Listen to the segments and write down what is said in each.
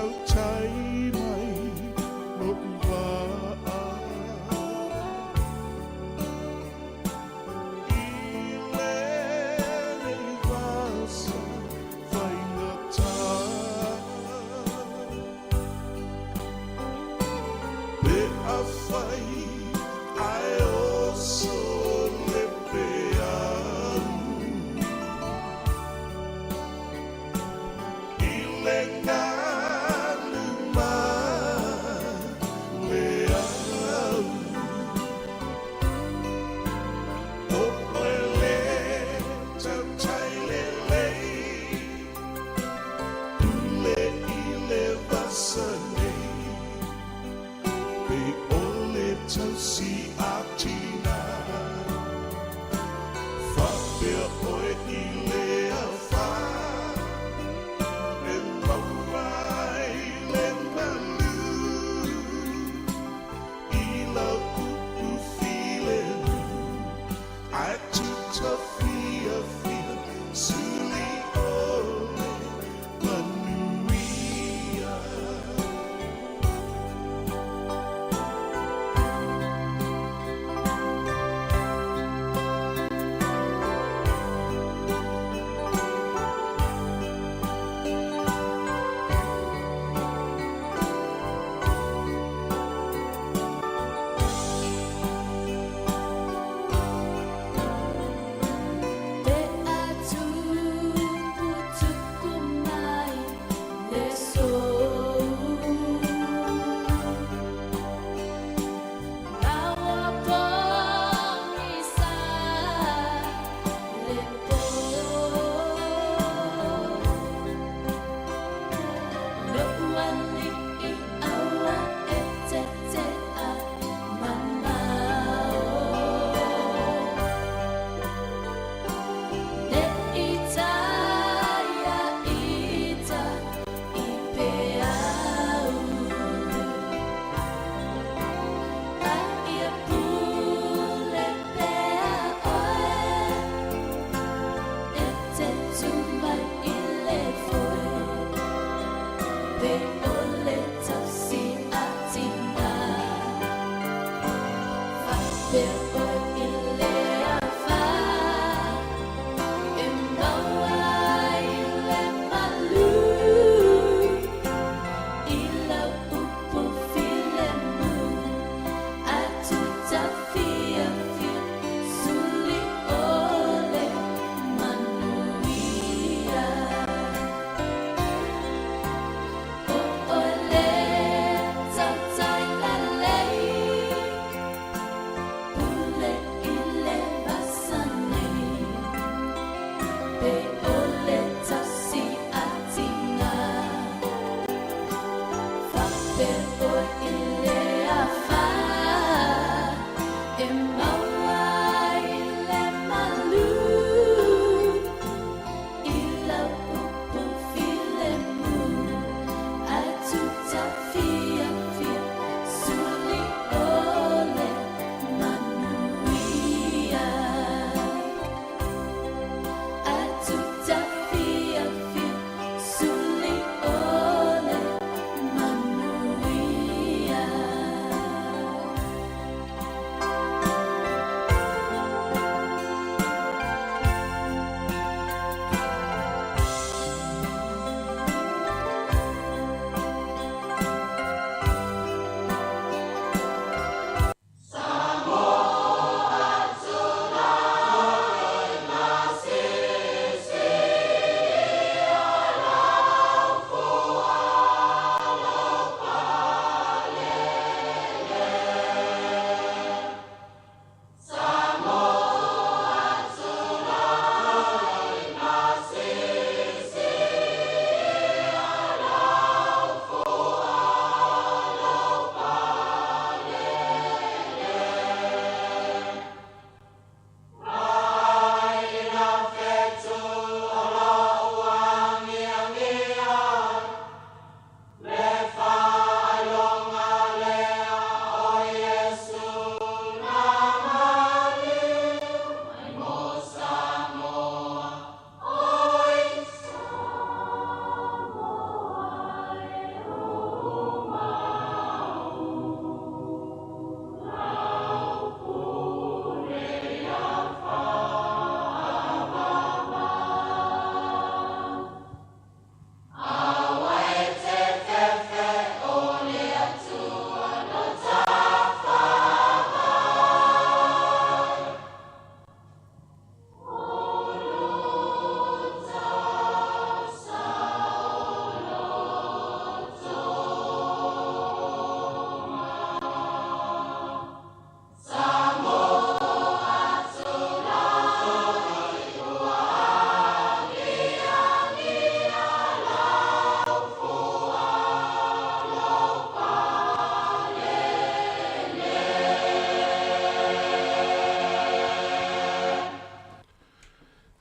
Tautai mai lo'u vaa i lenei vasa faigata. Pe afai ae oso le peau i le galu ma le au, o oe le tautai lelei, pule i le vasa nei, pe o le tausi a tina, faapea oe i le afa e maua ai le malu i lau upu filemu, ae tuta fiafia suli o le manuia. Pe a tupu mai le sou, ma ua pogisa le po. Lo'u alii aua e tete'a mamao, ne'i taia ita i peau, a ia pule pea oe e te tu mai i le foe, pe o le tausi a tina, faapea oe i le afa e maua ai le malu i lau upu filemu, ae tuta fiafia suli o le manuia. O oe le tautai lelei, pule i le vasa nei, pe o le tausi a tina, faapea oe i le afa e maua ai le malu i lau upu filemu, ae tuta fiafia suli o le manuia. Ae tuta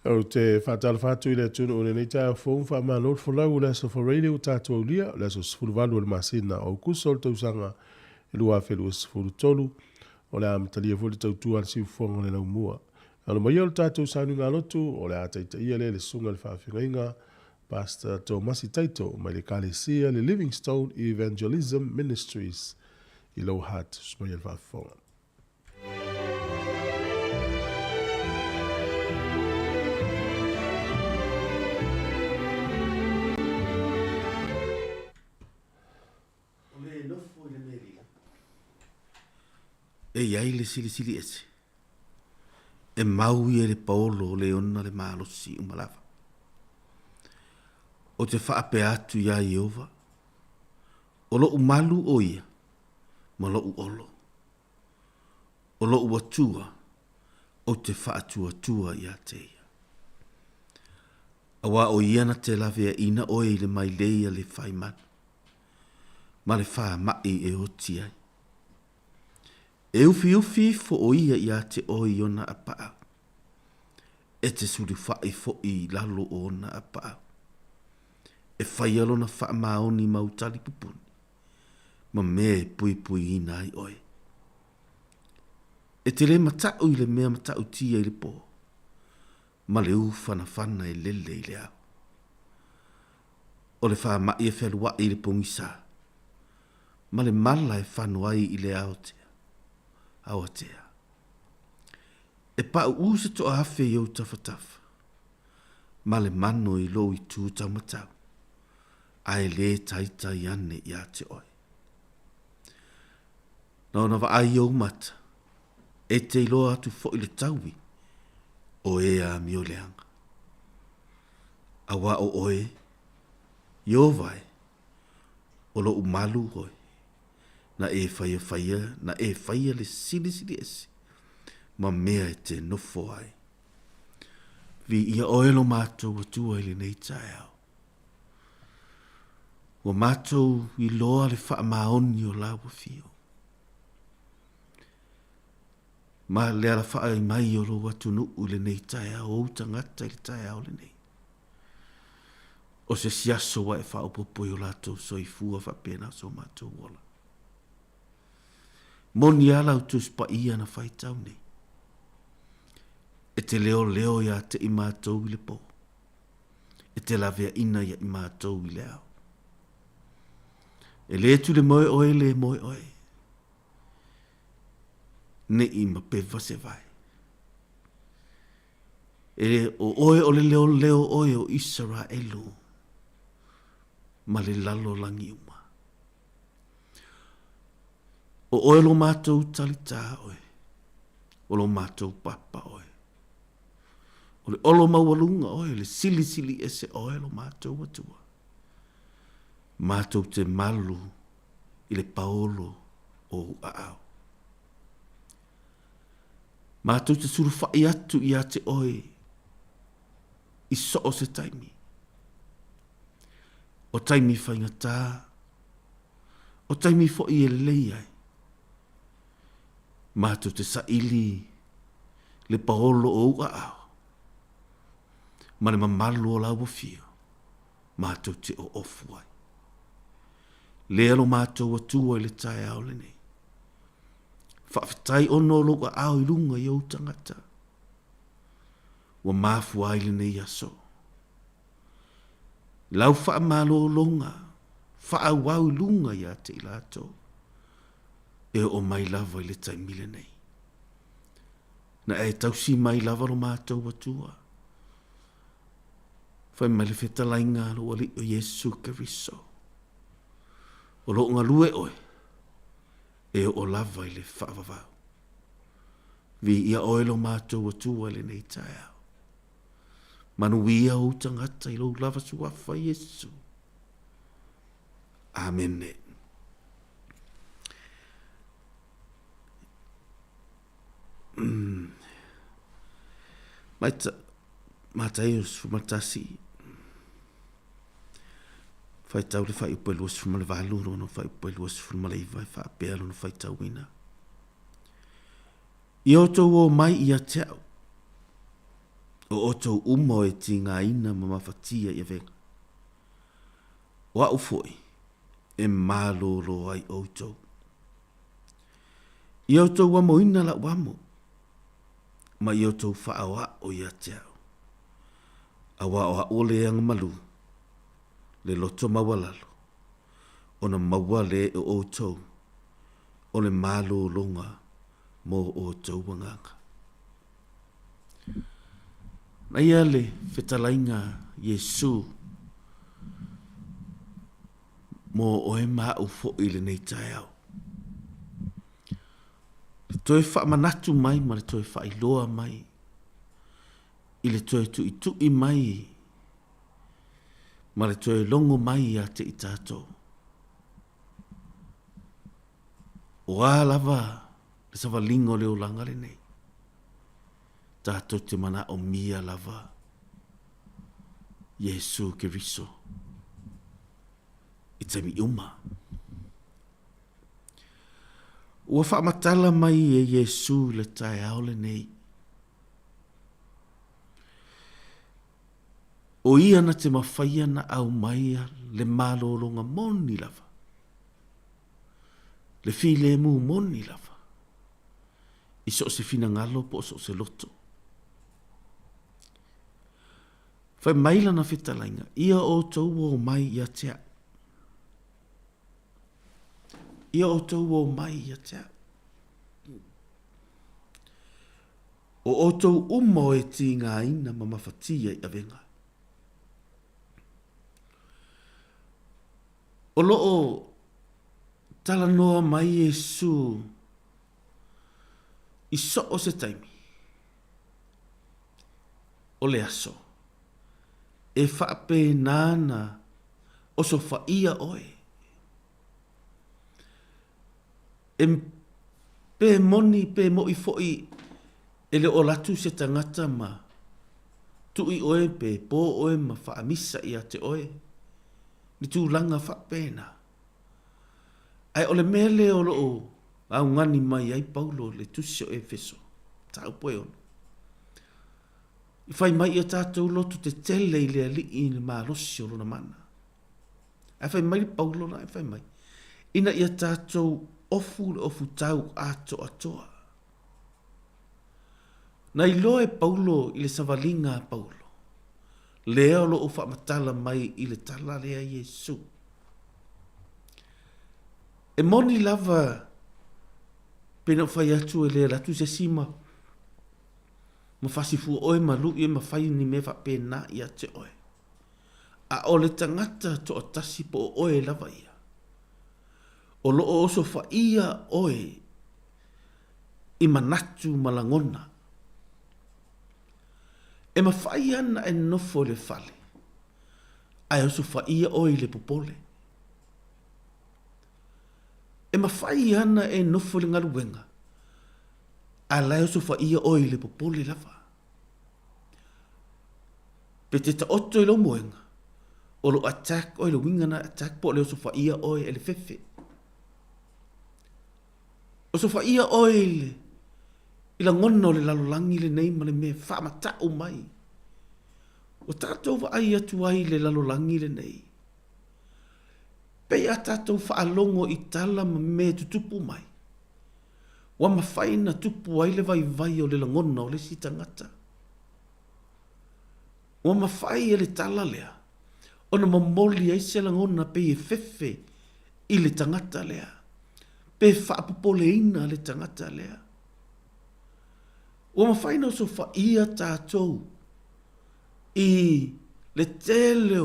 Ou te faatalofa atu i le atunuu i lenei taeao fou, faamalo le folau o le aso Faraile ua tatou aulia, o le aso 18 o le masina o Aokuso o le tausaga 2023. O le a amatalia foi le tautua a le siufofoga o le laumua. Alo maia o le tatou sauniga lotu, o le a taitaia lea e le susuga i le faafeagaiga Pastor Tomasi Taito mai le Ekalesia le Livingstone Evangelism Ministries i Lower Hutt. Susu maia le faafofoga. O le nofo i le mea lilo, e i ai le silisili ese, e mau ia i le paolo o le ona le malosi uma lava. Ou te faapea atu iā Ieova, O loʻu malu ʻo ia ma loʻu olo. O loʻu Atua, ou te faatuatua iā te ia. Auā ʻo ia na te laweaʻina ʻoe i le mailei a le faimanu, ma le fāmaʻi e oti ai. E ufiufi ifo ʻo ia iā te ʻoe i ona ʻapaʻau, e te sulufaʻi foʻi i lalo o ona ʻapaʻau. E faia lona faamaoni mau talipupuni, ma mea e puipuiina ai ʻoe. E te lē mataʻu i le mea mataʻutia i le pō, ma le ūfanafana e lele i le ao. O le fāmaʻi e fealuaʻi i le pogisa, ma le mala e fano ai i le aotea, aoatea. E paʻuʻū se toʻaafe i ou tafatafa, ma le mano i lou itū taumatau, a e lē taitai ane iā te oe. Na ona vaai i ou mata, e te iloa atu foʻi le taui o e amioleaga. Auā o oe, Ieova e, o loʻu malu oe, na e faiafaia, na e faia le silisili ese ma mea e te nofo ai. Viia oe lo matou Atua i lenei taeao. Ua matou iloa le faamaoni o lau afio. Ma le alafai mai o lou atunuu i lenei taeao, ou tagata i le taeao lenei. O se isi aso ua e faaopoopo i o latou soifua faapena so matou ola. Moni lava lau Tusi Paia na faitau nei. E te leoleo iā te i matou i le pō. E te laveaina ia i matou i le ao. E lē tule moe oe, lē moe oe. Neʻi ma pewa se vae. E o oe o le leoleo oe o Isaraelu ma le lalolagi uma. O oe lo matou talitā oe, o lo matou papa oe. O le olo maualuga oe, le silisili ese oe lo matou Atua. Matou te malu i le paolo o ou aao. Matou te sulufai atu iā te oe i so o se taimi. O taimi faigata, o taimi foʻi e lelei ai. Matou te saili le paolo o ou aao ma le mamalu o lau afio matou te oofu ai. Lea lo matou Atua i le taeao lenei. Faafetai ona o lou aao i luga i ou tagata. Ua mafua ai lenei aso. Lau faamalologa faaauau i luga ia te i latou e oo mai lava i le taimi lenei. Na e tausi mai lava lo matou Atua. Fai mai le fetalaiga a lou Alii o Iesu Keriso, O loo galue oe, e oo lava i le faavavau. Viia oe lo matou Atua i lenei taeao. Manuia ou tagata i lou lava suafa Iesu. Amene. Maita, Mataio 11, faitau le fuaiupu e 28 lona fuaiupu e 29 e faapea lona faitauina. Ia outou o mai ia te au. O outou uma o e tigaina ma mafatia i avega, o aʻu foi e malōlō ai outou. Ia outou amoina laʻu amo, ma ia outou faaoaʻo iā te aʻu, auā o aʻu o le agamalu, le loto maualalo, ona maua lea e outou o le malōlōga mo outou agaga. Na ia le fetalaiga Iesu mo oe ma aʻu foi i lenei taeao. Le toe faamanatu mai ma le toe faailoa mai i le toe tuitui mai ma le toe logo mai ia te i tatou. O a lava le savaliga o le olaga lenei, tatou te manaomia lava Iesu Keriso i taimi uma. Ua faamatala mai e Iesu i le taeao lenei, o ia na te mafaia na aumaia le malologa moni lava, le filemu moni lava, i so o se finagalo po o so o se loto. Fai mai lana fetalaiga, Ia outou ō mai ia te au. Ia outou ō mai ia te au. O outou uma o e tīngāina ma mafatia i avega. O lo o talanoa mai Iesu i so o se taimi o le aso e faapena na osofaia oe. E pe moni pe moʻi foi e le o alu atu se tagata ma tuʻi oe pe pō oe ma faamisa ia te oe, ni tulaga faapena. Ae o le mea lea o lo o augani mai ai Paulo i le tusi o Efeso, mataupu e 6, i fai mai ia tatou loto tetele i le Alii i le malosi o lona mana. Ae fai mai le Paulo la, fai mai, ina ia tatou ofu le ofu tau atoatoa. Na iloa e Paulo i le savaliga a Paulo, lea o lo o faamatala mai i le tala lea Iesu. E moni lava pe na ou fai atu e le alu atu se isi ma ma fasifua oe ma luʻi oe ma fai ni mea faapena ia te oe. A o le tagata toatasi po o oe lava ia, o lo o osofaia oe i manatu ma lagona. E mafai ana e nofo i le fale, ae osofaia oe i le popole. E mafai ana e nofo i le galuega, ae la e osofaia oe i le popole lava. Pe te taoto i lou moega, o lo attack oe, le uiga na attack po o le osofaia oe e le fefe. Osofaia oe i le i lagona o le lalolagi lenei ma le mea e faamata'u mai. Ua tatou vaai atu ai i le lalolagi lenei, pei a tatou faalogo i tala ma mea e tutupu mai, ua mafai na tupu ai le vaivai o le lagona o le isi tagata. Ua mafai e le tala lea ona momoli ai se lagona pei e fefe i le tagata lea, pe faapopoleina le tagata lea. Ua mafai ona osofaia tatou i le tele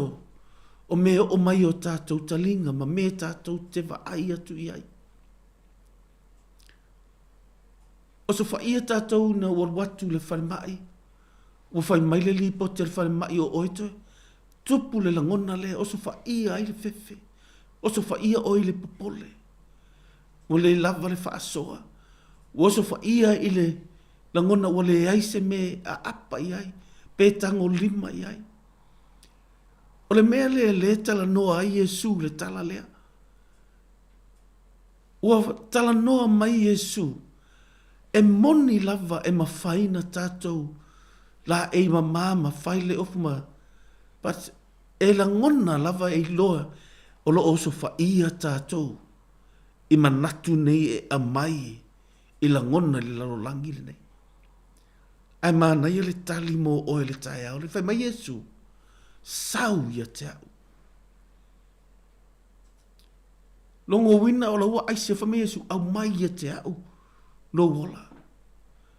o mea e oo mai i o tatou taliga ma mea tatou te vaai atu i ai. Osofaia tatou ina ua alu atu i le falemai, ua fai mai le lipoti a le falemai o oe toe tupu le lagona lea, osofaia ai le fefe, osofaia oe i le popole, ua le lava le faasoa, ua osofaia i le lagona ua leai se mea e aapa i ai, pe tagolima i ai. O le mea lea lea e talanoa ai Iesu i le tala lea. Ua talanoa mai Iesu, e moni lava e mafai na tatou. Laei mama ma fai le ofu ma but e lagona lava e iloa o lo o osofaia tatou i manatu nei e aumai i lagona i le lalolagi lenei. Ae manaia le tali mo oe i le taeao lenei. Fai mai Iesu, Sau ia te au. Logouina o laua aise, fai mai Iesu, Aumai ia te au lou ola.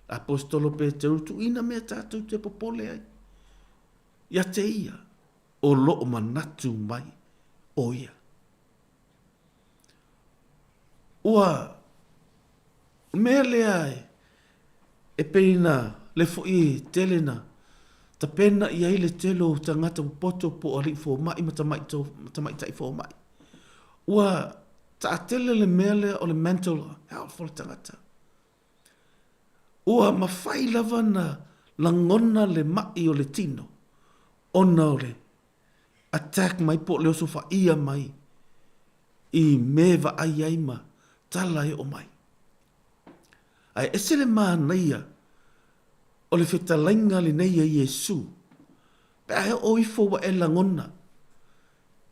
Aposetolo Peteru, tuuina mea tatou te popole ai ia te ia, o lo o manatu mai ʻo ia. Ua mea lea e pei na le foi e tele na tapena i ai le tele o tagata popoto po o alii fomai ma tamaitai fomai. Ua taatele le mea lea o le mental health o le tagata. Ua mafai lava na lagona le maʻi o le tino ona o le attack mai po o le osofaia mai i mea e vaai ai ma tala e oo mai. Ae ese le manaia o le fetalaiga lenei a Iesu, pe a e oo ifo ua e lagona,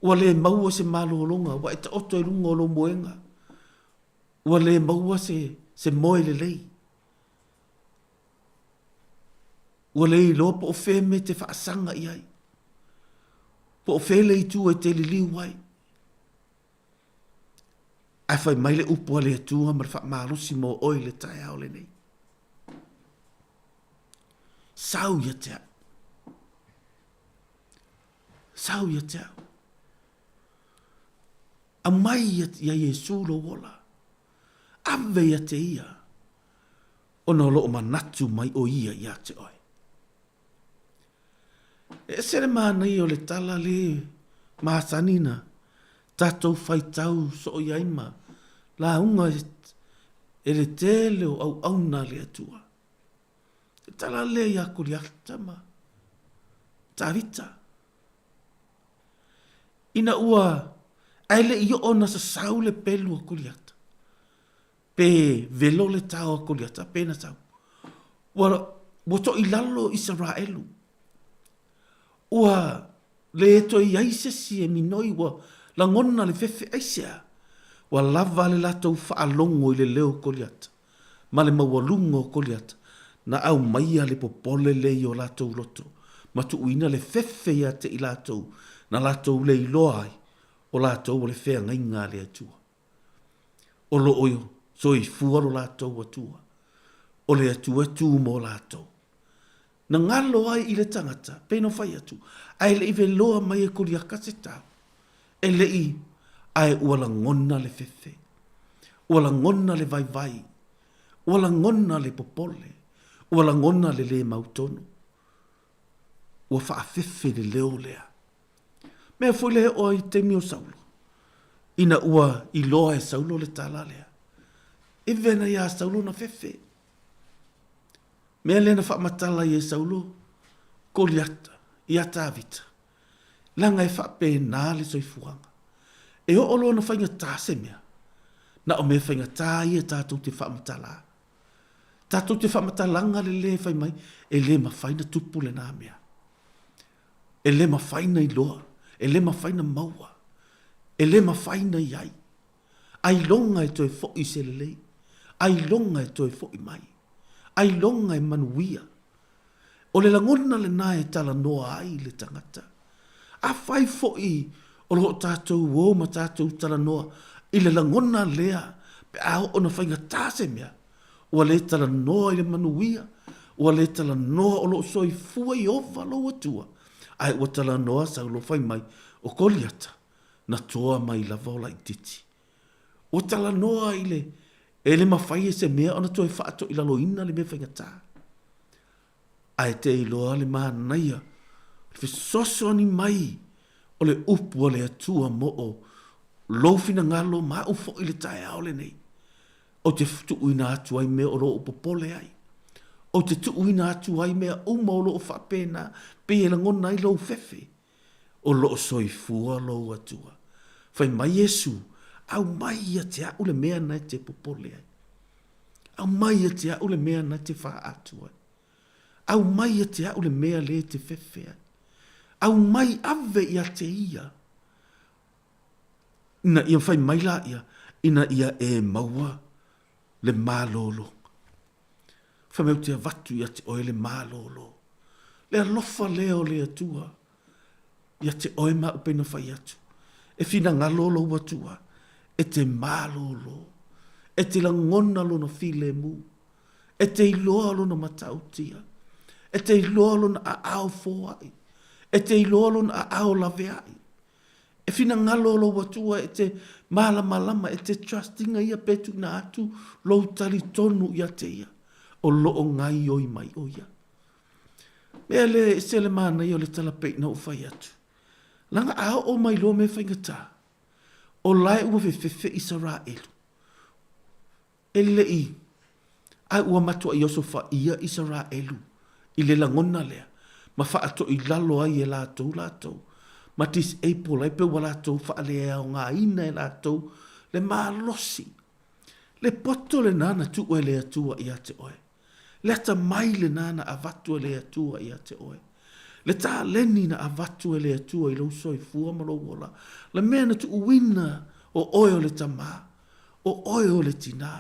ua le maua se malologa, ua e taoto i luga o lou moega, Ua le maua se, se moe lelei. Ua le iloa po o fea mea e te faasaga i ai, po o fea le itu e te liliu ai. Ae fai mai le upu a le Atua ma le faamalosi mo oe i le taeao lenei. Sau ia te au. Sau ia te au. Aumai ia Iesu lou ola, ave ia te ia, ona o loo manatu mai o ia ia te oe. E ese le manaia o le tala le masani na tatou faitau soo i ai ma lauga e le tele o auauna a le Atua. Le tala lea ia Koliata ma Tavita. Ina ua ae le i oo ona sasau le pelu a Koliata, pe velo le tao a Koliata pe na sau, ua, ua toilalo Isaraelu. Ua le toe i ai se isi e minoi, ua lagona le fefe aisea, ua lava le latou faalogo i le leo o Koliata. ma le maualuga o Koliata, na aumaia le popole lea i o latou loto, ma tuuina le fefe ia te i latou, na latou le iloa ai, o latou o le feagaiga a le Atua. O lo o soifua lo latou Atua, o le Atua e tu mo latou. Na galo ai i le tagata, pei na fai atu, ae le i veloa mai e Koliata se tau, e le i, ae ua lagona le fefe, ua lagona le vaivai, ua lagona le popole, ua lagona le lē mautonu. Ua faafefe le leo lea. Mea foi lea e oo ai i taimi o Saulo, ina ua iloa e Saulo le tala lea, e vena iā Saulo na fefe. Mea lea na faamatala ai e Saulo Koliata iā Tavita, leaga e faapena le soifuaga. E oo loa ona faigata se mea, na o mea faigata ia tatou te faamatala. Tatou te faamatalaga le le fai mai, e le mafai na tupu lena mea. E le mafai na iloa, e le mafai na maua, e le mafai na i ai. Ailoga e toe foi se lelei, ailoga e toe foi mai, ailoga e manuia. O le lagona lena e talanoa ai le tagata. Afai foi o lo o tatou o ma tatou talanoa i le lagona lea pe a oo ina faigata se mea, ua le talanoa i le manuia, ua le talanoa o lo o soifua Ieova lou Atua, ae ua talanoa Saulo fai mai, o Koliata, na toa mai lava o laititi. Ua talanoa i le, e le mafai e se mea ona toe faatoilaloina le mea faigata. Ae te iloa le manaia, le fesoasoani mai o le upu a le Atua mo o lou finagalo ma au foi i le taeao lenei. Ou te tuuina atu ai mea o lo o popole ai. Ou te tuuina atu ai mea uma o lo o faapena, pei e lagona ai lou fefe. O lo o soifua lou Atua. Fai mai Iesu, Aumai ia te au le mea na e te popole ai. Aumai ia te au le mea na e te faa atu ai. Aumai ia te a'u le mea lea e te fefe ai. Aumai ave ia te ia, ina ia fai mai laia, ina ia e maua le malologa. Fai mai ou te avatu ia te oe le malolo. Le alofa lea o le Atua ia te oe ma au pei na fai atu. E finagalo lou Atua e te malolo, e te lagona lona filemu, e te iloa lona matautia, e te iloa lona aao foai, e te iloa lona aao laveai. E finagalo lou Atua e te malamalama, e te trust ina ia pe tuuina atu lou talitonu ia te ia, o lo o gaioi mai o ia. Mea le ese le manaia o le tala pei na ou fai atu. Leaga a oo mai loa mea faigata, o lae ua fefefe Isaraelu. E leʻi, a ua matuaʻi osofaia Isaraelu i le lagona lea, ma faatoilalo ai e latou latou, ma disable ai pe ua latou faaleaogaina e latou le malosi, le poto lena na tuu e le Atua ia te oe, le atamai lena na avatu e le Atua ia te oe, le taleni na avatu e le Atua i lou soifua ma lou ola, le mea na tuuina o oe o le tamā, O oe o le tinā,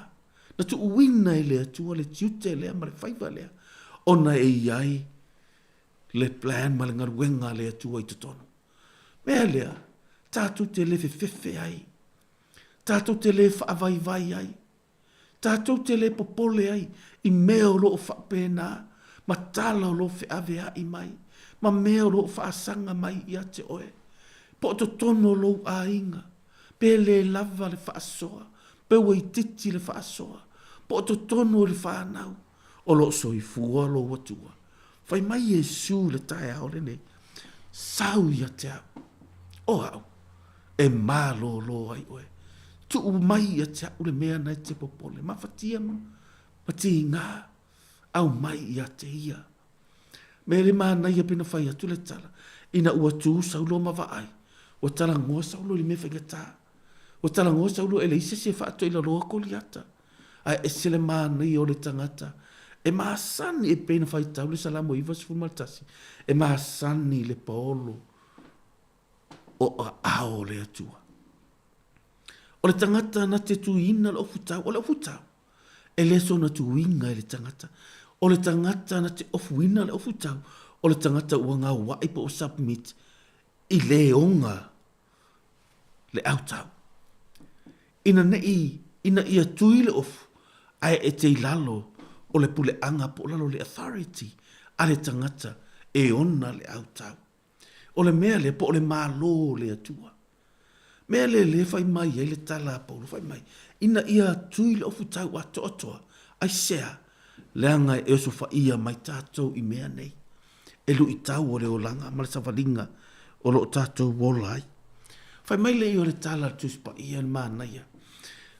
na tuuina e le Atua le tiute lea ma le faiva lea, ona e i ai le plan ma le galuega a le Atua i totonu. Mea lea, tatou te le fefefe ai, tatou te le faavaivai ai, tatou te le popole ai i mea o lo o faapena ma tala o lo o feaveai mai, ma mea o lo o faasaga mai ia te oe, po o totonu o lou aiga, Pe le lava le faasoa, pe ua itiiti le faasoa, po o totonu o le fanau, o lo o soifua lou Atua. Fai mai Iesu i le taeao lenei, Sau ia te au, o au, e malōlō ai oe. Tuu mai ia te au le mea na e te popole, mafatia ma tigā, aumai ia te ia. Me le manaia pei na fai atu le tala, ina ua tu Saulo ma vaai, ua talanoa Saulo i le mea faigata. Ua talanoa Saulo e leai se isi e faatoilaloa Koliata. Ae ese le manaia o le tagata e masani e pei na faitau le Salamo 91, e masani i le paolo o aao o le Atua. O le tagata na te tuiina le ofutau, o le ofutau, e le sona tuiga i le tagata. O le tagata na te ofuina le ofutau, o le tagata ua gauaʻi po o submit i le oga le autau. Ina neʻi, ina ia tui le ofu, ae e te i lalo o le puleaga po o lalo o le authority a le tagata e ona le autau. O le mea lea, po o le Malo o le Atua. Mea lea lea fai mai ai le tala a Paulo, fai mai, ina ia tui le ofutau atoatoa, aisea, leaga e osofaia mai tatou i mea nei, e luitau o le olaga ma le savaliga o lo o tatou ola ai. Fai mai lea o le tala a le Tusi Paia le manaia,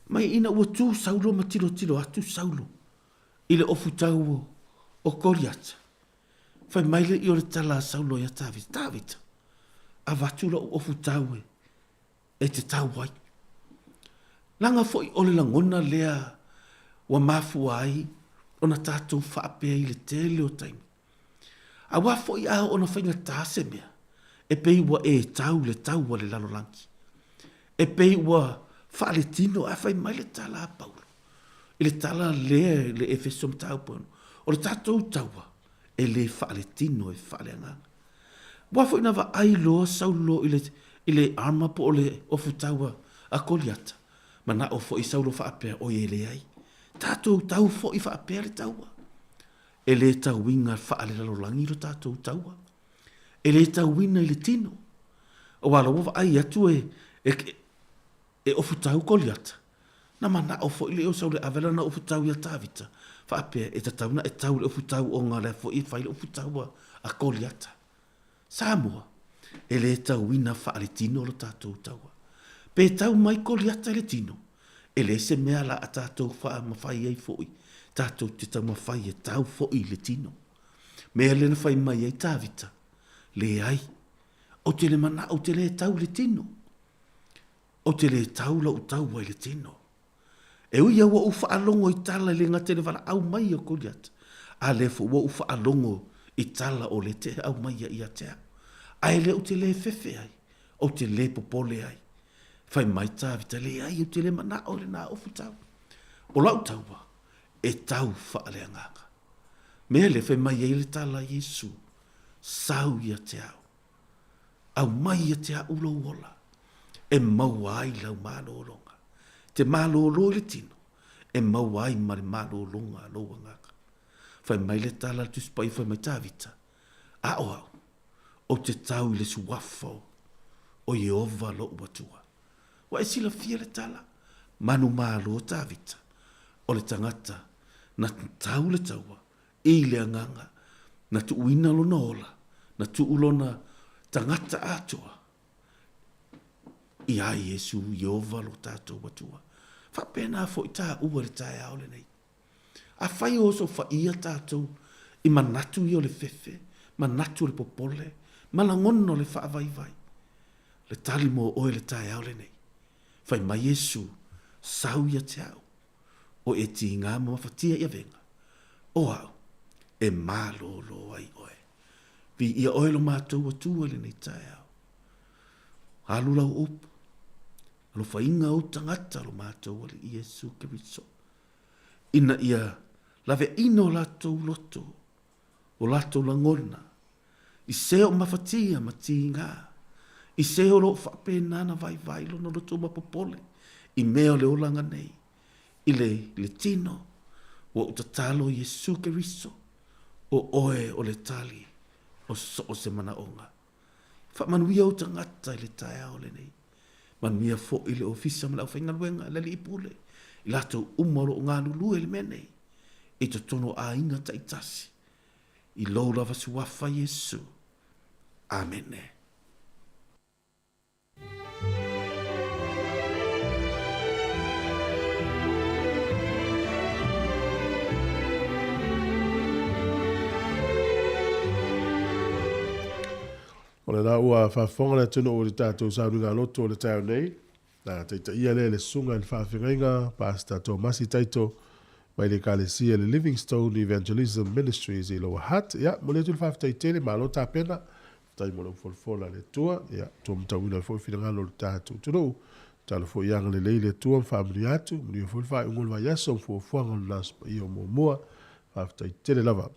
mai ina ua tu Saulo ma tilotilo atu Saulo i le ofutau o Koliata, Fai mai le i o le tala a Saulo ia Tavita, Tavita, avatu lou ofutau e, e te tau ai. Leaga foi o le lagona lea ua mafua ai ona tatou faapea i le tele o taimi. Aua foi a oo ina faigata se mea, e pei ua e tau le tau a le lalolagi. E pei ua faaletino ae fai mai le tala a Paulo, I le tala lea i le Efeso mataupu e ono, o le tatou taua e le faaletino e faaleagaga. Ua foi na vaai loa Saulo i le, i le armor po o le ofu taua a Koliata, manao foi Saulo faapea, oi e leai, tatou tau foi faapea le taua. E le tauiga faalelalolagi lo tatou taua. E le tauina i le tino. Aua la ua vaai atu e, e, E ofutau Koliata. Na manao foi le o Saule ave lana ofutau ia Tavita, faapea, e tatau na e tau le ofutau ona lea foi e fai le ofutau a, a Koliata. Samoa, e le tauina faaletino lo tatou taua. Pe tau mai Koliata i le tino, e le se mea la a tatou faamafai ai foi, tatou te taumafai e tau foi i le tino. Mea lea na fai mai ai Tavita, leai, ou te le manao ou te le tau i le tino. Ou te le tau lou taua i le tino. E ui ia ua ou faalogo i tala i le gata i le valaau mai o Koliata, A lea foi ua ou faalogo i tala o le te aumaia ia te au. Ae lea ou te le fefe ai, ou te le popole ai. Fai mai Tavita, Leai, ou te le manao i lena ofu tau. O lau taua, e tau faaleagaga. Mea lea fai mai ai le tala a Iesu, Sau ia te au. Aumai ia te a'u lou ola, e maua ai lau malologa. Te malolo i le tino, e maua ai ma le malologa a lou agaga. Fai mai le tala a le Tusi Paia fai mai Tavita, A o au, ou te tau i le suafa o Ieova lo'u Atua. Ua e silafia le tala, manumalo Tavita, o le tagata na tau le taua i le agaga, na tuuina lona ola, na tuu lona tagata atoa iā Iesu, Ieova lo tātou Atua. Faapena foi tāua i le taeao lenei. Afai o osofaia tātou i manatu ia o le fefe, manatu o le popole, ma lagona o le faavaivai, le tali mo oe i le taeao lenei, fai mai Iesu, sau ia te au. o e tīgā ma mafatia i avega, o au, e malōlō ai oe. Viia oe lo mātou Atua i lenei taeao. Alu lau upu, alofaina ou tagata lo mātou Alii Iesu Keriso, ina ia laveaina o latou loto, o latou lagona, i se o mafatia ma tīgā, i se o lo o faapena na vaivai lona loto ma popole i mea o le olaga nei, i le, le tino, ua ou tatalo Iesu Keriso, o oe o le tali o so o se manaoga. Faamanuia ou tagata i le taeao lenei. Manuia foi le ofisa ma le aufaigaluega, le alii pule, i latou uma o lo o galulue i le mea nei, i totonu o aiga taitasi. I lou lava suafa Iesu. Amene. O lena ua faafofoga le atunuu i le tatou sauniga loto o le taeao nei. Na taitaia lea e le Susuga i le Faafeagaiga, Pastor Tomasi Taito, mai le Ekalesia le Livingstone Evangelism Ministries i Lower Hutt. Ia, momoli atu le faafetai tele, malo tapena. Faafetai mo lau folafola le Atua. Ia, tua matauina ai foi finagalo o le tatou atunuu. Tatalo foi ia agalelei le Atua ma faamanuia atu. Manuia foi le faaiuga o le vaiaso ma fuafuaga o lena Aso Paia o muamua. Faafetai tele lava.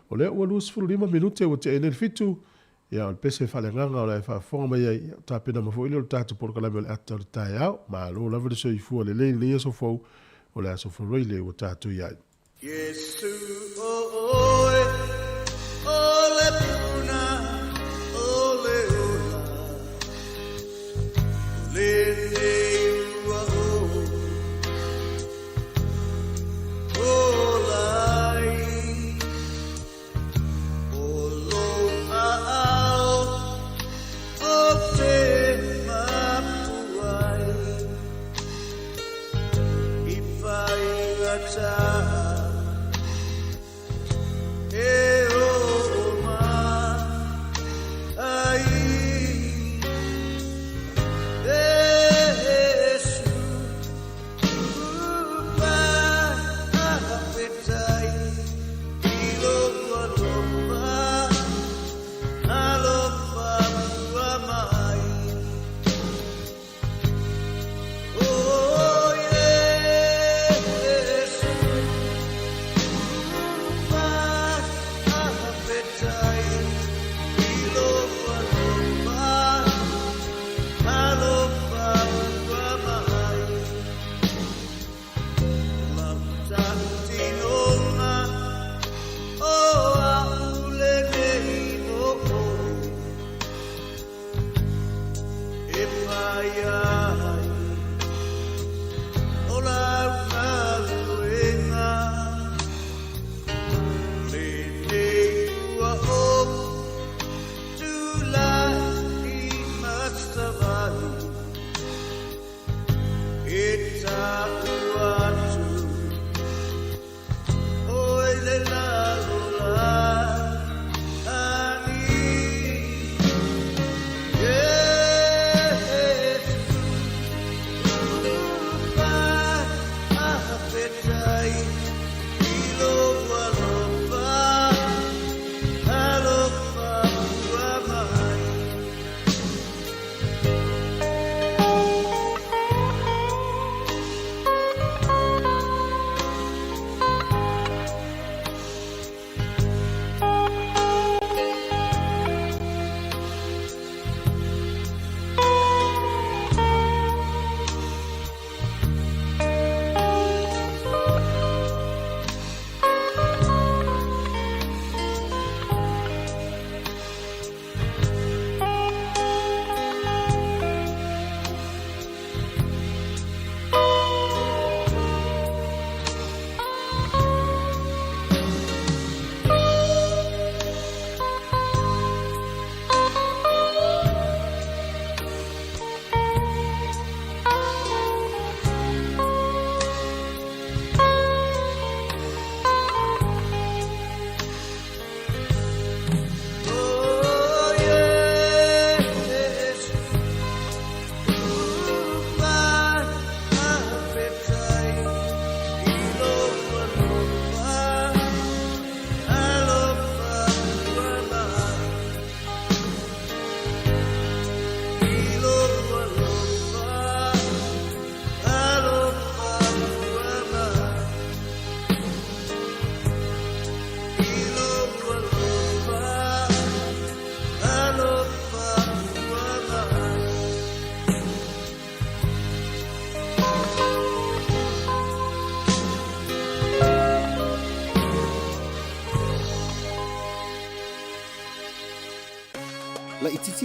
O lea ua 25 minute ua tea ai nei le fitu. Ia, o le pese faaleagaga o la e faafofoga mai ai, ia, tapena ma foi lea o le tatou polokalame o le ata o le taeao. Malo lava le soifua lelei i lenei aso fou, o le aso Faraile ua tatou i ai. Iesu o oe, o le puna o le ola, o lenei ua ou ola ai. O lou aao o te mapu ai i whaingata.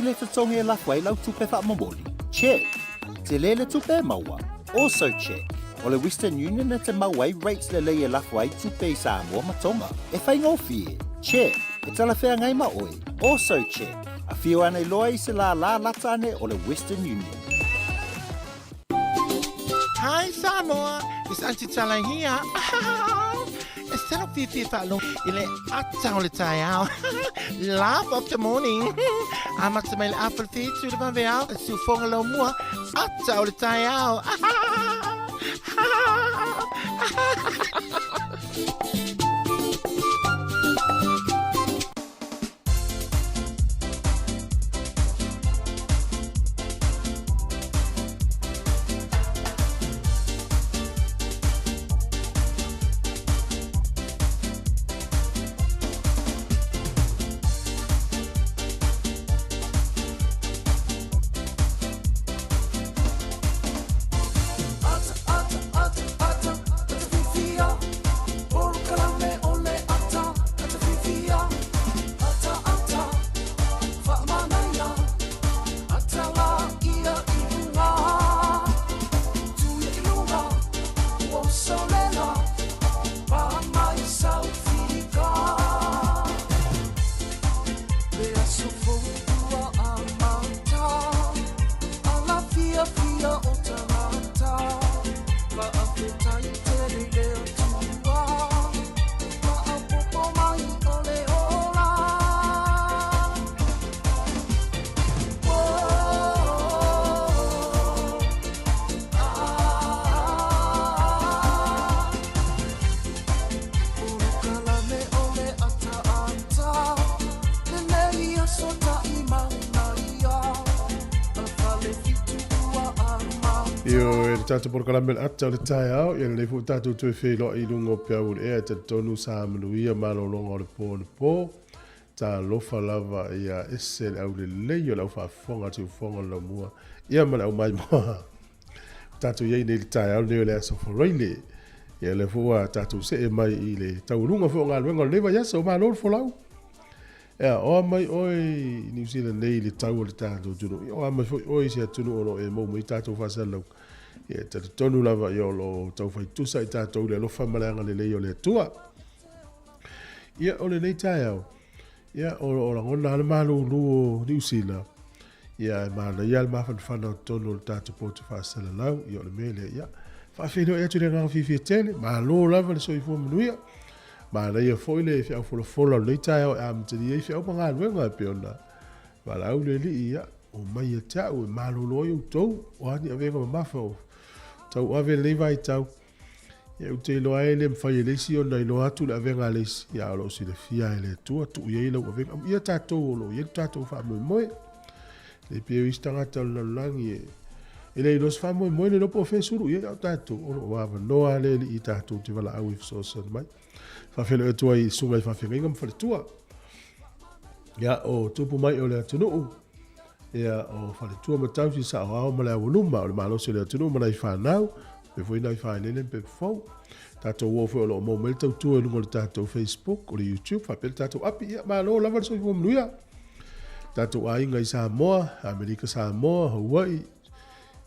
le totogi e lafo ai lau tupe faamomoli? Check. Tele le tupe e maua? Also check. O le Western Union e te mau ai rates lelei e lafo ai tupe i Samoa ma Tonga. E faigofie? Check. E talafeagai ma oe? Also check. Afio ane loa i se lālā lata ane o le Western Union. Hi Samoa, it's Auntie Tala here. E selo fiafia faalogo i le ata o le taeao. Laugh of the morning. Amata mai le afa le whitu le vaveao, e siufoga lau mua, ata o le taeao. Ioe, le tatou polokalame le ata o le taeao, ia lelei foi tatou toe feiloai i luga o peau o le ea, e talitonu sa manuia malologa o le po anapo. Talofa lava ia ese le aulelei o le au faafofoga a Siufofoga o le Laumua, ia ma le au maimoa. Ua tatou i ai nei i le taeao lenei o le aso Faraile. Ia lea foi ua tatou see mai i le taualuga foi o galuega o lenei vaiaso, malo le folau. Ea, oa mai oe i Niu Sila nei i le tau o le tatou atunuu, ia oa mai foi oe i se atunuu o lo o e maua mai tatou faasalalauga. Ia e talitonu lava ia o lo o taufai tusa i tatou i le alofa ma le agalelei o le Atua. Ia o lenei taeao, ia o lo o lagona lava le malulu o Niu Sila, ia e manaia le mafanafana o totonu o le tatou poto faasalalau, ia o le mea lea, ia faafeiloai atu i le agaga fiafia tele, malo lava le soifua manuia. Manaia foi le feau folafola o lenei taeao e amatalia ai feau ma galuega e pei ona valaau le Alii, ia, omai ia te au e malolo ai outou, o a ni avega mamafa o tauave lenei vaitau. Ia, ou te iloa ai e le mafai e le isi ona iloa atu le avega a le isi, ia, o lo o silafia e le Atua, tuu i ai lau avega. Amuia tatou o lo o i ai lo tatou faamoemoe. Le pei o isi tagata o le lalolagi e, e le iloa se faamoemoe, le iloa po o fea e sulu i ai, a o tatou, o lo o avanoa le Alii i tatou te valaau e fesoasoani mai. Faafeiloai atu ai i susuga i faafeagaiga ma faletua. Ia, o tupu mai o le atunuu, ia, o faletua ma tausi saoao ma le aualuma, o le malosi o le atunuu ma nai fanau, pe foi nai faelele ma pepa fou. Tatou o foi o lo o maua mai le tautua i luga o le tatou Facebook, o le YouTube, faapea le tatou api. Ia, malo lava le soifua manuia. Tatou aiga i Samoa, Amerika Samoa, Hawaii,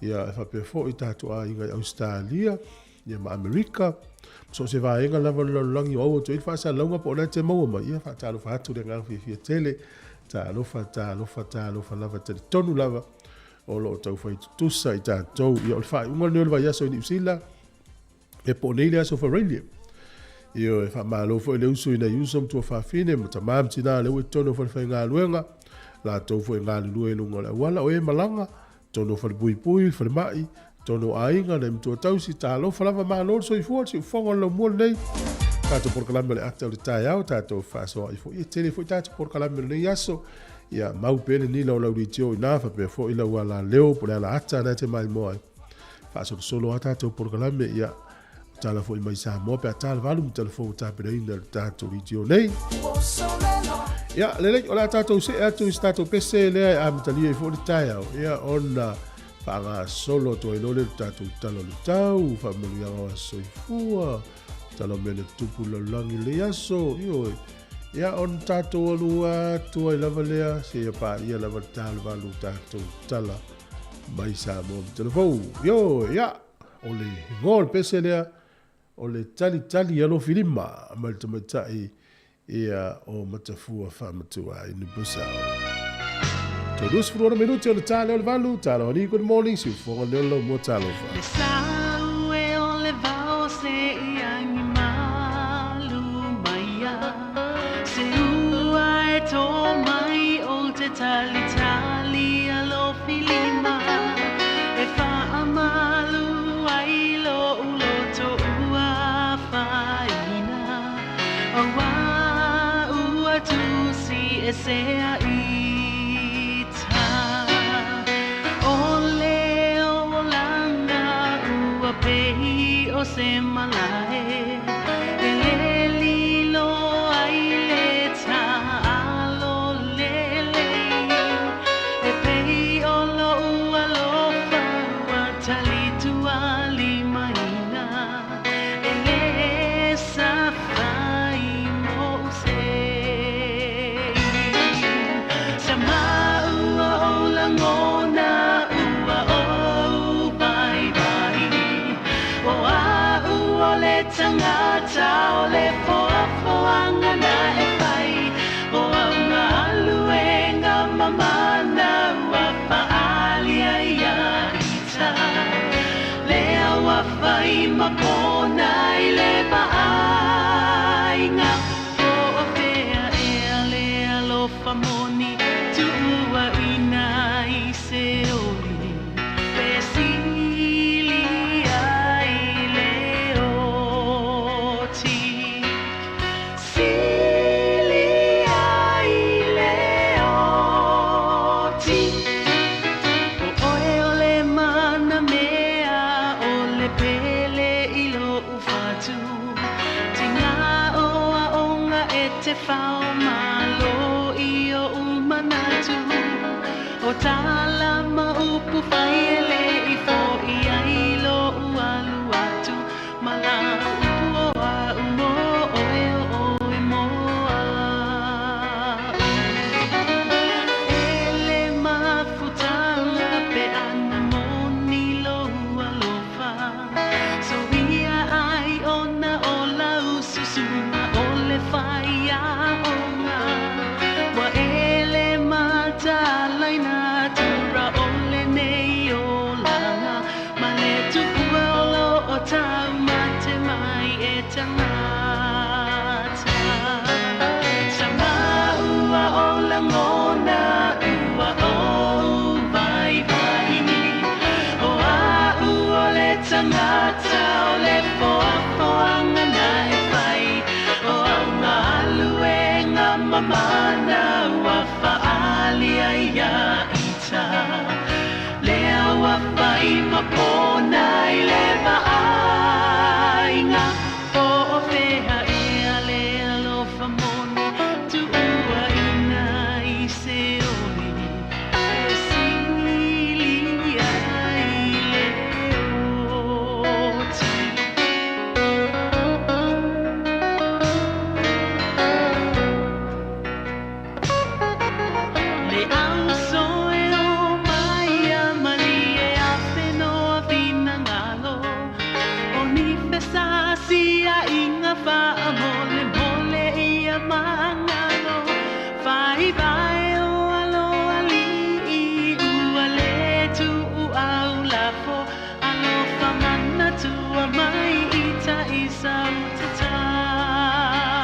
ia, e faapea foi tatou aiga i Ausetalia, ia ma Amerika, ma so o se vaega lava o le lalolagi o aua atu ai le faasalalauga po o lea te maua mai, ia faatalofa atu le agaga fiafia tele, talofa, talofa, talofa lava, talitonu lava o lo o taufai tutusa i tatou. Ia o le faaiuga lenei o le vaiaso i Niu Sila, e po nei le aso Faraile. Ia e faamalo foi le uso i nai uso ma tuafafine ma tamā ma tinā lea ua i totonu o falefaigaluega, latou foi e galulue i luga o le auala, o e malaga, totonu o falepuipui, le falemai, totonu o aiga, nai matua tausi, talofa lava, malo le soifua, le siufofoga o le laumua lenei. Tatou polokalame o le ata o le taeao, tatou fefaasoaai foi, e tele foi tatou polokalame o lenei aso. Ia mau pea le nila o lau leitio i ina, faapea foi lau alaleo po o le alaata lena e te maimoa ai. Faasolosolo lava tatou polokalame, ia tala foi mai Samoa pe a talawalu ma talafou ua tapenaina le tatou leitio nei. Ia, lelei, o le a tatou see atu i se tatou pese lea e amatalia ai foi le taeao, ia, ona faagasolo atu ai loa lea i le tatou tala o le tau, faamanuiaga o aso soifua, tala o mea na tutupu i le lalolagi i lenei aso, ioe. Ia, ona tatou alu atu ai lava lea, seia paia lava le ta o le 8 tatou tala mai Samoa ma Telefou. Ioe, ia, o le igoa o le pese lea, o le talitali alofilima mai le tamaitai ia o Matafua Faamatua i Nupusau. 36 minuti o le ta lea o le 8, talo good morning, siufoga leo lau mua talofa. Le sau e o le vao se iangi malu maia Se ua e tō mai o te tali tali alo filima E wha malu ai lo ulo to ua whaina O a ua tu si e se a ita O le o langa ua pehi o se malae E le lilo ai le ta alo lele E pehi o lo ua lofa ua talitua limaina E le sa fai mo se Sa maua o langona ua o vai vai O a ua le tangata o le foa foanga na e fai O au ngā aluenga mamana ua whaalia ia ita Lea ua whai mapona i le vaaiga O o fea ea le alofa moni Tuua ina i se oli Pe sili ai le oti Sili ai le oti O oe o le mana mea o le pele i lo ufatu Tinga o a onga e te whao malo i o umanatu O tala ma upu whai ele i fo i ai lo ualu atu Ma la upu o a umo oe o oe mo a Ele mafutanga pe ana moni lo alofa So ia ai ona o lau susuna o le whai a onga Wa ele matalaina tura o le nei o langa Ma le tupua o lo o tau mate mai e tangata Sa maua o langona ua o vai vai O a ua le tangata o le foa foanga na e whai O au ngā aluenga mamana ua whaalia ia ita Lea ua whai mapona i le vaaiga O o fea ea le alofa moni Tuua ina i se oli E sili ai le oti Le au soe o mai a mali e a whenoa whina ngalo O ni whesa sia inga wha mole mole i a mangalo Whai vai o alo ali i ua le tu u au lafo Alo whamana tua mai i ta i sa utata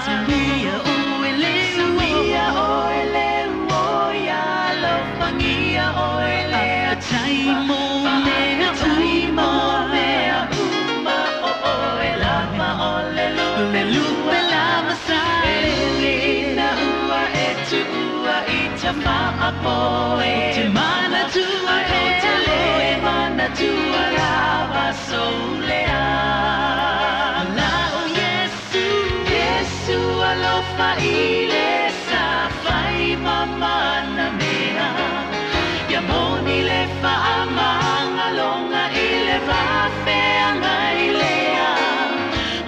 Samia o ele Samia o ele o ia lo whangia o ele Tai mo mea uma mea uma o o e lava o le lupe lupe lava sa e na ua e tu ua i ta maapo e te mana tua e te le mana tua lava so le a La o Yesu Yesu alofa i le sa fai mamana mea Ia moni le whaamanga longa i le whawheanga i lea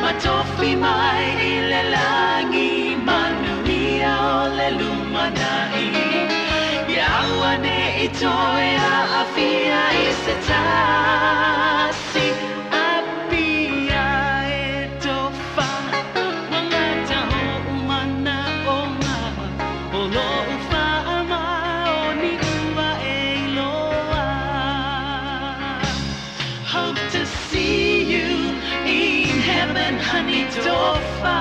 Matofi mai i le langi manu toe aafia i se tasi. Apia e tofa, ua gata hoʻu manaʻoga, o loʻu faamaoni ua e iloa. Hope to see you in heaven, honey, tofa.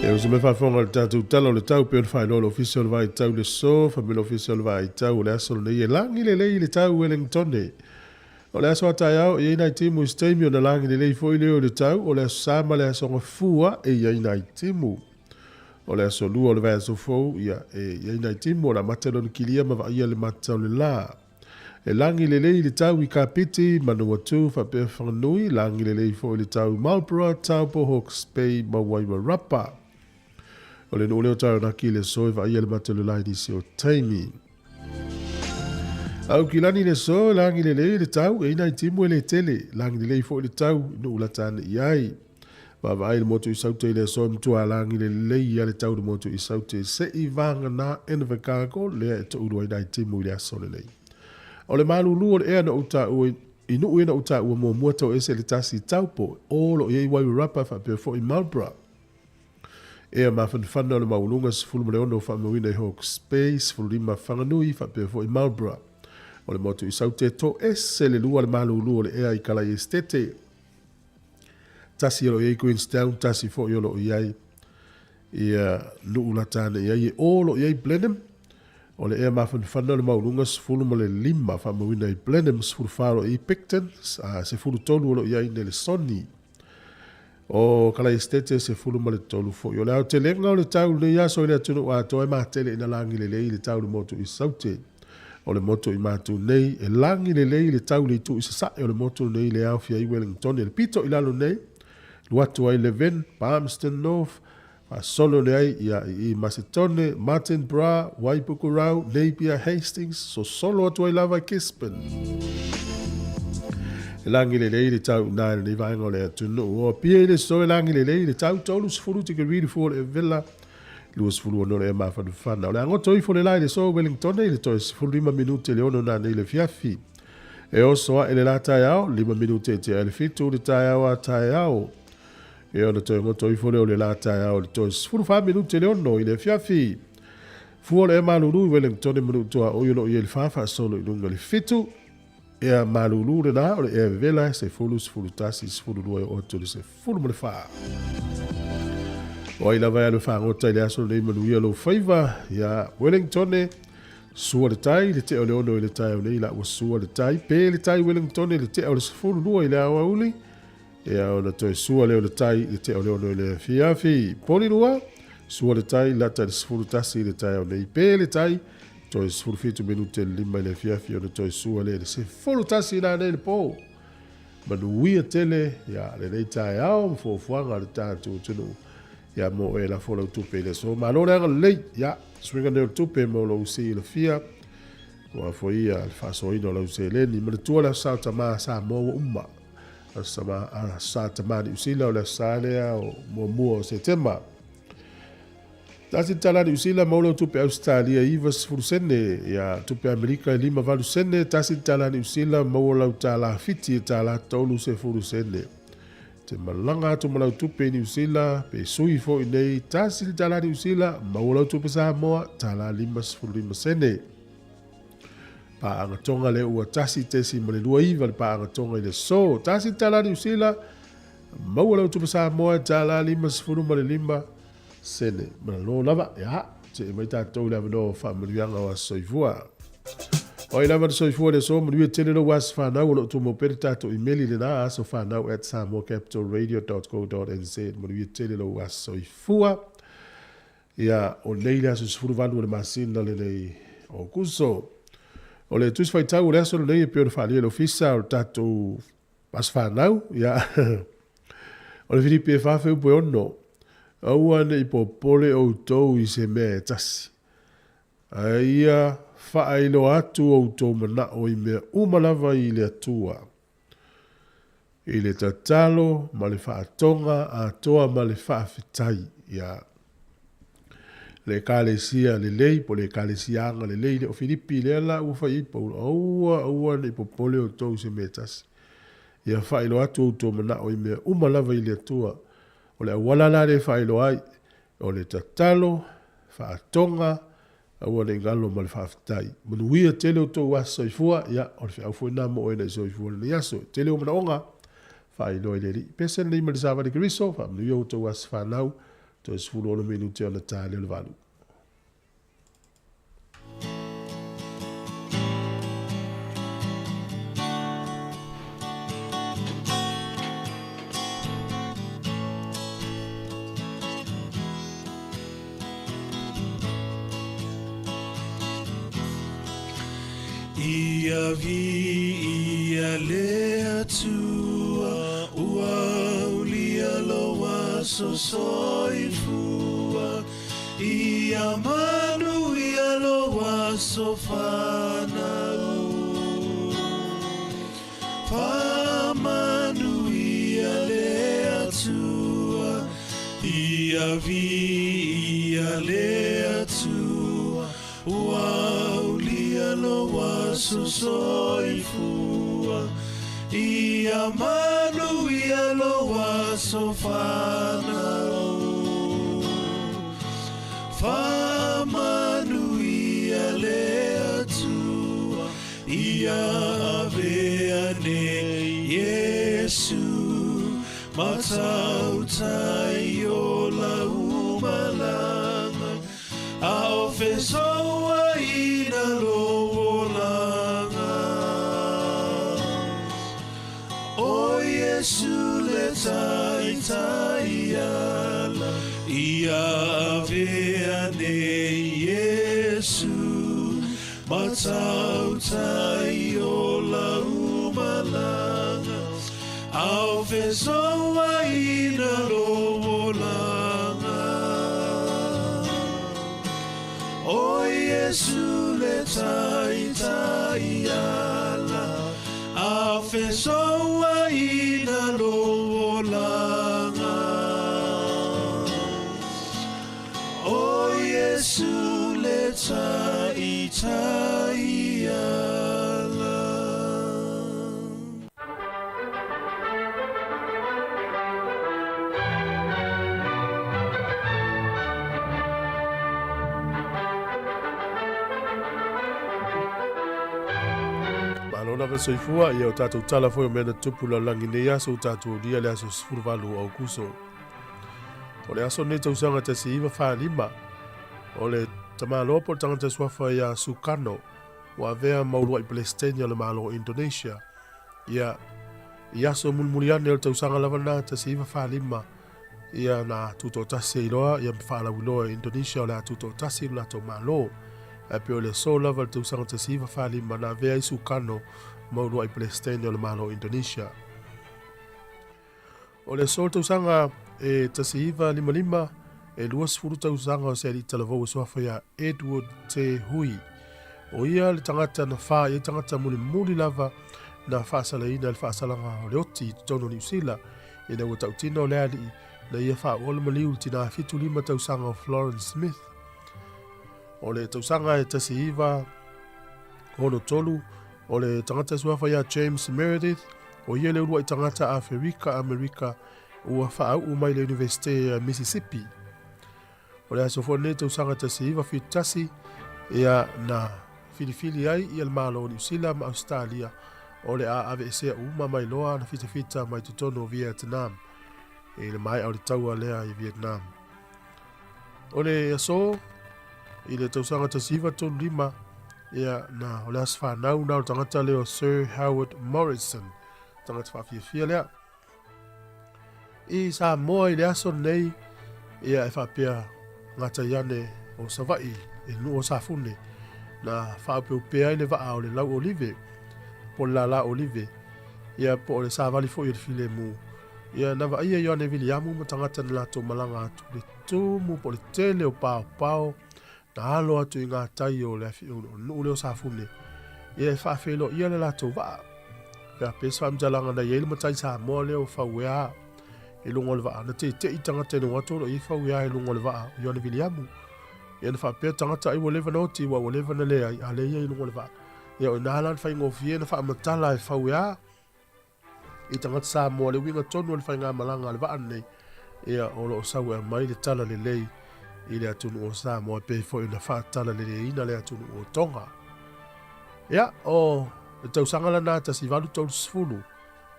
E uso me faafofoga i le tatou tala o le tau pei ona faailoa le Ofisa o le Vaitau i le aso, fai mai le Ofisa o le Vaitau o le aso lenei e lagi lelei i le tau Wellingtone. O le aso a taeao e i ai nai timu i se taimi ona lagi lelei foi lea o le tau, o le aso Sa ma le aso Gafua e i ai nai timu. O le aso Lua o le vaiaso fou, ia, e i ai nai timu o le amata lea ona kilia ma vaaia le mata o le la. E lagi lelei le tau i Kapiti, Manawatu faapea Whanganui, lagi lelei foi le tau i Marlborough, Taupo, Hawke's Bay ma Wairarapa. O le nuu lea o Taranaki le aso e vaaia le mata o le la i nisi o taimi. Aukilani le aso, e lagi lelei le tau, e i nai timu e le tele, lagi lelei foi le tau i nuu lata ane i ai. Vaavaai le motu i Saute i le aso e matua lagi lelei ia le tau i le motu i Saute se'i vagana Invercargill lea e toulu ai nai timu i le aso lenei. O le malulu o le ea na ou taua i nuu ia na ou taua muamua toese le tasi i Taupo, o lo o i ai Wairarapa faapea foi Marlborough. Ea mafanafana o le maualuga 16 o faamauina i Hawke's Bay, 15 Whanganui faapea foi Marlborough. O le motu i Saute toese le lua le malulu o le ea i Kalai Esitete. Tasi o lo o i ai Queenstown, tasi foi o lo o i ai ia nuu lata ane i ai e o lo o i ai Blenheim. O le ea mafanafana o le maualuga 15 faamauina i Blenheim, 14 o lo o i ai Picton, 13 o lo o i ai Nelesoni. O Kalai Esitete 13 foi. O le aotelega o le tau i lenei aso i le atunuu atoa e matele ina lagi lelei le tau i le motu i Saute. O le motu i Matu nei, e lagi lelei le tau i le itu i sasae o le motu nei le aofia ai Wellingtone. Le pito i lalo nei, lu atu ai Levin, Palmerston North, faasolo le ai ia i Masetone, Martinborough, Waipukurau, Napier, Hastings, sosolo atu ai lava i Gisborne. E lagi lelei le tau i ina i lenei vaega o le atunuu. O Apia i le aso e lagi lelei le tau 30 tikeri le fua o le Villa, 26 o le mafanafana. O le agoto ifo le la i le aso Wellingtone i le toe 15 minute le ono nanei le afiafi. E oso ae le la taeao, 5 minute e tea i le 7 le taeao a taeao. E ona toe goto ifo lea o le la taeao i le toe 14 minute le ono i le afiafi. Fua o le ea malulu i Wellingtone ma Nuutuaoi o lo o i ai le fa faasolo i luga i le 7. Ea malulu lena o le ea vevela 10, 11, 12 e oo atu i le 14. O ai lava e alu e fagota i le aso lenei manuia lou faiva ia Wellingtone. Sua le tai, le tea o le ono i le taeao nei la ua sua le tai. Pe le tai Wellingtone le tea o le 12 i le aoauli. Ea ona toe sua lea o le tai i le tea o le ono i le afiafi. Polirua, sua le tai, lata i le 11 i le taeao nei. Pe le tai, toe 17 minute le 5 i le afiafi ona toe sua lea i le 11 nanei le po. Manuia tele ia lenei taeao ma fuafuaga a le tatou atunuu. Ia mo e lafo lau tupe i le aso. Malo le agalelei. Ia, suiga nei o le tupe mo lou silafia. Ua foia le faasoaina o lau seleni. Manatua le aso Sa o Tama Samoa ua uma. Aso Sa Tama Niu Sila o le aso Sa lea o muamua o Setema. Tasi le tala Niu Sila maua lau tupe Ausetalia e 90 sene, ia tupe Amerika e 58 sene. Tasi le tala Niu Sila maua lau tala Fiti e tala 30 sene. Te malaga atu ma lau tupe i Niu Sila, pe sui foi nei, tasi le tala Niu Sila, maua lau tupe Samoa, tala 55 sene. Paaga Tonga lea ua 1.29 le paaga Tonga i le aso. Tasi le tala Niu Sila, maua lau tupe Samoa, tala 55 sene. Malalo lava, ia, see mai tatou i le avanoa o faamanuiaga o aso soifua. O ai lava le soifua le aso, manuia tele lou aso fanau o lo o tumau pea le tatou imeli lena, asofanau@samoacapitalradio.co.nz. Manuia tele lou aso soifua. Ia, o nei le aso 18 o le masina lenei o Aokuso. O le Tusi Faitau o le aso lenei e pei ona faaalia e le Ofisa o le tatou aso fanau, ia, o le Filipi e 4 Feupu e 6. Aua ne i popole outou i se mea e tasi. Ae ia faailoa atu outou manao i mea uma lava i le Atua, i le tatalo ma le faatoga atoa ma le faafetai. Ia, le Ekalesia lelei po o le Ekalesia agalelei lea o Filipi lea la ua fai ai Paulo, aua, aua ne i popole outou i se mea e tasi. Ia faailoa atu outou manao i mea uma lava i le Atua. O le auala la lea e faailoa ai, o le tatalo, faatoga, aua ne i galo ma le faafetai. Manuia tele outou aso soifua, ia, o le feau foi lena mo oe na e soifua i lenei aso. E tele ou manaoga, faailoa i le Alii. Pese lenei ma le Savali Keriso, faamanuia outou aso fanau, toe 16 minute ona ta lea o le 8. Ia viia le Atua, ua aulia lou aso soifua. Ia manuia lou aso fanau. Faamanuia le Atua, ia viia le Atua, ua aulia lou aso soifua. Ia manuia lou aso fanau. Faamanuia le Atua, ia avea nei Iesu, matautai o lau malaga, a o fesouaina lou olaga. O Iesu le taitai ala, ia avea nei Iesu, matautai o lau malaga, a o fesouaina lou olaga. O Iesu le taitai ala, a o fesouaina lou olaga. O Iesu le taitai ala. Malo lava le soifua, ia o tatou tala foi o mea na tutupu lalolagi nei aso ua tatou aulia le aso 18 o Aukuso. O le aso lenei tausaga 1945, o le tamaloa po o le tagata suafa ia Sukarno ua avea ma uluai Peresetene o le Malo o Indonesia. Ia, i aso mulimuli ane o le tausaga lava lena 1945, ia na tutoatasi ai loa ia ma faalauiloa e Indonesia o le a tutoatasi lo latou Malo. Ae pei o le aso lava i le tausaga 1945 na avea ai Sukarno ma uluai Peresetene o le Malo o Indonesia. O le aso o le tausaga e 1955, e 20 tausaga o se alii talavou e suafa ia Edward Te Hui. O ia le tagata na fā i ai tagata mulimuli lava na faasalaina i le faasalaga o le oti i totonu o Niu Sila, ina ua tautino le alii na ia faaoa le maliu i le tinā 75 tausaga o Florence Smith. O le tausaga e 1963, o le tagata suafa ia James Meredith, O ia le uluai tagata Aferika Amerika ua faauu mai le Iunivesite a Mississippi. O le aso foi lenei tausaga 1971, ia na filifili ai ia le Malo o Niu Sila ma Ausetalia o le a aveesea uma mai loa ana fitafita mai totonu o Vietnam i le maea o le taua lea i Vietnam. O le aso i le tausaga 1935, ia, na, o le aso fanau na o le tagata lea o Sir Howard Morrison, tagata faafiafia lea. I Samoa i le aso lenei, ia, e faapea gatai ane o Savaii, i le nuu o Safune, na faaopeopea ai le vaa o le lau olive, po o le lālā olive, ia, po o le savali foi o le filemu. Ia, na vaaia Ioane Viliamu ma tagata na latou malaga atu le tumu po o le tele o paopao. Na alo atu i gatai o le nuu lea o Safune, ia e faafeiloaia le latou vaa. Ia, pe se faamatalaga na i ai le matai Samoa lea o Fauea i luga o le vaa, na tete'i tagata ina o atu o lo o i ai Fauea i luga o le vaa o Ioane Viliamu. Ia na faapea tagata ai ua leva ona oti aua ua leva ona leai, a lea e i ai i luga o le vaa. Ia o i ina la na faigofie na faamatala e Fauea i tagata Samoa le uiga tonu o le faigamalaga a le vaa lenei, ia o lo o sau e aumai le tala lelei i le atunuu o Samoa e pei foi ona faatalaleiina le atunuu o Tonga. Ia, o le tausaga lena 1830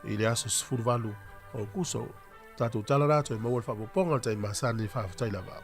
i le aso 18 o Aokuso. Tatou tala la toe maua le faaopoopoga o le taimi masani, faafetai lava.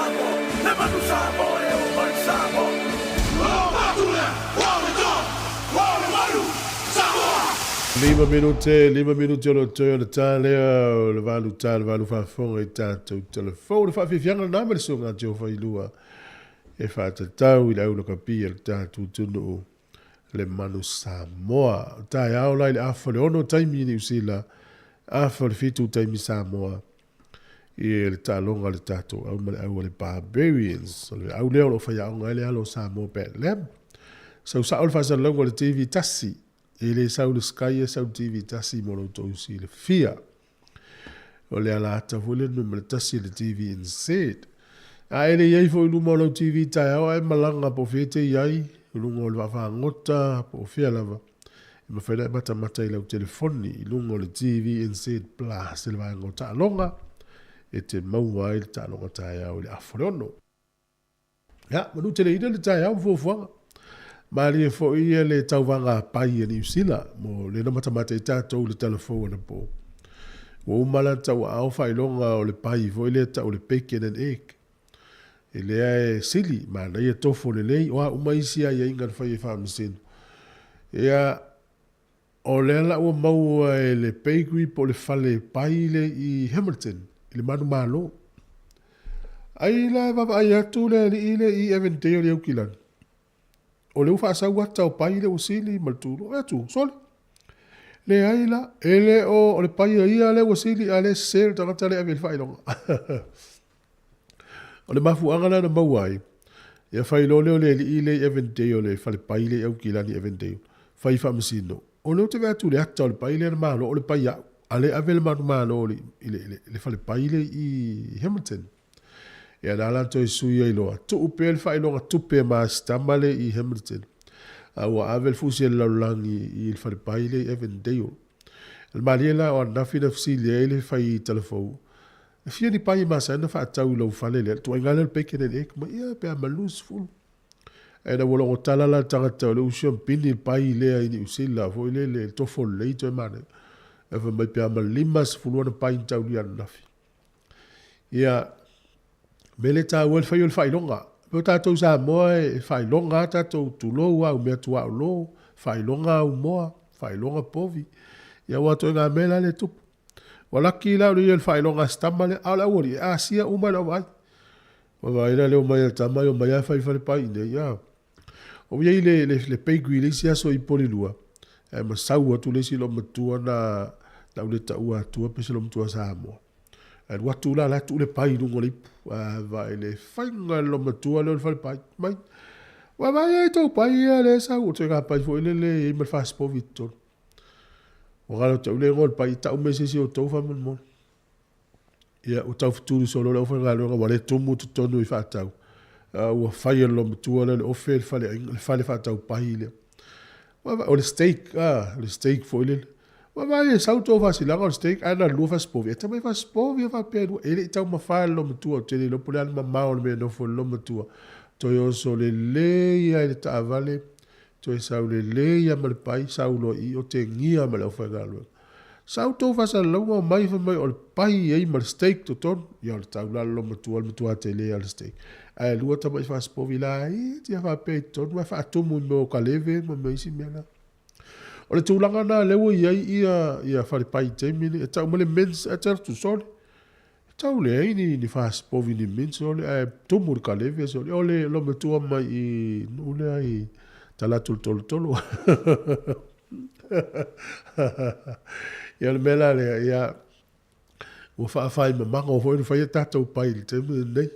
Samoa, le manu Samoa e oo mai Samoa. O lou patu lea, ua o le toa, ua o le manu, Samoa! Lima minute, lima minute o lo o toe o le ta lea o le valu ta le valu faafofoga i tatou telefoni. Le faafiafiaga lena ma le susuga a Jehovah i lua e faatatau i le aulakapi a le tatou atunuu le manu Samoa. O taeao la i le afa o le 6 taimi i Niu Sila, afa o le 7 taimi Samoa i le taaloga a le tatou au ma le au a le Barbarians. O le au lea o lo o faiaoga ai le alo o Samoa Bat Lab. Sau sao le faasalalauga o le TV tasi. E le sau le Sky e sau le TV tasi mo lo outou silafia. O le ala ata foi le numera tasi le TVNZ. A e le i ai foi i luma o lau TV taeao ae malaga po o fea e te i ai, i luga o le vaafagota po o fea lava, e mafai ona e matamata i lau telefoni i luga o le TVNZ Plus i le vaega o taaloga e te maua ai le taaloga taeao i le afa o le ono. Ia, manu teleina le taeao ma fuafuaga. Malie foi ia le tauvaga pai a Niu Sila mo lena matamata i tatou i le tala fou anapo. Ua uma la tauaao faailoga o le pai foi lea tau o le bacon and egg. E lea e sili, manaia tofo lelei, o a uma isi aiaiga na fai e faamasino. Ia, o lea la ua maua e le bakery po o le fale pai lea i Hamilton, i le manumalo. Ai la e vaavaai atu le alii lea i Avondale i Aukilani. O lea ua faasau ata o pai lea ua sili ma le tulo. E atu, sole. Leai la, e le o, o le pai a ia lea ua sili, a lea e sese le tagata lea e ave i le faailoga. O le mafuaaga lea na maua ai, ia fai loa lea o le alii lea i Avondale, o le falepai lea i Aukilani i Avondale, fai faamasino. O lea ou te vaai atu i le ata o le pai lea na malo, o le pai au, a lea e ave le manumalo i le, i le, le falepai lea i Hamilton. Ia na ala toe sui ai loa, tuu pea le faailoga tupe a masitama lea i Hamilton, a ua ave le fusi a le lalolagi i le falepai lea i Avondale. O le malie la o ananafi na fesili ai le fai talafou, E fia ni pai e masani ona faatau i lou fale lea, le tuaiga lea o le bacon and egg, ma ia pe a ma 20. Ae na ua logo tala la le tagata o le usi o pini le pai lea i Niu Sila foi lele, le tofo lelei toe manaia. Ae fai mai pe a ma 50 ana pai na taulia ananafi. Ia, mea lea e taua ai le fai o le faailoga. Pei o tatou i Samoa e faailoga lava tatou, tulou lava, mea tuaolo, faailoga au moa, faailoga povi. Ia aua ituaiga mea la lea e tupu. Ua laki la o le ia i le faailoga a si tama lea, a o le aualii e asia uma i lau vaai. Ua vaai la lea omai a le tama, e omai lava fai falepai i inei, a. Ou i ai le, le, le bakery i le isi aso i Polilua, ae ma sau atu le isi loomatua na, na ou le taua atua pe se loomatua Samoa. Ae alu atu la, la tuu le pai i luga o le ipu. A vaai le faiga le loomatua lea o le falepai. Mai, ua vaai ai tou pai ia lea e sau, o ituaiga pai foi lele e i ai ma le fasipovi i totonu. Ua galo te ule igoa o le pai, tau mai se isi o outou faamolemole. Ia, ua tau fetuli solo le aufaigaluega, ua le tumu i totonu i faatau. A ua fai e le loomatua lea le ofe le fale aiga, le fale faatau pai lea. O le steak, a, o le steak foi lele. Ua vaai e sau tou faasilaga o le steak, ae na o le lua fasipovi. E tamai fasipovi a faapea e lua. E le i taumafa e le loomatua, ou te le iloa po o le a le mamao o le mea e nofo ai le loomatua. Toe oso lelei lava i le taavale, Toe sau lelei lava ma le pai, sau loa i i, otegia ma le aufaigaluega. Sau tou faasalalauga omai fai mai o le pai e i ai ma le steak totonu. Ia o le tau la le loomatua le matua tele lava o le steak. Ae lua tamai fasipovi laiti lava faapea i totonu ae faatumu i mea o kaleve ma mea isi mea la. O le tulaga lena lea ua i ai ia, ia falepai i taimi nei, e tau mai le mince ae te alu atu sole. E tau leai ni, ni fasipovi ni mince sole ae tumu i le kaleve sole. O le loomatua mai i nuu lea i Talaatu le Tolotolo. Ia o le mea la lea, ia, ua faafaimamago foi ona fai a tatou pai i le taimi lenei.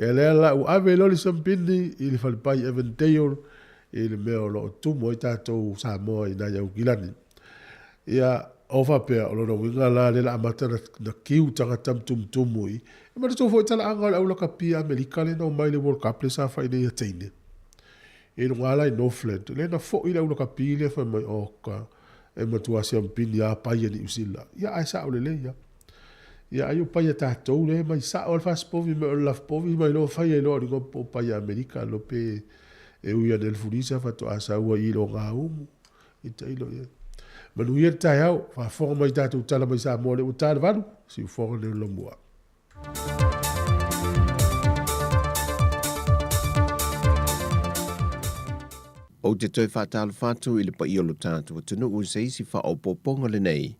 Ia lea la ua ave loa le siampini i le falepai Avondale i le mea o lo o tumu ai tatou Samoa i nai Aukilani. Ia, o faapea, o lona uiga la lea la amata na kiu tagata ma tumutumu i, e manatua foi talaaga o le au lakapi a Amerika lea na omai i le World Cup lea sa fai nei i Ateine. I luga la i Northland, lea na foi le au lakapi lea fai mai, oka, e matua siampini lava pai a Niu Sila. Ia, ae sao lelei lava. Ia, ai o pai a tatou lea e mai sao lava le fasipovi mai o le lafupovi mai loa fai ai loa o le igoa po o pai a Amerika loa pe e ui ane i le fulisa faatoa sau ai i le ogaumu. I tailo i ai. Manuia le taeao, faafofoga mai i tatou tala mai Samoa lea ua ta le valu, siufofoga nei o le Lomua. Ou te toe faatalofa atu i le paia o lo tatou atunuu i se isi faaopoopoga lenei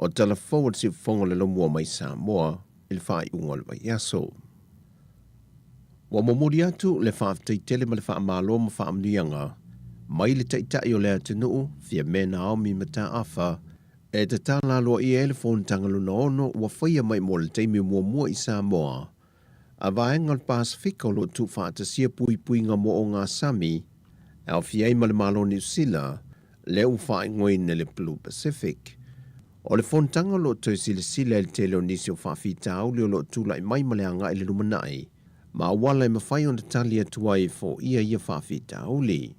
o Tala Fou o le Siufofoga o le Lomua mai Samoa i le faaiuga o le vaiaso. Ua momoli atu le faafetai tele ma le faamalo ma faamanuiaga mai le Taitai o le atunuu, Fiame Naomi Mataafa, e tatala aloaia ai le Fonotaga Lona Ono ua faia mai mo le taimi muamua i Samoa a vaega o le Pasefika o lo o tuufaatasia puipuiga mo ogasami e aofia ai ma le Malo o Niu Sila, lea ua faaigoaina le Blue Pacific. O le fonotaga o lo o toe silasila i le tele o nisi o faafitauli o lo o tulai mai ma le agai i le lumanai, ma auala e mafai ona tali atu ai e foia ia faafitauli.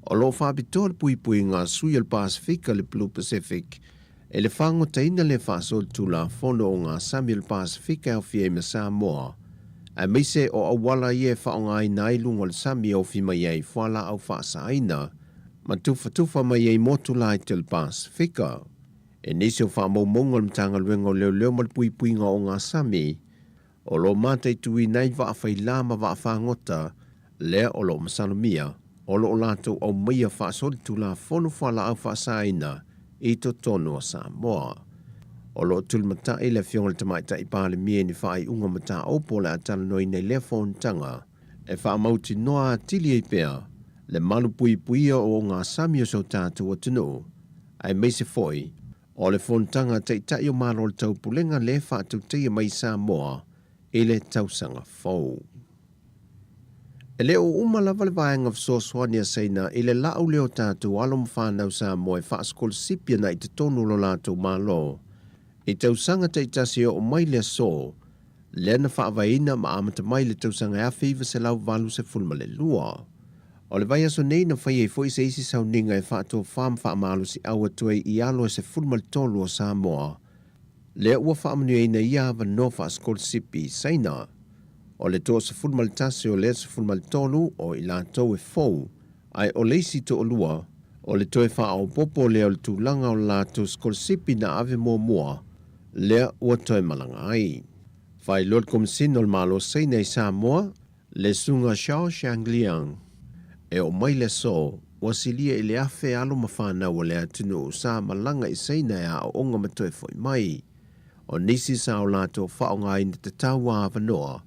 O lo o faapitoa le puipuiga a sui o le Pasefika le Blue Pacific e le fagotaina le faasolitulafono o ogasami o le Pasefika e aofia ai ma Samoa, aemaise o auala ia e faaaogaina ai luga o le sami e ofi mai ai fualaau faasaina ma tufatufa mai ai motu laiti o le Pasefika. E nisi o faamaumauga o le Matagaluega o Leoleo ma le Puipuiga o Ogasami, o lo o mataituina ai vaa faila ma vaa fagota lea o lo o masalomia o lo o latou aumaia faasolitulafono fualaau faasaina i totonu o Samoa. O lo o tulimatai le Afioga i le Tamaitai Palemia i ni faaiuga mataupu o le a talanoaina i lea fonotaga e faamautinoa atili ai pea le malupuipuia o ogasami o si o tatou atunuu, aemaise foi o le fonotaga a Taitai o Malo o le Taupulega lea e faatautaia mai i Samoa i le tausaga fou. E le o uma lava le vaega fesoasoani a Saina i le lau lea o tatou alo ma fanau Samoa e faasikolasipi ana i totonu o lo latou Malo i tausaga taitasi e oo mai le aso lea na faavaeina ma amata mai i le tausaga e 1982. O le vaiaso nei na fai ai foi se isi sauniga e faatofa ma faamalosiau atu ai i alo e 13 o Samoa lea ua faamanuiaina ia avanoa faasikolasipi i Saina. O le toa 11 o lea 13 o i latou e fou, ae o le isi toalua, o le toe faaopoopo lea o le tulaga o le latou sikolasipi na ave muamua lea ua toe malaga ai. Faailoa le Komesina o le Malo Saina i Samoa, le Susuga Xiao Xiangliang, e oo mai le aso, ua silia i le 1000 alo ma fanau a le atunuu sa malaga i Saina e aooga ma toe foi mai. O nisi sa o latou faaaogaina tatau a avanoa,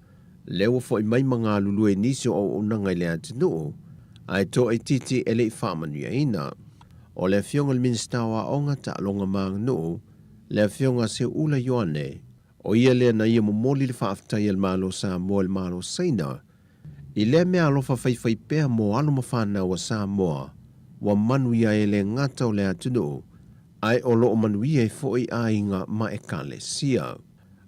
lea ua foi mai ma galulue i nisi o auaunaga i le atunuu, ae toaitiiti e le i faamanuiaina. O le Afioga i le Minisita o Aoga, Taaloga ma Aganuu, le Afioga Seuula Ioane, o ia lea na ia momoli le faafetai a le Malo Samoa i le Malo Saina i lea mea alofa faifaipea mo alo ma fanau a Samoa ua manuia ai e le gata o le atunuu ae o lo o manuia ai foi aiga ma Ekalesia.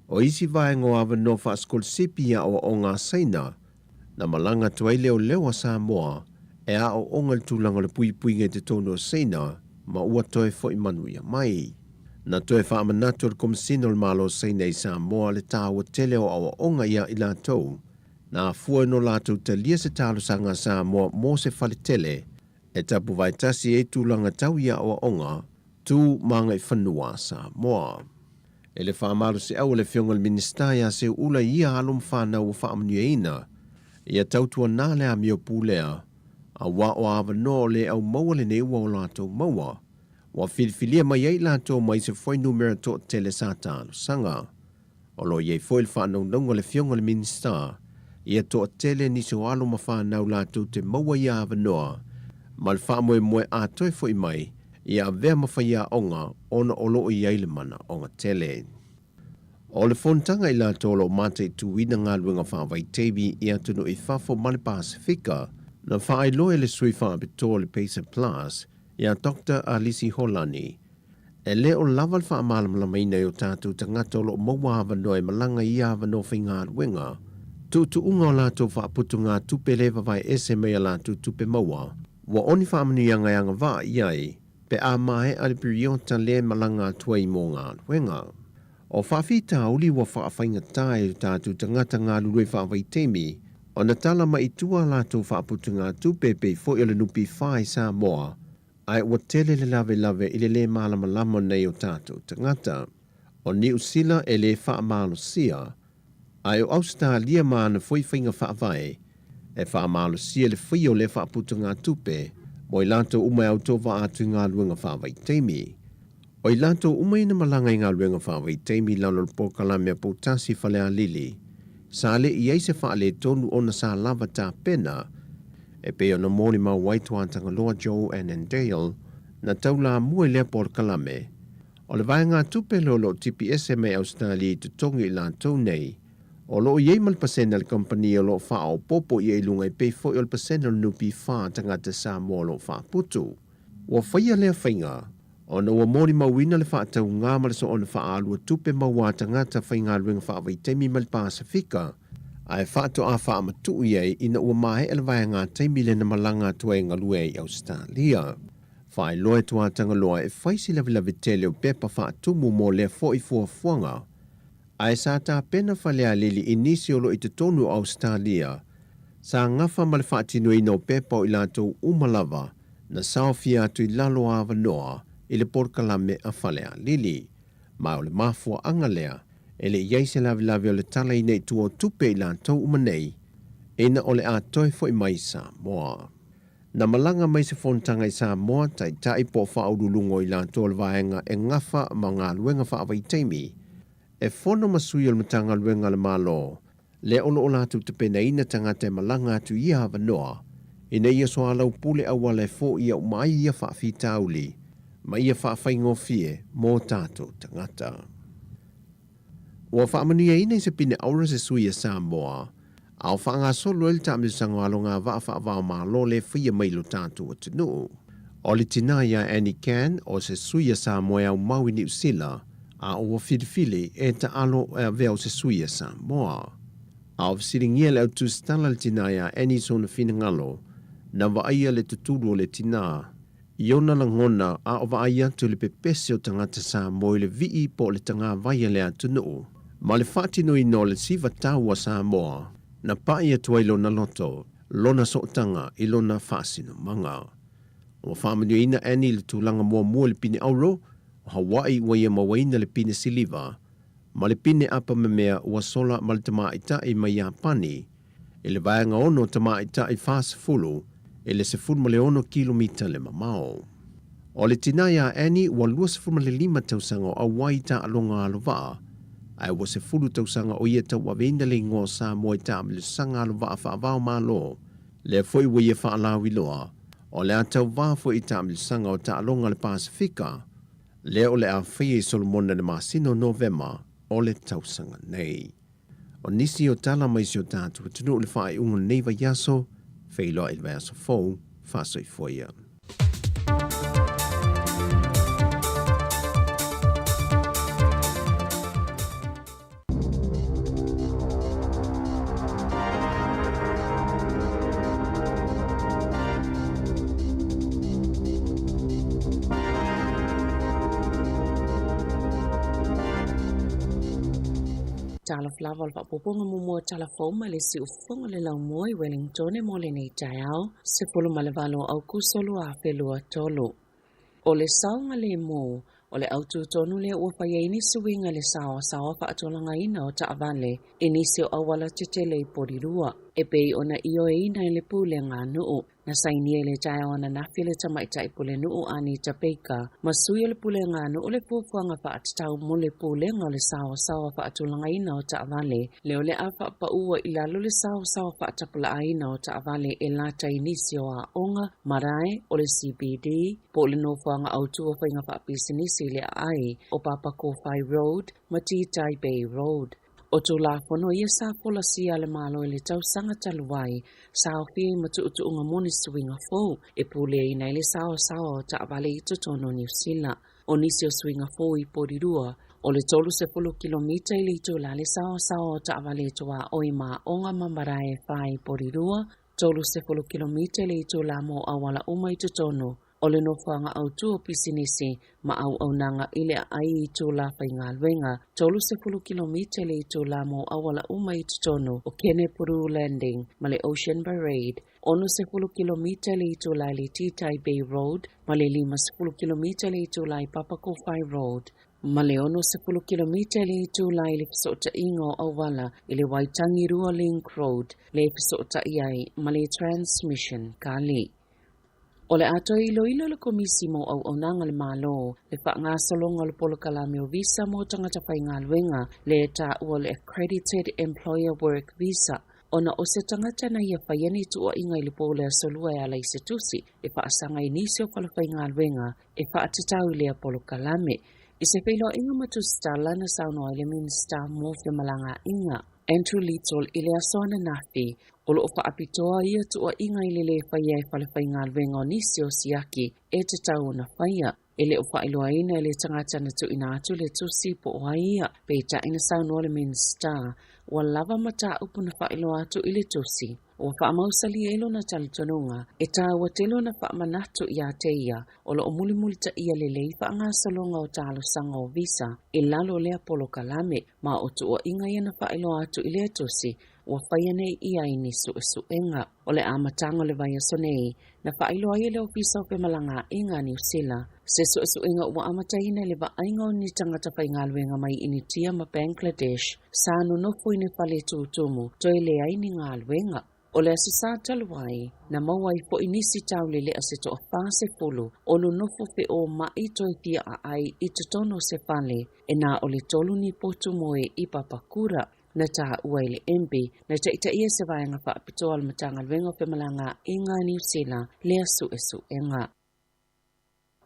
O isi vaega o avanoa faasikolasipi i aoaoga a Saina na malaga atu ai leoleo a Samoa e aoaoga i le tulaga o le puipuiga i totonu o Saina ma ua toe foi manuia mai. Na toe faamanatu e le Komesina o le Malo o Saina i Samoa le taua tele o aoaoga ia i latou na afua i no latou talia se talosaga a Samoa mo se fale tele e tapuvaetasi ai tulaga tau i aoaoga tu ma agaifanua a Samoa. E le faamalosiau a le Afioga i le Minisita ia Seuula i ia alo ma fanau ua faamanuiaina, ia tautuana le amio pulea, auā o avanoa o le au maua lenei ua o latou maua, ua filifilia mai ai i latou mai se fuainumera toatele sa talosaga. O lo o i ai foi le faanaunauga a le Afioga i le Minisita ia toatele nisi o alo ma fanau latou te maua ia avanoa ma le faamoemoe a toe foi mai ia avea ma faiaoga ona o lo o i ai le manaoga tele. O le fonotaga i latou o lo o mataituina galuega faavaitaimi i atunuu i fafo ma le Pasefika, na faailoa e le sui faapitoa o le Pacer Plus ia Doctor Alisi Holani, E le o lava le faamalamalamaina e o tatou tagata o lo o maua avanoa e malaga i ia avanoa faigaluega, tuutuuga o latou faaputugatupe le vavae ese mai a latou tupe maua. Ua o ni faamanuiaga e agavaa i ai pe a maea le piriota lea e malaga atu ai mo galuega. O faafitauli ua faafaigata e o tatou tagata galulue faavaitaimi ona tala mai i tua a latou faaputugatupe e pei foi o le NPF i Samoa, Ae ua tele le lavelave i le lē malamalama nei o tatou tagata. O Niu Sila e lē faamalosia, ae o Ausetalia ma ana foi faiga faavae e faamalosia le faia o lea faaputugatupe. Mo i latou uma e autovaa atu i galuega faavaitaimi. O i latou uma ia na malaga i galuega faavaitaimi i lalo o le polokalame a Poutasi i Falealili, sa le i ai se faaletonu ona sa lava tapena, e pei ona molimau ai Tuatagaloa Joe Annandale, na taulamua i lea polokalame. O le vaegatupe lea o lo o tipi ese mai Ausetalia i totogi i latou nei, O lo o i ai ma le pasene a le kamupani o lo o faaopoopo i ai i luga e pei foi o le pasene o le NPF a tagata Samoa o lo o faaputu. Ua faia lea faiga ona ua molimauina le faatauga ma le soona faaalua tupe maua a tagata faigaluega faavaitaimi mai le Pasefika, ae faatoa faamatuu i ai ina ua maea le vaega taimi lea na malaga atu ai e galue ai i Ausetalia. Faailoa e Tuatagaloa e fai se lavelave tele o pepa faatumu mo lea foi fuafuaga. Ae sa tapena Falealili i nisi o lo i totonu o Ausetalia, sa gafa ma le faatinoina o pepa o i latou uma lava na saofia atu i lalo a avanoa i le polokalame a Falealili. Ma o le mafuaaga lea e le i ai se lavelave o le tala ina i tua o tupe i latou uma nei ina o le a toe foi mai i Samoa. Na malaga mai se fonotaga i Samoa, taitai po o faauluuluga o i latou o le vaega e gafa ma galuega faavaitaimi, e fono ma sui o le Matagaluega a le Malo, lea o lo o latou tapenaina tagata e malaga atu i ia avanoa, ina ia soalaupule auala e foia uma ai ia faafitauli ma ia faafaigofie mo tatou tagata. Ua faamanuiaina i se pine aura se sui a Samoa, a o faagasolo ai le taamilosaga o alogavaa faava-o-Malo le faia mai i lo tatou atunuu. O le tinā iā Annie Cann, o se sui a Samoa e aumau i Niu Sila, a ua filifili e taalo e avea o se sui a Samoa. A o fesiligia le au tusitala le tinā iā Annie i sona finagalo, na vaaia le tutulu o le tinā, I ona lagona, a o vaai atu i le pepese o tagata Samoa i le vii po o le tagavai a le atunuu, ma le faatinoina o le siva tau a Samoa, na pai atu ai lona loto, lona sootaga i lona faasinomaga. Ua faamanuiaina Annie i le tulaga muamua i le pine auro, o Hawaii ua ia mauaina le pine siliva, ma le pine apamemea ua sola ma le tamaitai mai Iapani, i le vaega ono tamaitai 40 i le 16 kilomita le mamao. O le tinā iā Annie ua 25 tausaga o auai i taaloga alovaa, ae ua 10 tausaga o ia tauaveina le igoa o Samoa i taamilosaga alovaa faava-o-Malo, lea foi ua ia faalauiloa, o le a tauva foi i taamilosaga o taaloga a le Pasefika, lea o le a faia i Solomona i le masina o Novema o le tausaga nei. O nisi o tala mai si o tatou atunuu i le faaiuga o lenei vaiaso, feiloai i le vaiaso fou, faasoifua ia. Talofa lava o le faaopoopoga muamua o tala fou mai le siufofoga o le laumua i Wellingtone mo lenei taeao, 18 o Aukuso 2023. O le saogalemu, o le autū tonu lea ua fai ai nisi uiga i le saoasaoa faatulagaina o taavale i nisi o auala tetele i Porirua, e pei ona ioeina e le Pulega a Nuu. Na sainia i le taeao ananafi e le Tamaitai Pulenuu Anita Baker ma sui o le Pulega a Nuu le fuafuaga faatatau mo le Pulega o le Saoasaoa Faatulagaina o Taavale lea o le a faapaua i lalo le saoasaoa faatapulaaina o taavale e lata i nisi o aoga, marae o le CBD po o le nofoaga autu o faiga faapisinisi i le aai o Papakōwhai Road ma Tītai Bay Road. O Tulafono ia sa folasia a le Malo i le tausaga talu ai, sa aofia i matuutuuga mo ni suiga fou e puleaina ai le saoasaoa o taavale i totonu o Niu Sila. O nisi o suiga fou i Porirua, o le 30 kilomita i le itula le saoasaoa o taavale e tuaoi ma aoga ma marae e fa i Porirua, 30 kilomita i le itula mo auala uma i totonu o le nofoaga autū o pisinisi ma auaunaga i le aai i itula faigaluega, 30 kilomita i le itula mo auala uma i totonu o Kenepuru Landing ma le Ocean Parade, 60 kilomita i le itula i le Tītai Bay Road ma le 50 kilomita i le itula i Papakōwhai Road, ma le 60 kilomita i le itula i le fesootaiga o auala i le Waitangirua Link Road le e fesootai ai ma le Transmission Kali. O le a toe iloilo le Komisi mo Auaunaga a le Malo le faagasologa o le polokalame o visa mo tagata faigaluega le taua o le Accredited Employer Work Visa ona o se tagata na ia faia ni tuuaiga i le po o le Aso Lua e ala i se tusi e faasaga i nisi o falefaigaluega e faatatau i lea polokalame. I se feiloaiga ma tusitala na saunoa ai le Minisita mo Femalagaaiga, Andrew Little i le aso ananafi, o lo o faapitoa ia tuuaiga i le lē faia e falefaigaluega o nisi o siaki e tatau ona faia. E le o faailoaina e le tagata na tuuina atu le tusi po o ai ia, peitai na saunoa le Minisita ua lava mataupu na faailoa atu i le tusi. Ua faamausali ai lona talitonuga e taua tele ona faamanatu ia te ia o lo o mulimulitaia lelei faagasologa o talosaga o visa i lalo o lea polokalame ma o tuuaiga ia na faailoa atu i lea tusi ua faia nei ia i ni suesuega. O le amataga o le vaiaso nei, na faailoa ai e le Ofisa o Femalagaaiga a Niu Sila se suesuega ua amataina i le vaaiga o ni tagata faigaluega mai Initia ma Bangladesh sa nonofo i ni fale tutumu toe leai ni galuega. O le Aso Sa talu ai, na maua ai foi nisi taulelea se toa-40 o nonofo feoma'i toe fia aai i totonu o se fale e na o le tolu ni potu moe i Papakura. Na taua e le MB na taitaia se vaega faapitoa a le Matagaluega o Femalagaaiga a Niu Sila lea suesuega.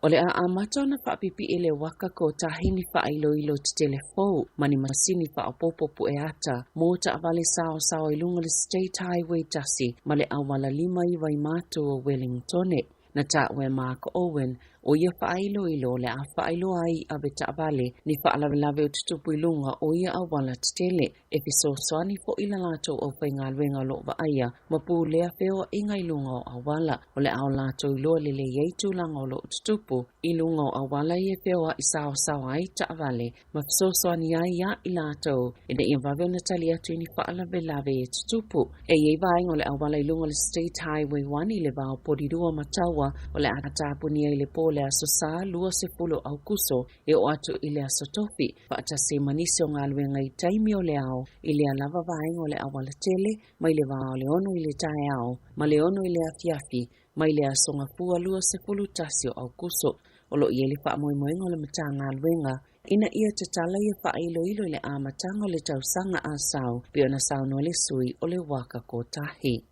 O le a amata ona faapipii le waka kotahi ni faailoilo tetele fou ma ni masini faaopoopo pueata mo taavale saosaoa i luga o le State Highway 1 ma le auala 5 i Waimatu o Wellingtone. Na taua e Mark Owen o ia faailoilo o le a faailoa ai i avetaavale ni faalavelave o tutupu i luga o ia auala tetele e fesoasoani foi i la latou aufaigaluega o lo o vaaia ma pulea feoaiga i luga o auala. O le a o latou iloa lelei ai tulaga o lo o tutupu i luga o auala ia e feoai saosaoa ai taavale ma fesoasoani ai ia i latou ina ia vave ona tali atu i ni faalavelave e tutupu. E i ai vaega o le auala i luga o le State Highway 1 i le va o Porirua ma Taua o le a tapunia i le po o le Aso Sa 20 o Aukuso e oo atu i le Aso Tofi, faatasi ma nisi o galuega i taimi o le ao i lea lava vaega o le aualatele mai le va o le 6 i le taeao ma le 6 i le afiafi mai le Aso Gafua 21 o Aukuso. O lo o i ai le faamoemoega o le Matagaluega ina ia tatala ia faailoilo i le amataga o le tausaga a sau, pei ona saunoa le sui o le Waka Kotahi.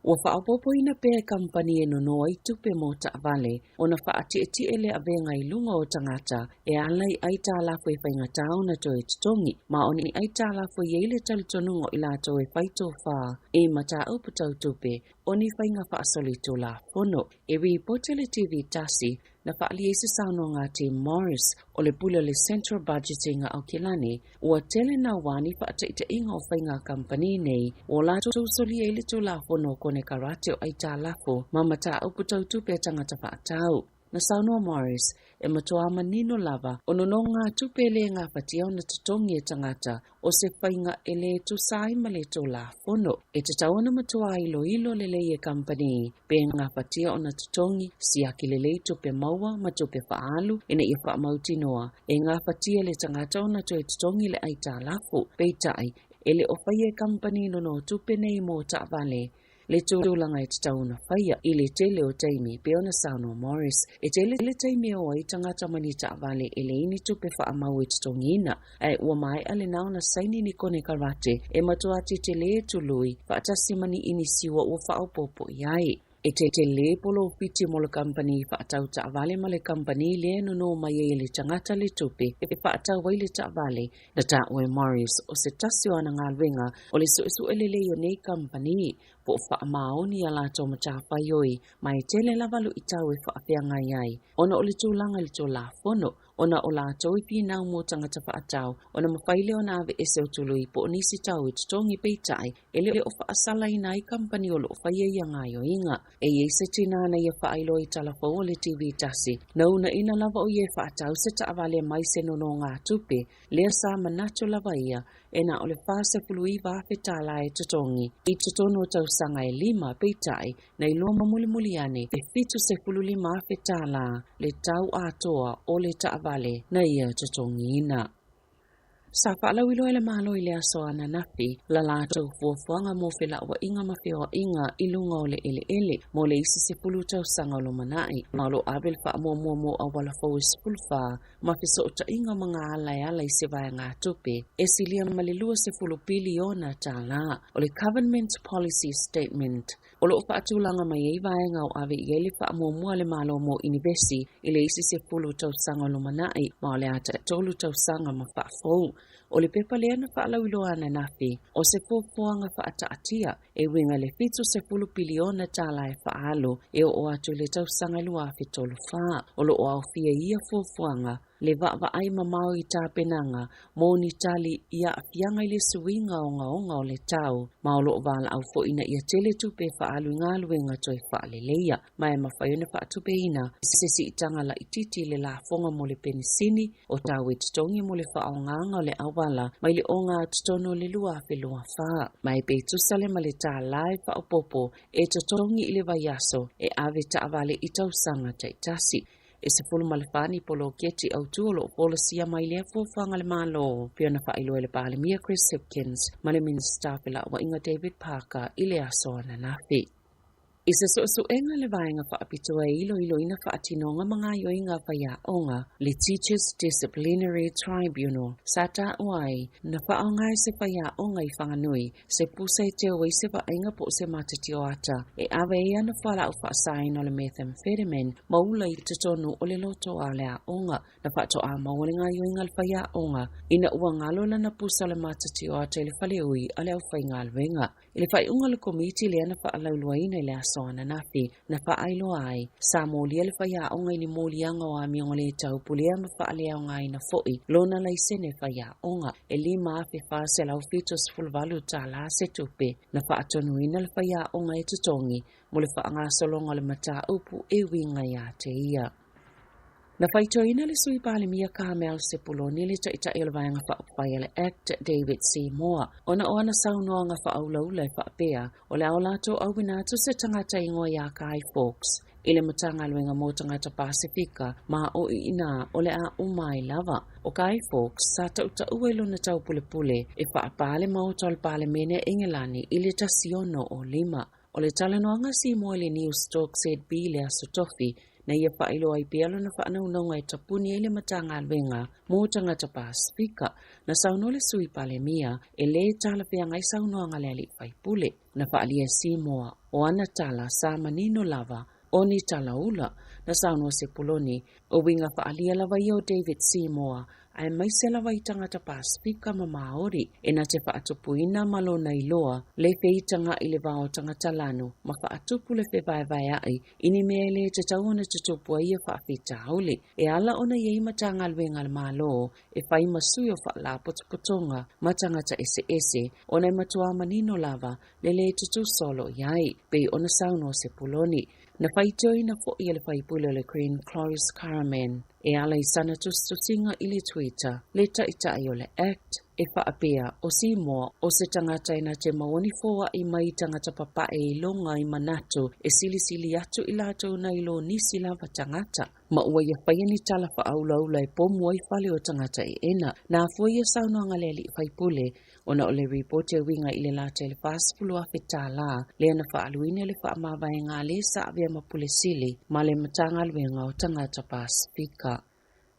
Ua faaopoopoina pea e kamupani e nono ai tupe mo taavale ona faatietie le avega i luga o tagata e ala i aitalafu e faigata ona toe totogi, ma o ni aitalafu e i ai le talitonuga o i latou e fai tofa i mataupu tau tupe o ni faiga faasolitulafono. E ripoti le TV tasi na faaalia ai se saunoaga a Tim Morris o le pule o le Central Budgeting a Aokelani, ua tele naua ni faataitaiga o faiga kamupani nei ua latou solia ai le Tulafono o Konekarate o Aitalafu ma Mataupu Tau Tupe a Tagata Faatau. Na saunoa Morris, e matua manino lava o nonogatupe e le gafatia ona totogi e tagata o se faiga e le tusa ai ma le Tulafono. E tatau ona matua iloilo lelei e kamupani pe gafatia ona totogi, siaki lelei tupe maua ma tupe faaalu ina ia faamautinoa e gafatia le tagata ona toe totogi le aitalafu. Peitai, e le o faia e kamupani nonotupe nei mo taavale le tulaga e tatau ona faia i le tele o taimi, pei ona saunoa Morris. E tele le taimi e o ai tagata ma ni taavale e leai ni tupe faamau e totogiina, ae ua maea lena ona saini ni konekarate e matua tetele tului faatasi ma ni inisiua ua faaopoopo i ai. E tetele polofiti mo le kamupani faatau taavale ma le kamupani lea e nono mai ai e le tagata le tupe e faatau ai le taavale. Na taua e Morris o se tasi o ana galuega o le suesue lelei o nei kamupani po o faamaoni a latou matafaioi ma e tele lava luitau e faafeagai ai ona o le tulaga i le Tulafono ona o latou i finau mo tagata faatau ona mafai lea ona aveese o tului po o nisi tau e totogi peitai e le o faasalaina ai kamupani o lo o faia ia gaoioiga. E i ai se tinā na ia faailoa i talafou o le TV tasi, na uunaina lava o ia e faatau se taavale mai se nonogatupe, lea sa manatu lava ia e na o le $49,000 tālā e totogi i totonu o tausaga e lima, peitai, na iloa ma mulimuli ane e $75,000 tālā le tau atoa o le taavale na ia totogiina. Sa faalauiloa e le Malo i le aso ananafi la latou fuafuaga mo felauaiga ma feoaiga i luga o le eleele mo le isi 10 tausaga o lumanai, ma o lo o ave le faamuamua mo auala fou e 14 ma fesootaiga ma magaala e ala i se vaegatupe e silia ma le 20 piliona tālā. O le Government Policy Statement o lo o faatulaga mai ai vaega o ave i ai le faamuamua a le Malo mo inivesi i le isi 10 tausaga o lumanai, ma o le a taitolu tausaga ma faafou. O le pepa lea na faalauiloa ananafi, o se fuafuaga faataatia e uiga i le 70 piliona tālā e faaalu e oo atu i le tausaga 2034. O lo o aofia i ia fuafuaga le vaavaai mamao i tapenaga mo ni tali i aafiaga i le suiga ogaoga o le tau, ma o lo o valaau foi ina ia tele tupe e faaalu i galuega toe faaleleia, ma e mafai ona faatupeina se siitaga laitiiti i le lafoga mo le penisini o tau e totogi mo le faaaogaga o le auala mai le ogatotonu o le 2024, ma e pe tusa le ma le tālā e faaopoopo e totogi i le vaiaso e ave taavale i tausaga taitasi. E 14 ni poloketi autū o lo o folasia mai lea fuafuaga a le Malo, pei ona faailoa e le Palemia Chris Hipkins ma le Minisita o Felauaiga David Parker i le aso ananafi. I se suesuega a le Vaega Faapitoa e iloiloina faatinoga ma gaoioiga a faiaoga, le Teachers Disciplinary Tribunal, sa taua ai na faaaoga e se faiaoga i Whanganui se pusa e teu ai se vaaiga po o se matatio ata e ave ai ana fualaau faasaina o le methamphetamine ma ula i totonu o le loto a le aoga. Na faatoa maua le gaoioiga a le faiaoga ina ua galo lana pusa o le matatio ata i le faleui a le aufaigaluega. I le faaiuga o le Komiti lea na faalauiloaina i le aso ananafi, na faailoa ai, sa molia le faiaoga i ni moliaga o amioga le taupulea ma faaleaogaina foi lona laisene faiaoga e $5,478 tālā se tupe. Na faatonuina le faiaoga e totogi mo le faagasologa o le mataupu e uiga ia te ia. Na faitioina le Sui Palemia Carmel Sepuloni le Taitai o le Vaega Faaupufai a le Act David Seymour ona o ana saunoaga faaulaula e faapea o le a o latou auina atu se tagata igoa iā Guy Fawkes i le Matagaluega mo Tagata Pasefika ma o i ina o le a uma ai lava. O Guy Fawkes sa tautaua i lona taupulepule e faapā le Maota o le Palemene a Engelani i le 1605. O le talanoaga a Seymour i le Newstalk ZB i le Aso Tofi, na ia faailoa ai pea lona faanaunauga e tapuni ai le Matagaluega mo Tagata Pasefika. Na saunoa le Sui Palemia e lē talafeagai saunoaga a le alii faipule. Na faaalia e Seymour o ana tala sa manino lava o ni tala ula. Na saunoa Sepuloni, o uiga faaalia lava ia o David Seymour aemaise lava i tagata Pasefika ma Māori e na te faatupuina ma lona iloa le feitaga i le va o tagata lanu ma faatupu le fevaevaea'i i ni mea e lē tatau ona tutupu ai ia faafitauli. E ala ona i ai Matagaluega a le Malo e fai ma sui o faalapotopotoga ma tagata eseese ona e matuā manino lava le lē tutusa o lo o i ai, pei ona saunoa Sepuloni. Na faitioina foi e le faipule o le Green Cloris Caraman e ala i sana tusitusiga i le Twitter, le Taitai o le Act, e faapea, o Seymour o se tagata e na te maua ni foa'i mai i tagata papae i loga i manatu e silisili atu i latou nai lo nisi lava tagata, ma ua ia faia ni tala faaulaula e pomu ai fale o tagata eena. Na afua ia saunoaga a le alii faipule ona o le ripoti e uiga i le lata i le $40,000 tālā lea na faaaluina i le faamavaega a le sa avea ma Pule Sili ma le Matagaluega o Tagata Pasefika.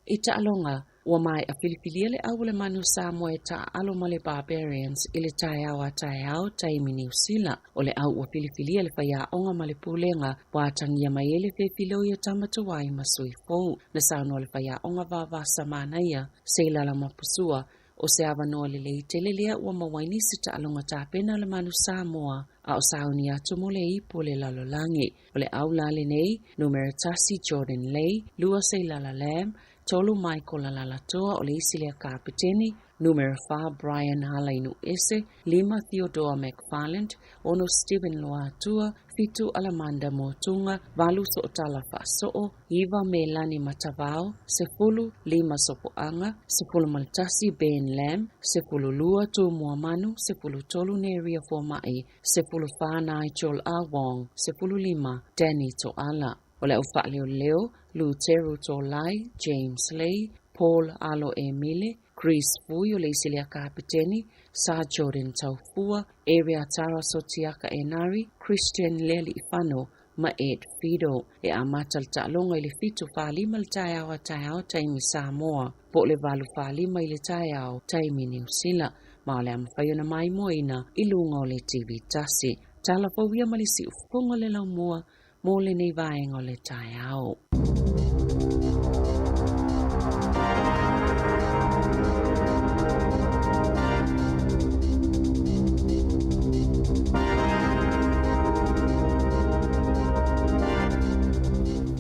I taaloga, ua maea filifilia le au o le Manu Samoa e taaalo ma le Barbarians i le taeao a taeao taimi Niu Sila. O le au ua filifilia le faiaoga ma le pulega ua atagia mai ai le fefiloi o tama tuai ma sui fou. Na saunoa le faiaoga Vavasa Manaia, Seilala Mapusua, O se avanoa lelei tele lea ua maua ai nisi taaloga tapena o le Manu Samoa a o sauni atu mo le ipu o le lalolagi. O le au la lenei, numera tasi Jordan Lay, lua Seilala Lam, tolu Michael Alalatoa o le isi lea kapeteni, numera fa Brian Halainu'ese, lima Theodore McFarland, ono Steven Loatua, fitu Alamanda Motunga, valu So'otala Fa'aso'o, iva Melani Matavao, sefulu, lima Sopo'aga, 11 Ben Lam, 12 Tumua Manu, 13 Neria Foma'i, 14 Nigel A Wong, 15 Danny To'ala. O le au faaleoleo, Luteru Tolai, James Lee, Paul Alo Emile, Chris Fui o le isi lea kapeteni, Sir Jordan Taufua, Area Taraso Tiaka Enari, Christian Lealiifano ma Ed Fido. E amata le taaloga i le 7:45 le taeao a taeao taimi Samoa, po o le 8:45 i le taeao taimi Niu Sila, ma o le a mafai ona maimoaina i luga o le TV tasi. Tala fou ia ma le siufofoga o le laumua mo lenei vaega o le taeao.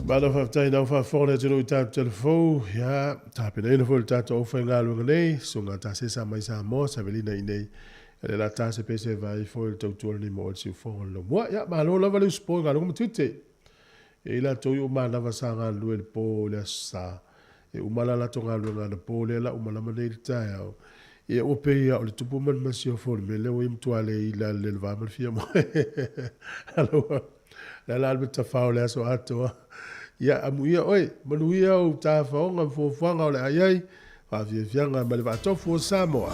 Malo faafetai nau faafofoga le atunuu i tatou telefou. Ia, tapenaina foi le tatou aufaigaluega nei, susuga Tasesa mai Samoa, Savelina i nei. Le la tase pese vai foi le tautua lenei mo le siufofoga o le laumua. Ia, malo lava le usupo i galuega ma tiute. E i latou i o manava sa galulue i le po i le Aso Sa. E uma la latou galuega anapo lea la uma lama nei i le taeao. Ia ua pei lava o le tupu ma le masiofo o le mea lea ua ia matua le ila le va ma le fia moe. Aloha. Le ala le tafao le aso atoa. Ia amuia oe, manuia ou tafaoga ma fuafuaga o le a i ai, faafiafiaga ma le vaatofu o Samoa.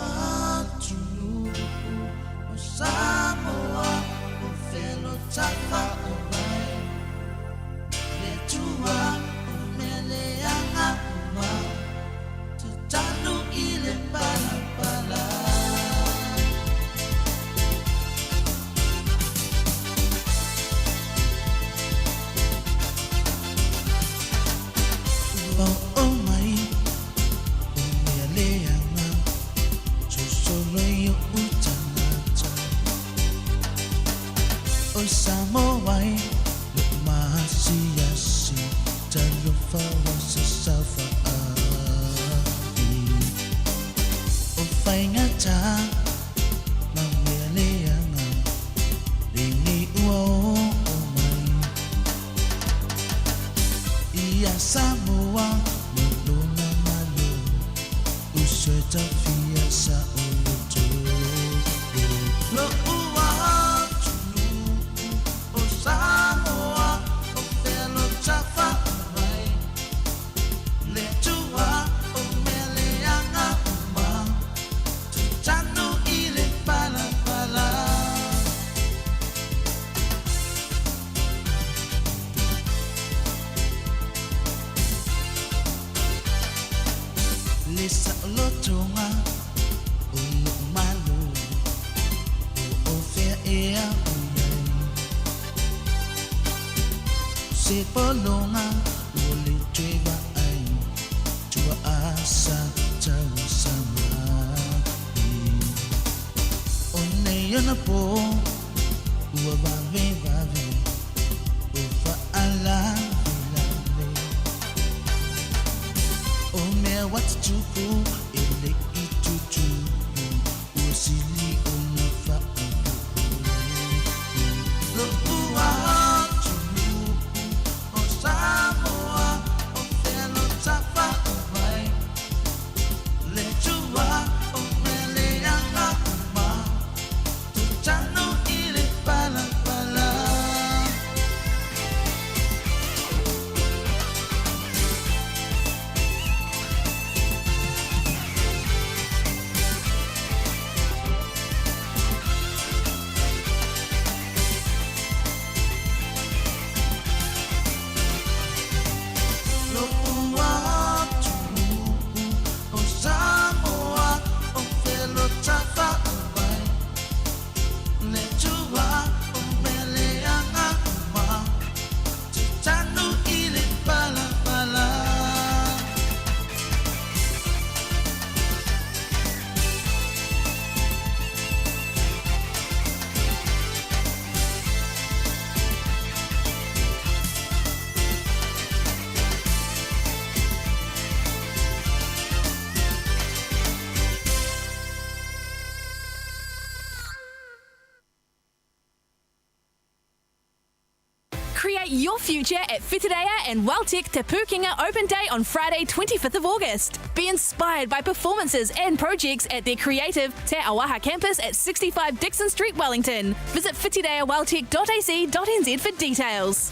Create your future at Whitireia and WelTec Te Pūkenga Open Day on Friday 25th of August. Be inspired by performances and projects at their creative Te Auaha campus at 65 Dixon Street, Wellington. Visit whitireaweltec.ac.nz for details.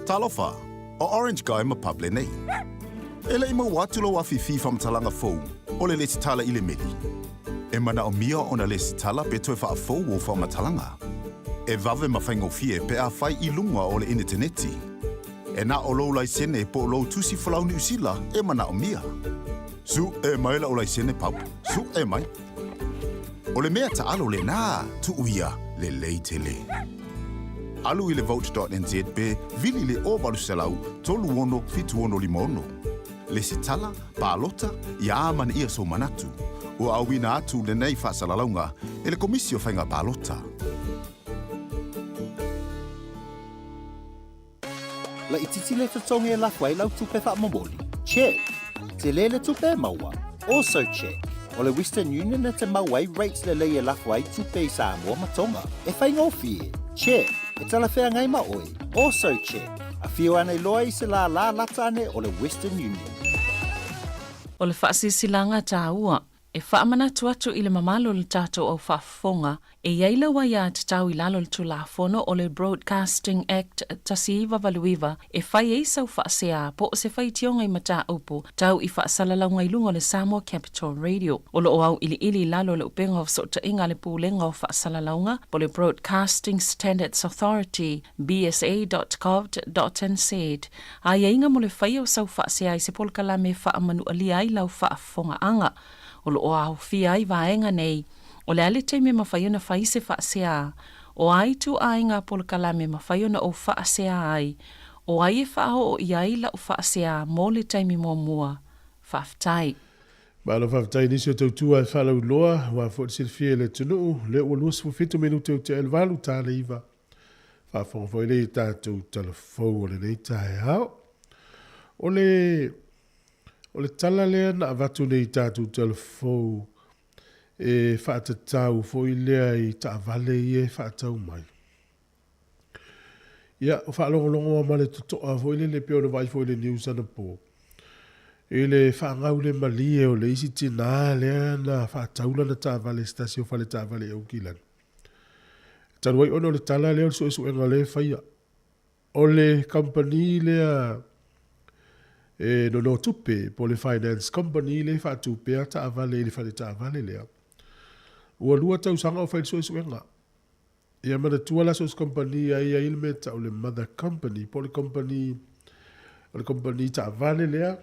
Talofa, o Orange Guy ma Pable nei. E le i maua atu lou afifi faamatalaga fou. O le lesitala i le meli. E manaomia ona lesitala pe toe faafou ou faamatalaga. E vave ma faigofie pe afai i luga o le initaneti. E na o lou laisene po o lou tusi folau Niu Sila e manaomia. Suʻe mai la'u laisene Pau. Suʻe mai. O le mea taalo lenā, tuu ia, lelei tele. Alu i le vote.nz pe vili i le 0800 36 7656. Lesitala, palota, ia amanaia sou manatu. Ua auina atu lenei faasalalauga e le Komisi o Faiga Palota. Laitiiti le totogi e lafo ai lau tupe faamomoli? Check! Tele le tupe e maua? Also check! O le Western Union e te mau ai rates lelei e lafo ai tupe i Samoa ma Tonga. E faigofie? Check! E talafeagai ma oe? Also check! Afio ane loa i se lālā lata ane o le Western Union. O le faasilasilaga taua E faamanatu atu i le mamalu o le tatou au faafofoga, e i ai lau aiatatau i lalo o le Tulafono o le Broadcasting Act 1989 e fai ai sau faasea po o se faitioga i mataupu tau i faasalalauga i luga o le Samoa Capital Radio. O lo o auiliili i lalo o le upega o fesootaiga a le Pulega o Faasalalauga po o le Broadcasting Standards Authority, bsa.govt.nz, aiaiga mo le faia o sau faasea i se polokalame e faamanualia ai lau faafofogaaga. O lo o aofia ai vaega nei, o le a le taimi e mafai ona fai se faasea, o a ituaiga polokalame e mafai ona ou faasea ai, o ai e faaoo i ai lau faasea mo le taimi muamua. Faafetai. Malo faafetai i nisi o tautua e faalauiloa, aua foi le silafia e le atunuu, lea ua 27 minute o tea i le 8 ta le 9. Faafofoga foi lea i tatou tala fou o lenei taeao. O le O le tala lea na avatu nei i tatou tala fou e faatatau foi lea i taavale ia e faatau mai. Ia, o faalogologo lava ma le totoa foi lele pei ona vaai foi i le news anapo, i le faagaulemalie o le isi tinā lea na faatau lana taavale i se tasi o fale taavale i Aukilani. Talu ai ona o le tala lea o le suesuega lea e faia, O le kamupani lea e nonotupe po o le finance company lea e faatupea taavale i le fale taavale lea, ua lua tausaga o fai le suesuega. Ia manatua la so o se kamupani e i ai le mea e tau o le mother company po o le kamupani, o le kamupani taavale lea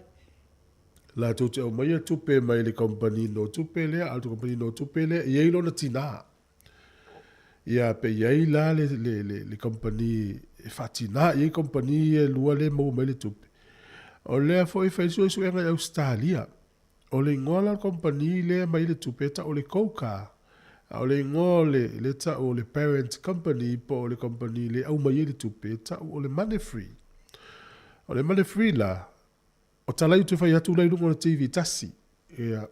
latou te aumaia tupe mai le kamupani nonotupe lea, a o le kamupani nonotupe lea e i ai lona tina. Ia pe i ai la le, le, le, le kamupani e faatina i ai kamupani ia e lua lea e maua mai le tupe. O lea foi e fai suesuega i Ausetalia. O le igoa la o le kamupani lea e aumai le tupe e tau o le Cocar. A o le igoa o le, le tau o le parent company po o le kamupani lea e aumai ai le tupe e tau o le Moneyfree. O le Moneyfree la, O talai ou te fai atu la i luga o le TV tasi. Ia.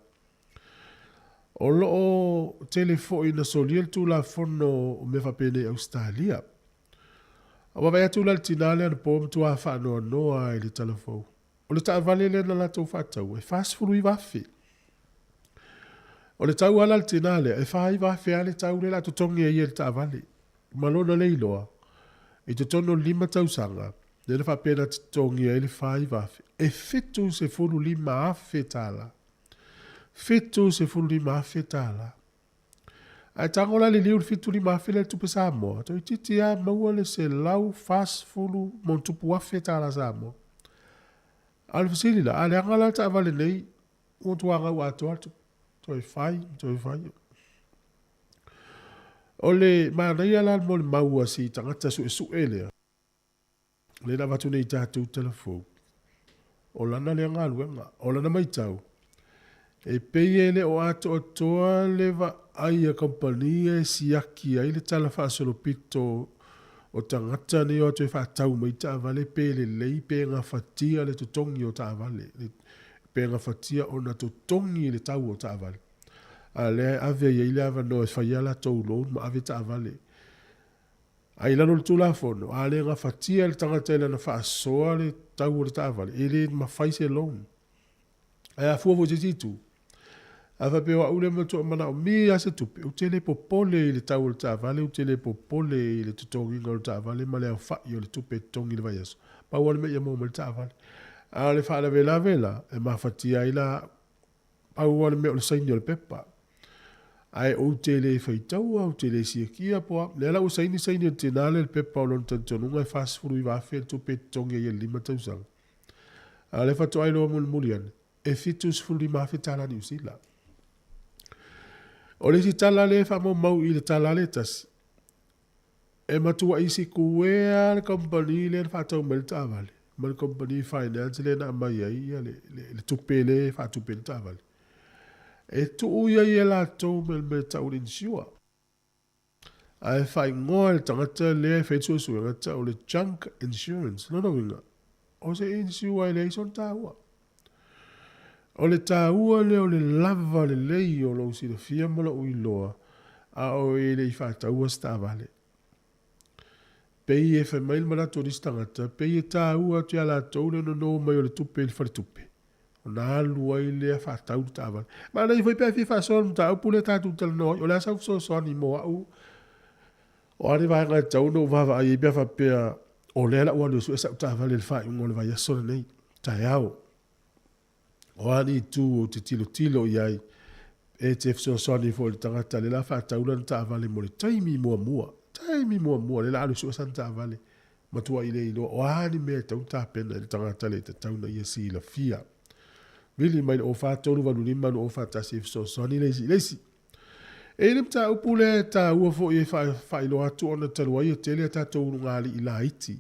O lo o tele foi na solia le Tulafono o mea faapenei i Ausetalia. A vaavaai atu la i le tinā lea anapo ua matua faanoanoa lava i le tala fou. O le taavale lea na latou faataua e $49,000. O le tau lava la a le tinā lea, e $49,000 lava le tau lea o le a totogi e ia i le taavale. Ma lona le iloa, i totonu o le lima tausaga, lea na faapea na totogia ai le $4,000, e $75,000. $75,000. Ae tago la liliu le $75,000 lea i le tupe Samoa, toeitiiti lava maua le $140+ afe tala Samoa. A o le fesili la, a leaga la le taavale nei, ua matua gau atoa le tupe, toe fai, toe fai. O le manaia la mo le mau a si tagata suesue lea, lea na avatu nei i tatou tala fou, o lana lea galuega, o lana matau, e pei e le o atoatoa le vaai a kamupani ia e siaki ai le tala faasolopito o tagata nei o atu e faatau mai taavale pe lelei pe gafatia le totogi o taavale, pe gafatia ona totogi le tau o taavale. A lea e ave ai le avanoa e fai a latou loan ma ave taavale. A i lalo o le Tulafono, a le gafatia e le tagata i lana faasoa le tau o le taavale, e le mafai se loan. Ae a fua foi i se isi itu, a faapea o au lea e matua manaomia lava se tupe, ou te le popole i le tau o le taavale, ou te le popole i le totogiina o le taavale ma le aofai o le tupe e totogi i le vaiaso, pau lava le mea ia maua mai le taavale. A o le faalavelave la, e mafatia ai la au. Pau lava le mea o le saini o le pepa. Ae ou te le faitaua, ou te le siakia po o a. Lea la ua saini saini e le tinā lea le pepa o lona talitonuga e $49,000 le tupe e totogi ai e le lima tausaga. A o lea faatoa iloa mulimuli ane, e $75,000 Niu Sila. O le isi tala lea e faamaumau i le tala lea e tasi, e matuai sikuea le kamupani lea na faatau mai le taavale ma le kamupani finance lea na aumai ai le, le, le tupe lea e faatupe ai le taavale. E tuu i ai e latou ma le mea e tau o le insure. Ae faaigoa e le tagata lea e fai le suesuega tau o le junk insurance. Lona uiga, o se insure e leai sona taua. O le taua lea o le lava lelei o lou silafia ma lou iloa a o e le i faataua se taavale. Pei e fai mai le manatu o nisi tagata, pei e taua atu ia latou le nono mai o le tupe i le faletupe, ona alu ai lea faatau le taavale. Manaia foi pe a fia faasoa le mataupu lea tatou talanoa ai, o le a sau fesoasoani mo au, o a ni vaega e tatau ona ou vaavaai ai pe a faapea o lea la ua alu e sue sau taavale i le faaiuga o le vaiaso lenei, taeao. O a ni itu ou te tilotilo i ai e te fesoasoani foi i le tagata lea la faatau lana taavale mo le taimi muamua, taimi muamua lea la alu e sue sana taavale, matuai le iloa o a ni mea e tatau ona tapena i le tagata lea e tatau ona ia silafia. Vili mai le 04 385 241 e fesoasoani le isi i le isi. E i ai le mataupu lea e taua foi e faailoa atu ona talu ai e tele a tatou ulugalii laiti.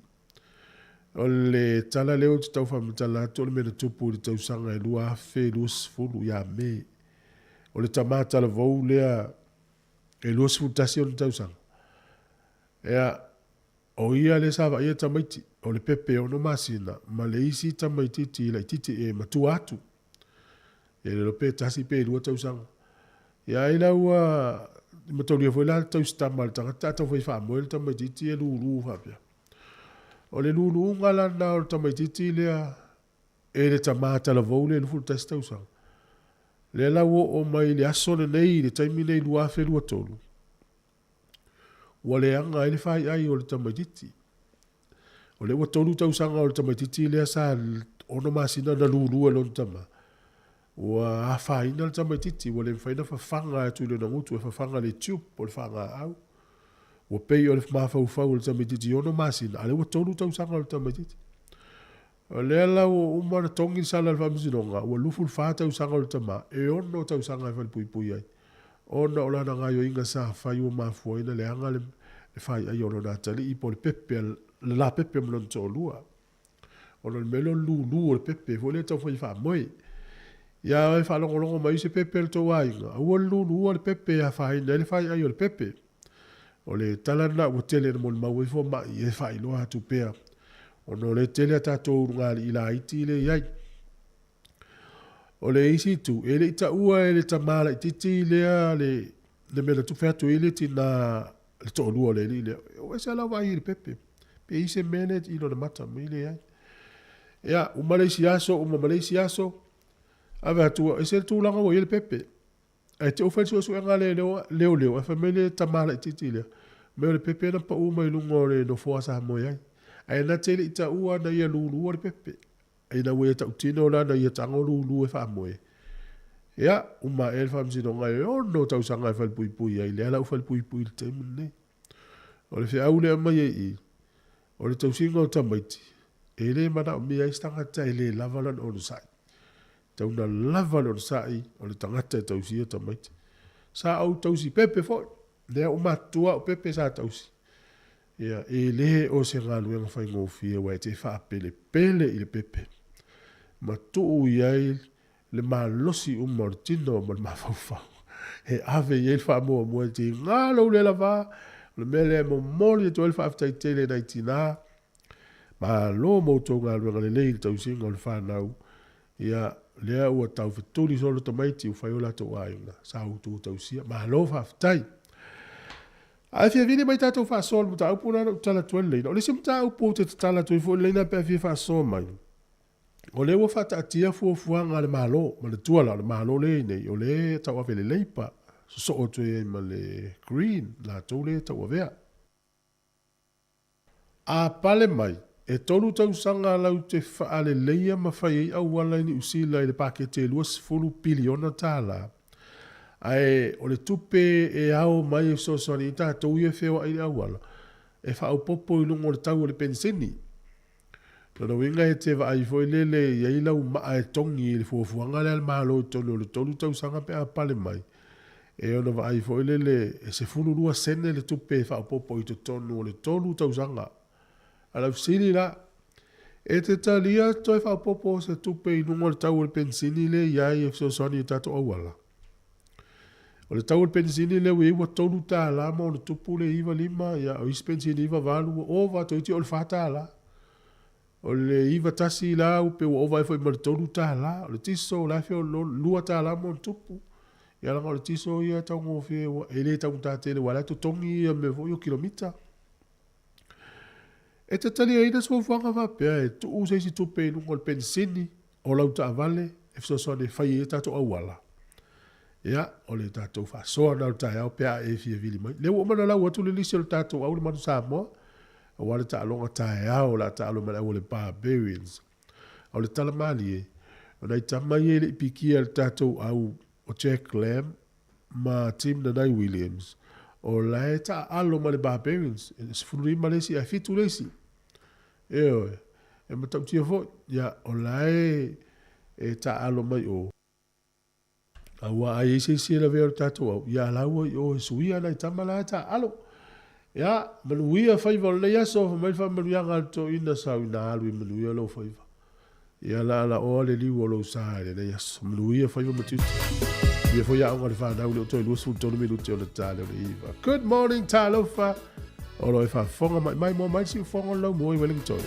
O le tala lea ou te tau faamatala atu o le mea na tupu i le tausaga e 2020 ia Me. O le tama talavou lea e 21 ona tausaga. Ea, o ia lea sa vaaia tamaiti, o le pepe e ono masina ma le isi tamaititi laititi e matua atu. E le iloa pe tasi pe lua tausaga. Ia ai la ua mataulia foi la le tausitama a le tagata a taufai faamoe le tamaititi e lulu faapea. O le luluga la lena o le tamaititi lea e le tama talavou lea e 21 tausaga. Lea la ua oo mai i le aso lenei i le taimi lenei 2023, ua leaga ai le faiai o le tamaititi. O lea ua tolu tausaga o le tamaititi lea sa ono masina na lulu e lona tama. Ua afaina le tamaititi, ua le mafai ona fafaga atu i lona gutu, e fafaga i le tube po o le fagaau. Ua pei o le mafaufau o le tamaititi i ono masina, a o lea ua tolu tausaga o le tamaititi. O lea la ua uma ona togi le sala a le Faamasinoga, ua 24 tausaga o le tama, e ono tausaga e falepuipui ai, ona o lana gaoioiga sa fai ua mafua ai ona leaga le faiai o lona atalii po o le pepe, le lapepe ma lona toalua. Ona o le mea lea o le lulu o le pepe foi lea e taufai faamoe. Ia e faalogologo mai se pepe a le tou aiga, aua le luluua le pepe e afaina ai le faiai o le pepe. O le tala lena ua tele ina molimau ai fomai e faailoa atu pea, ona o lea e tele a tatou ulugalii laiti lea e i ai. O le isi itu, e le i taua e le tama laititi lea le, le mea na tufe atu ai le tina le toalua o le alii lea. Ua ese lava lau vaai i le pepe. Pe i se mea lea i lona mata mai leai. Ia, uma le isi aso, uma ma le isi aso, ave atu, ese le tulaga ua i ai le pepe. Ae te fai le suesuega a le leoleo, ae fai mai le tama laitiiti lea, mea o le pepe na pau mai luga o le nofoa sa moe ai. Ae na te le i taua na ia lulua le pepe. Ina ua ia tautino la na ia tago lulu e faamoe. Ia, uma ae le faamasinoga e ono tausaga e falepuipui ai, lea la ua falepuipui i le taimi lenei. O le feau lea e aumai ai i i, o le tausiga o tamaiti, e le manaomia ai se tagata e le lava lana onosai. Tau na lava le onosai o le tagata e tausia tamaiti. Sa ou tausi pepe foi, lea ua matutua au pepe sa tausi. Ia, e le o se galuega faigofie aua e te faapelepele i le pepe ma tuu i ai le malosi uma o le tino ma le mafaufau e ave i ai le faamuamua e tiga lou le lava. O le mea lea e momoli atu ai le faafetai tele i nai tina. Malo mo outou galuega lelei i le tausiga o le fanau. Ia, lea ua taufetuli solo tamaiti ua fai o latou aiga sa outou tausia. Malo faafetai. Ae fia vili mai tatou faasoa i le mataupu lena na ou tatala atu ai le laina. O le isi mataupu ou te tatala atu ai foi le laina pe a fia faasoa mai, o lea ua faataatia fuafuaga a le Malo, manatua la o le Malo lea e i ai nei, o lea e tauave e le Labour, sosoo atu ai ma le Green, latou lea e tauavea. A pale mai, E tolu tausaga lau te faaleleia ma fai ai auala i Niu Sila i le pakete e $20 piliona. Ae o le tupe e ao mai e fesoasoani ai tatou ia e feoai i le auala, e faaopoopo i luga o le tau o le penisini. O lona uiga e te vaai foi lele e i ai lau maa e togi i le fuafuaga lea a le Malo i totonu o le tolu tausaga pe a pale mai, e ono vaai foi lele e 12 sene le tupe e faaopoopo i totonu o le tolu tausaga. A o lau fesili la, e te talia toe faaopoopo o se tupe i luga o le tau o le penisini lea e i ai e fesoasoani i tatou auala? O le tau o le penisini lea ua i ai ua $3 ma ona tupu le 95, ia o isi penisini 98 ua ova, toeitiiti oo i le $4. O le 91 la ua pei ua ova ea foi ma le $3. O le tiso o la e feoloolo, $2 ma ona tupu. Ia leaga o le tiso ia e taugofie e le taugata tele aua o la e totogi ia mea foi ia o kilomita. E te taliaina se fuafuaga faapea e tuu se isi tupe i luga o le penisini o lau taavale e fesoasoani e fai ai a tatou auala? Ia, o le tatou faasoa lena o le taeao pe a e fia vili mai. Lea ua uma ona lau atu le lisi o le tatou au le Manu Samoa aua le taaloga taeao o le a taalo ma le au a le Barbarians. A o le tala malie, o nai tama ia e le i pikia e le tatou au o Jack Lam ma Tim Nanai Williams, o la e taaalo ma le Barbarians, e 15 le isi ae 7 le isi. Ioe, e matautia foi, ia, o la e e taaalo mai o, aua a i ai se isi e lavea o le tatou au, ia la ua i o e suia nai tama la e taaalo. Ia, manuia faiva o lenei aso, fai mai le faamanuiaga a le toeaina sau ina alu i manuia lou faiva. Ia laalaoa le liu o lou sa i lenei aso. Manuia faiva ma tiute. Manuia foi aoga a le fanau lea ua toe 23 minute ona ta lea o le 9. Good morning talofa! O lo o e faafofoga mai mai moa mai le siufofoga o le laumua i Wellington.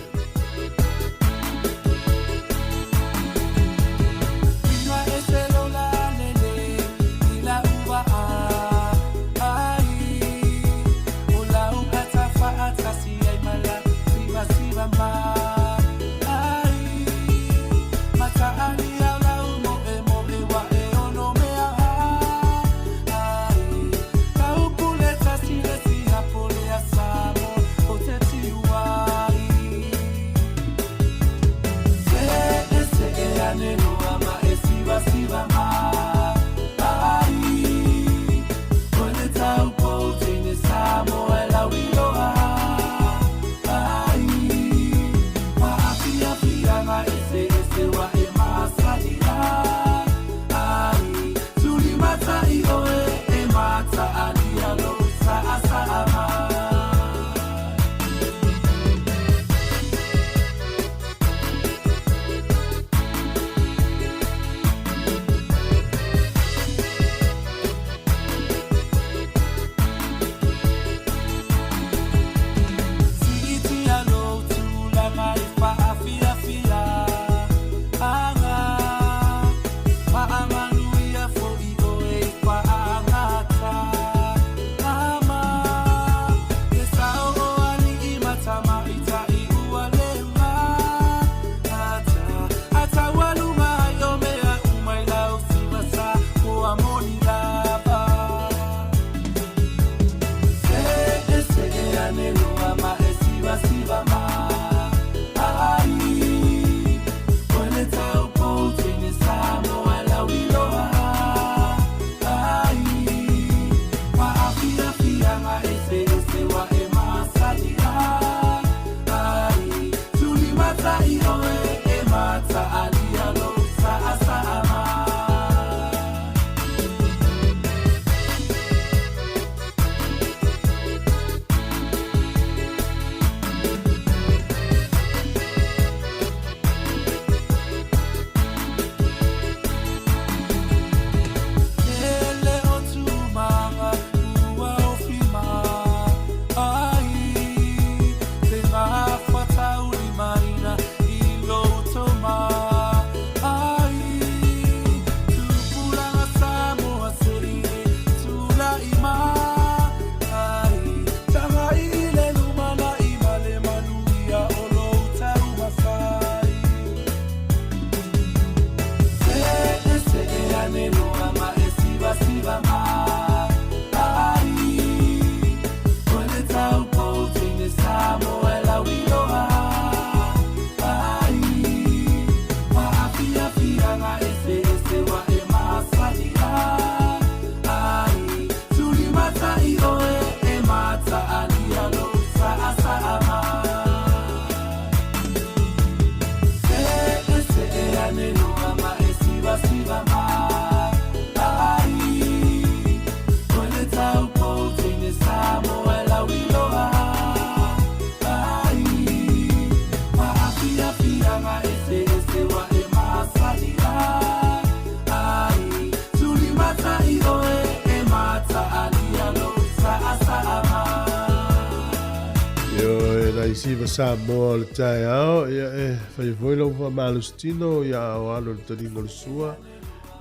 Faiva Samoa o le taeao, ia e fai foi lou faamalositino ia a o alo i le taliga o le sua.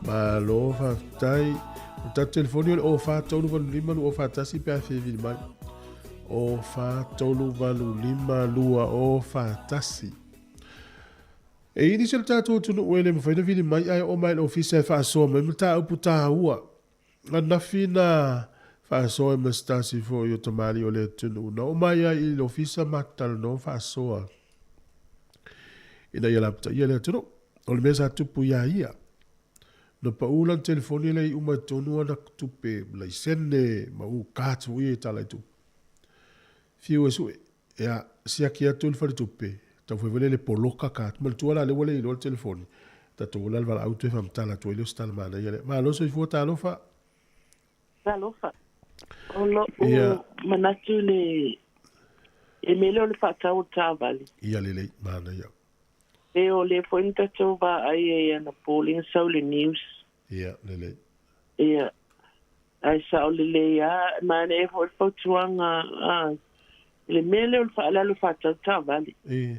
Malo faafetai. O le tatou telefoni o le 04 385 241 pe a fia vili mai. 04 385 241. E i ai nisi o le tatou atunuu e le mafai ona vili mai ae oo mai i le ofisa e faasoa mai mataupu taua. Ananafi na faasoa e ma se tasi foi o tamalii o le atunuu na oo mai ai i le ofisa ma talanoa ma faasoa ina ia lapataia le atunuu. O le mea sa tupu iā ia, na pau lana telefoni lea i uma i totonu ana tupe laisene ma u cards foi ia e tala i tupe. Fiu e sue, ia, siaki atu le faletupe, taumafai foi lea le poloka card. Manatua la lea ua le iloa le telefoni, tatou ola le valaau toe faamatala atu ai lea o se tala manaia lea. Malo soifua, talofa. Talofa. O lo'u manatu i le e mea lea o le faatau o le taavale. Ia lelei, manaia. E o lea foi na tatou vaai ai anapo lea na sau i le news. Ia, lelei. Ia, ae sao lelei lava, e manaia foi le fautuaga a i le mea lea o le faalalo faatau taavale. E.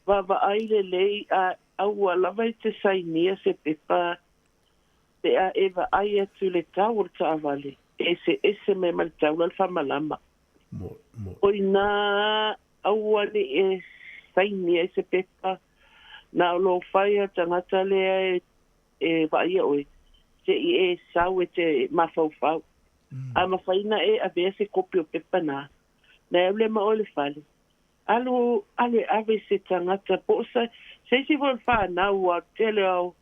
Vaavaai lelei a aua lava e te sainia se pepa pe a e vaai atu i le tau o le taavale, e eseese mai ma le tau la le faamalama. Mo, mo. O inā aua ne i e sainia i se pepa, na o lou fai a tagata lea e e vaaia oe, se i e sau e te mafaufau. A mafai na e avea se kopi o pepa na, na e alu ma oe i le fale. Alu, alu e ave i se tagata po o se, se isi foi o le fanau, ua tele o,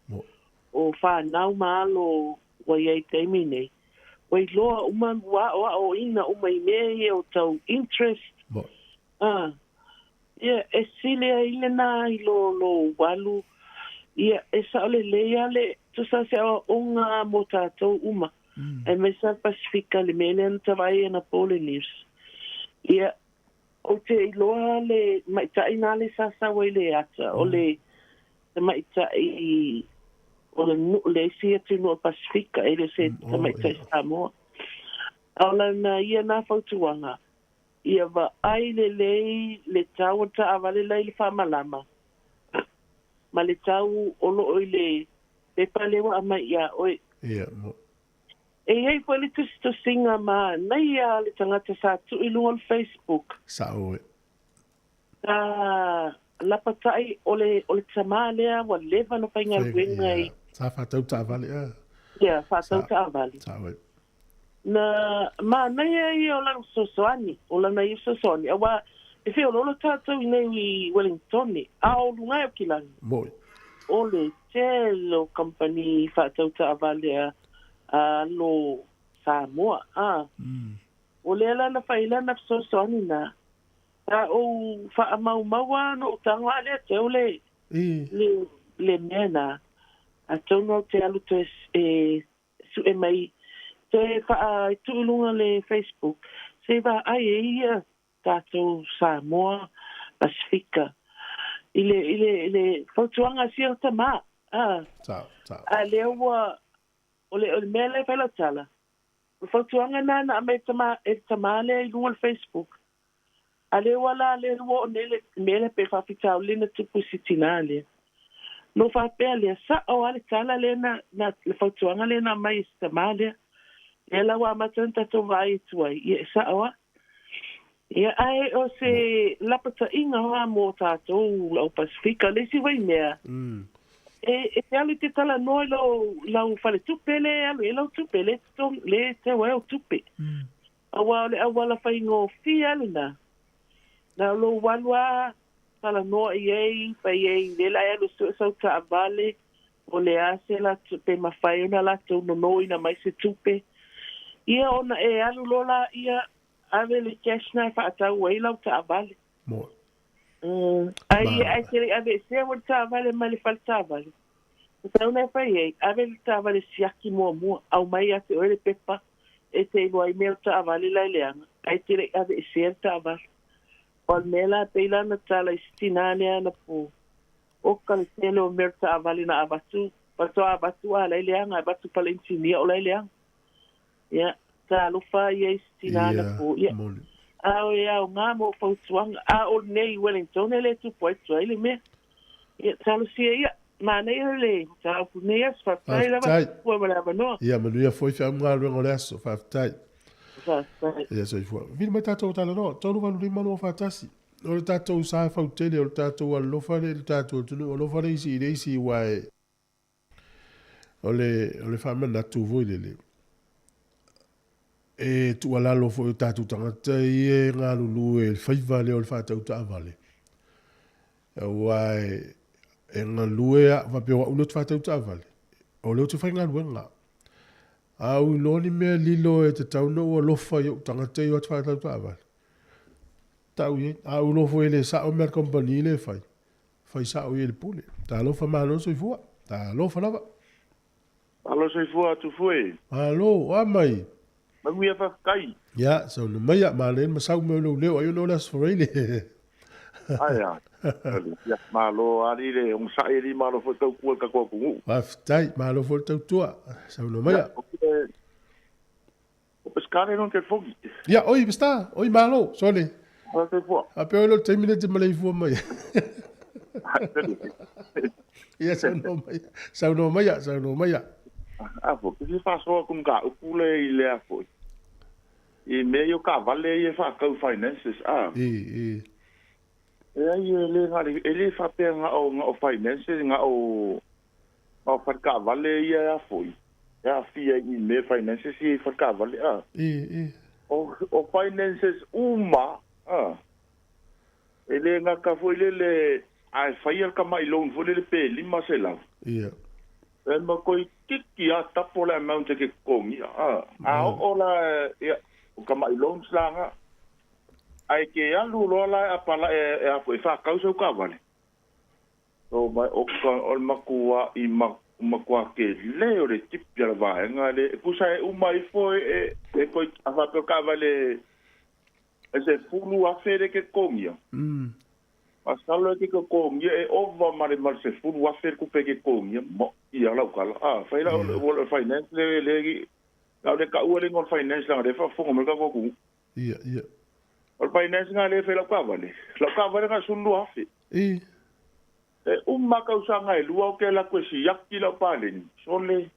o fanau ma alo ua i ai i taimi nei. Ua iloa uma, ua aoaoina uma i mea ia o tau interest. A, ia, e sili ai lena i lo lou alu, ia, e sao lelei lava le tusa se aoaoga mo tatou uma, aemaise lava le Pasifika i le mea lea na tavaai ai anapo le news. Ia, ou te iloa le maita'i na le sa sau ai le ata, o le tamaitai o le nu'u, le isi atunuu o le Pasifika, e le o se tamaitai Samoa. A o lana ia na fautuaga, Ia vaai lelei le tau o le taavale la i le faamalama ma le tau o lo o i le pepa lea ua aumai ia oe. Ia, mo. E i ai foi le tusitusiga manaia a le tagata sa tuu i luga o le Facebook. Sao e. Sa lapatai o le, o le tama lea ua leva ona faigaluega i. Sa faatau taavale a. Ia, faatau taavale. Sao e. Na manaia ia o lana fesoasoani, o lana ia fesoasoani, aua e feoloolo tatou i nei i Wellingtone, a o luga ae o Kilani. Moi. O le tele o kamupani faatau taavale a alo Samoa, a. O lea la na fai ai lana fesoasoani na, sa ou faamaumaua na ou tago a lea te au le, le, le mea na, atonu au te alu toe e sue mai toe faatuu i luga le Facebook se i vaai ai ia tatou Samoa Pasifika i le i le i le fautuaga a sia tama a Sao, sao. a lea ua o le o le mea lea e fai lau tala o le fautuaga na na aumai e tama e le tama lea i luga o le Facebook A lea ua la lea ua oo nei le mea lea pe faafitauli na tupu i si tinā lea. No faapea lea, sa'o a le tala lea na, na, le fautuaga lea na aumai e si tamā lea. Lea la ua amata ona tatou vaai atu ai, ia e sa'o a. Ia, ae o se lapataiga lava mo tatou lau Pasifika. Le isi foi mea, e, e te alu i te talanoa i lou, lau faletupe lea e alu i ai lau tupe, lea e totogi, lea e teu ai au tupe. Aua o le auala faigofie a lena. Na o lou alu a talanoa i ai, fai ai, lea la e alu e sue sau taavale, o le a se latou, pe mafai ona latou nonoina mai se tupe. Ia ona e alu loa laia, ave le cash na e faatau ai lau taavale. Moe. Ai, ai te le i aveesea ua le taavale mai le fale taavale. O tau na e fai ai, ave le taavale siaki muamua, aumai ia te oe le pepa e te iloa ai mea o taavale la e leaga, ae te le i aveesea le taavale. O le mea la pei lana tala i si tinā lea anapo, oka le tele o mea o le taavale na avatu, faatoa avatu a la e leaga, avatu pale inisinia o la e leaga. Ia, talofa ia i si tinā anapo. Ia, moni. A o e aogā mo fautuaga, a o lenei i Wellington e le tupu ai tuai le mea. Ia, talosia ia, manaia le mataupu i lenei aso. Faafetai lava Faafetai. Tupua ma le avanoa. Ia manuia foi feaugaluega o le aso. Faafetai. Faafetai. Ia soifua. Vili mai tatou talanoa. 385 241. O le tatou sa fautele, o le tatou alolofa lea i le tatou atunuu, alofa le isi i le isi aua e o le, o le faamanatu foi lele. E tuualalo foi o tatou tagata ia e galulue i le faiva lea o le faatau taavale. Aua e, e galue a, faapea o au lea ou te faatau taavale, o lea ou te faigaluega. A ou iloa ni mea lilo e tatau ona ou alofa i ou tagata ia o atu faatau taavale, tau i ai. A ou iloa foi e le sao mea a le kamupani lea e fai, fai sao i ai i le pule. Talofa malo le soifua. Talofa lava. Malo soifua Tufue. Malo, o a mai? Manuia faafetai. Ia, sauna maia, manaia le masau mai o lou leo, ai ona o le Aso Faraile. Ae a. Ia, malo alii le onosai alii malo foi tautua i le tatou atunuu. Faafetai, malo foi le tautua. Sauna maia. Ia, o Pescare lona telefoni. Ia, oi Pestar, oi malo, sole. Malo soifua. Faapea oi lou taimi lea e te maleifua mai. Ia, saunoa maia, saunoa maia, saunoa maia. A foi, ke fia faasoa atu mataupu lea i le a foi. I mea ia o taavale ia e faatau finances a. I, i. Leai e le na o le, e le faapea na o, na o finances, na o, na o fale taavale ia e a foi, e aafia i mea finances ia i fale taavale a. I, i. O, o finances uma a. E le gata foi lele a e faia le tamai loan foi lele pe 500. Ia. E ma toeitiiti lava tapo le amount e te totogia a. A oo la ia o tamai loans la na, ae te alu loa la e apalai e a foi e faatau sau taavale. O mai o ka o le matua'i matua tele o le tipi a le vaega le e tusa e uma ifo e e toe a faapea o le taavale E 10,000 le ke totogia. Masalo e ke totogia e ova ma le ma le 10,000 le tupe e ke totogia. Mo'i a lau tala. A, fai la o le finance le le a o le taua le igoa o le finance leaga o lea e faafofoga mai le tatou atunuu. Ia, ia. O le finance lena lea e fai lau taavale. Lau taavale na o le 12,000. I. E uma tausaga e lua ou te alu atu e siaki lau paleni. Sole,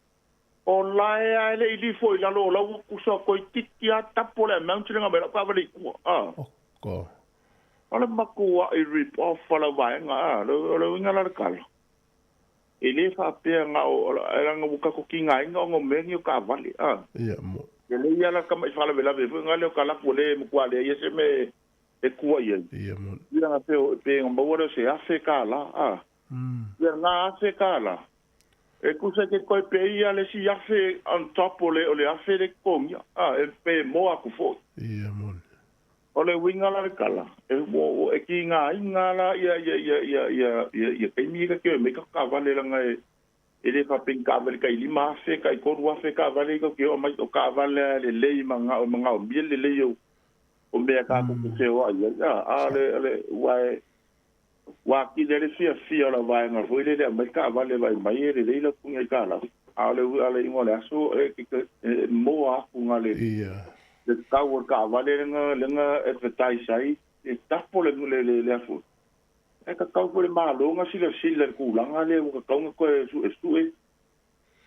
O lae a e le i lifo i lalo o lau ua tusa toeitiiti a tapo le amount le mai lau taavale i tua a. Oka. O le matua'i rip off a lau vaega a, o le uiga la le tala. E le faapea na o, leaga ua tatou tigaina ona o mea nei o taavale a. Ia mo. E lelei a la tama'i faalavelave foi na lea o talaatu ua le matua leai ai se mea e tua i ai. Ia mo. Ia na pe pe na maua lea o se $1,000 a. Ia na $1,000 E tusa e te toe peia le isi afe on top o le o le afe le totogia a e pe moa atu foi. Ia moni. O le uiga la le tala, e ua e tigaina la ia ia ia ia ia ia ia taimi ia te omai tatou taavale leaga e e le faapea ni taavale tai 5,000 tai 3,000 taavale ia tatou te oo mai o taavale lava e lelei ma e manaomia le lelei o mea tatou te feoai ai a a o le o le aua e Ua atili ai le fiafia o lau vaega foi lele e aumai taavale e vaai mai e lelei lau puni aitalafu. A o le a le iuga o le aso e e moa atu na le le tau o le taavale lea lea na advertise ai e tapo le le le afu. E tatau foi i le Malo ona silasila i le tulaga lea ua tatau ona toe suesue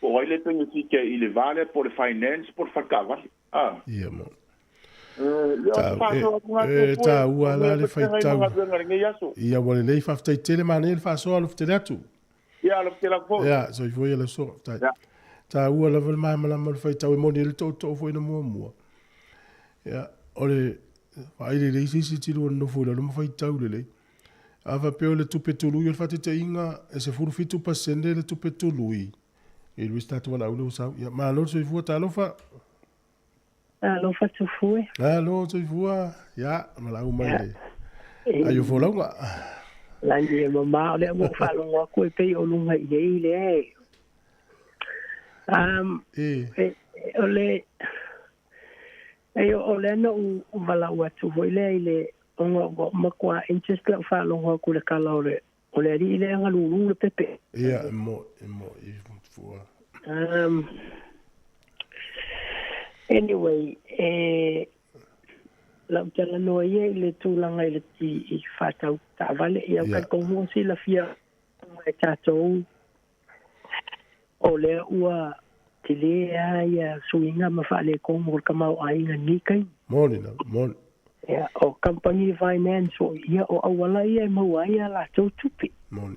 po o ai le penefiti i le va lea po o le finance po o le fale taavale. A. Ia mo. E taua la le faitau. Ia ua lelei faafetai tele manaia le faasoa alofa tele atu. Ia alofa tele atu foi. Ia soifua ia le uso faafetai. Taua lava le malamalama o le faitau e moni ai le tootoo foi na muamua. Ia o le vaai lelei se isi tino ua nonofo i lalo ma faitau lelei. A faapea o le tupe tului o le faataitaiga e 17% le tupe tului i le tatou valaau lea ua sau. Ia malo le soifua talofa. Alofa Tufue. Alo soifua. Ia, valaau mai le ai o folauga. Lani e mamā o lea ua ou faalogo atu e pei o luga i ai lea e. E. E, o le e o lea na ou valaau atu foi lea i le ona ua matua interest lau faalogo atu i le tala o le o le alii lea na lulu le pepe. Ia, e mo, e mo, i fua. Anyway, e, Lau talanoa ia i le tulaga i le i faatau taavale. Ia talitonu ua silafia uma e tatou o lea ua tele lava ia suiga ma faaletonu o le tamaoaiga i lenei taimi. Moni lava, moni. Ia, o kamupani finance foi, ia o auala ia e maua ai a latou tupe. Moni.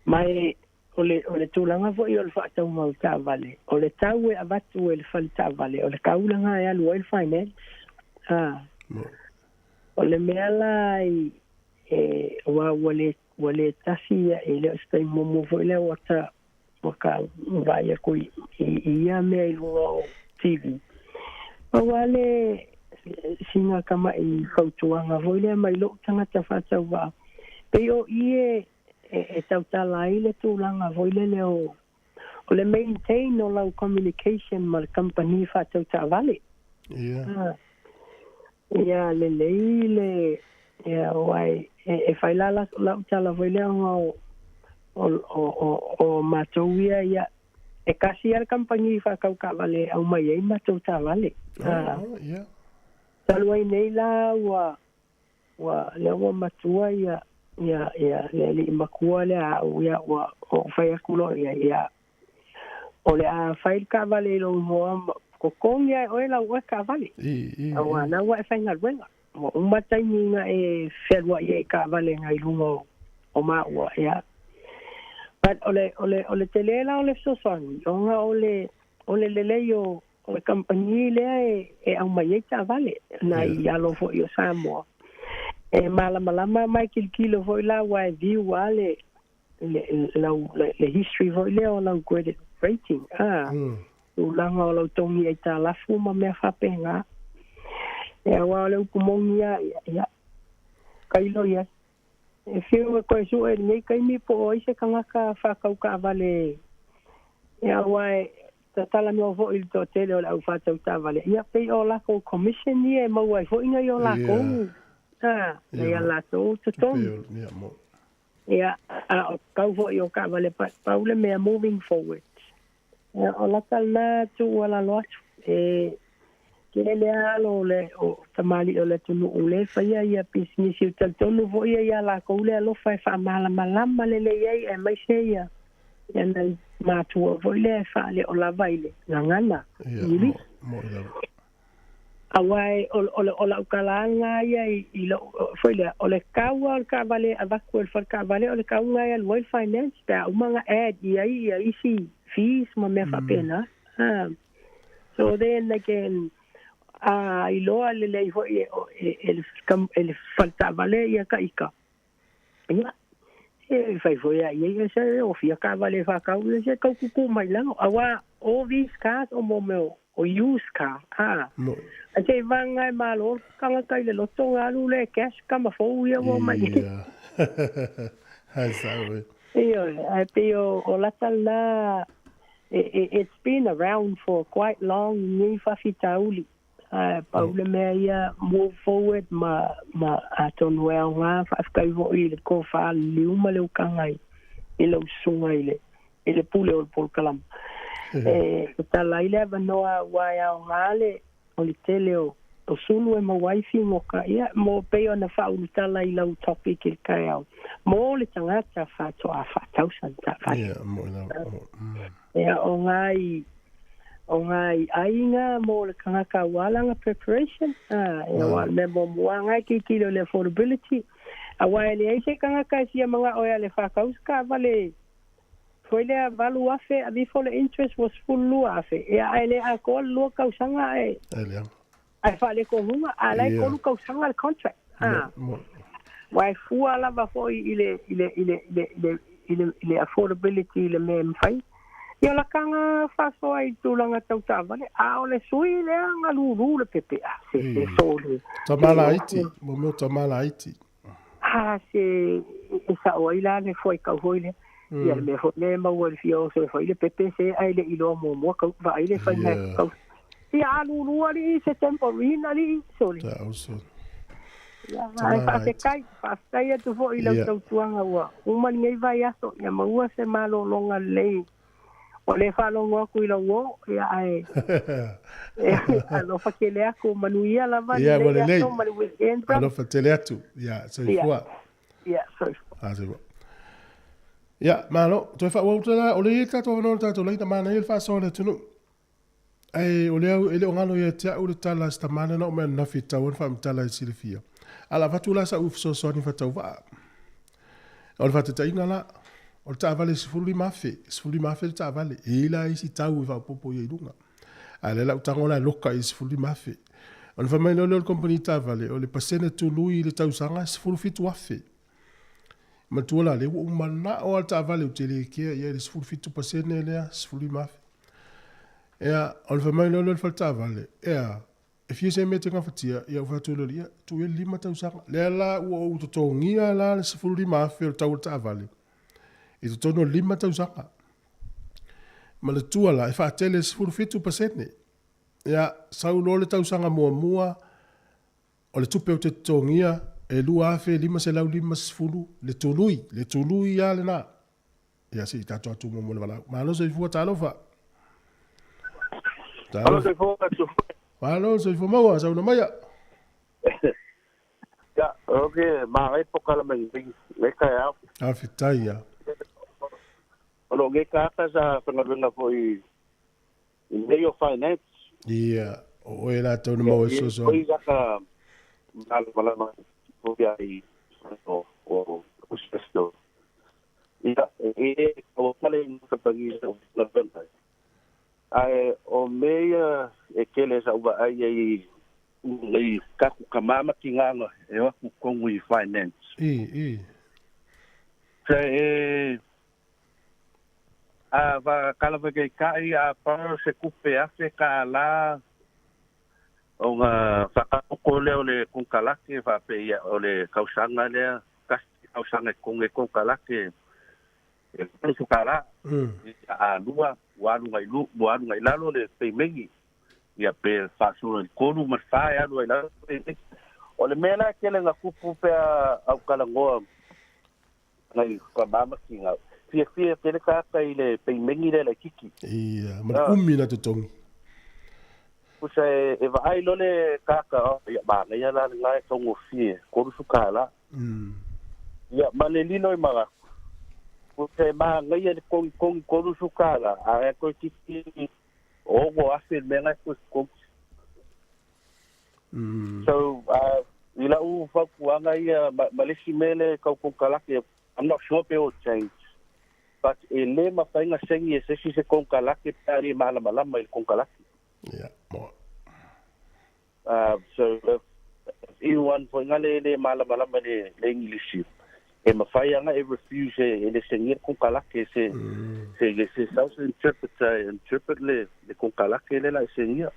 Ma e o le, o le tulaga foi o le faatauga o taavale, o le tau e avatu e le fale taavale, o le tau lena e alu ai le finance. A. O le mea la i, e, aua ua le, ua le tasi ia, e le o se taimi muamua foi lea ua ta, ua ta vaai atu i, i, i ia mea i luga o TV. Pau lava le, sina tama'i fautuaga foi lea mai lou tagata faatauvaa, pei o i e, e tautala ai le tulaga foi lele o o le maintain o lau communication ma le kamupani faatau taavale. Ia. Ia lelei le ia aua e e fai la lau tala foi lea ona o o o o matou ia ia e kasi lava le kamupani faatau taavale e aumai ai matou taavale. Ia. Talu ai nei la ua Ua, lea ua matua ia, ia, ia le alii matua lea a au, ia, ua ou fai atu loa i ai, ia, o le a fai le taavale i lou igoa ma totogi lava e oe lau oe taavale. Aua na ua e faigaluega. Ua uma taimi na e fealuai ai i taavale na i luga o, o maua, ia. But o le, o le, o le tele la o le fesoasoani, ona o le, o le lelei o, O le kamupani lea e aumai ai taavale nai alo foi o Samoa. E malamalama ma e kilokilo foi la aua e view lava le lau le history foi lea o lau credit rating a tulaga o lau togi aitalafu ma mea faapena. Aua o le upu moni lava ia, tailo i ai. E fiu e toe sue i lenei taimi po o ai se tagata faatau taavale aua e talanoa foi i le toatele o le au faatau taavale, ia pei o latou commission ia e maua ai foi nai o latou nai a latou totogi. Ia, a o tau foi o taavale pau le mea moving forward. Ia, o lata lena tuualalo atu, e tele lava alo o le o tamalii o le atunuu lea e faia ia pisinisi, ou te talitonu foi ia ia latou le alofa e faamalamalama lelei ai aemaise ia ia nai matua foi lea e faaleolava i le gagana Igilisi. Aua o lau tala lava lena ia i lou, foi lea, o le tau lava o le taavale e avatu e le fale taavale, o le tau lena e alu ai le finance pe a uma ona add i ai ia isi fees ma mea faapena. So then again, a iloa lelei foi e le fale taavale ia ta ita, ia, e fai foi a i ai se o fia taavale e faatau, ia se tau tutu mai lalo, aua all these cars o mo mea o used car, a. Ae se i vagana e malo le tagata i le loto ona alu lea e cash tama fou ia ua omai. Ia. Hai sao e. Ioe, ae pei o lata lena, it's been around for quite long lenei faafitauli. Ae pau le mea ia move forward ma ma atonu e aoga faafetai foi i le tofa liliu ma le utaga i lau susuga i le i le pule o le polokalama. E tatala ai le avanoa aua e aoga le o le tele o o sulu e maua ai figota ia mo pei ona faaulutala i lau topic i le taeao mo le tagata faatoa faatau sana taavale. Ia, mo i lau. Ia o ngai O ngai aiga mo le tagata aua lana preparation, aua o le mea muamua lava e tilotilo i le affordability, aua e leai se tagata e fia manao e ala e faatau se taavale foi lea 8,000 aveifo le interest ua 12,000, ia ae le atoa le lua tausaga ae ae faaletonuga, a o la e tolu tausaga le contract. Aua e fua lava foi i le i le i le i le i le i le affordability i le mea e mafai. Ia o la taga faasoa i tulaga tau taavale, a o le sui lea na lulu le pepe, a se se sole. Tama laiti, mo mea o tama laiti. A se e sao ai la le fuaitau foi lea. Ia le mea foi lea e maua i le fia oso e fai le pepe se ae le i iloa muamua kau vaai le faiga e kau. Ia alu alii se tambourine alii sole. Ta oso. Ia, ae faafetai, faafetai atu foi i lau tautuaga ua uma lenei vaiaso, ia maua se malologa lelei Ua le faalogo atu i lau uō, ia ae alofa tele atu, manuia lava Ia, ua lenei lelei. aso ma le weekend brother. Alofa tele atu. Ia, soifua. Ia, soifua. A, soifua. Ia, malo. Toe faaauau atu la, o lea e i ai le tatou avanoa i le tatou laina, manaia le faasoa a le atunuu. Ae o lea e le o galo ia te au le tala a si tama lea na oo mai ananafi e tatau ai ona faamatala e silafia. Ae o le a avatu la sau fesoasoani faatauvaa. O le faataitaiga la, o le taavale e $15,000, $15,000 le taavale, e i ai la isi tau e faaopoopo i ai i luga. A o lea la ua tago la e loka i le $15,000. Ona fai mai loa lea o le kamupani taavale, o le pasene tului i le tausaga e $17,000. Manatua la lea ua ou manao lava i le taavale ou te le kea i ai i le 17% lea, $15,000. Ia, ona fai mai loa lea o le faletaavale, ea, e fia se mea e te gafatia? Ia ou fai atu loa ia, tuu ia le 5 tausaga. Lea la ua ou totogia la le $15,000 o le tau o le taavale i totonu o le 5 tausaga. Manatua la, e faatele i le 17%. Ia, sau loa le tausaga muamua, o le tupe ou te totogia e $2,550 le tului, le tului lava lena. Ia se i tatou atu muamua le valaau. Malo soifua talofa. Malo soifua atu. Malo soifua maua sauna maia. Ya, ok, magai pokala mai ngai kai au. Faafetai ia. O lo ngai ka ka sa whangaluenga foi i nei o finance. Ia, o oe la tau na maua e fesoasoani. Ia, oi ka malamalama foi ai o o o Ia, e o pale i ka pagi o la venda. Ae o mea ia e tele sa uva ai ai i kaku ka mama ki nganga e o aku kongu i finance. I, i. Se e a va kala va ke kai a pa se kupe afe ka la o nga whakakoko lea o le konkalake whape ia o le kausanga lea kasi kausanga e konge konkalake e palu ka la a lua ua alu ngai lu ua alu ngai lalo le peimengi ia pe faasolo i le tolu ma le fa e alu ai lalo le O le mea la e tele na tupu pea au talanoa ngai faamama ki nga fiafia tele tagata i le peimengi lea laitiiti. Ia, ma le umi na totogi. Pusa e vaai loa le tagata, oh, ia manaia la lena e taugofie, $30. Ia, ma le lilo i manatu, pusa e manaia le togitogi $30, ae toeitiiti $6,000 le mea lena e toe totogi. So, i lau fautuaga ia, ma le isi mea lea e tau konekarate, I'm not sure pe o change, but e le mafai ona saini e se isi se konekarate pe a le malamalama i le konekarate. Ia, moa. So, if anyone foi ngale e le malamalama i le English, e mafai lava e refuse e le sainia le konekarate se se se sau se interpreter e interpret le konekarate lea la e sainia.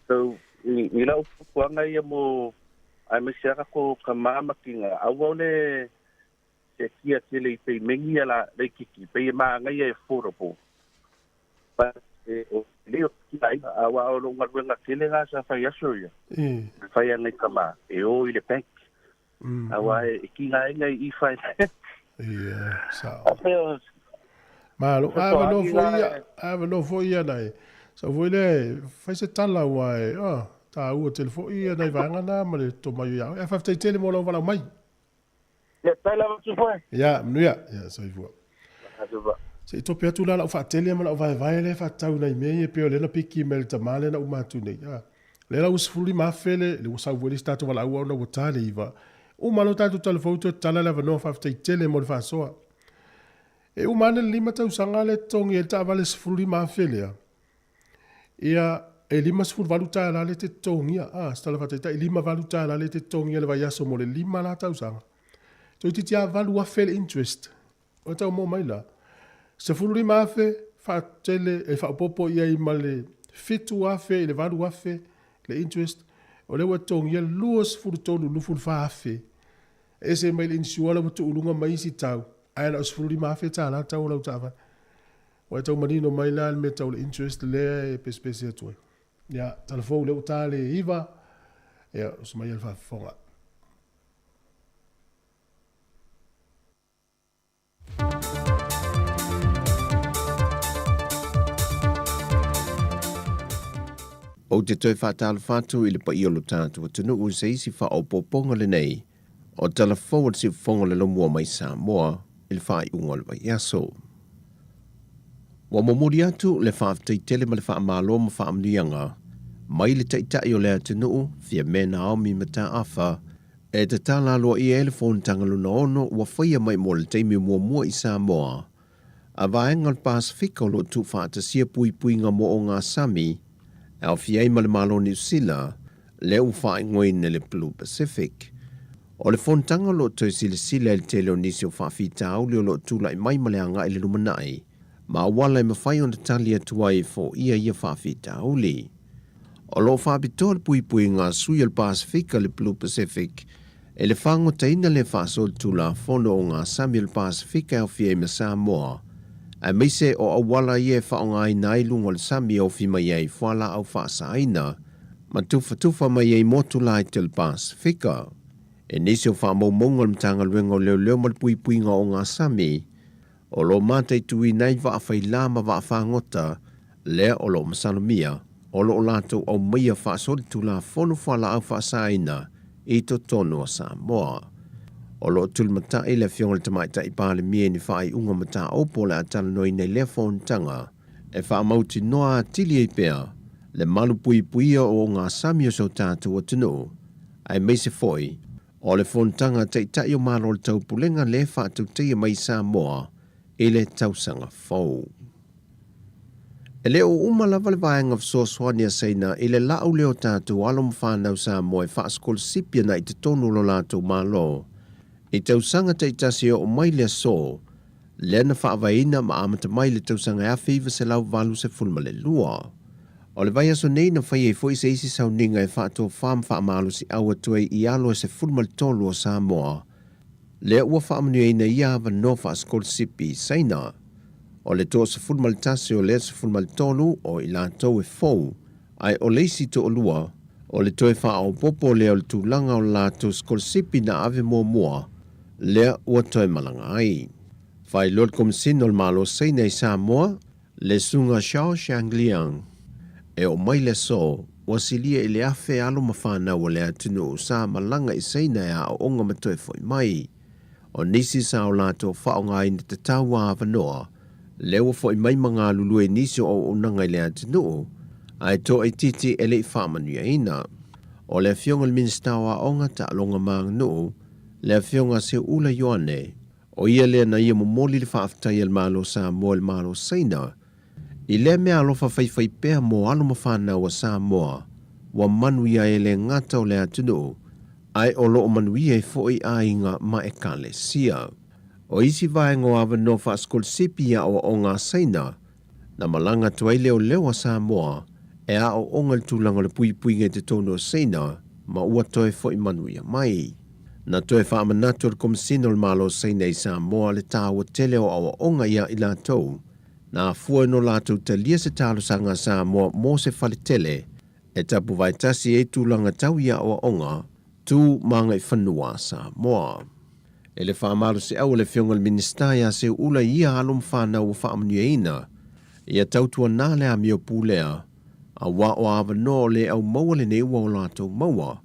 So, i lau fuafuaga ia mo aemaise lava ko ka mamakiga, aua o le sekia tele i peimengi ia la laitiiti, pei e magaia e affordable. But e o le o te aiga, aua o lou galuega tele na sa fai aso ia. E fai ana i tama, e o i le bank. Aua e kiga ai ngai i finance. Ia, sao. Malo, a avanoa foi ia, a avanoa foi ia nai. Sau foi lea e fai se tala aua e, oh, taua tele foi ia nai vaega na ma le tomai o ia oe. Ae faafetai tele mo lau valaau mai. Ia, tai lava atu foi. Ia, manuia. Ia, soifua. Se i tope atu la lau faatele ma lau vaevae lea e faatatau i nai mea ia e pei o lea na piki mai e le tama lea na uma atu nei. A, lea la ua 15,000 le, le ua sau foi le isi tatou valaau ona ua ta le iva. Uma loa tatou talafou toe tatala le avanoa faafetai tele mo le faasoa. E uma ane le 5 tausaga lea e totogi ai le taavale 15,000 lea, ia e $58 lea e te totogia. A, se tala faataitai, $58 lea e te totogia i le vaiaso mo le 5 la tausaga. Toeitiiti lava $8,000 le interest. O tau mo mai la, 15,000 faatele e faaopoopo i ai ma le 7,000 i le 8,000 le interest, o lea ua totogia 23 24,000. E ese mai le insure la ua tuuluga mai isi tau, ae na o $15,000 le tau o lau taavale. Ua e tau manino mai la le mea tau le interest lea e pesepese atu ai. Ia, tala fou lea ua ta le 9, ia, usu mai ia le faafofoga. Ou te toe faatalofa atu i le paia o lo tatou atunuu i se isi faaopoopoga lenei o Tala Fou a le Siufofoga o le Lomua mai Samoa i le faaiuga o le vaiaso. Ua momoli atu le faafetai tele ma le faamalo ma faamanuiaga mai le Taitai o le atunuu, Fiame Naomi Mataafa, e tatala aloaia ai le Fonotaga Lona Ono ua faia mai mo le taimi muamua i Samoa. A vaega o le Pasefika o lo o tuufaatasia puipuiga mo ogasami e aofia ai ma le Malo o Niu Sila, lea ua faaigoaina i le Blue Pacific. O le fonotaga o lo o toe silasila i le tele o nisi o faafitauli o lo o tulai mai ma le agai i le lumanai, ma auala e mafai ona tali atu ai e foia ia faafitauli. O lo o faapitoa le puipuiga a sui o le Pasefika le Blue Pacific e le fagotaina le faasolitulafono o gasami o le Pasefika e aofia ai ma Samoa, aemaise o auala ia e faaaogaina ai luga o le sami e ofi mai ai fualaau faasaina ma tufatufa mai ai motu laiti o le Pasefika. E nisi o faamaumauga o le Matagaluega o Leoleo ma le Puipuiga o Gasami, o lo o mataituina ai vaa faila ma vaa fagota, lea o lo o masalomia o lo o latou aumaia faasolitulafono fualaau faasaina i totonu o Samoa. O lo o tulimatai le Afioga i le Tamaitai Palemia i ni faaiuga mataupu o le a talanoaina i lea fonotaga e faamautinoa atili ai pea le malupuipuia o ogasami o si o tatou atunuu, aemaise foi o le fonotaga a Taitai o Malo o le Taupulega lea e faatautaia mai i Samoa i le tausaga fou. E le o uma lava le vaega fesoasoani a Saina i le lau lea o tatou alo ma fanau Samoa e faasikolasipi ana i totonu o lo latou Malo i tausaga taitasi e oo mai le aso lea na faavaeina ma amata mai i le tausaga 1982. O le vaiaso nei na fai ai foi se isi sauniga e faatofā ma faamalosiau atu ai i alo e 13 o Samoa lea ua faamanuiaina ia avanoa faasikolasipi i Saina. O le toa-11 o lea 13 o i latou e fou, ae o le isi toalua, o le toe faaopoopo lea o le tulaga o le latou sikolasipi na ave muamua lea ua toe malaga ai. Faailoa le Komesina o le Malo Saina i Samoa, le Susuga Xiao Xiangliang, e oo mai le aso, ua silia i le 1,000 alo ma fanau a le atunuu sa malaga i Saina e aooga ma toe foi mai. O nisi sa o latou faaaogaina tatau a avanoa, lea ua foi mai ma galulue i nisi o auaunaga i le atunuu, ae toaitiiti e le i faamanuiaina. O le Afioga i le Minisita o Aoga, Taaloga ma Aganuu, le Afioga Seuula Ioane, o ia lea na ia momoli le faafetai a le Malo Samoa i le Malo Saina i lea mea alofa faifaipea mo alo ma fanau a Samoa ua manuia ai e le gata o le atunuu ae o lo o manuia ai foi aiga ma Ekalesia. O isi vaega o avanoa faasikolasipi i aoaoga a Saina, na malaga atu ai leoleo a Samoa e aoaoga i le tulaga o le puipuiga i totonu o Saina ma ua toe foi manuia mai. Na toe faamanatu e le Komesina o le Malo o Saina i Samoa le taua tele o aoaoga ia i latou na afua ina o latou talia se talosaga a Samoa mo se fale tele e tapuvaetasi ai tulaga tau i aoaoga tu ma agaifanua a Samoa. E le faamalosiau a le Afioga i le Minisita ia Seuula i ia alo ma fanau ua faamanuiaina, ia tautuanā le amio pulea, auā o avanoa o le au maua lenei ua o latou maua,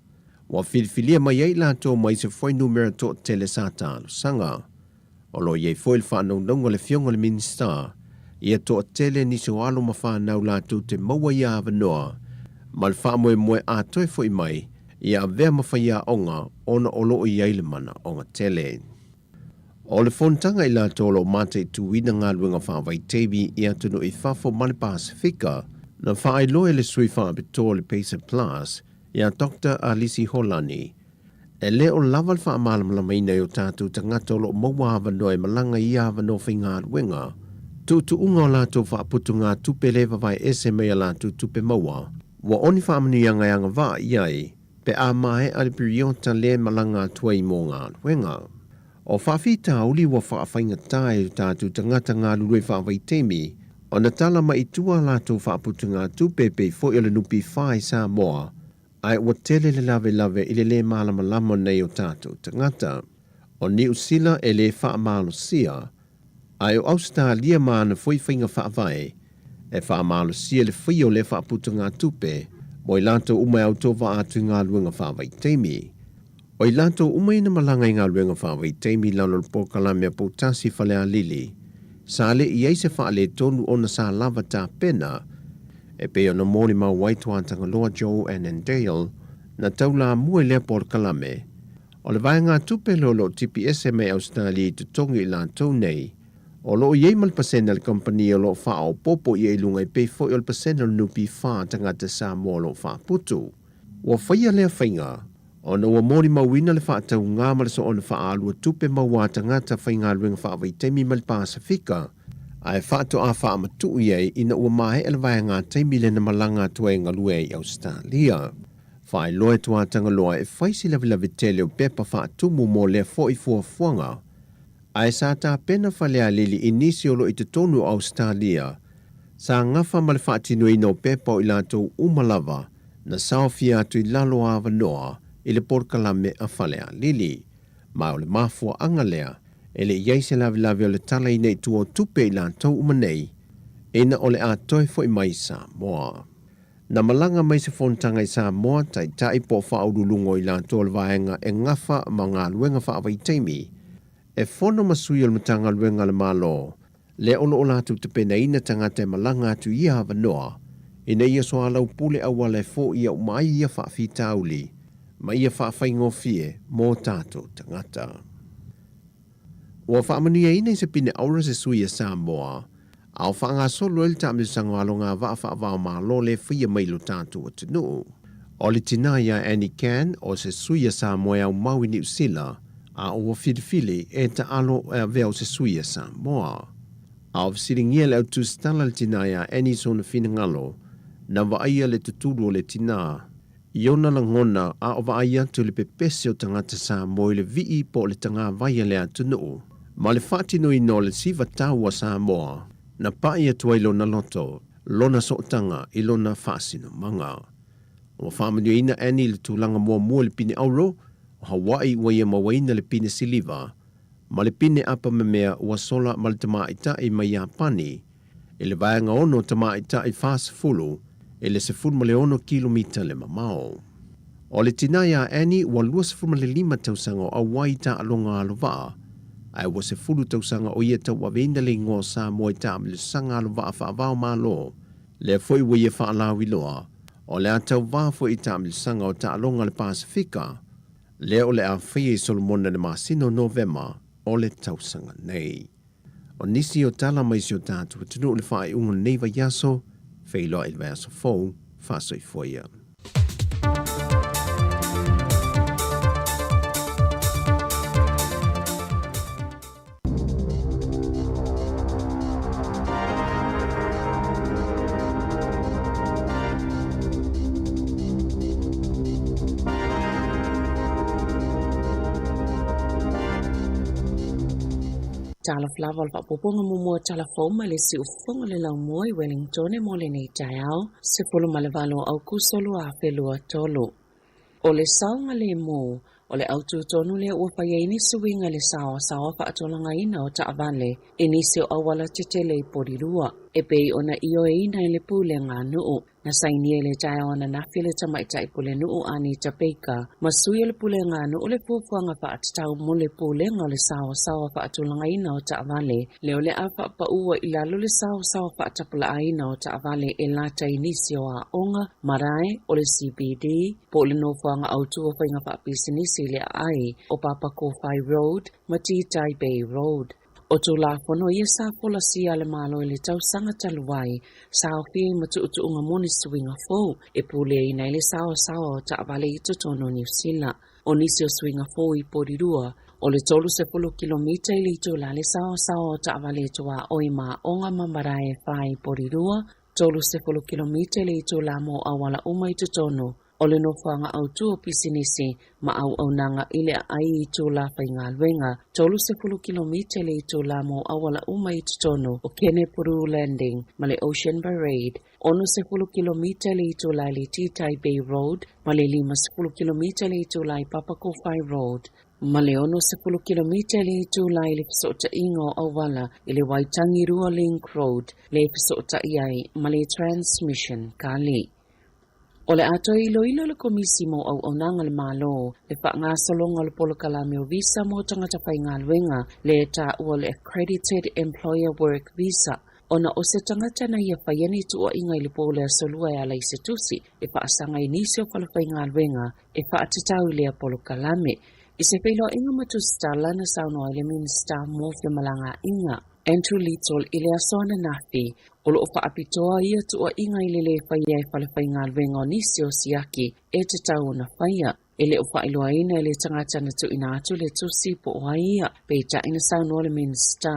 ua filifilia mai ai i latou mai se fuainumera toatele sa talosaga. O lo o i ai foi le faanaunauga a le Afioga i le Minisita ia toatele nisi o alo ma fanau latou te maua ia avanoa ma le faamoemoe a toe foi mai ia avea ma faiaoga ona o lo o i ai le manaoga tele. O le fonotaga i latou o lo o mataituina galuega faavaitaimi i atunuu i fafo ma le Pasefika, na faailoa e le sui faapitoa o le Pacer Plus ia Doctor Alisi Holani, E le o lava le faamalamalamaina e o tatou tagata o lo o maua avanoa e malaga i ia avanoa faigaluega, tuutuuga o latou faaputugatupe le vavae ese mai a latou tupe maua, ua o ni faamanuiaga e agavaa i ai pe a maea le piriota lea e malaga atu ai mo galuega. O faafitauli ua faafaigata e o tatou tagata galulue faavaitaimi ona tala mai i tua a latou faaputugatupe e pei foi o le NPF i Samoa, Ae ua tele le lavelave i le lē malamalama nei o tatou tagata. O Niu Sila e lē faamalosia, ae o Ausetalia ma ana foi faiga faavae e faamalosia le faia o lea faaputugatupe Mo i latou uma e autovaa atu i galuega faavaitaimi. O i latou uma ia na malaga i galuega faavaitaimi i lalo o le polokalame a Poutasi Falealili, sa le i ai se faaletonu ona sa lava tapena, e pei ona molimau ai Tuatagaloa Joe Annandale, na taulamua i lea polokalame. O le vaegatupe lea o lo o tipi ese mai Ausetalia i totogi o i latou nei, O lo o i ai ma le pasene a le kamupani o lo o faaopoopo i ai i luga e pei foi o le pasene o le NPF a tagata Samoa o lo o faaputu. Ua faia lea faiga ona ua molimauina le faatauga ma le soona faaalua tupe maua a tagata faigaluega faavaitaimi mai le Pasefika, ae faatoa faamatuu i ai ina ua maea le vaega taimi lea na malaga atu ai e galue ai i Ausetalia. Faailoa e Tuatagaloa e fai se lavelave tele o pepa faatumu mo lea foi fuafuaga. Ae sa tapena Falealili i nisi o lo o i totonu o Ausetalia, sa gafa ma le faatinoina o pepa o i latou uma lava na saofia atu i lalo o avanoa i le polokalame a Falealili. Ma o le mafuaaga lea e le i ai se lavelave o le talaina i tua o tupe i latou uma nei ina o le a toe foi mai i Samoa. Na malaga mai se fonotaga i Samoa, taitai po o faauluuluga o i latou o le vaega e gafa ma galuega faavaitaimi, e fono ma sui o le Matagaluega a le Malo, lea o lo o latou tapenaina tagata e malaga atu i ia avanoa, ina ia soalaupule auala e foia uma ai ia faafitauli ma ia faafaigofie mo tatou tagata. Ua faamanuiaina i se pine aura se sui a Samoa, a o faagasolo ai le taamilosaga o alogavaa faava-o-Malo lea e faia mai i lo tatou atunuu. O le tinā iā Annie Cann, o se sui a Samoa e aumau i Niu Sila, a ua filifili e taalo e avea o se sui a Samoa. A o fesiligia le au tusitala le tinā iā Annie i sona finagalo, na vaaia le tutulu o le tinā, I ona lagona, a o vaai atu i le pepese o tagata Samoa i le vii po o le tagavai a le atunuu, ma le faatinoina o le siva tau a Samoa, na pai atu ai lona loto, lona sootaga i lona faasinomaga. Ua faamanuiaina Annie i le tulaga muamua i le pine auro, o Hawaii ua ia mauaina le pine siliva, ma le pine apamemea ua sola ma le tamaitai mai Iapani, i le vaega ono tamaitai 40 i le 16 kilomita le mamao. O le tinā iā Annie ua 25 tausaga o auai i taaloga alovaa, ae ua 10 tausaga o ia tauaveina le igoa o Samoa i taamilosaga alovaa faava-o-Malo, lea foi ua ia faalauiloa, o le a tauvā foi i taamilosaga o taaloga a le Pasefika, lea o le a faia i Solomona i le masina o Novema o le tausaga nei. O nisi o tala mai si o tatou atunuu i le faaiuga o lenei vaiaso, feiloai i le vaiaso fou, faasoifua ia. Talofa lava o le faaopoopoga muamua o tala fou mai le siufofoga o le laumua i Wellingtone mo lenei taeao, 18 o Aukuso 2023. O le saogalemu, o le autu tonu lea ua fai ai nisi uiga i le saoasaoa faatulagaina o taavale i nisi o auala tetele i Porirua, e pei ona ioeina e le Pulega a Nuu. Na sainia i le taeao ananafi e le tamaitai pulenuu Anita Baker ma sui o le Pulega a Nuu le fuafuaga faatatau mo le Pulega o le Saoasaoa Faatulagaina o Taavale lea o le a faapaua i lalo le saoasaoa faatapulaaina o taavale e lata i nisi o aoga, marae, o le CBD, po o le nofoaga autu o faiga faapisinisi i le aai o Papakōwhai Road ma Tītai Bay Road. O Tulafono ia sa folasia a le Malo i le tausaga talu ai, sa aofia i matuutuuga mo ni suiga fou e puleaina ai le saoasaoa o taavale i totonu o Niu Sila. O nisi o suiga fou i Porirua, o le 30 kilomita i le itula le saoasaoa o taavale e tuaoi ma aoga ma marae e fa i Porirua, 30 kilomita i le itula mo auala uma i totonu o le nofoaga autu o pisinisi ma auaunaga i le aai i itula faigaluega, 30 kilomita i le itula mo auala uma i totonu o Kenepuru Landing ma le Ocean Parade, 60 kilomita i le itula i le Titai Bay Road ma le 50 kilomita i le itula i Papakowhai Road, ma le 60 kilomita i le itula i le fesootaiga o auala i le Waitangirua Link Road le fesootai ai ma le Transmission Kali. O le a toe iloilo e le Komisi mo Auaunaga a le Malo le faagasologa o le polokalame o visa mo tagata faigaluega lea e taua o le Accredited Employer Work Visa ona o se tagata na ia faia ni tuuaiga i le po o le Aso Lua e ala i se tusi e faasaga i nisi o falefaigaluega e faatatau i lea polokalame. I se feiloaiga ma tusitala na saunoa ai le Minisita mo Femalagaaiga, Andrew Little i le aso ananafi, o lo o faapitoa ia tuuaiga i le lē faia e falefaigaluega o nisi o siaki e tatau ona faia. E le o faailoaina e le tagata na tuuina atu le tusi po o ai ia, peitai na saunoa le Minisita,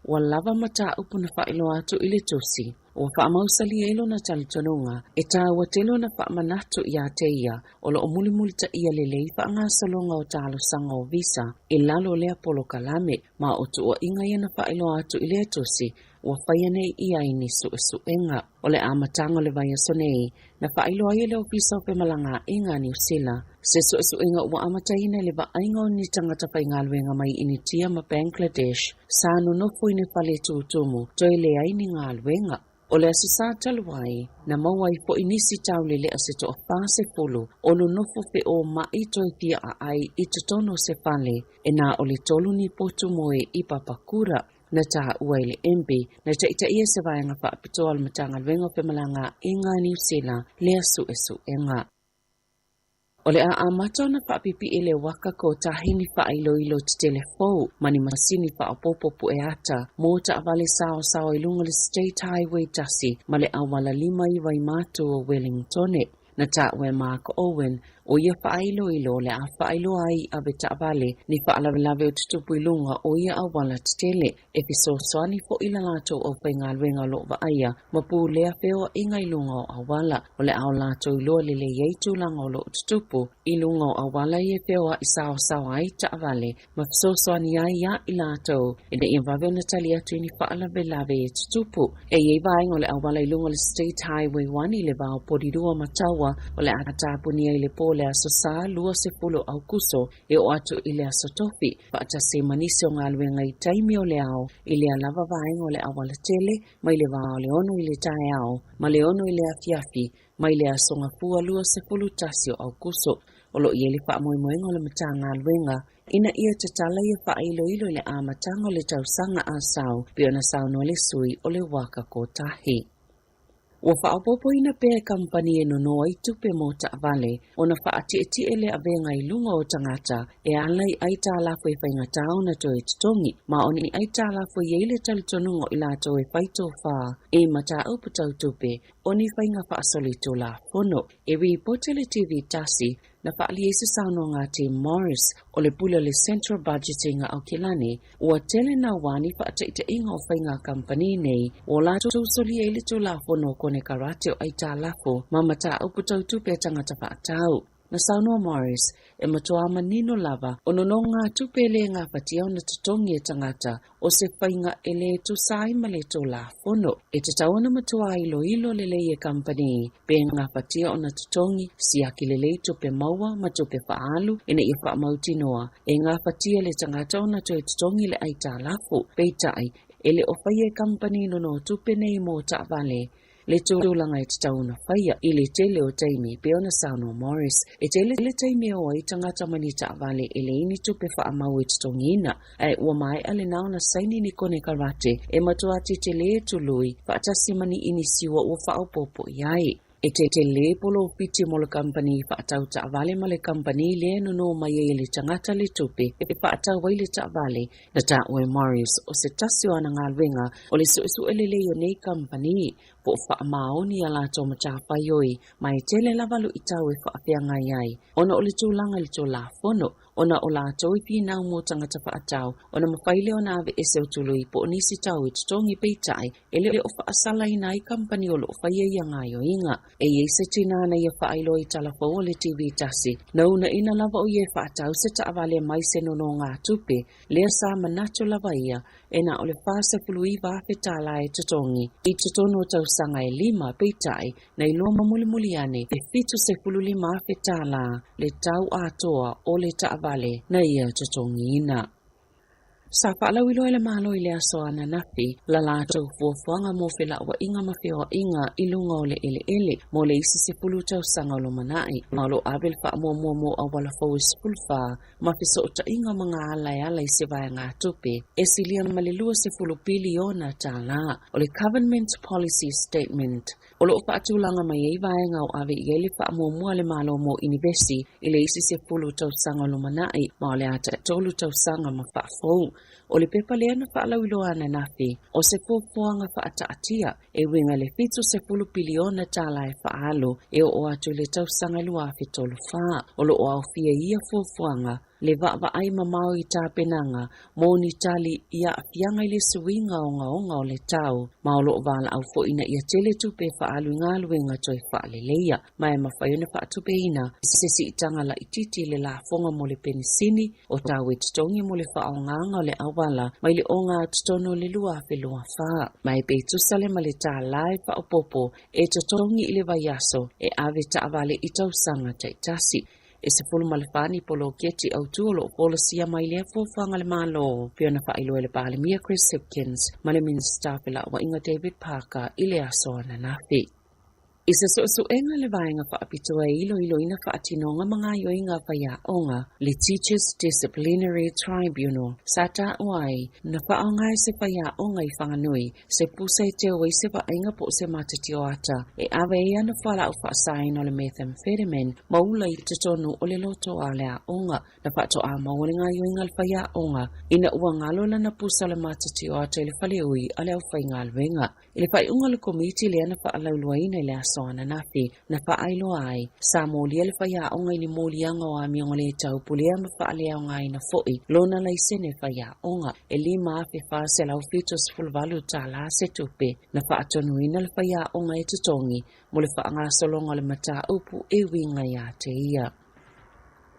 ua lava mataupu na faailoa atu i le tusi. Ua faamausali ai lona talitonuga, e taua tele ona faamanatu ia te ia o lo o mulimulitaia lelei faagasologa o talosaga o visa i lalo o lea polokalame, ma o tuuaiga ia na faailoa atu i lea tusi ua faia nei ia i ni suesuega. O le amataga o le vaiaso nei, na faailoa ai e le Ofisa o Femalagaaiga a Niu Sila se suesuega ua amataina i le vaaiga o ni tagata faigaluega mai Initia ma Bangladesh sa nonofo i ni fale tutumu toe leai ni galuega. O le Aso Sa talu ai, na maua ai foi nisi taulelea se toa-40 o nonofo feoma'i toe fia aai i totonu o se fale e na o le tolu ni potu moe i Papakura. Na taua e le MB, na taitaia se vaega faapitoa a le Matagaluega o Femalagaaiga a Niu Sila lea suesuega. O le a amata ona faapipii le waka kotahi ni faailoilo tetele fou ma ni masini faaopoopo pueata mo taavale saosaoa i luga o le State Highway 1 ma le auala 5 i Waimatu o Wellingtone. Na taua e Mark Owen, o ia faailoilo o le a faailoa ai i avetaavale ni faalavelave o tutupu i luga o ia auala tetele. E fesoasoani foi la latou aufaigaluega o lo o vaaia ma pulea feoaiga i luga o auala. O le a o latou iloa lelei ai tulaga o lo o tutupu i luga o auala ia e feoai saosaoa ai taavale ma fesoasoani ai ia i latou ina ia vave ona tali atu i ni faalavelave e tutupu. E i ai vaega o le auala i luga o le State Highway 1 i le va o Porirua ma Taua o le a tapunia i le po o le Aso Sa 20 o Aukuso e oo atu i le Aso Tofi, faatasi ai ma nisi o galuega i taimi o le ao i lea lava vaega o le aualatele mai le va o le 6 i le taeao ma le 6 i le afiafi mai le Aso Gafua 21 o Aukuso. O lo o i ai le faamoemoega o le Matagaluega ina ia tatala ia faailoilo i le amataga o le tausaga a sau, pei ona saunoa le sui o le Waka Kotahi. Ua faaopoopoina pea e kamupani e nono ai tupe mo taavale ona faatietie le avega i luga o tagata e ala i aitalafu e faigata ona toe totogi, ma o ni aitalafu e i ai le talitonuga o i latou e fai tofā i mataupu tau tupe o ni faiga faasolitulafono. E ripoti le TV tasi na faaalia ai se saunoaga a Tim Morris o le pule o le Central Budgeting a Aokelani, ua tele naua ni faataitaiga o faiga kamupani nei ua latou solia ai le Tulafono o Konekarate o Aitalafu ma Mataupu Tau Tupe a Tagata Faatau. Na saunoa Morris, e matua manino lava o nonogatupe e le gafatia ona totogi e tagata o se faiga e le tusa ai ma le Tulafono. E tatau ona matua iloilo lelei e kamupani pe gafatia ona totogi, siaki lelei tupe maua ma tupe faaalu ina ia faamautinoa e gafatia le tagata ona toe totogi le aitalafu. Peitai, e le o faia e kamupani nonotupe nei mo taavale le tulaga e tatau ona faia i le tele o taimi, pei ona saunoa Morris. E tele le taimi e o ai tagata ma ni taavale e leai ni tupe faamau e totogiina, ae ua maea lena ona saini ni konekarate e matua tetele tului faatasi ma ni inisiua ua faaopoopo i ai. E tetele polofiti mo le kamupani faatau taavale ma le kamupani lea e nono mai ai e le tagata le tupe e faatau ai le taavale. Na taua e Morris o se tasi o ana galuega o le suesue lelei o nei kamupani po o faamaoni a latou matafaioi, ma e tele lava luitau e faafeagai ai ona o le tulaga i le Tulafono, ona o latou i finau mo tagata faatau, ona mafai lea ona aveese o tului po o nisi tau e totogi peitai e le o faasalaina ai kamupani o lo o faia ia gaoioiga. E i ai se tinā na ia faailoa i talafou o le TV tasi, na uunaina lava o ia e faatau se taavale mai se nonogatupe, lea sa manatu lava ia e na o le $49,000 tālā e totogi i totonu o tausaga e lima, peitai, na iloa ma mulimuli ane e $75,000 tālā le tau atoa o le taavale na ia totogiina. Sa faalauiloa e le Malo i le aso ananafi la latou fuafuaga mo felauaiga ma feoaiga i luga o le eleele mo le isi 10 tausaga o lumanai, ma o lo o ave le faamuamua mo auala fou e 14 ma fesootaiga ma gaala e ala i se vaegatupe e silia ma le 20 piliona tālā. O le Government Policy Statement o lo o faatulaga mai ai vaega o ave i ai le faamuamua a le Malo mo inivesi i le isi 10 tausaga o lumanai, ma o le a taitolu tausaga ma faafou. O le pepa lea na faalauiloa ananafi, o se fuafuaga faataatia e uiga i le 70 piliona tālā e faaalu e oo atu i le tausaga 2034. O lo o aofia i ia fuafuaga le vaavaai mamao i tapenaga mo ni tali i aafiaga i le suiga ogaoga o le tau, ma o lo o valaau foi ina ia tele tupe e faaalu i galuega toe faaleleia, ma e mafai ona faatupeina se siitaga laitiiti i le lafoga mo le penisini o tau e totogi mo le faaaogaga o le auala mai le ogatotonu o le 2024, ma e pei tusa lea ma le tālā e faaopoopo e totogi i le vaiaso e ave taavale i tausaga taitasi. E 14 ni poloketi autū o lo o folasia mai lea fuafuaga a le Malo, pei ona faailoa e le Palemia Chris Hipkins ma le Minisita o Felauaiga David Parker i le aso ananafi. I se suesuega a le Vaega Faapitoa e iloiloina faatinoga ma gaoioiga a faiaoga, le Teachers Disciplinary Tribunal, sa taua ai na faaaoga e se faiaoga i Whanganui se pusa e teu ai se vaaiga po o se matatio ata e ave ai ana fualaau faasaina o le methamphetamine ma ula i totonu o le loto a le aoga. Na faatoa maua le gaoioiga a le faiaoga ina ua galo lana pusa o le matatio ata i le faleui a le aufaigaluega. I le faaiuga o le Komiti lea na faalauiloaina i le aso ananafi, na faailoa ai, sa molia le faiaoga i ni moliaga o amioga le taupulea ma faaleaogaina foi lona laisene faiaoga e $5,478 tālā se tupe. Na faatonuina le faiaoga e totogi mo le faagasologa o le mataupu e uiga ia te ia.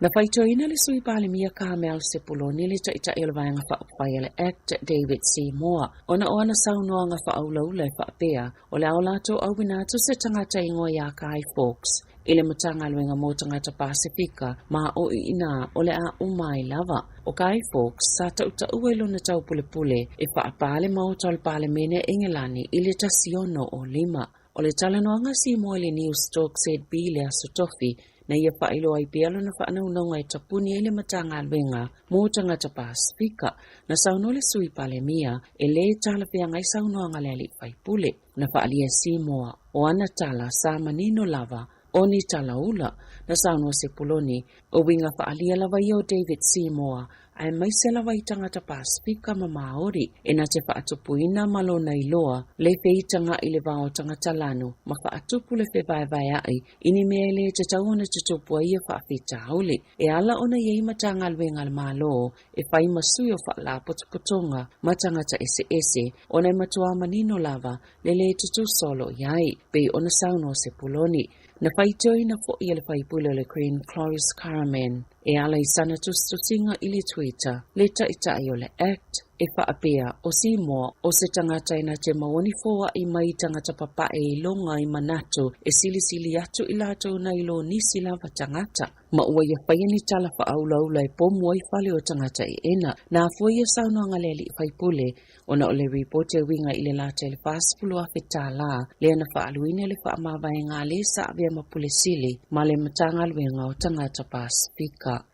Na faitioina le Sui Palemia Carmel Sepuloni le Taitai o le Vaega Faaupufai a le Act David Seymour ona o ana saunoaga faaulaula e faapea o le a o latou auina atu se tagata igoa iā Guy Fawkes i le Matagaluega mo Tagata Pasefika ma o i inā o le a uma ai lava. O Guy Fawkes sa tautaua i lona taupulepule e faapā le Maota o le Palemene a Engelani i le 165. O le talanoaga a Seymour i le Newstalk ZB i le Aso Tofi, na ia faailoa ai pea lona faanaunauga e tapuni ai le Matagaluega mo Tagata Pasefika. Na saunoa le Sui Palemia, e lē talafeagai saunoaga a le alii faipule. Na faaalia e Seymour, o ana tala sa manino lava, o ni tala ula. Na saunoa Sepuloni, o uiga faaalia lava ia o David Seymour, aemaise lava i tagata Pasefika ma Māori, e na te faatupuina ma lona iloa le feitaga i le va o tagata lanu ma faatupu le fevaevaea'i i ni mea e lē tatau ona tutupu ai ia faafitauli. E ala ona i ai Matagaluega a le Malo e fai ma sui o faalapotopotoga ma tagata eseese, ona e matuā manino lava le lē tutusa o lo o i ai, pei ona saunoa Sepuloni. Na faitioina foi e le faipule o le Green Cloris Caraman e ala i sana tusitusiga i le Twitter, le Taitai o le Act, e faapea, o Seymour, o se tagata e na te maua ni foaʻi mai i tagata papaʻe i loga i manatu e silisili atu i latou nai lo nisi lava tagata. Ma ua ia faia ni tala faaulaula e pomu ai fale o tagata eena. Na afua ia saunoaga a le alii faipule ona o le ripoti e uiga i le lata i le $40,000 tālā lea na faaaluina i le faamavaega a le sa avea ma Pule Sili ma le Matagaluega o Tagata Pasefika.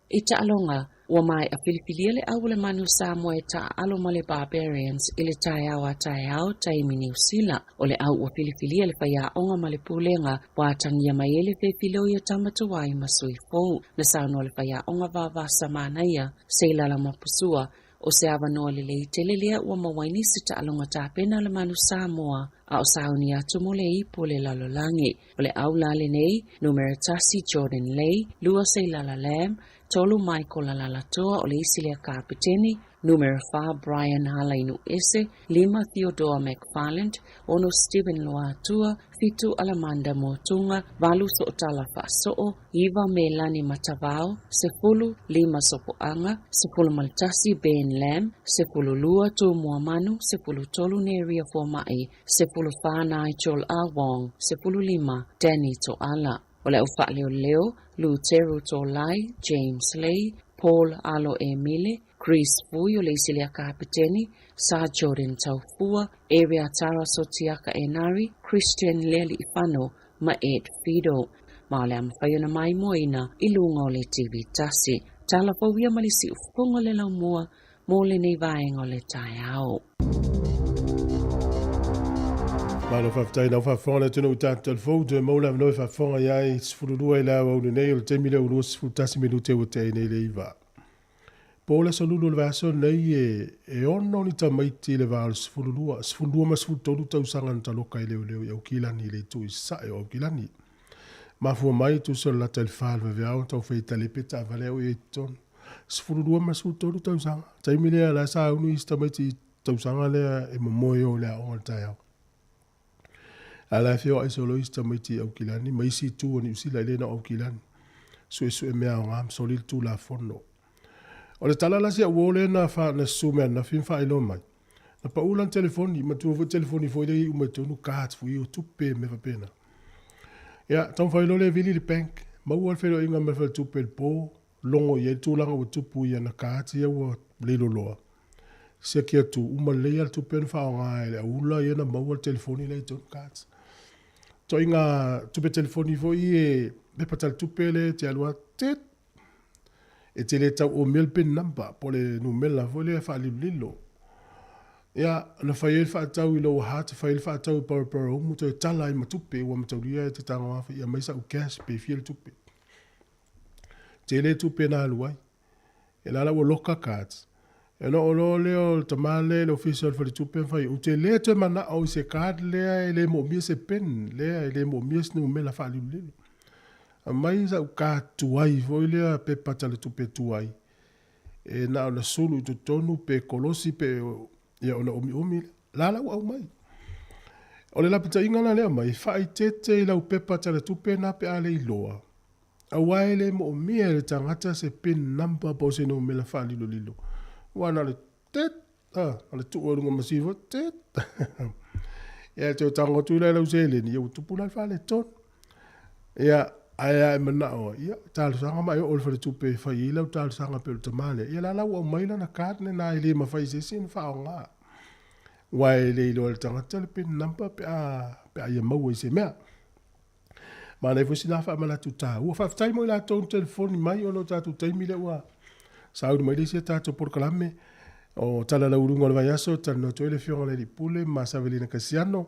I taaloga, ua maea filifilia le au o le Manu Samoa e taaalo ma le Barbarians i le taeao a taeao taimi Niu Sila. O le au ua filifilia le faiaoga ma le pulega ua atagia mai ai le fefiloi o tama tuai ma sui fou. Na saunoa le faiaoga Vavasa Manaia, Seilala Mapusua, O se avanoa lelei tele lea ua maua ai nisi taaloga tapena o le Manu Samoa a o sauni atu mo le ipu o le lalolagi. O le au la lenei, numera tasi Jordan Lay, lua Seilala Lam, tolu Michael Alalatoa o le isi lea kapeteni, numera fa Brian Halainu'ese, lima Theodore McFarland, ono Steven Loatua, fitu Alamanda Motunga, valu So'otala Fa'aso'o, iva Melani Matavao, sefulu, lima Sopo'aga, 11 Ben Lam, 12 Tumuamanu, 13 Neria Foma'i, 14 Nigel A. Wong, 15 Danny To'ala. O le au faaleoleo, Luteru Tolai, James Lee, Paul Alo Emile, Chris Fui o le isi lea kapeteni, Sir Jordan Taufua, Ereatara Sotiaka Enari, Christian Lealiifano ma Ed Fido. Ma o le a mafai ona maimoaina i luga o le TV tasi. Tala fou ia ma le siufofoga o le laumua mo lenei vaega o le taeao. Malo faafetai lau faafofoga le atunuu i tatou talafou toe maua le avanoa e faafofoga i ai 12 i le aoauli nei o le taimi lea ua 21 minute ua tea ai nei le 9. Po o le aso lulu o le vaiaso lenei e, e ono ni tamaiti i le va o le 12, 12 ma 13 tausaga na taloka i leoleo i Aukilani i le itu i sasae o Aukilani. Mafua mai tusa o le lata i le fa o le vaveao na taufai ai talepe taavale au i ai i totonu. 12 ma 13 tausaga. Taimi lea la sa unu isi tamaiti i tausaga lea e momoe o le aoga o le taeao. A la e feoai solo isi tamaiti i Aukilani ma isi itu o Niu Sila e le na o Aukilani. Suesue mea aoga ma soli le Tulafono. O le tala la si au uo lea na fa na susu mai ananafi ma faailoa mai. Na pau lana telefoni, matua foi telefoni foi lea i uma i totonu cards foi o tupe ma mea faapena. Ia, taumafai loa lea e vili i le bank, maua le feiloaiga ma le faletupe i le po, logo i ai le tulaga ua tupu i ana cards ia ua leiloloa. Siaki atu, uma lelei lava le tupe na faaaoga e le aula ia na maua le telefoni lea i totonu cards. Ituaiga tupe telefoni foi e pepa taletupe lea e te alu lava tit, E te le tau omia le pin number po o le numera foi lea faalilolilo. Ia, na fai ai le faatau i Lower Hutt, fai ai le faatau i Paraparaumu, toe tala ai ma tupe ua mataulia e te tago afe, ia aumai sau cash pe fia le tupe. Tele tupe na alu ai. E la la ua loka cards. E ona oo loa lea o le tama lea i le ofisa o le faletupe ma fai, ou te le toe manao i se card lea e le moomia se pin lea e le moomia se numera faalilolilo. Aumai sau card tuai foi lea pepa taletupe tuai e na ona sulu i totonu pe kolosi pe ia ona omiomi lea. La la ua aumai. O le lapataiga la lea aumai, faaeteete i lau pepa taletupe na pe a le iloa. Aua e le moomia e le tagata se pin number po o se numera faalilolilo. Aua na o le tit, a, na o le tuu i luga masini foi, tit. Ia e toe tago atu la i lau seleni, ia ua tupu la le faaletonu. Ia, ae a e manao ai, ia, talosaga ma e oo i le faletupe e fai ai lau talosaga pei o le tama lea, ia la la ua aumai lana card lena e le mafai e se isi ona faaaoga. Aua e le iloa e le tagata le pin number pe a, pe a ia maua i se mea. Manaia foi sina faamanatu taua. Faafetai mo i latou na telefoni mai ona o tatou taimi lea ua sauni mai le isi a tatou polokalame o Tala Lauuluga o le Vaiaso, e talanoa atu ai le Afioga i le Alii Pule ma Savelina Kasiano.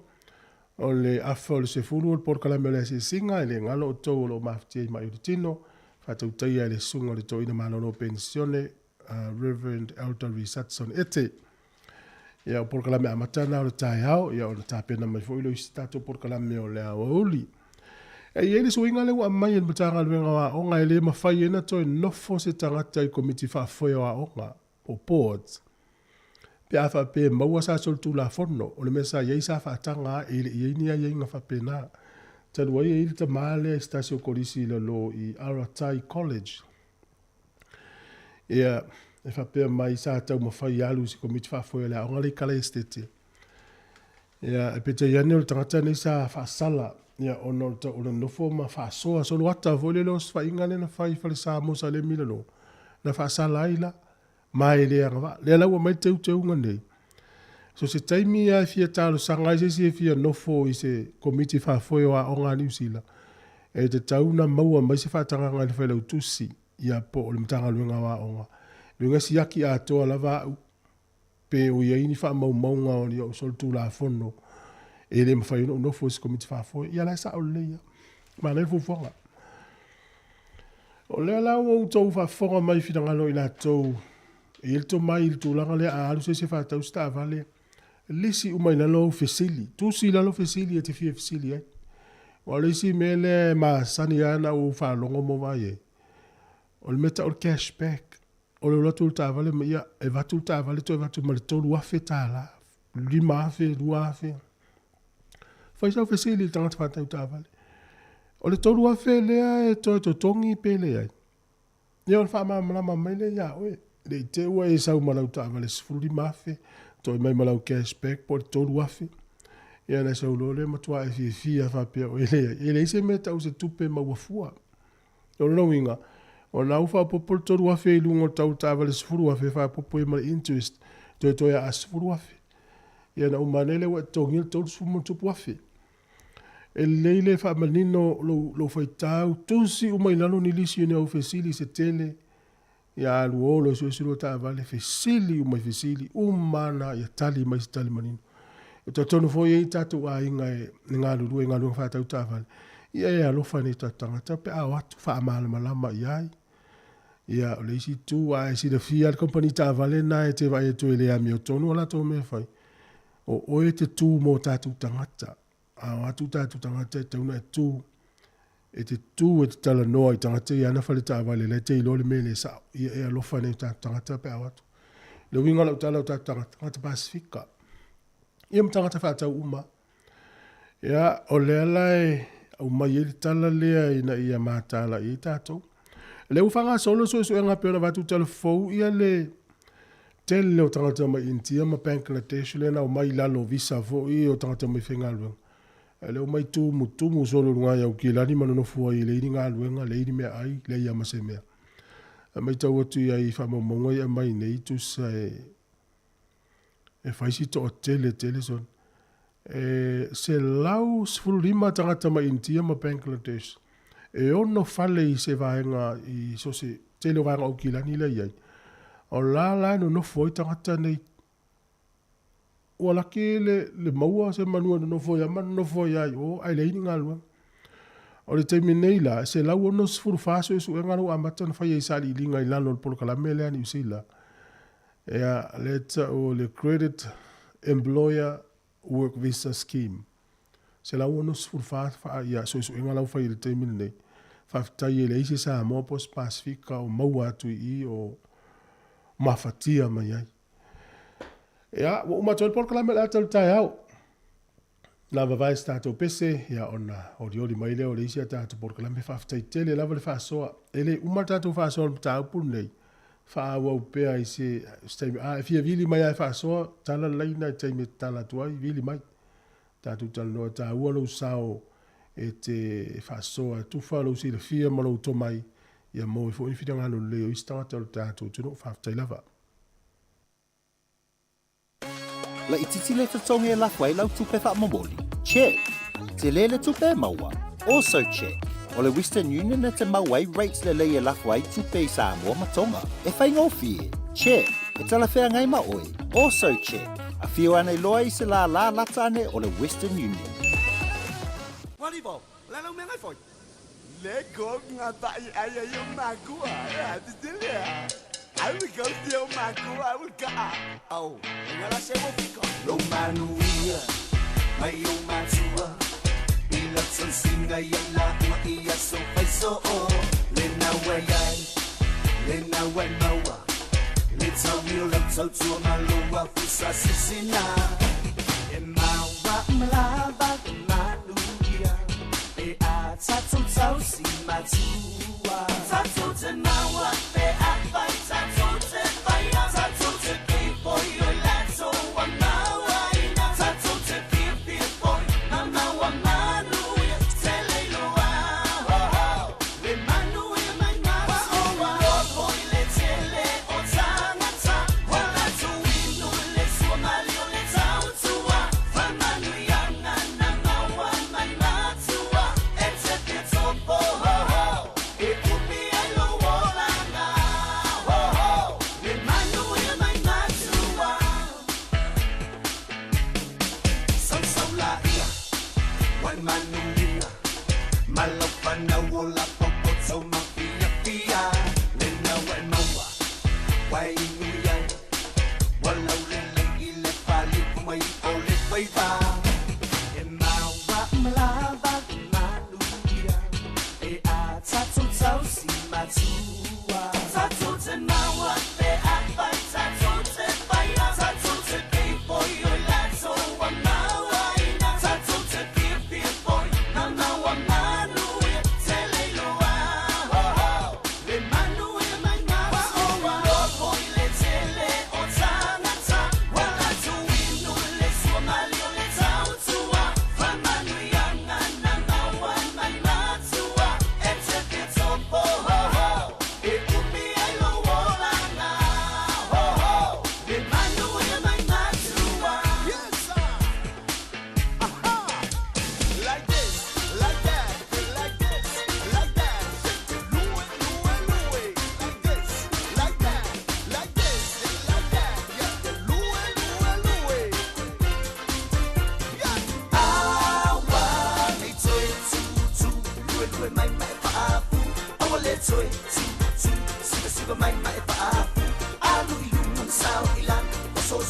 O le afa o le 10 o le polokalame o le asiasiga, e le galo outou o lo o mafatia i mai o le tino, faatautaia e le Susuga o le Toeaina Malolo o Penisione, Reverend Elder Reece Hudson Ete. Ia, o polokalame amata na o le taeao, ia ona tapena mai foi lea o isi tatou polokalame o le aoauli. E i ai le suiga lea ua aumai e le Matagaluega o Aoga e le mafai ai ona toe nofo se tagata i Komiti Faafoe o Aoga, po o boards, pe a faapea e maua sa solitulafono, o le mea sa i ai sa faataga e le i i ai ni aiaiga faapena. Talu ai e i ai le tama lea i se tasi o kolisi i lalo i Aratai College, Ia, e faapea mai sa taumafai e alu i se komiti faafoe a le aoga lea i Kalaesetete. Ia, e peitai ane o le tagata nei sa faasala, ia, ona o le, o le nofo ma faasoa soloata foi lele o osofaiga lea na fai i Falesa mo Salemi i lalo, na faasala ai la, ma e le agavaa. Lea la ua aumai le teuteuga nei. So se taimi lava e fia talosaga ai se isi e fia nofo i se komiti faafoe o aoga a Niu Sila, e tatau ona maua mai se faatagaga i le Failautusi, ia po o le Matagaluega o Aoga. Luga siaki atoa lava au pe o i ai ni faamaumauga o ni ou solitulafono e le mafai ona ou nofo i se komiti faafoe. Ia la e sao lelei lava. Manaia le fuafuaga. O lea la ua outou faafofoga mai i finagalo o i latou e i ai le tomai i le tulaga lea a alu se isi e faatau se taavale, lisi uma i lalo au fesili, tusi i lalo fesili e te fia fesili ai. Aua o le isi mea lea e masani lava ona ou faalogo ma ou vaai ai, o le mea tau o le cash back. O le alu atu o le taavale ma ia, e avatu le taavale toe avatu ma le $3,000, $5,000, $2,000. Fai sau fesili i le tagata faatau taavale. O le $3,000 lea e toe totogi pe leai? Ia ona faamalamalama mai lea ia oe. Ne i te i ua e sau ma lau taavale $15,000, toe mai ma lau cash back po o le $3,000. Ia ona e sau loa lea matua e fiafia faapea oe e leai. E leai se mea e tau o se tupe maua fua. O lona uiga, O lena ua faaopoopo le $3,000 i luga o le tau o le taavale $10,000 e faaopoopo i ai ma le interest, toetoe a $10,000. Ia ona uma ane lea ua e totogia le $30 ma ona tupu afe. E lelei le faamanino lou faitau, tusi uma i lalo ni lisi o ni au fesili se tele, ia alu o loa e suesue lua taavale, fesili uma i fesili, uma lava na ia tali mai se tali manino. E talitonu foi e i ai tatou aiga e galulue i galuega faatau taavale, ia e alofa i nai o tatou tagata pe a o atu faamalamalama i ai. Ia, o le isi itu, a e silafia lava le kamupani taavale lena e te vaai atu e le amiotonu a latou mea e fai, o oe e te tu mo tatou tagata. A o atu tatou tagata e tatau ona e tu, e te tu e te talanoa i tagata i ana fale taavale la e te iloa le mea e le sao. Ia e alofa i nai o tatou tagata pe a o atu. Le uiga o lau tala o tatou tagata, tagata Pasefika. Ia ma tagata faatau uma. Ia, o lea la e aumai ai le tala lea ina ia mataala i ai tatou. O lea ua faagasolo le suesuega pei ona avatu tala fou ia le tele o tagata mai India ma Bangladesh lea na omai i lalo o visa foi o tagata mai faigaluega. A o lea ua omai tumutumu solo i luga i Aukilani ma nonofo ai e leai ni galuega, leai ni meaai, leai lava ma se mea. A matau atu i ai i faamaumauga ia e aumai nei, tusa e fai si toatele tele sona. E 115 tagata mai India ma Bangladesh e ono fale i se vaega i so o se tele o vaega o Aukilani lea e i ai. O la la e nonofo ai tagata nei. Ua laki le maua se manu e nonofo ai ma nonofo ai lava i o ae leai ni galuega. O le taimi nei la, e 164 suesuega la ua amata ona faia i sailiiliga i lalo o le polokalame lea a Niu Sila. Ia, lea e tau o le Credit Employer Work Visa Scheme. 164 faa, ia, suesuega la ua fai i le taimi lenei. Faafetai e leai se Samoa po o se Pasefika o maua atu i i o mafatia mai ai. Ia, ua uma atu ai le polokalame o le ata o le taeao. Na vavae se tatou pese, ia ona olioli mai lea o le isi a tatou polokalame. Faafetai tele lava le faasoa. E le uma le tatou faasoa o le mataupu lenei. Faaauau pea i se taimi. A e fia vili mai lava e faasoa, tala le laina i le taimi e tatala atu ai, vili mai. Tatou talanoa, e taua lou sao e te faasoa, e tufa lou silafia ma lou tomai, ia maua ai foi ni finagalo lelei o isi tagata o le tatou atunuu. Faafetai lava. Laitiiti le totogi e lafo ai lau tupe faamomoli? Check! Tele le tupe e maua? Also check! O le Western Union e te mau ai rates lelei e lafo ai tupe i Samoa ma Tonga. E faigofie? Check! E talafeagai ma oe? Also check! Afio ane loa i se lālā lata ane o le Western Union.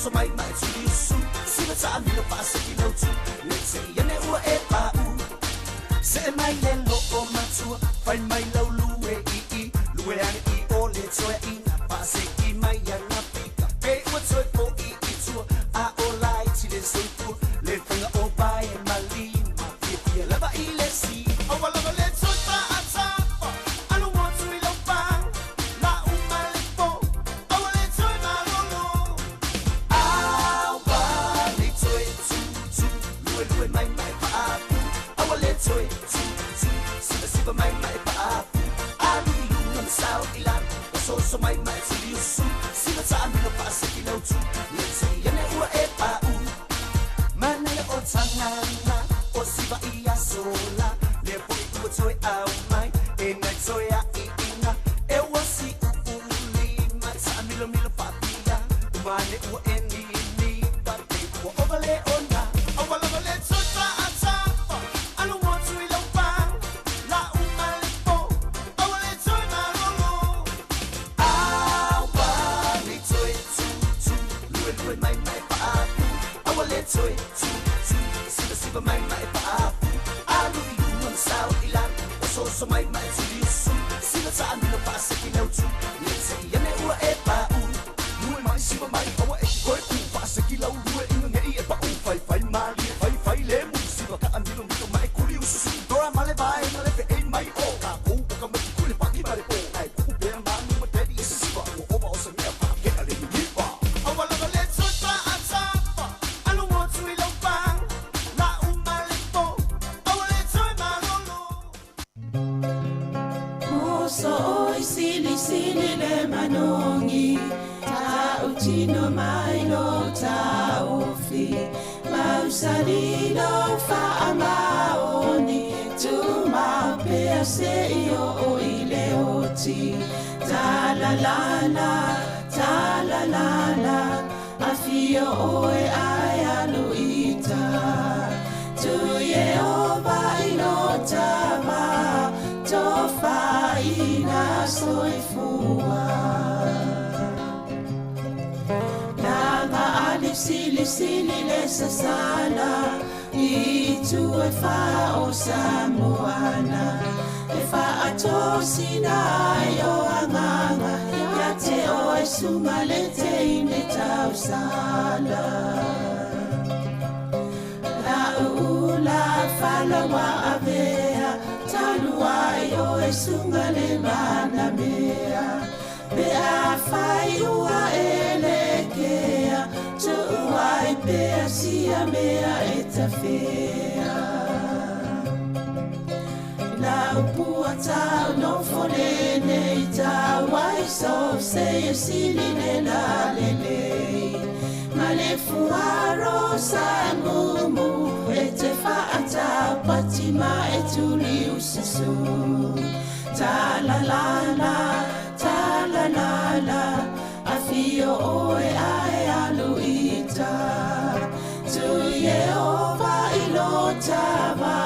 Soso mai mai tuli usu Siva taamilo paaseki lautu Le te iane ua e pau Se mai le lo o matua Fai mai lau lue i i Lue ane i o le toe ina Paaseki mai ana pika Pe ua toe po i i tua A o lai ti le soifua Le whanga o pai e malima Fia fia lava i le si Awa lava le toe pa atapa Alu motu i lau pa La uma le po Awa le toe malolo Awa le toe tu tu Lue lue mai mai paapu Awa le toe tu tu Siva siva mai mai paapu Alu i lunga ma sao i lalo Ososo mai mai tuli usu Siva taamilo paaseki lautu Le te iane ua e pau Manele o tangana O siva i asola Le poi ua toe au mai E ngai toe a i inga E ua si uuli Ma taamilo milo paapia Umane ua e ni ni Pa te ua ova le ona Awa lava le toe pa atapa Alu motu i lau pa La uma le po Awa le toe malolo Awa le toe tu tu Lue lue mai mai paapu Awa le toe tu tu Siva siva mai mai paapu Alu i lunga ma sao i lalo Ososo mai mai tuli usu Siva taamilo paaseki lautu Le te iane ua e pau Lue mai siva mai awa e ki koe ku Paaseki lau lue inga ngei e pau Fai fai mali fai fai le mu Siva ka amilo milo mai kuli ususu Dora male vai male fe e mai o Ka kou o ka mati kule paki mare po Ai kuku pea manu ma daddy e sisiva Ua ova o sa mea pa ke ale ni niva Awa lava le toe pa atapa Alu motu i lau pa La uma le po Awa le toe malolo Moso oi sili sili le manongi Ta utino mai lo taufi Mausali lo faamaoni Tu mapea se i o i le oti Ta la la la, ta la la la Afio oe ai aluita Tu Yehova i lo tava Tofaina soifua Lava ali sili sili le sasala I tu e wha o Samoana E wha atosina ai o anganga Ia te o e sunga le te ine tausala La ula falawa avea Taluai o e sunga le mana mea Pe a whai ua e le kea Tuuai pea sia mea e tawhea La upua tau no fone nei tau Wai so se e sili le la le le Ma le fuaro sa mumu E te whaatau patima e tuli ususu Ta la la la, ta la la la Afio oe ae aluita Tu Yehova i lo tava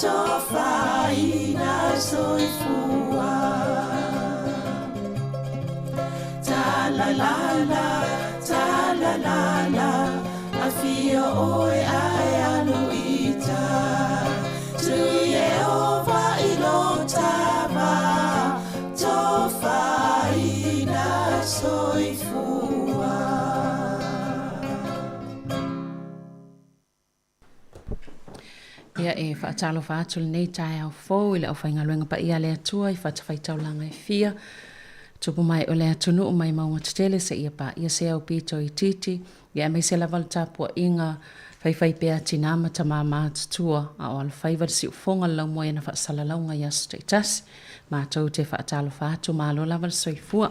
Tofaina soifua Ta la la la, ta la la la Afio oe ae aluita Tu Yehova i lo tava Tofaina soifua. Ia e faatalofa atu lenei taeao fou i le aufaigaluega paia a le Atua i fatafaitaulaga e fia, tupu mai o le atunuu mai mauga tetele seia paia se au pito itiiti, ia aemaise lava le tapuaiga faifaipea a tinā ma tamā matutua a o alofaiva le siufofoga le laumua i ana faasalalauga i aso taitasi. Matou te faatalofa atu, malo lava le soifua.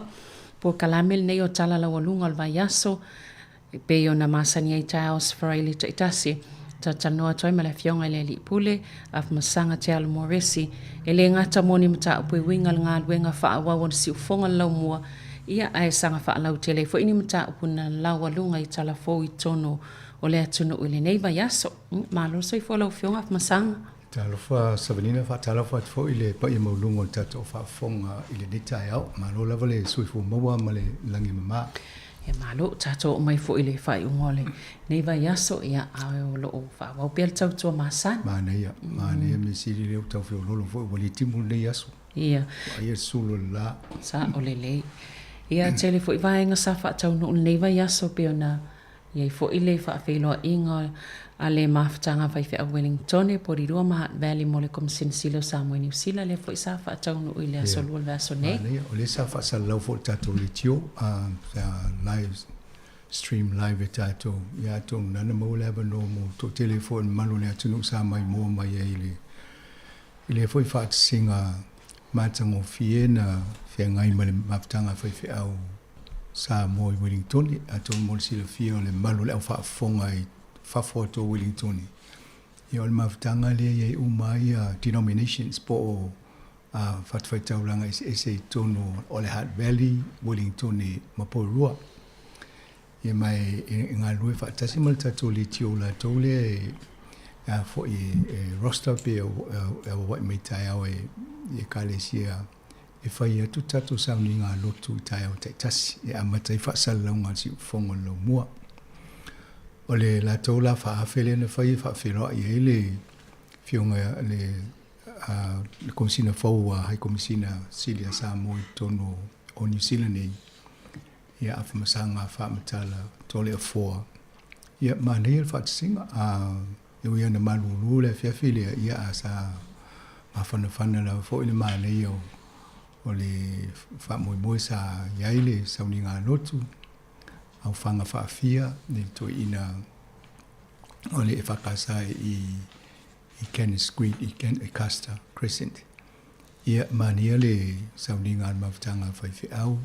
Polokalame lenei o Tala Laualuga o le Vaiaso, E pei ona masani ai taeao Seferaili taitasi, talatalanoa atu ai ma le Afioga i le Alii Pule, Afamasaga Te Alo Moresi, e le gata mo ni mataupu e uiga i le galuega faaauau o le siufofoga o le laumua, ia ae saga faalautele ai foi ni mataupu na laualuga i tala fou i totonu o le atunuu i lenei vaiaso. Malo le soifua lau Afioga Afamasaga. Talofa Savanina, faatalofa atu foi i le paia maualuga o le tatou faafofoga i lenei taeao. Malo lava le soifua maua ma le lagi e mama. Ia malo, ua tatou oo mai foi i le faaiuga o lenei vaiaso, ia, a o lo o faaauau pea le tautua masani. Manaia, manaia mea sili lea ua tau feoloolo foi ua le timu lenei aso. Ia. Vaaia le sulu o le la. Sao lelei. Ia, tele foi vaega sa faataunuu i lenei vaiaso pei ona i ai foi le faafeiloaiga a le Mafutaga a Faifeau Wellingtone, Porirua ma Hutt Valley mo le Komisina Sili o Samoa i Niu Sila, lea foi sa faataunuu i le aso Lua o le vaiaso nei. Manaia, o lea sa faasalalau foi i le tatou leitio, live stream live e tatou, ia atonu na ona maua le avanoa mo toatele foi o le mamalu o le atunuu sa maimoa mai ai i le i lea foi faatasiga matagofie na feagai ma le mafutaga a faifeau Samoa i Uelintone. Atonu mo le silafia o le mamalu o le au faafofoga i fafo atu o Uelintone, ia o le mafutaga lea e i ai uma ai denominations po o fatafaitaulaga eseese i totonu o le Hutt Valley, Uelintone ma Porirua. Ia ma e galulue faatasi ma le tatou leitio latou lea e a foi e roster pe e auauai mai taeao e Ekalesia e fai atu tatou sauniga a lotu i taeao taitasi e amata ai faasalalauga a le siufofoga o le laumua. O le latou la faaafe lea na fai e faafeiloai ai le Afioga le le Komesina fou a Hai Komesina Sili a Samoa i totonu o Niu Sila nei, ia Afamasaga Faamatala Toleafoa. Ia manaia le faatasiga, a e ui lava ina malulu le afiafi lea, ia a sa mafanafana lava foi le manaia o le faamoemoe sa i ai le sauniga a lotu, aufaga faafia le toeaina o le EFKS i i Kenneth Street i Custer Crescent. Ia, manaia le sauniga a le mafutaga a faifeau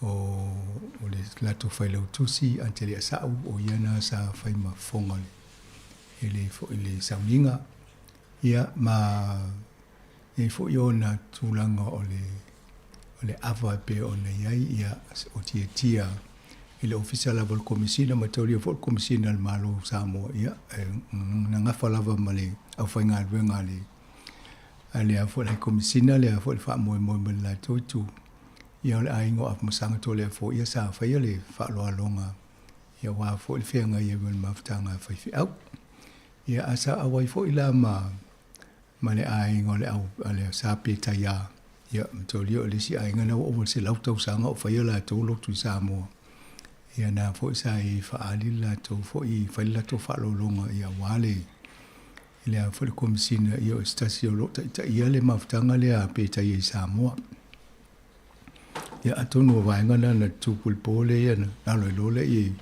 o, o le latou failautusi Antelia Sa'u, o ia na sa fai ma fofoga o le, e le foi le sauniga. Ia, ma e i ai foi ona tulaga o le, o le ava e pei ona i ai, ia, o tiatia i le Ofisa lava o le Komesina ma taulia foi le Komesina a le Malo o Samoa, ia, e nagafa lava ma le aufaigaluega a le, a le a foi le Komesina, le a foi le faamoemoe ma le latou itu, ia o le aiga o Afamasaga Toleafoa, ia sa faia le faaaloaloga, ia aua foi le feagai ai ma le mafutaga a faifeau. Ia a sa auai foi la ma ma le aiga o le au a le Sa Petaia, ia, mataulia o le isi aiga lena ua ova i le 100 tausaga o faia latou lotu i Samoa. Ia na foi sa i faaali le latou foi, fai le latou faaaloaloga, ia aua le, i le a foi le Komesina, ia o se tasi o lo o taitaia le mafutaga lea a Petaia i Samoa. Ia atonu o vaega na na tupu i le po lea, ia na alo ai loa lea i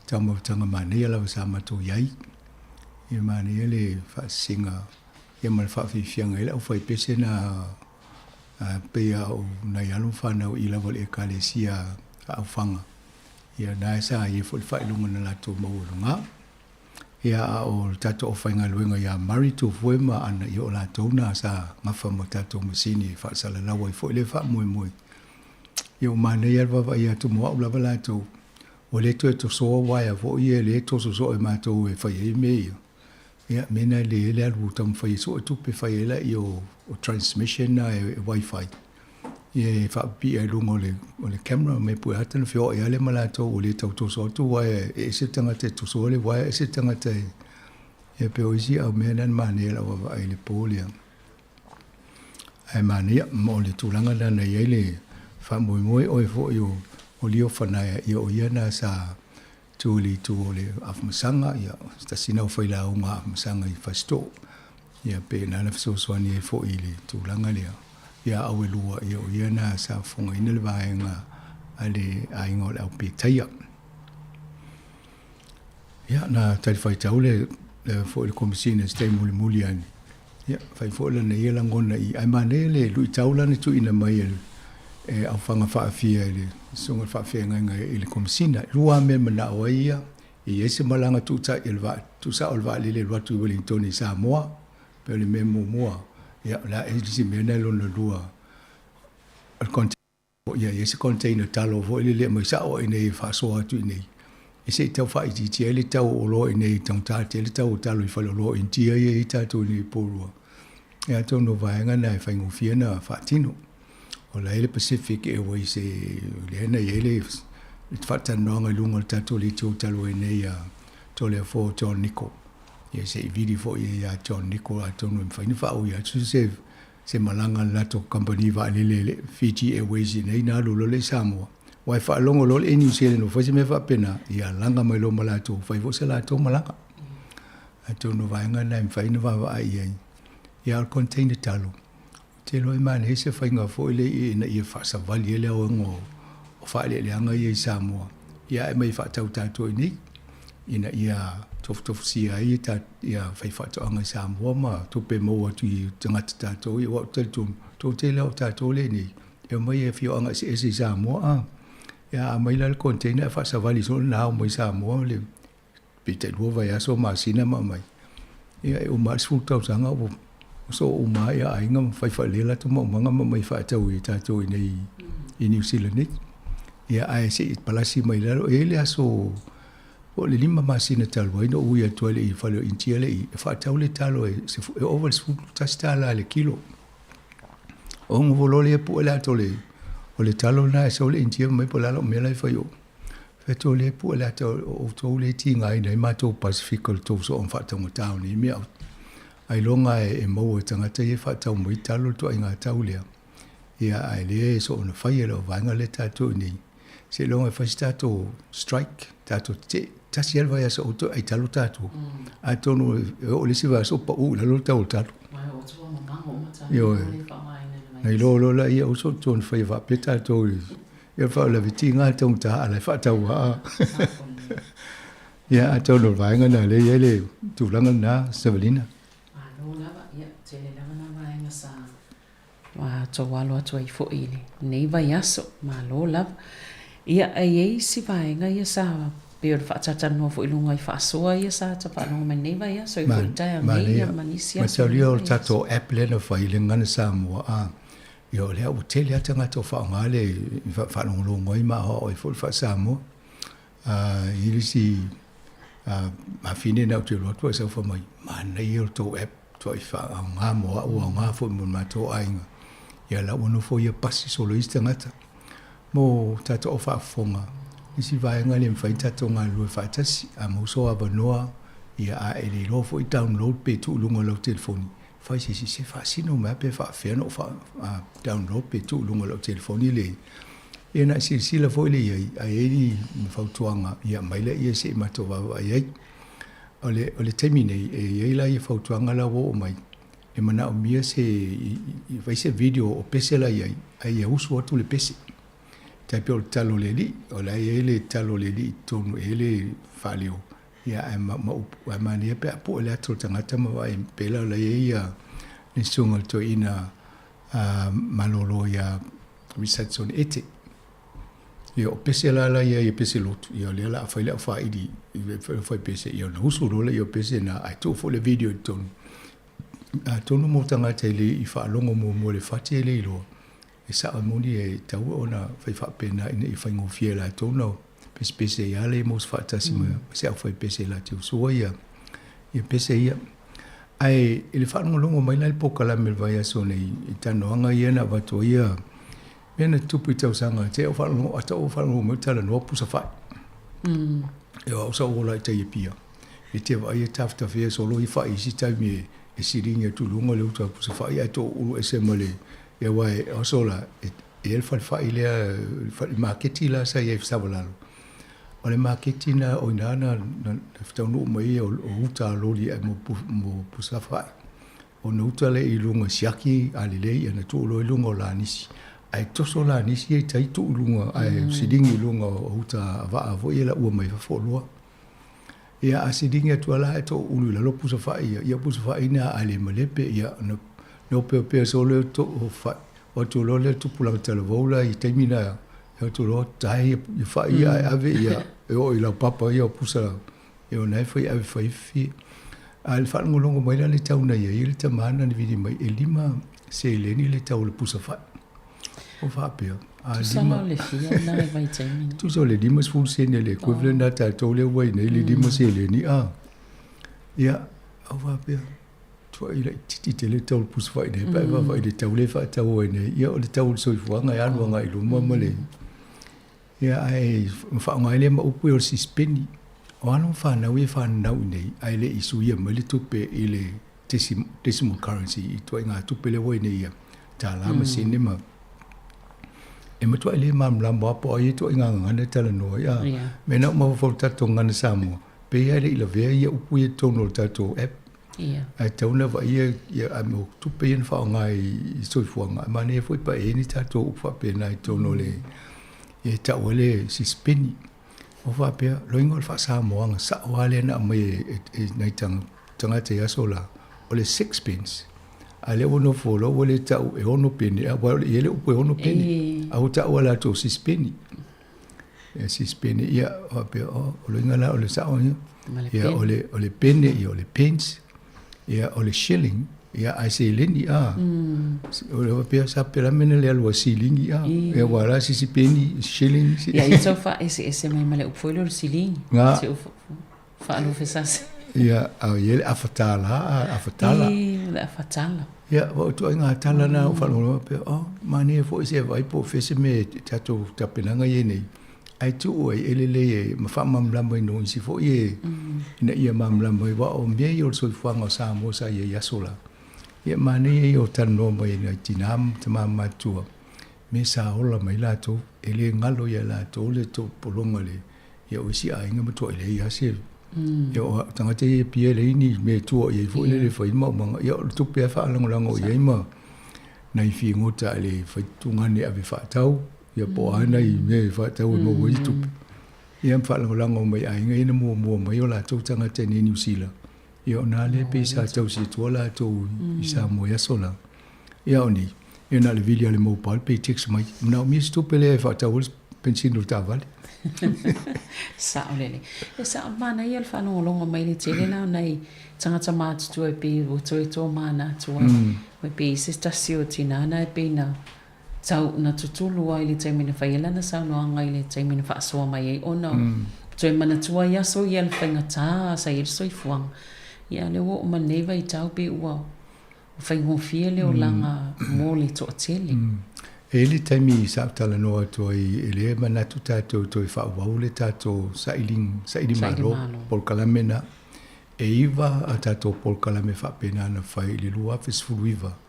taumafataga manaia lava sa matou i ai. Ia manaia le faasisiga ia ma le faafiafiaga ai le aufaipese na pei lava o nai alo ma fanau i lava i le Ekalesia a Aufaga. Ia na sa i ai foi le faailoga na latou maua i luga. Ia a o le tatou aufaigaluega ia Murray Tufue ma Ana, ia o latou na sa gafa ma tatou masini e faasalalau ai foi lea faamoemoe. Ia ua manaia le vaavaai atu mo au lava latou, ua le toe tosoa uaea foi ia lea e toso soo e matou e fai ai mea ia. Ia mea na e lelei ai le alu taumafai e sue tupe fai ai laia o transmission na e wifi. Ia e faapipii ai i luga o le, o le camera me pue ata na feoai lava lea ma latou ua le tau toso atu uaea e ese le tagata e tosoa le uaea ese le tagata e ia pei o isi au mea na na manaia i lau vaavaai i le po lea. Ae manaia ma o le tulaga lena na i ai le faamoemoe oe foi o o Leo Fanaia ia o ia na sa tu i le itu o le Afamasaga ia se tasi na o failauga Afamasaga i Fasitoo. Ia pe na na fesoasoani ai foi i le tulaga lea. Ia au e lua, ia o ia na sa fofogaina le vaega a le aiga o le au Petaia. Ia na talifuaitau le le foi le Komesina i se taimi mulimuli ane. Ia fai foi lana ia lagona i ae manaia le luitau la na tuuina mai e e aufaga faafia i le susuga i le faafeagaiga i le Komesina. E lua lava mea e manao ai ia, e i ai se malaga tuutai a le vaa, tuusao o le vaalele e alu atu i Wellington i Samoa, pei o le mea muamua, ia o le a isi mea na lona lua, o le container, ia i ai se container talo foi lele e aumai sao i inei e faasoa atu i inei, e se i tau faaitiitia ai le tau o oloa i inei, e taugata tele le tau o talo i faleoloa o Initia ia e i ai tatou i inei i Porirua. Ia atonu o vaega na e faigofie ona faatino. O la e i ai le Pacific Airways e, lea na i ai le le faatalanoaga i luga o le tatou leitio talu ai nei a Toleafoa John Nichol. Ia se i vili foi ia John Nichol atonu e mafai ona faaui atu se se malaga a le latou kamupani vaalele le Fiji Airways i inei na alu loa lea i Samoa. Aua e faalogo loa le Air New Zealand ua fai se mea faapena, ia laga mai loa ma latou, fai foi se latou malaga. Atonu o vaega na e mafai ona vaavaai i ai. Ia a o le container talo, ou te iloa e manaia se faiga foi lea ina ia faasavali ai le aoga o faaeleeleaga ia i Samoa, ia ae aumai e faatau tatou i inei, ina ia tofutofusia ai ia faifaatoaga i Samoa ma tupe maua atu i tagata tatou ia, aua ou te talitonu, toatele lava o tatou lea i inei, e omai i afioaga eseese i Samoa a. Ia a aumai la le container ae faasavali soo le nao mai Samoa le pe tai lua vaiaso masina ma aumai. Ia e uma lava le 10 tausaga ua soo uma lava aiga ma fai faalelei latou maumaga ma aumai faatau i tatou i inei i Niu Sila nei. Ia ae se i palasi mai lalo, e i ai le aso po o le 5 masina talu ai na ou ui atu ai i le fale o Initia lea i i, e faatau le talo e ova i le $11 i le kilo. Ona ua loa lea pue le ata o le talo lena e sau le Initia fai mai po o le a lau mea la e fai i o. Fai atu o lea e pue le ata o outou lea e tigaina ai matou Pasefika i le tou soona faataugata o nei mea. Ailoga e maua e tagata ia e faatau mai talo le ituaiga tau lea. Ia ae lea e soona faia e lau vaega lea tatou i inei. Seiloga e fai se tatou strike, tatou tetee, tasi lava le vaiaso aua toe ai talo tatou. Atonu e oo i le isi vaiaso ua pau i lalo le tau o le talo. Ioe. Na iloa loa laia aua soona toe faia faapea tatou i ia faalavelave tiga le taugata a o la e faatau lava. Ia atonu o le vaega lena o lea e i ai le tulaga lena Savalina. Malo lava, ia tele lava na vaega sa Ua tou alo atu ai foi i lenei vaiaso. Malo lava. Ia, e i ai isi vaega ia sa pei o le faatalatalanoa foi i luga i faasoa ia sa ta faalogo mai lenei vaiaso, e foi i taeao nei ia ma nisi aso o lenei vaiaso. Mataulia o le tatou app lea na fai, le Gagana Samoa, a, ia o lea ua tele lava tagata o faaaoga le faalogologo ai ma aoao ai foi le faa-Samoa. I le isi mafine na ou te alu atu ae sau fai mai, manaia lo tou app. Tuai faaaoga mo au, aoga foi mo le matou aiga. Ia la ua nofo ia pasi solo isi tagata. Mo tatou au faafofoga, isi vaega le mafai ona tatou galulue faatasi, a maua sou avanoa, ia a e le iloa foi download pe tuu i luga o lau telefoni, fai se isi se faasino mai lava pe faafefea ona ou download pe tuu i luga o lau telefoni le ia ona e silasila foi lea i ai, a i ai ni fautuaga, ia aumai laia se i matou vaavaai ai. O le, o le taimi nei, e i ai la ia fautuaga la ua oo mai, e manaomia se, i fai se video o pese la i ai, ae ia usu atu le pese. Tai pei o le talo o le alii, o la e i ai le talo o le alii i totonu, e i ai le faaleo, ia ae ma, ma upu, ae manaia pe a pue le ata o le tagata ma vaai, pei la o la e i ai ia le susuga i le toeaina malolo ia Richardson Ete. Ia, o pese la la ia ia pese lotu, ia o lea la a fai le au faili i le fai pese, ia ona usu loa lea o pese na, ae tuu foi le video i totonu. Atonu mo tagata e le i faalogo muamua i le fati e le iloa, e sao e moni e tatau ona fai faapena ina ia faigofie e latou ona pesepese ai lava le mo se faatasi ma se au fai pese la te usua ia ia pese ia. Ae i le faalogologo mai la i le polokalame i le vaiaso nei i talanoaga ia na avatu ai ia Mea na tutupu i tausaga te au faalogo ata o faalogo mai talanoa pusa fai. E o au sa ou ola i tai Apia. E te vaai e tafetafea solo i fai isi taimi e, e silingi atu i luga le uta pusa fai ae to ulu ese ma le e aua e oso la e, e le fale fai lea le fale maketi la sa i ai Savalalo. O le maketi na o ina na, na, na taunuu mai o, o uta loli ai mo, mo pusa fai. Ona uta lea i luga siaki a lelei ona tuu loa i luga o lanisi. Ae toso lanisi ia i tai tuu i luga ae siligi i luga o uta a vaa foi ia ua mai fafo oloa. Ia a siligi atu lava la ae toulu i lalo pusa fai ia, ia pusa fai na a le malepe ia ona opeopea solo lea o fai. O atu loa lea tupulaga talavou la i taimi na e o atu loa tae ia fai ia ae ave ia e oo i laupapa ia o pusa E ona e fai ave fai fi. A le faalogologo mai la le tau na iai le tama na vili mai e lima seleni le tau o le pusa fai. O faapea. A Tusa la o le fia na i vaitaimi. Tusa o le 50 sene le equivalent na tatou lea ua i nei le 5 seleni a. Ia, au faapea. Tuai laitiiti tele le tau o le pusa fai nei, pe a e vaavaai i le tau lea e faatau ai nei, ia o le tau o le soifuaga e alu agai i luma ma le. Ia, ae faaaoga ai lea ma upu ia o le sisipeni. O alo ma fanau ia e fananau i inei ae le i suia mai le tupe i le decimal currency i ituaiga tupe lea ua i nei ia tālā ma sene ma e matuai le malamalama lava po o ai ituaiga gagana e talanoa ai. A mea na uma mafaufau i le tatou gagana Samoa, pei lava e le i lavea ia upu ia i totonu o le tatou app. Ae tatau ona vaaia ia mo tupe ia na faaaoga i soifuaga, e manaia foi pe a i ai ni tatou upu faapena i totonu o le e tau ai le sisipeni. Ua faapea, loiga o le faa-Samoaga sao lava lea na aumai e nai tagata i aso la, o le sixpence. A o lea ua nofo loa ua le tau e ono pene, aua e i ai le upu e ono pene, a ua tau e latou sisipeni. E sisipeni, ia, faapea, o loiga la o le sao ia, ia o le, o le pene, ia o le pence, ia o le shilling, ia ae seleni a. O le faapea sa pela mena le alu a silingi a. Ia ua la sisi peni, shilling. Ia i tau faaeseese mai ma le upu foi lea o le silingi. Nga. Se upu faalufesase. Ia, a i ai le afa tālā a afa tala. E, le afa tala. Ia, ua ituaiga tala na ou faalogologo faapea, oh, manaia foi se vaai po o fea se mea e tatou tapenaga i ai nei. Ae tuu ai e lelei e ma faamalamalama i no isi foi e ina ia malamalama ai aua o mea ia o le soifuaga o Samoa sa i ai i aso la. Ia manaia ia o talanoa mai nai tina ma tama matutua me sa ola mai latou e le galo ia latou le topologa le ia o isi aiga matuai leai lava se ia o tagata ia e pia leai ni mea e tua i ai foi lele e fai maumaga ia o le tupe lava e faalagolago i ai ma nai figota i le faitugane ave faatau Ia po o a nai mea e faatau e maua ai tupe. Ia ma faalagolago mai aiga ia na muamua mai o latou tagata i nei Niu Sila. Ia o na lea pei sa tausi atua latou i Samoa i aso la. Ia o nei, ia na o le vili lava o le mobile pe text mai, manaomia se tupe lea e faatau ai le penisini o le taavale. Sao lelei. E sao manaia le faalogologo mai le tele la o nai tagata matutua e pei ua toe tomanatu ai. E pei se tasi o tina na e pei na Tau na tutulu ai le taimi na fai ai lana saunoaga i le taimi na faasoa mai ai ona toe manatua ai aso ia le faigata sa i ai le soifuaga. Ia lea ua oo mai lenei vaitau pe ua faigofie le olaga mo le toatele. E i ai le taimi sa ou talanoa atu ai e le manatu tatou toe faaauau le tatou saili malo polokalame na. E iva a tatou polokalame faapena na fai i le 2019.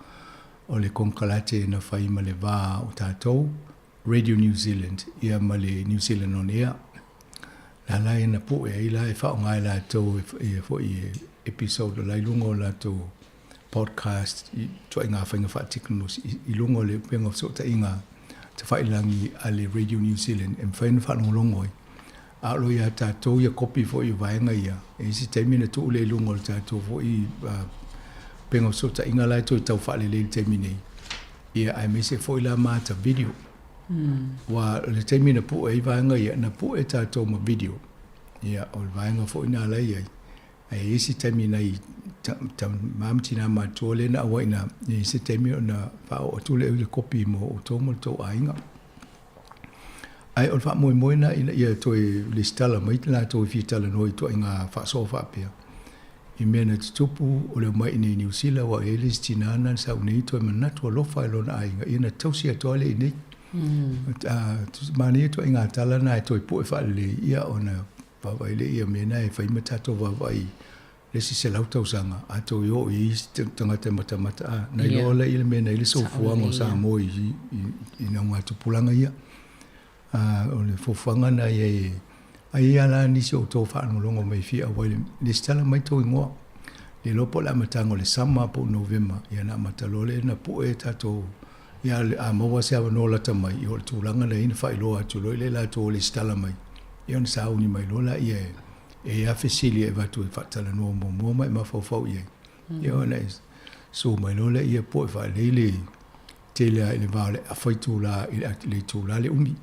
O le konekarate na fai ma le va o tatou, Radio New Zealand, ia ma le New Zealand On Air. La la ia na pue ai la e faaaoga e latou ia foi episode o la i luga o latou podcast i ituaiga faiga faatekonolosi i luga o le upega o fesootaiga tafailagi a le Radio New Zealand e mafai ona faalogologo ai. A o lo o ia tatou ia kopi foi o vaega ia, e i ai se taimi ona tuu lea i luga o le tatou foi upega o fesootaiga la e toe tau faalelei i le taimi nei, ia aemaise foi la ma ata video. Aua o le taimi na pue ai vaega ia, na pue tatou ma video. Ia, o le vaega foi lena la e i ai. Ae i ai se taimi nai tama ma tina matutua lea na auai ina, e i ai se taimi ona faaoo atu lea i le kopi mo outou ma le tou aiga. Ae o le faamoemoe lena ina ia toe lesitala mai latou e fia talanoa i ituaiga faasoa faapea i mea na tutupu o le omai i inei i Niu Sila aua e i ai le isi tina na sau nei toe manatu alofa i lona aiga ia na tausi atu lava lea i inei. Manaia ituaiga tala na e toe pue faalelei ia ona vaavaai lea ia mea na e fai ma tatou vaavaai le isi 100 tausaga a toe oo i ai isi tagata e matamata a na iloa lea i le mea na i ai le soifuaga o Samoa i i naugatupulaga ia. A o le fuafuaga na i ai a i ai la nisi o outou faalogologo mai fia auai le lesitala mai tou igoa. Le iloa po o le amataga o le sama po o Novema ia ona amata loa lea ona pue tatou ia a maua se avanoa lata mai ia o le tulaga lea na faailoa atu loa i le latou o lesitala mai ia ona sauni mai loa laia e E i ai fesili e avatu e faatalanoa muamua ma e mafaufau i ai. Ia ona e susu mai loa lea po e faalelei le tele lava i le va o le afa itula i le itula le umi.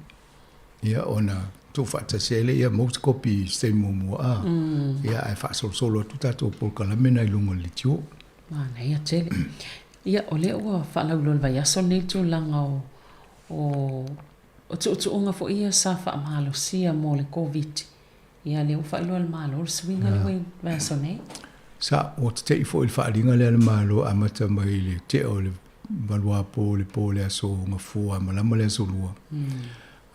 Ia ona tuufaatasi ai lea maua se kopi i se taimi muamua a. Ia ae faasolosolo atu tatou polokalame na i luga o le leitio. Manaia tele. Ia, o lea ua faalauiloa i le vaiaso lenei tulaga o o tuutuuga foi ia sa faamalosia mo le Koviti. Ia, lea ua faailoa e le Malo le suiga lea ua i vaiaso nei. Sa, ua tete'i foi i le faaaliga lea a le Malo e amata mai i le tea o le valuapo i le po o le aso Gafua a malama le aso Lua.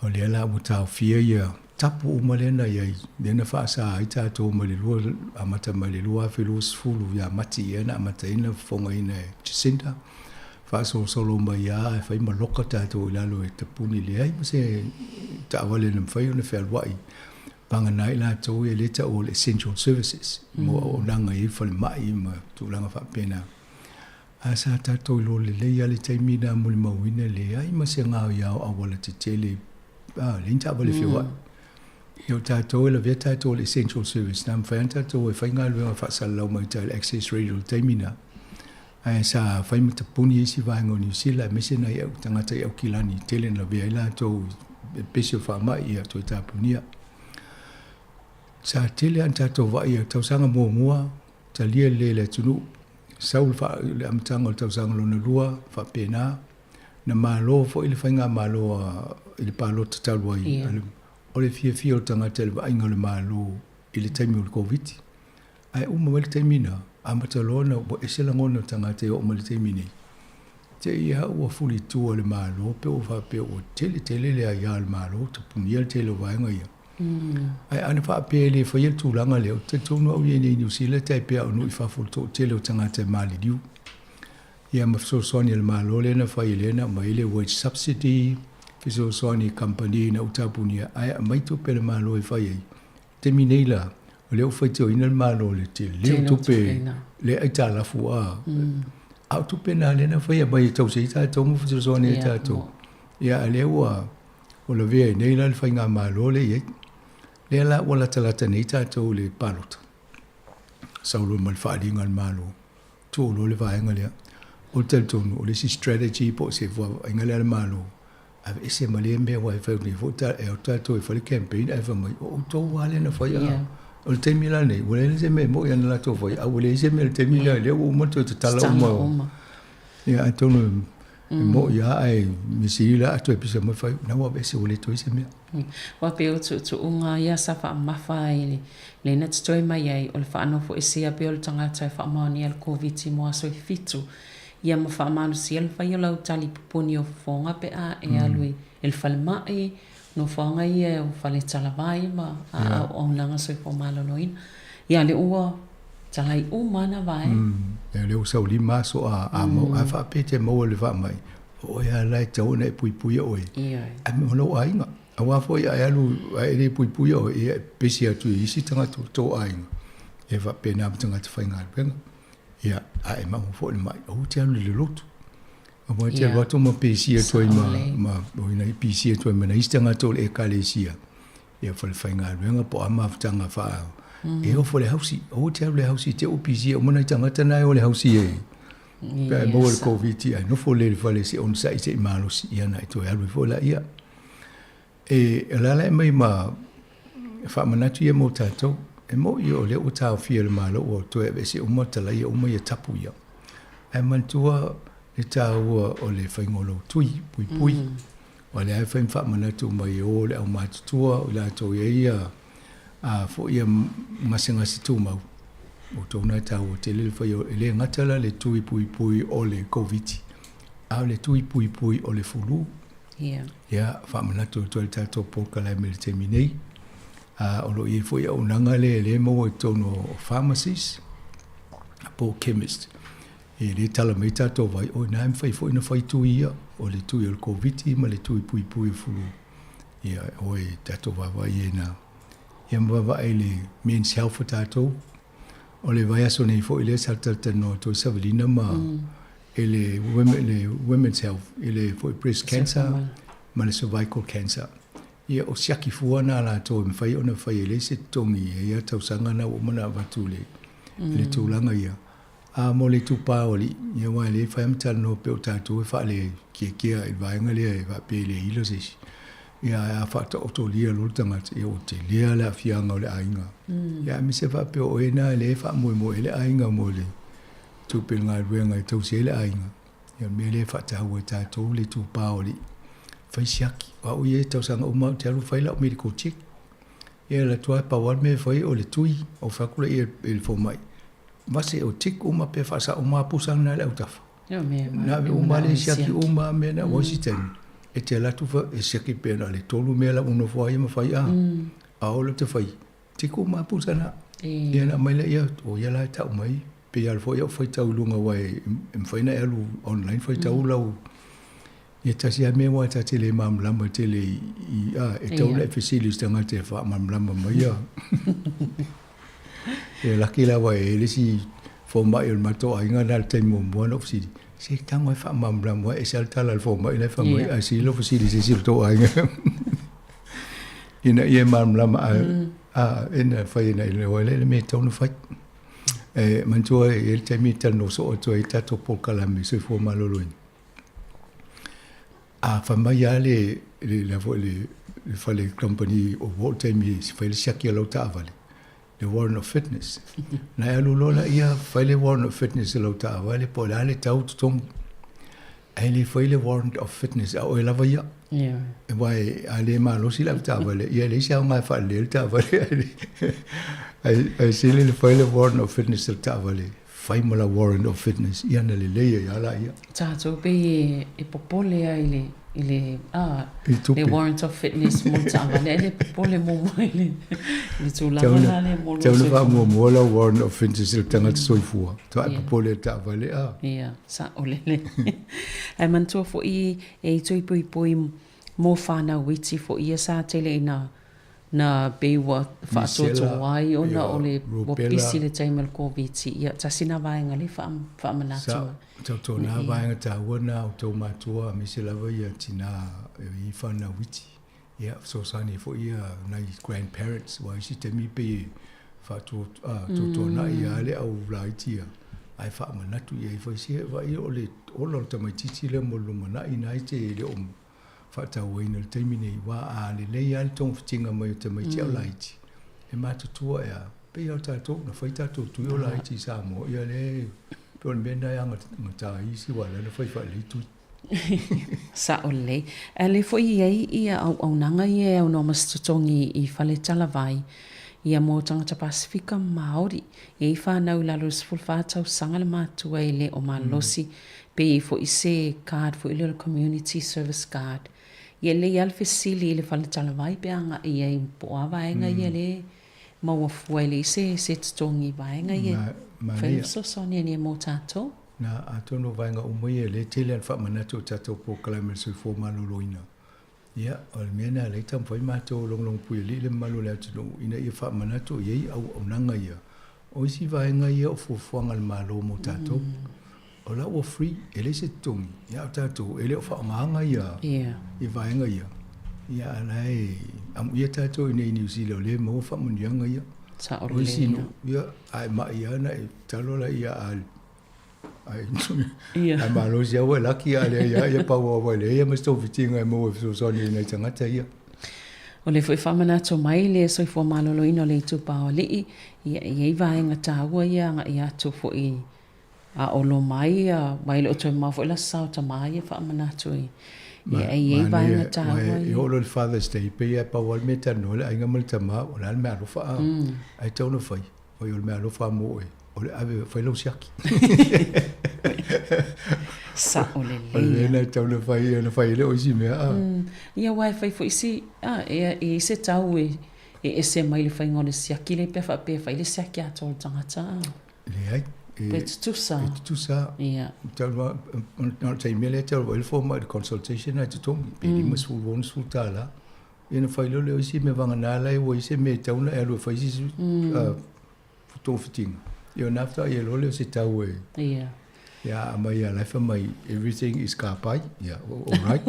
O lea la ua taofia ia tapu uma lea na i ai, lea na faasa ai tatou mai le lua, amata mai le 2020 ia Mati ea na amata ai ona fofogaina e Jacinda, faasolosolo mai lava ae fai ma loka tatou i lalo e tapuni, leai ma se taavale na mafai ona fealuai, vagana ai latou ia lea e taua o le essential services mo auaunaga e i ai falemai ma tulaga faapena. Ae sa tatou iloa lelei lava le taimi lena molimauina leai ma se gaoia o auala tetele, a, leai ni taavale feoai. Ia o tatou e lavea tatou i le essential service, na mafai lava ona tatou e fai galuega faasalalau mai uta i le Access Radio i le taimi lena. Ae sa fai ma tapuni isi vaega o Niu Sila aemaise nai au tagata i Aukilani i tele na lavea ai latou i pepesi o faamai, ia toe tapunia. Sa tele lava ona tatou vaai i tausaga muamua, talia lelei e le atunuu, sau le amataga o le tausaga lona lua, faapena. Na malo foi le faigamalo a i le palota talu ai, o le fiafia o tagata i le vaaiga o le Malo i le taimi o le Koviti. Ae uma mai le taimi lena, amata loa ona ua ese lagona o tagata e oo mai le taimi nei. Te i lava ua fulitua le Malo pe ua faapea ua tele tele le aia a le Malo, tapunia le tele o vaega ia. Ae ana faapea e le faia le tulaga lea, ou te talitonu au ia i Niu Sila e tai pea o nuu i fafo le toatele o tagata e maliliu. Ia ma fesoasoani a le Malo lea na fai lea na aumai ai le wage subsidy, fesoasoani i kamupani ina ua tapunia ae aumai tupe a le Malo e fai ai. Taimi nei la, o lea ua faitioina le Malo i le tele o tupe le aitalafu a, a o tupe na lea na fai e aumai e tausi ai tatou ma fesoasoani ai tatou. Ia a lea ua lavea ai nei la le faigamalo lea e i ai. Lea la ua latalata nei tatou i le palota, sau loa ma le faaaliga a le Malo, tuu loa le vaega lea. Ou te talitonu o le isi strategy po o se vaaiga lea a le Malo, aveese ma lea mea aua e fai atu nei foi e o tatou e fai le campaign ae fai mai o outou lava lea na fai a. O le taimi la lenei ua leai se mea e moni ana latou fai a ua leai se mea i le taimi lea, lea ua uma ona toe tatala uma. Ia atonu e moni lava ae mea sili la a toe pisa mai fai na ua aveese ua le toe i ai se mea. Ua pei o tuutuuga ia sa faamamafa ai le lea na totoe mai ai o le faanofoesea pea o le tagata e faamaonia le Koviti mo aso e fitu ia ma faamalosia le fai o lau tali pupuni o fofoga pe a e alu i le falemai, nofoaga ia o fale talavai ma auaunaga soifua maloloina. Ia lea ua talai uma na vaega. Ia lea ua sau lima aso a maua, a faapea e te maua i le faamai, o oe lava la e tatau ona e puipuia oe, ae ma lou aiga. Aua foi a e alu a e le puipuia oe, ia e pepesi atu i isi tagata o tou aiga, e faapena ma tagata faigaluega. Ia, a e maua foi i le mai, aua e te alu i le lotu. Aua e te alu atu ma pesi atu ai ma, ma, ma pisi atu ai ma nai isi tagata o le ekalesia. Ia falefaigaluega po o a mafutaga faa e ofo i le hausi. Aua e te alu i le hausi te u pisi uma nai tagata na e o le hausi e. Pe a e maua i le Koviti ae nofo lelei i le fale se i onosai se i malosi, ia ona e toe alu ai foi laia. E alaala e aumai ma faamanatu ia mo tatou, e moni o lea ua taofia e le Malo ua toe aveese uma talaia uma ia tapu ia. Ae manatua le taua o le faiga o lou tui puipui. Aua o lea e fai ma faamanatu mai e o le aumatutua o i latou e i ai ia a foi ia gasegase tumau. O outou na e taua tele le fai o, e le gata la le tui puipui o le Koviti, a o le tui puipui o le fulu. Ia, faamanatu atu ai le tatou polokalame i le taimi nei. A, o lo o i ai foi auaunaga lea e maua i totonu o pharmacies po o chemist. E le tala mai tatou vai, o ina e mafai foi ona fai tui ia, o le tui o le Koviti ma le tui puipui o fulu. Ia, o e tatou vaavaai i ai na. Ia ma vaavaai i le Men's Health o tatou. O le vaiaso nei foi lea sa talatalanoa atu ai Savalina ma i le le Women's Health i le foi breast cancer ma le cervical cancer. Ia o siaki fua na latou e mafai ona fai e leai se totogi e ia tausaga na ua uma ona avatu i le tulaga ia. A mo le itupa o alii, ia aua e le fai lava ma talanoa pei o tatou e faalekeakea i le vaega lea e faapea e le ila se isi. Ia ae a faataotolia loa le tagata, ia ua tele lava le aafiaga o le aiga. Ia aemaise faapea o oe lena lea e faamoemoe ai le aiga mo le tupe i le galuega e tausi ai le aiga. Ia o le mea lea e faataua e tatou le itupa o alii, fai siaki. O au ia i tausaga uma ou te alu fai lau medical check. Ia e alu atu lava pau lava le mea e fai o le tui, ou fai atu lea i le fomai, Vase o tick uma pe faasao uma pusa na i le autafa. Na ave uma le siaki uma mea na ua isi taimi. E te alu atu e siaki pea na o le tolu mea la ua nofo ai ma fai a. A o le te fai, tiku ma pusa na. Ia na mai lea, o ia la e tau mai, pe ala foi au faitau i luga aua e mafai ona e alu online faitau lau ia tasi lava mea aua ta te le malamalama tele i a e tatau ona e fesili i se tagata e faamalamalama mai ia. E laki lava e i le isi fomai o le matou aiga na le taimi muamua na ou fesili, se tago e faamalamalama e ese lava le tala a le fomai la e fai mai, ae sili lou fesili i se isi o le tou aiga. Ina ia malamalama a ina fai ina iloa ai lea le mea e tatau ona fai. E manatua e i ai le taimi e talanoa soo atu ai tatou polokalame soifua maloloina. A fai mai lava le, le, le, foi le, le fale company o ua oo le taimi e fai le siaki a lau taavale, le warrant of fitness. Na e alu loa laia fai le warrant of fitness i lau taavale po o le a le tau totogi. Ae le fai le warrant of fitness a oe lava ia. Yeah. Aua a le malosi le avetaavale, ia e leai se aoga e faalelei ai le taavale. Ae sili le fai le warrant of fitness i le taavale, fai ma lau warrant of fitness, ia na lelei ai lava laia. Tatou pei e popole lava i le, i le, a, le warrant of fitness mo le taavale, ae le popole muamua i le, le tulaga la lea mo lou soifua. Tau ina faamuamua lau warrant of fitness i le tagata soifua, faatoa e popole i le taavale, a. Ia. Saolele. Ae manatua foi e i tui poipoi mo whanau iti foi ia sa tele ina na pei ua faatoatoa ai ona o le ua pisi le taimi o le Koviti. Ia tasi na vaega lea faamanatu mai. Sa tau na vaega taua na o tou matua aemaise lava ia tina i whanau iti. Ia fesoasoani foi ia nai grandparents aua isi taimi pei e faatuatuanai lava le au laiti ia ae faamanatu i ai foi se vaai o le ola o le tamaitiiti lea mo le lumanai lena e te le o faatauaina i le taimi nei aua a lelei lava le togafitiga mai o tamaiti au laiti e matutua e a pei lava o tatou na fai tatou tui o laiti i Samoa ia lea pei o le mea lena e agata ai isi aua o lea na fai faalelei tui. Sao lelei. Ae lea foi e i ai ia auaunaga ia e aunoa ma se totogi i fale talavai ia mo tagata Pasefika Maori. E i ai whanau i lalo i le 14 tausaga le matua e le o malosi pe i ai foi se card foi lea o le community service card. Ia lelei lava le fesili i le fale talavai pe agai i ai po o a vaega ia lea e maua fua e leai se totogi i vaega ia e fai le fesoasoani ane mo tatou. Na, atonu o vaega uma ia, lea e tele lava le faamanatu o tatou polokalame o le soifua maloloina. Ia, o le mea lena o lea e taumafai matou o Logologopuialii le mamalu o le atunuu ina ia faamanatu i ai auaunaga ia. O isi vaega ia o fuafuaga a le Malo mo tatou. O la ua free, e leai se totogi, ia a o tatou e le o faaaogaina ia vaega ia. Ia a o la e amuia tatou i inei i Niu Sila o lea e maua faamanuiaga ia. O isi nuu, ia, a e mai lava ona e talo laia a Ai malosi lava ua e laki a leai lava ia pau lava ua e leai ma se togafitiga e maua e fesoasoani ai i nai tagata ia. O lea foi faamanatu mai le soifua maloloina o le itupa o alii, ia e i ai vaega taua ia agai atu foi a o lo mai aua e le o toe mamao foi le Aso Sa o Tama ia faamanatu i ia e i ai vaega taua ia. E oo loa i le Father's Day pei lava e pau lava le mea e talanoa ai le aiga ma le tama o le a le mea alofa a ae tatau ona fai. Fai o le mea alofa mo oe, o le ave fai lau siaki. Sao lelei. O le mea lena e tatau ona fai, ona fai ai lea o isi mea. A. Ia aua e fai foi si, a, e, e i ai se tau e, e ese mai le faiga o le siaki lea pe a faapea e fai le siaki atoa o le tagata. Leai. E, pe tutusa. E tutusa. Ia. Tau, na o le taimi lea e tau ai le fomai i le consultation ae totogi, pe $50, $60. Ia ona fai loa lea o isi mea vagana la e ua i ai se mea e tatau ona e alu e fai se isi togafitiga. Ia ona faatoa i ai loa lea o se tau e Ia. Ia a aumai lava la e fai mai everything is ka pai. Ia all right.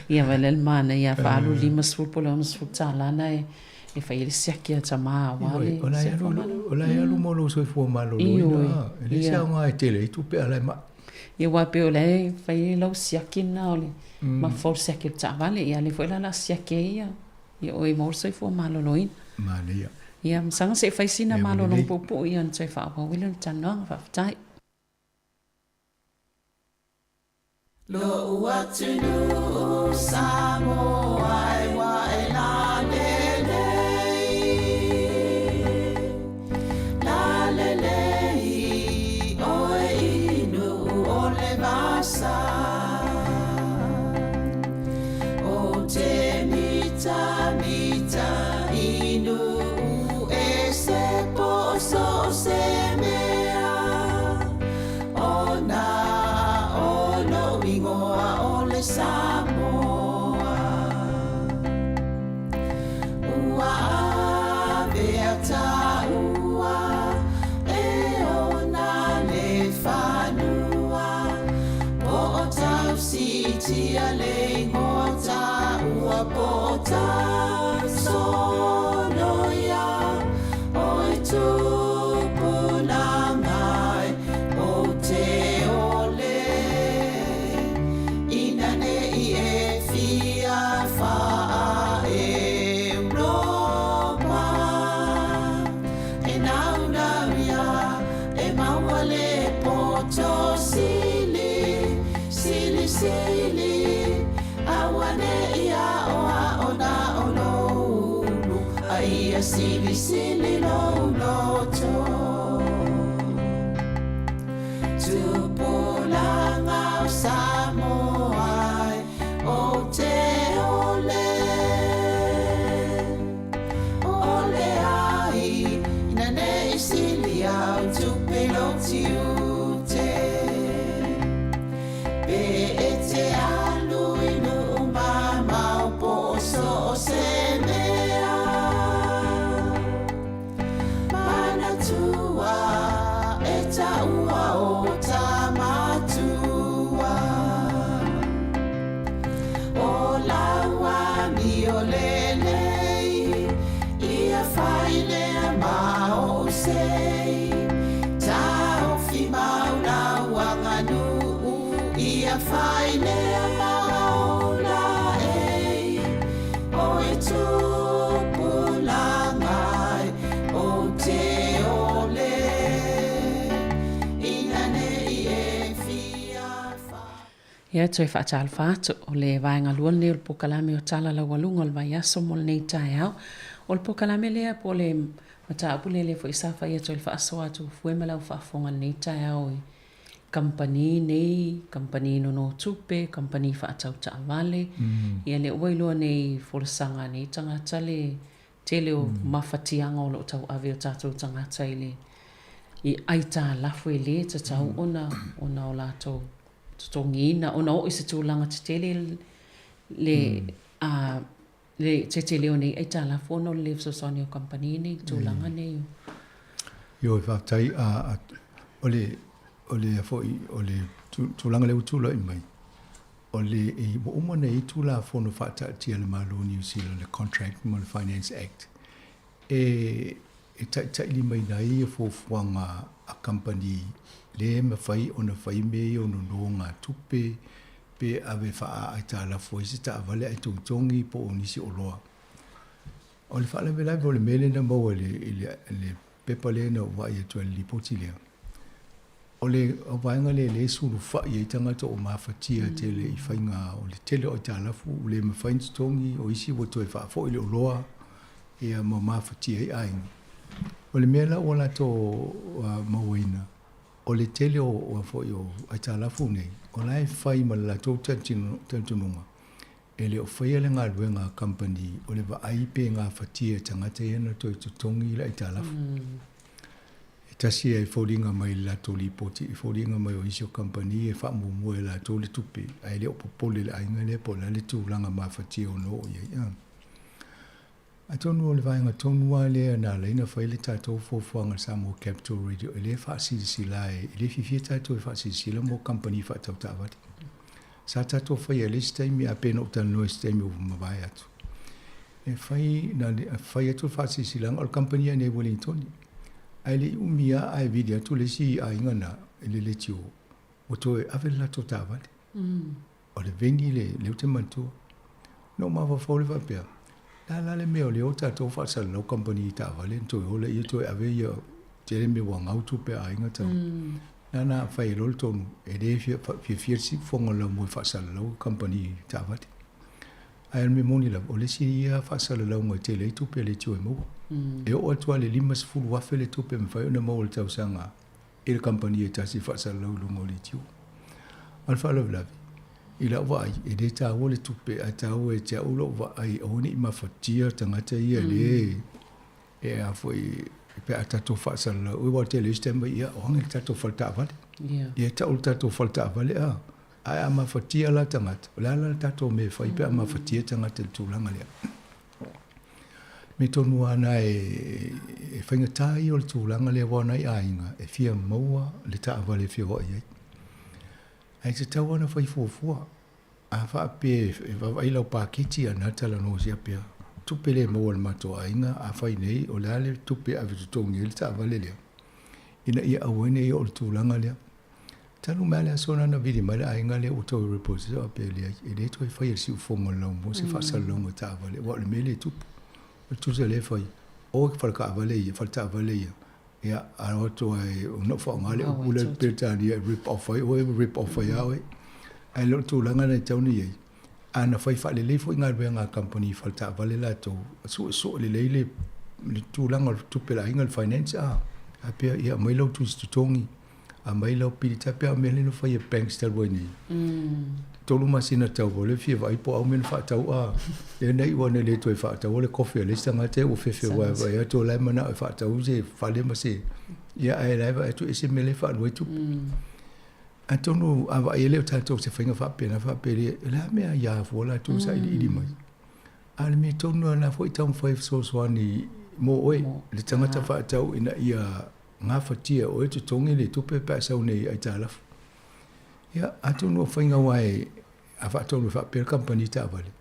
Ia vaai la le manaia a faaalu $50 po o le $60 na e e fai ai le siaki a tama aua le soifua maloloina. O la e alu mo lou soifua maloloina. E leai se aoga e tele ai tupe a la e mai. Ia aua pei o la e fai ai lau siaki lena o le mafaufau o le siaki o le taavale. Ia a o lea foi la o le a siaki ai ia ia oe mo le soifua maloloina. Manaia. Ia masaga se i fai sina malologa puupuu ia ona toe faaauau ai lea o le talanoaga. Faafetai. Lo'u atunuu Samoa e ua e lalelei, lalelei oe i nuu o le vasa. taua e ona le fanua Po o tausitia le ingoa taua Po o tausoloia Oi tupulaga e ou te ole Ina ne i e fia faa Europa E naunau ia e maua le poto sili Sili sili aua ne i aoao na o lou ulu A ia sili sili lou loto Tupulaga o Samoa e ou te ole Ole ai ina ne i sili au tupe i lou tiute Pe e te alu i nuu mamao po o so o se mea Manatua e taua o Tamatua O lau amio lelei Ia fai lea ma ou sei Taofi mau lau aganuu Ia fai lea ma ou laei Oi tupulaga e ou te ole Ina ne i e fia fa Ia, toe faatalofa atu, o le vaega lua lenei o le polokalame o Tala Laualuga o le Vaiaso mo lenei taeao. O le polokalame lea po o le mataupu lea lea foi sa fai atu ai le faasoa atu fue ma lau faafofoga i lenei taeao i kamupani nei, kamupani nonotupe, kamupani faatau taavale. Ia lea ua iloa nei i folasaga a nei tagata le tele o mafatiaga o lo o tauave e o tatou tagata i le i aitalafu e lē tatau ona ona o latou totogiina ona oo i se tulaga tetele le a le tetele o nei aitalafu ona o le lē fesoasoani o kamupani nei i tulaga nei o Ioe, faafetai. A, o le, o le foi, o le tulaga lea ua tulai mai, o le, e, ua uma ona i ai Tulafono faataatia a le Malo o Niu Sila, le Contract ma le Finance Act, e, e taitailimaina ai ia fuafuaga a kamupani le mafai ona fai mea ia o nonogatupe pe ave faa-aitalafu ai se taavale ae togitogi po o nisi oloa. O le faalavelave o le mea lea na maua i le, i le, le pepa lea na ou vaai atu ai i le lipoti lea, o le vaega lea lea e sulufai ai tagata o mafatia tele i faiga o le tele o aitalafu ua le mafai ona totogi, o isi ua toe faafoi le oloa ia ma mafatia ai aiga. O le mea la ua latou mauaina, o le tele o foi o aitalafu nei, o la e fai ma le latou talitonuga, e le o faia le galuega a kamupani o le vaai pe gafatia e tagata ia ona toe totogi le aitalafu. E tasi e foliga mai i le latou lipoti, e foliga mai o isi o kamupani e faamuamua e latou le tupe, ae le o popole le aiga lea po o le a le tulaga mafatia o lo o i ai. Atonu o le vaega tonu lava lea na ala ai ona fai le tatou fuafuaga Samoa Capital Radio e le faasilasila ai, e le fiafia tatou e faasilasila mo kamupani faatau taavale. Sa tatou faia i le isi taimi, a pei ona ou talanoa i se taimi ua mavae atu. E fai, na fai atu le faasilasilaga, o le kamupani lava nei i Ueligitone. Ae le i umi lava ae vili atu le isi aiga na i le leitio, ua toe ave le latou taavale. O le veni le, lea ou te manatua. Na ou mafaufau lea faapea, le a la le mea o lea ua tatou faasalalau kamupani i taavale na toe o laia toe ave ia, tele mea ua gau tupe a aiga tau. Na na fai ai loa le tonu, e le fiafia le siufofoga o le laumua e faasalalau kamupani i taavale. Ae o le mea moni lava, o le isi ia faasalalauga e tele ai tupe a le leitio e maua. E oo atu lava i le $50,000 le tupe e mafai ona maua i le tausaga i le kamupani e tasi e faasalalau i luga o leitio. A o le faalavelave, i lau vaai, e le taua le tupe, ae taua ia te au lou vaai, aua ne i mafatia tagata ia le e a foi pe a tatou faasalalau. Aua o le tele o isi taimi, ia, o age le tatou fale taavale. Ia tau le tatou fale taavale, a. Ae a mafatia la tagata, o le a la le tatou mea e fai pe a mafatia tagata i le tulaga lea? Mea tonu lava na e, e faigata ia o le tulaga lea aua o nai aiga e fia maua le taavale e feoai ai. Ae tatau lava ona fai fuafua. A faapea e vaavaai lau paketi a na talanoa sia pea, tupe le maua a le matou aiga, afai nei o le a le tupe e ave totogi ai le taavale lea, ina ia aua ai ne i oo i le tulaga lea. Talu mai lava le aso lena na vili mai le aiga lea ua toe repossess faapea e leai, e le toe faia e le siufofoga o le laumua se faasalalauga o taavale aua o le mea lea e tupu. O le tusa lea e fai, o i faletaavale ia, faletaavale ia, ia a o atu lava e ona ou faaaoga le upu lea i le Peretania e rip off ai oe, rip off ai lava oe. Ae le o le tulaga lena e tatau ona i ai. A na fai faalelei foi galuega a kamupani faletaavale latou, suesue lelei le le tulaga o le tupe a le aiga, le finance, a faapea, ia aumai lau tusi totogi, aumai lau pili tape, a o mea lea na fai e banks talu ai nei. 3 masina tau o lea fia vaai po o a mea na faatau a lea na iu ane le toe faataua le kofi a le isi tagata ua fefe vaevae atu o la e manao e faatau se fale ma se ia ae la e vaai atu ese mea lea e faaalu ai tupe. Atonu a vaai e le o tatou se faiga faapena faapea lea, o le a mea ia fua latou sailiili mai. A o le mea tonu lava la foi taumafai e fesoasoani mo oe, le tagata faatau ina ia gafatia e oe totogi le tupe pe a sau nei i aitalafu. Ia, atonu o faiga aua e, a faatonu e faapea le kamupani taavale,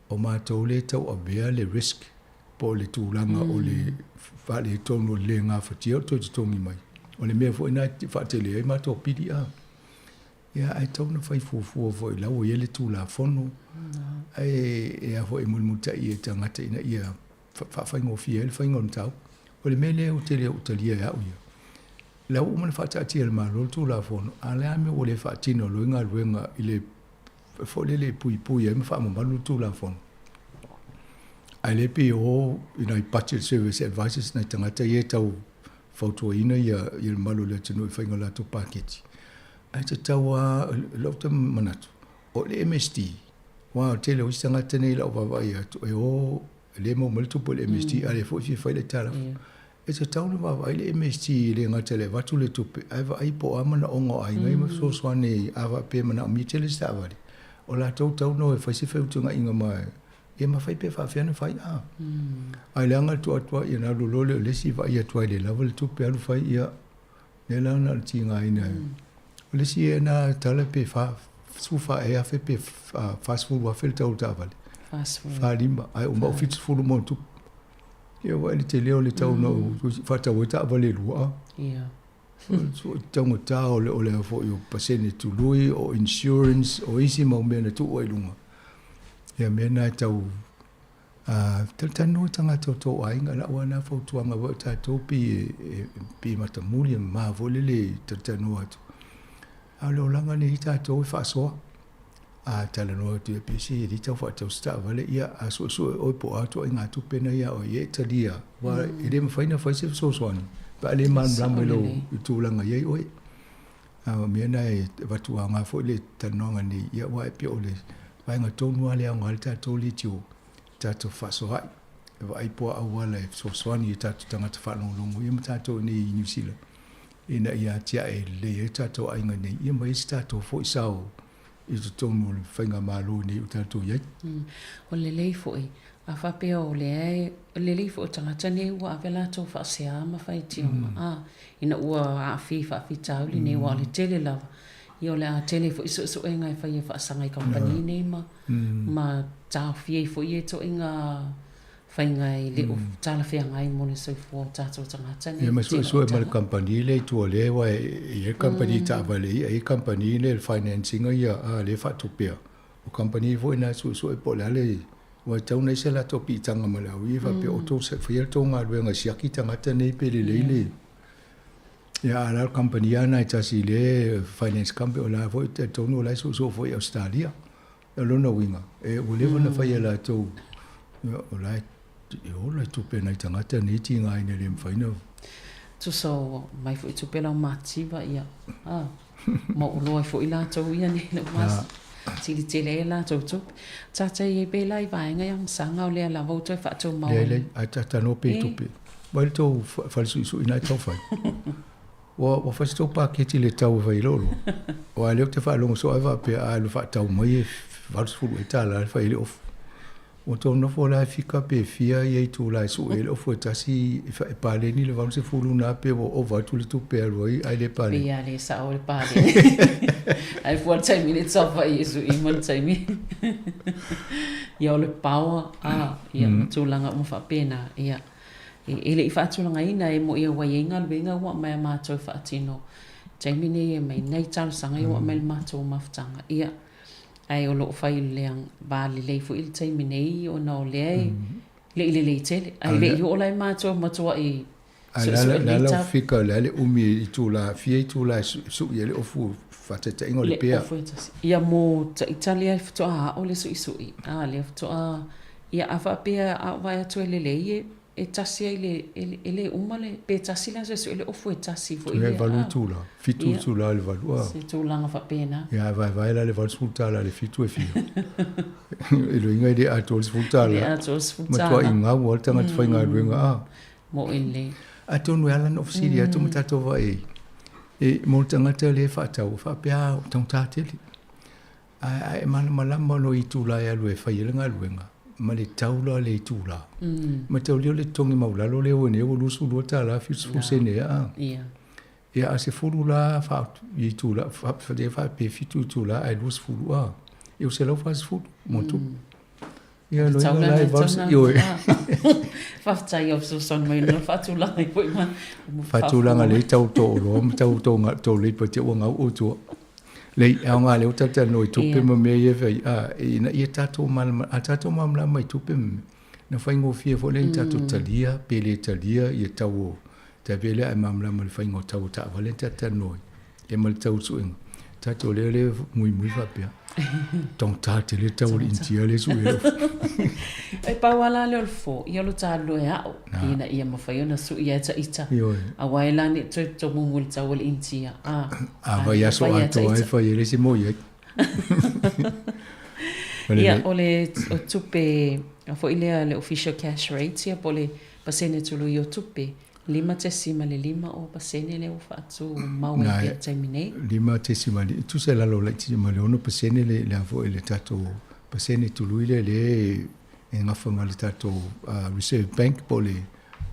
o matou lea e tauavea le risk po o le tulaga o le faaletonu o le le gafatia o le toe totogi mai. O le mea foi lena e faatele ai matou pili a. Ia, ae tatau ona fai fuafua foi o la ua i ai le Tulafono, ae e a foi e mulimulitai e tagata ina ia faafaigofie ai le faiga o le mataupu. O le mea lea ou te le o talia e au ia, o la ua uma ona faataatia e le Malo le Tulafono, a o le a le mea ua le faatino loa galuega i le foi lele e puipui ai ma faamamalu le Tulafono. Ae le pei e o i nai budget service advisors nai tagata ia e tau fautuaina ia le mamalu o le atunuu i faiga o latou paketi. Ae tatau lava, i lou manatu, o le MSD, aua o le tele o isi tagata nei i lau vaavaai atu, e o, e le maua mai le tupe o le MSD, a o lea foi e fia fai le aitalafu. E tatau ona vaavaai le MSD e le gata i le avatu o le tupe, ae vaai po o a manaoga o aiga ia ma fesoasoani a faapea e manaomia tele se taavale, o latou tatau ona o e fai se feutunaina ma ia ma fai pe faafefea ona fai a. Ae leaga le tuu atu lava ia ona alu loa lea o le isi vaai atu ai le lava le tupe alu fai ia lea la na o le tigaina. O le isi ea na tala pe 14 ea afe pe 40,000 le tau o le taavale. 45 ae uma o 70 ma ona tupu. Ia vaai le tele o le tau na faatau ai taavale e lua a. Ia. Taugata o le o le foi o pasene tului, o insurance, o isi mau mea na tuu ai i luga. Ia mea na e tau talatalanoa tagata o tou aiga, lau lava na fautuaga foi o tatou pei e pei e matamuli e mama foi lele e talatalanoa atu. A o le olaga nei tatou e faasoa. A talanoa atu ia pei se e le tau faatau se taavale, ia a suesue oe po o a ituaiga tupe na ia oe, ia e talia, aua e le mafai ona fai se fesoasoani pe a le malamalama i lou i tulaga i ai oe. A o mea na e avatu aoga foi le talanoaga nei, ia aua e pei o le vaega tonu lava lea e aoga ai le tatou leitio, tatou fefaasoaai, e vaai po o a auala e fesoasoani i tatou tagata faalogologo ia ma tatou i inei i Niu Sila ina ia atiae lelei ai tatou aiga nei, ia ma i ai se tatou foi sao i totonu o le faigamalo nei o tatou i ai. O le lelei foi, a faapea o lea e, o le lelei foi o tagata nei ua ave latou faasea ma faitioga, a, ina ua aafia i faafitauli nei, aua o le tele lava, ia o le a tele foi suesuega e fai e faasaga i kamupani nei ma, ma taofia ai foi ia ituaiga faiga e le o talafeagai mo le soifua o tatou tagata nei. Ia ma suesue ma le kamupani lea i tua lea aua e i ai le kamupani taavale ia, e i ai kamupani lea le finance ina ia a lea e faatupea. O kamupani foi na e suesue po o le a le aua e tatau ona i ai se latou piitaga ma le au ia faapea o tou faia le tou galuega e siaki tagata nei pe lelei le Ia a o le kamupani lava lena e tasi lea e finance company o la foi e talitonu o la e suesue foi i Ausetalia. O lona uiga, e ua leva ona fai e latou, o la e ola i tupe a nai tagata nei tigaina e le mafai ona. Tusa o mai foi tupe laumativa, ia, a, ma oloa ai foi latou ia nei lau mas, sili tele ai a latou tupe. Tātai ai pēlā i vaega ia masaga o lea lava ua toe faatumau ai. Leai, leai, ae talanoa pea i tupe. Vaai le tou falesuisui na e tau fai. Ua, ua fai se tou paketi i le tau e fai ai le oloa. Aua o lea ou te faalogo soo lava faapea a alu faatau mai e $80 ea tala e fai ai le ofu. Ua tou nofo la e fika pe fia ia itulā e sue ai le ofu e tasi e paleni le 80 na pe ua ova atu le tupe e alu ai ae le paleni. Pei a le sao le paleni. Ae fua le taimi le saofai e sui ma le taimi. Ia o le paoa a ia ma tulaga uma faapena ia e le i faatulagaina e mo'i ua i ai galuega ua aumai a matou faatino taimi nei e aumai nai talosaga ia ua aumai le matou mafutaga ia Ae o lo o fai i le va lelei foi i le taimi nei ona o lea e le i lelei tele. Ae le i oo la i matou matuai suesue lenei tau. A o le a lau fika, o le a le umi i itula, fia itula e sui ai le ofu faataitaiga o le pea? Le ofu e tasi. Ia mo ita lea faatoa ao le suisui, a lea faatoa, ia a faapea a ou vaai atu e lelei e E tasi ai le, e le uma le, pe tasi le aso e sue le ofu e tasi foi lea. E valu itula, fitu itula i le valu. Se tulaga faapena. Ia, a vaevae la le $80 i le fitu e fia. I le uiga e le atoa le $10. E le atoa le $10. Matuai gau lava le tagata faigaluega a. Mo'i lelei. Atonu e ala ona ou fesili atu ma tatou vaai i ai, e mo le tagata lea e faatau, e faapea lava ua taugata tele. Ae a e malamalama loa i itula e alu e fai ai le galuega, ma le tau la o le itula. Mataulia o le totogi maualalo lea ua nei ua $22 70 sene ea a. Ia a sefulu la i itula, pe fitu itula ae 20 a, ia ua 140 mo tupe. Ia loa la e valu, ioe. Faafetai i lau fesoasoani mai ona faatulaga ai foi ma faatulaga lelei tau tō oloa ma tau tō tō leipa te ua gau o tua. Lei, e aoga lea ua talatalanoa i tupe ma mea ia e fai, a, ina ia tatou malamalama, a tatou malamalama i tupe ma mea, na faigofie foi lea ona tatou talia pe le talia ia tau o, tai pei lea a e malamalama i le faiga o tau o taavale na talatalanoa ai, ia ma le tau o suega. Tatou lea lea muimui faapea, taugata tele le tau o le Initia lea e sue ai. E pau lava la lea o le fofo, ia o lo ta alu e a'o ina ia mafai ona sui ai ta ita, aua e la ne i toe tomumu i le tau o le Initia, a. A vaiaso atoa e fai ai le isi moi ai. Ia, o le tupe foi lea, le official cash rate, ia po o le pasene tului o tupe, 5.50% lea ua faatumau ai pea i le taimi nei. 5.5, e tusa i lalo laitiiti ma le 6% le, le a foi le tatou pasene tului lea lea e gafa ma le tatou Reserve Bank po o le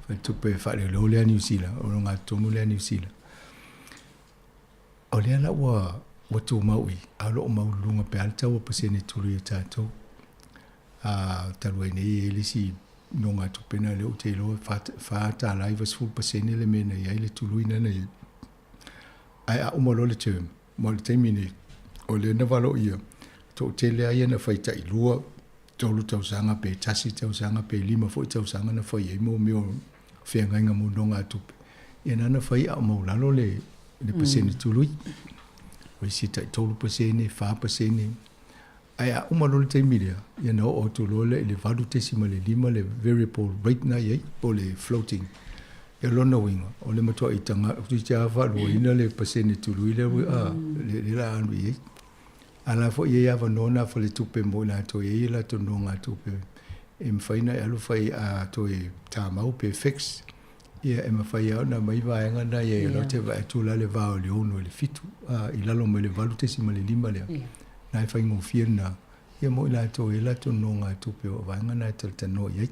faletupe faaleoleo lea a Niu Sila, o le ogatotonu lea a Niu Sila. O lea la ua, ua tumau i, a o lo o maualuluga pea le tau o pasene tului a tatou. A, talu ai nei e i ai le isi nogatupe na lea ou te iloa e $4.90 le mea na i ai le tului na na i ai. Ae a uma loa le term, ma o le taimi nei, o lea na valoia, toatele lava ia na fai tailua, tolu tausaga pe tasi tausaga pe lima foi tausaga na fai ai mo mea o feagaiga mo nogatupe. Ia na na fai a o maulalo le, le pasene tului. O isi tai 3%, 4%. Ae a uma loa le taimi lea, ia ona oo atu loa lea i le 8.5 le variable rate na i ai, po o le floating. Ia o lona uiga, o le matuai taga, toeitiiti lava faaluaina le pasene tului lea a, lea o le a alu i ai. A o la foi e i ai avanoa na faletupe mo i latou e i ai a latou nogatupe e mafai ona e alu fai a toe tamau pe fix, ia e mafai lava ona aumai vaega na i ai, o la ou te vaai atu la le va o le 6 i le 7, a, i lalo mai le 8.5 lea. Na e faigofie lena, ia mo i latou e i ai latou nogatupe o vaega na e talatalanoa i ai.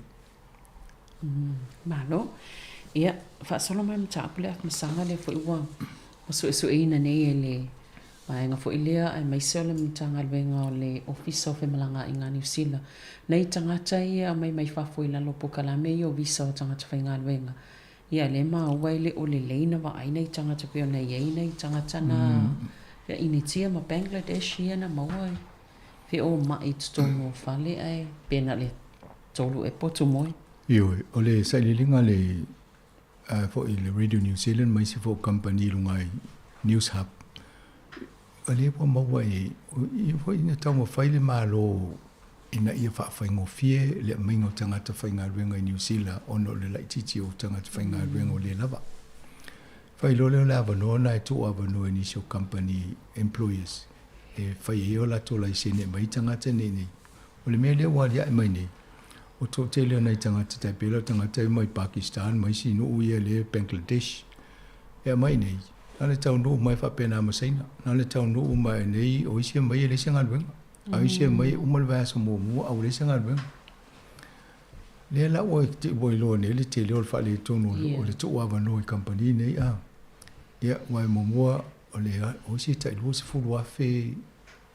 Malo. Ia, faasolo mai mataupu lea Afamasaga lea foi ua suesueina nei e le vaega foi lea aemaise o le Matagaluega o le Ofisa o Femalagaaiga a Niu Sila. Nai tagata ia e aumai mai fafo i lalo o polokalame ia o visa o tagata faigaluega. Ia, lea e maua e le o lelei na vaai nai tagata pei ona i ai nai tagata na fea Initia ma Bangladesh ia na maua e feomai i totonu o fale ae pe na o le tolu ea potu moe. Ioe, o le sailiiliga a le foi le Radio New Zealand ma isi foi kamupani i luga i News Hub, o lea ua maua e ia foi ina taumafai le Malo ina ia faafaigofie le aumaiga o tagata faigaluega i Niu Sila ona o le laitiiti o tagata faigaluega o lea lava. Fai loa lea o le avanoa lena e tuu avanoa i nisi o kamupani employers e fai ai o latou laisene e aumai ai tagata nei nei. O le mea lea ua aliae mai nei, o toatele o nai tagata tai pei la o tagata ia mai Pakistan ma isi nuu ia lea Bangladesh e aumai nei, na o le taunuu mai faapena ma Saina, na o le taunuu mai nei o isi e aumai e leai se galuega. A o isi e aumai e uma le vaiaso muamua a ua leai se galuega. Lea la ua te ua iloa nei le tele o le faaletonu o le tuu avanoa i kamupani nei a. Ia, aua e muamua o le o isi e tai 20,000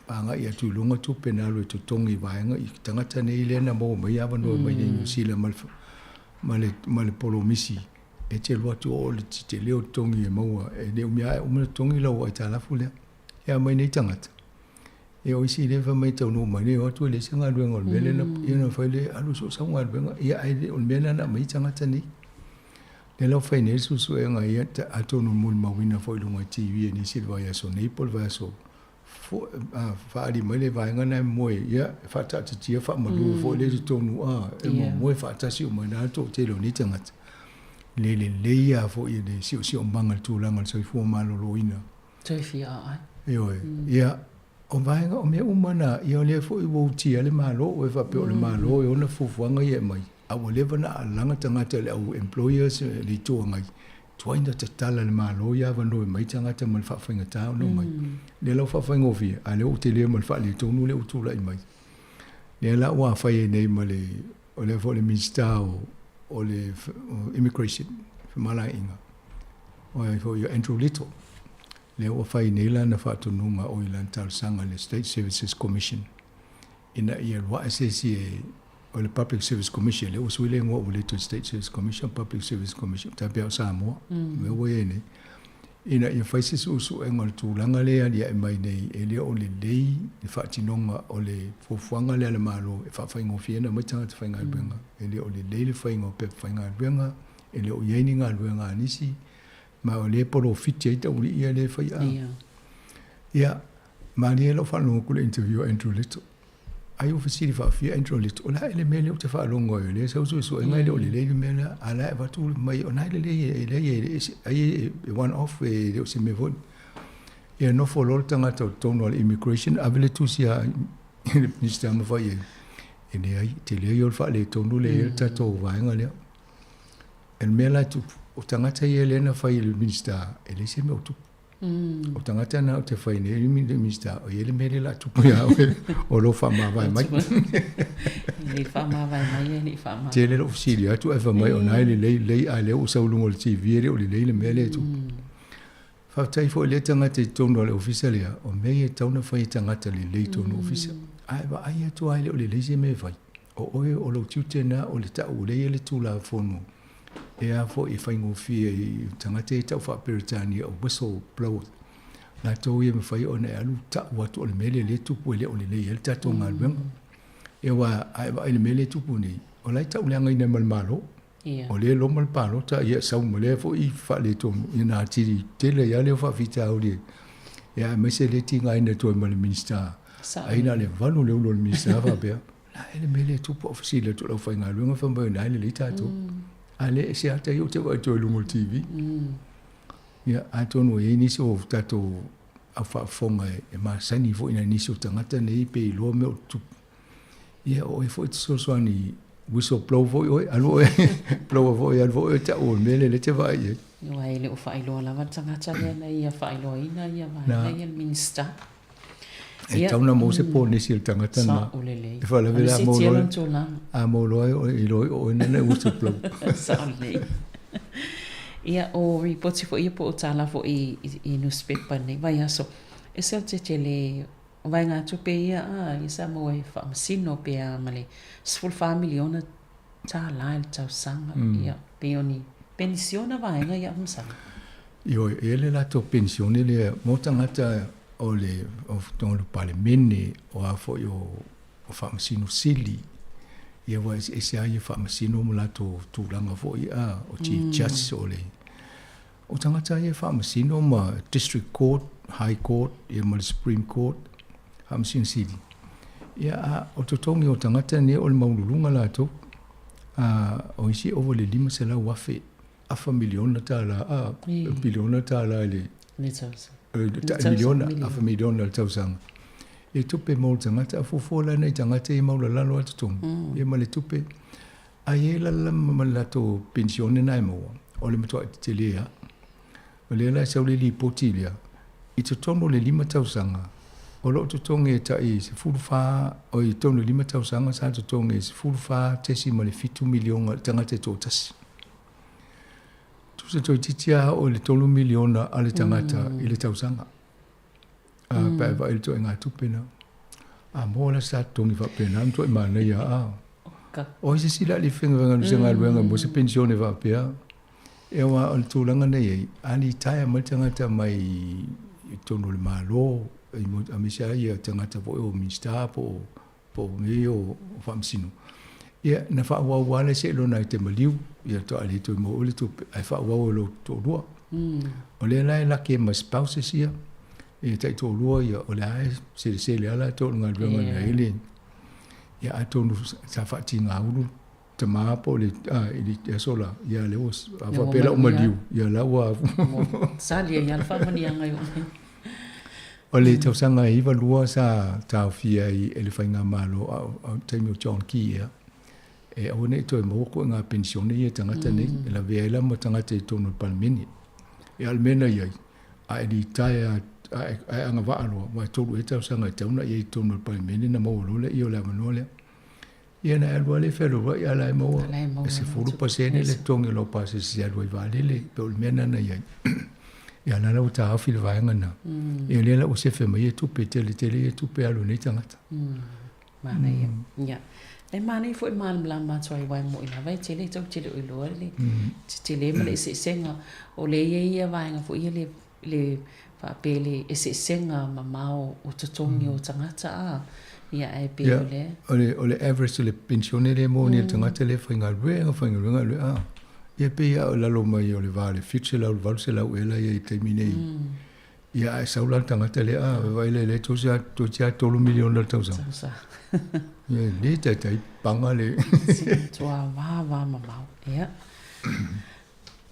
agai atu i luga tupe na alu e totogi i vaega i tagata nei lea na maua mai avanoa mai i Niu Sila ma le ma le ma le polomisi e te alu atu oo le tele o totogi e maua e le umi lava ae uma ona totogi lau aitalafu lea. Ia aumai nei tagata, ia o isi lea fai mai e taunuu mai nei o atu e leai se galuega o le mea lea na ia ona fai lea alu so o sau galuega ia ae le o le mea lena na aumai ai tagata nei. Lea la ua fai nei le suesuega ia atonu molimauina foi i luga o TV e nisi i le vaiaso nei po o le vaiaso faaali mai le vaega lena e moe ia e faataatitia faamalu foi lea i totonu a e momoe faatasi uma i ina le toatele o nei tagata. Le lelei lava foi i le siosiomaga i le tulaga o le soifua maloloina. Toe fia aai. Ioe. Ia, o vaega, o mea uma na, ia o lea foi ua utia le Malo, ua e faapea o le Malo e ona fuafuaga ia e aumai, a ua leva ona alaga tagata i le au employers i le Itu Agai, tuai ona tatala e le Malo ia avanoa e omai tagata ma le faafaigata ona omai. Lea la ua faafaigofie, a o lea ua tele ma le faaletonu lea ua tulai mai. Lea la ua fai ai nei ma le, o lea foi o le Minisita o, o le Immigration, femalagaaiga, o ia foi o Andrew Little, lea ua fai nei lana faatonuga oi lana talosaga i le State Services Commission ina ia luae se isi e o le Public Service Commission, lea ua sui le igoa ua le toe State Service Commission, Public Service Commission, tai pei o Samoa, mea ua i ai nei, ina ia fai se suesuega o le tulaga lea e aliae mai nei, e le o lelei le faatinoga o le fuafuaga lea a le Malo e faafaigofie ona aumai tagata faigaluega, e le o lelei le faiga o pepa faigaluega, e le o i ai ni galuega a nisi, ma o lea e polofiti ai taulii ia lea e fai a. Ia, malie lau faalogo atu i le interview a Andrew Little. Ai ua fesili faafia Andrew Little, o le a ea le mea lea ou te faalogo ai, o lea e sau suesuega e le o lelei le mea lea, a o la e avatu mai, o lena e lelei, e leai e ese, ai e one off, e le o se mea foi. Ia nofo loa le tagata o totonu o le immigration, ave le tusi a le Minisita ma fai i ai, e leai, tele ia o le faaletonu lea e i ai le tatou vaega lea. O le mea la e tupu, o tagata ia lea na fai e le Minisita, e leai se mea o tupu. O tagata na ou te fai nei le Minisita, o i ai le mea lea o le a tupu ia oe, o lo o faamavae mai. Le faamavae mai e le i faamavae. Tele lou fesili atu ae fai mai o na e lelei lelei a lea ua sau i luga o le TV e le o lelei le mea lea e tupu. Faafetai foi i lea tagata i totonu o le ofisa lea, o mea ia e tatau ona fai e tagata lelei i totonu o ofisa. Ae vaai atu lava e le o lelei se mea e fai. O oe o lou tiute lena o le tau lea e i ai le Tulafono e a foi e faigofie i tagata ia e tau faa-Peretania o whistle blowers, latou ia e mafai ona e alu tau atu o le mea lea lea e tupu e le o lelei ai le tatou galuega. Ia aua a e vaai i le mea lea e tupu nei, o la e tauleagaina ai ma le Malo. O lea e loma le palota, ia sau ma lea foi faaletonu, ia na atili tele ai lava lea o faafitauli, ia aemaise lea e tigaina atu ai ma le Minisita. Ai na o le 8 le ulu o le Minisita faapea, la e le mea lea e tupu, a o fesili atu i le aufaigaluega fai mai o lena e lelei tatou. A lea e ese lava tai ou te vaai atu ai i luga o le TV. Ia atonu e i ai nisi o tatou au faafofoga e masani foi i nai nisi o tagata nei pe iloa mea o tutupu. Ia o oe foi e te fesoasoani whistle blow foi oe, alu oe blow foi alu foi oe tau o le mea lea lea e te vaai i ai. Aua e le o faailoa lava le tagata lea na ia faailoaina ia vaega ia le Minisita. E tatau ona maua se ponesi a le tagata lena. Sao lelei. E faalavelave a maua loa, a maua loa e iloa ai o oe lena e whistle blow. Sao lelei. Ia, o ripoti foi ia po o tala foi i nusipepa i lenei vaiaso, e se o tetele o vaegatupe ia a ia sa maua e faamasino pe a ma le $14 miliona i le tausaga, ia, pei o ni penisiona vaega ia masalo. Ioe, e i ai le latou penisione lea mo tagata o le o le Palemene, o a foi o Faamasino Sili, ia aua e eseese lava ia Faamasino ma latou tulaga foi a, o Chief Justice, o le o tagata ia e faamasino ma District Court, High Court, ia ma le Supreme Court, Faamasino Sili. Ia a o totogi o tagata nei o le maualuluga latou, a o isi e ova i le $500,000. Afa miliona tala, a, piliona tala i le... Le tausaga. Tai miliona, afa miliona i le tausaga. E tupe mo le tagata, a fuafua la nai tagata ia maulalalo lava totogi, ia ma le tupe. Ae i ai la la ma le latou penisione na e maua, o le matuai tetele lava. O lea la e sau le lipoti lea, i totonu o le 5 tausaga, O lou totogi e tai 14, oi, totonu i le 5 tausaga sa totogi e $14.7 miliona i le tagata e toatasi. Tusa toeitiiti lava oo i le $3 miliona a le tagata i le tausaga. A, pe a e vaai i le ituaiga tupe lena. A maua la sa totogi faapena, e matuai manaia lava. O ai se isi la alii faigaluega se galuega mo se penisione faapea? Ia aua o le tulaga na i ai, a litaea mai le tagata mai i totonu o le Malo, aemaise lava ia tagata foi o Minisita po o po o mea ia o Faamasino, ia na faaauau lava lea seiloga e te maliu, ia faatoa le toe maua ai le tupe, ae faaauau e lou toalua. O lea la e laki ai ma spouses ia, ia taitoalua ia, o lea lava e selesele lava latou i le galuega na i ai le, ia atonu sa faatigaulu tama po o le i le aso la, ia lea ua a faapea la ua maliu, ia la ua sali ai lava le faamanuiaga i oo mai. O le tausaga e 92 sa taofia ai e le faigamalo a o le taimi o John Key ea, e aua ne i toe maua ituaiga penisione ia e tagata nei, e lavea ai la ma tagata i totonu o le Palemene. Ia a o le mea na i ai, a e litaea a e agavaa loa, aua e 3 ea tausaga e tatau ona i ai i totonu o le Palemene ona maua loa lea o le avanoa lea. Ia na e alu lava lea e fealualuai a o la e maua e 10% le totogi o lau pasese e alu ai i vaalele, pei o le mea lena na i ai. Ia o la la ua taofi le vaega lena. Ia lea la ua sefe mai ia tupe, tele tele ia tupe e alu i nei tagata. Manaia. Ia. E manaia foi e malamalama atu ai aua e moni lava e tele tou te le o iloa le tetele ma le eseesega o lea e i ai ia vaega foi ia le le faapea le eseesega mamao o totogi o tagata a, ia ae pei o lea. O le, o le average o le penisione lea e maua nei e le tagata lea e faigaluega, faigaluega, a, ia pei lava o lalo mai o le va o le 700 i le 800 ea la e i ai i le taimi nei. Ia ae sau la le tagata lea, a, vaai la i ai toeitiiti lava $3 miliona i le tausaga. Ia e le taitai paga le. Se matua vava mamao, ia.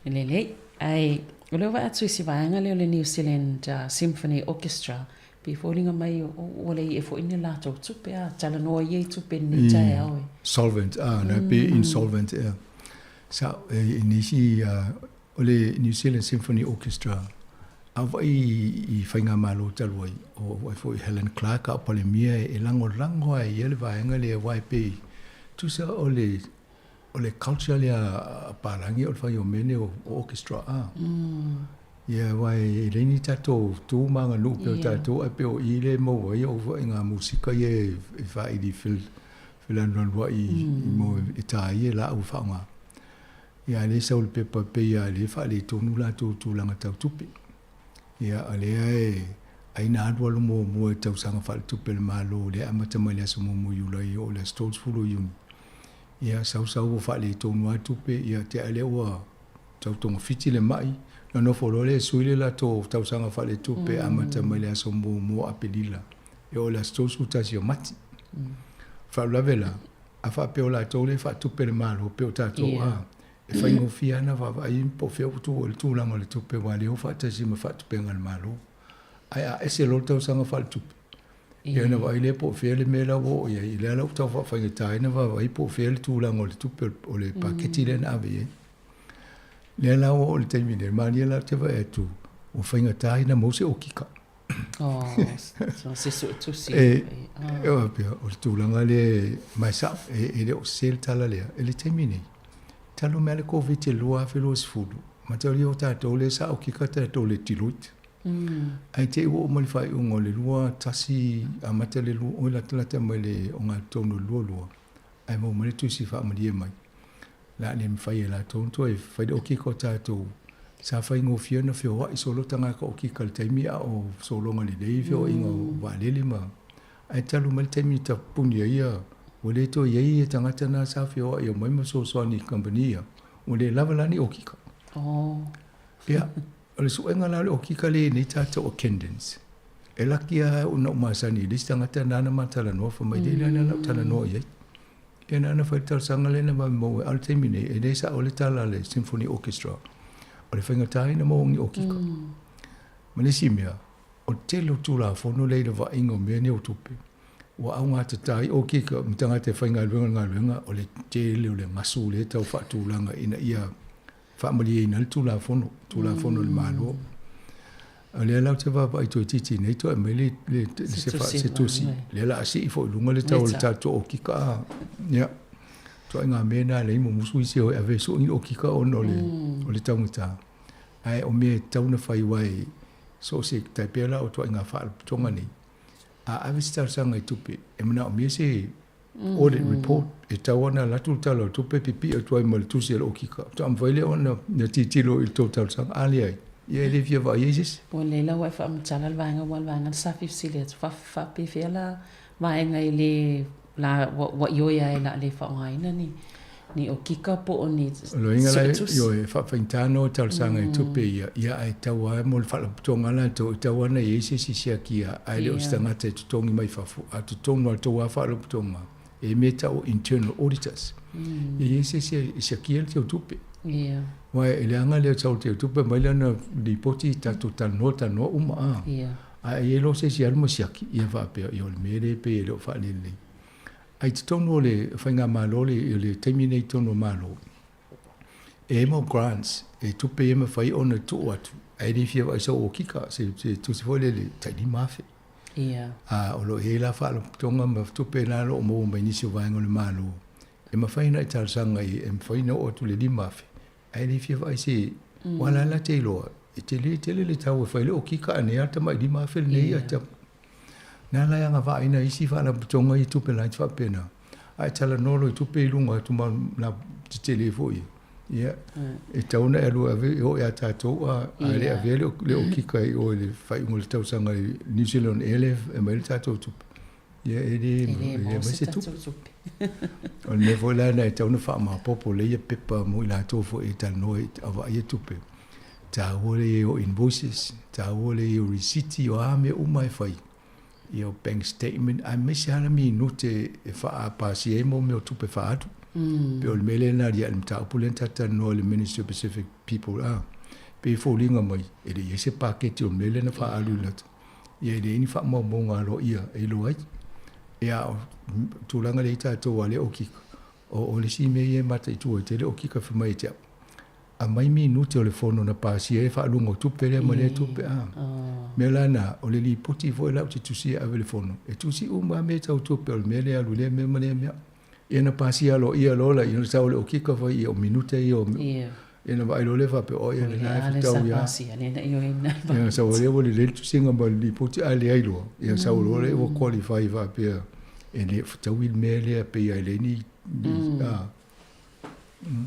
Lelei. Ae o lea ua vaai atu i si vaega lea o le New Zealand Symphony Orchestra, pei e foliga mai ua leai ea foi ni latou tupe, a talanoa ia i tupe i lenei taeao e. Solvent, a, na pe insolvent ea. Sa, i nisi, o le New Zealand Symphony Orchestra, a vaai i faigamalo talu ai, o ai foi Helen Clark a o Palemia e lagolago lava e ia le vaega lea aua e pei, tusa o le O le culture lea a palagi o le fai o mea nei o orchestra a. Ia aua e leai ni tatou tu ma aganuu pei o tatou ae pei o i lea e maua ai au ituaiga musika ia e faaili felanulanuai i mo e ta ai e laau e faaaoga. Ia a o lea e sau i le pepa pei lava o lea e faaletonu latou tulaga tau tupe. Ia o lea e ai na alualu muamua i tausaga faaletupe a le Malo lea e amata mai i le aso 1 o Iulai e oo i le aso 30 o Iuni. Ia sau sau ua faaletonu lava tupe, ia te ai lea ua tau togafiti le mai, na nofo loa lea e sui le latou tausaga faaletupe e amata mai le aso 1 o Aperila e oo i le aso 31 o Mati. Faalavelave la, a faapea o latou lea e faatupe le Malo pei o tatou a, e faigofie lava ona vaavaai po o fea ua tuu ai le tulaga o le tupe aua o lea e o faatasi ma faatupega a le Malo. Ae a ese loa le tausaga faaletupe, Ia ona vaai lea po o fea le mea la ua oo i ai, lea la ua tau faafaigata ai ona vaavaai po o fea le tulaga o le tupe o le paketi lea na ave i ai. Lea la ua oo i le taimi nei, malie la ou te vaai atu, ua faigata ai ona maua se okika. Oh, so se suetusi. E, e faapea, o le tulaga lea, ma e sao, e le o sese le tala lea. I le taimi nei, talu mai lava le Koviti i le 2020, mataulia o tatou lea sa okika tatou i le Deloitte. Ae te i ua oo mai le faaiuga o le 21, amata le lua, oi latalata mai le ogatotonu o le 22, ae maua mai le tusi faamalie mai. O le a le mafai e latou ona toe fai le okika o tatou. Sa faigofie ona feoai solo tagata okika i le taimi a o sologa lelei feoaiga o vaalele ma ae talu mai le taimi na tapuni ai ia, ua le toe i ai tagata na sa feoai e omai ma fesoasoani i kamupani ia, ua le lava la ni okika. Ia, o le suega la o le okika lea e i ai nei tatou attendance, e laki lava ona ou masani i le isi tagata nāna ma talanoa, fai mai, leai la lau talanoa i ai. Ia nāna fai le talosaga lea na vave maua ai. A o le taimi nei, e le sao le tala a le Symphony Orchestra, o le faigata ia ona maua ni okika. Ma le isi mea, o le tele o Tulafono lea i le vaaiga o mea nei o tupe, ua augatata ai okika ma tagata e faigaluega i le galuega, o le tele o le gasu lea e tau faatulaga ina ia faamalieina ai le Tulafono, Tulafono a le Malo. O lea la ou te vaavaai toeitiiti nei toe aumai le, le, le, se, fa, se tusi, lea la a sii foi i luga le tau o le tatou okika a. Ia, ituaiga mea na e leai mumusu isi e o e ave e sue ni okika ona o le, o le taugata. Ae o mea e tatau ona fai aua e so o se tai pei la o ituaiga faalapotopotoga nei, a ave se talosaga i tupe, e manaomia se audit report e tatau ona alu atu le tala o le tupe pipii atu ai ma le tusi a le okika. Faatoa mafai lea ona tilotilo i le tou talosaga. A leai, ia e le fia vaai ai se isi. Ua lelei la ua e faamatala le vaega aua o le vaega lea sa fesili atu, faapefea la vaega e le la ua ioe ai o le a le faaaogaina ni ni okika po o ni O lona uiga la, suetusi. ioe, e faafaigata nō talosaga i tupe ia, ia ae tatau lava mo le faalapotopotoga latou, e tatau lava ona i ai se isi siakia, ae le o se tagata e totogi mai fafo, a o totonu lava o le tou lava faalapotopotoga, e i ai mea e tau o internal auditors. E i ai se isi e siakia le teutupe. Aua e leaga le sau o le teutupe aumai lana lipoti tatou talanoa talanoa uma a. Ae i ai loa se isi e alu ma siaki, ia faapea, ia o le mea lea e pei e le o faalelelei. Ae i totonu o le faigamalo le o le taimi nei i totonu o Malo, e i ai mau grants e tupe ia e mafai ona tuu atu, ae le fia vaai sau okika, se se tusi foi lele tai $5,000. Ia. A o lo o i ai la faalapotopotoga ma tupe na o lo o maua mai nisi o vaega o le Malo, e mafai ona e talosaga i e mafai ona oo atu i le $5,000, ae le fia vaai se aua la la te iloa, e tele tele le tau e fai le okika a nei a tamai $5,000 lenei a Na la e agavaa ai nai isi faalapotopotoga ia tupe laiti faapena, a e talanoa loa i tupe i luga atu ma la tetele foi ia, ia, e tatau ona e alu e ave e oo ia tatou a, a le avea le, le okika i o i le faaiuga o le tausaga i New Zealand Air lea e aumai ai le tatou tupe. Ia, e le, E le e maua aumai se se tupe. tatou tupe. O le mea foi la lena e tatau ona faamaopoopo lelei ia pepa mo i latou foi e talanoa i a vaaia tupe. Taua le i ai o invoices, taua le i ai o risiti, o a mea uma e fai, ia o bank statement, aemaise lava le minute e faapasia ai mo mea o tupe faaalu. Mm. Pei o le mea lea na aliae i le mataupu lea na tatou talanoa i le Ministry of Pacific People, a, pei e foliga mai, e le i ai se paketi o le mea lea na faaalu i lata. Ia e leai ni faamaumauga aloaia e iloa ai. Ia, o tulaga lea i tatou a le okika, o le isi mea ia e mataitu ai tele okika fai mai ia te au, Aumai minute o le fono na pasia ai faaluga o tupe lea ma lea tupe a. Mea la na, o le lipoti foi la ou te tusia e ave i le fono, e tusi uma lava mea tau tupe o le mea lea alu i lea mea ma lea mea. Ia na pasia aloaia loa la, ia na sau le okika fai ia o minute ia o ia na vaai loa lea faapea o ia lena e fetau ia. Ia na sau lea ua lelei le tusiga ma le lipoti ae leai loa, ia sau loa lea ua qualify faapea e le fetaui le mea lea pei lava e leai ni a.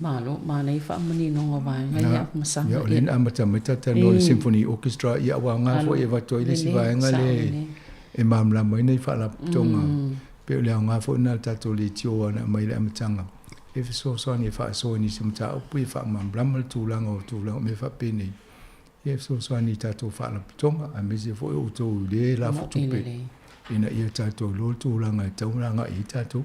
Malo, manaia faamaninoga o vaega ia masana. Ia, o lea na amata mai talatalanoa i le Symphony Orchestra, ia ua aoga foi e avatu ai le isi vaega lea e malamalama ai nai faalapotopotoga. Pei o le aoga foi lena o le tatou leitio na aumai i le amataga, e fesoasoani e faasoa i nisi o mataupu e faamalamalama le tulaga o tulaga o mea faapenei, ia e fesoasoani i tatou faalapotopotoga aemaise foi o outou i le lafo tupe ina ia tatou iloa le tulaga e tatau ona agai i ai tatou.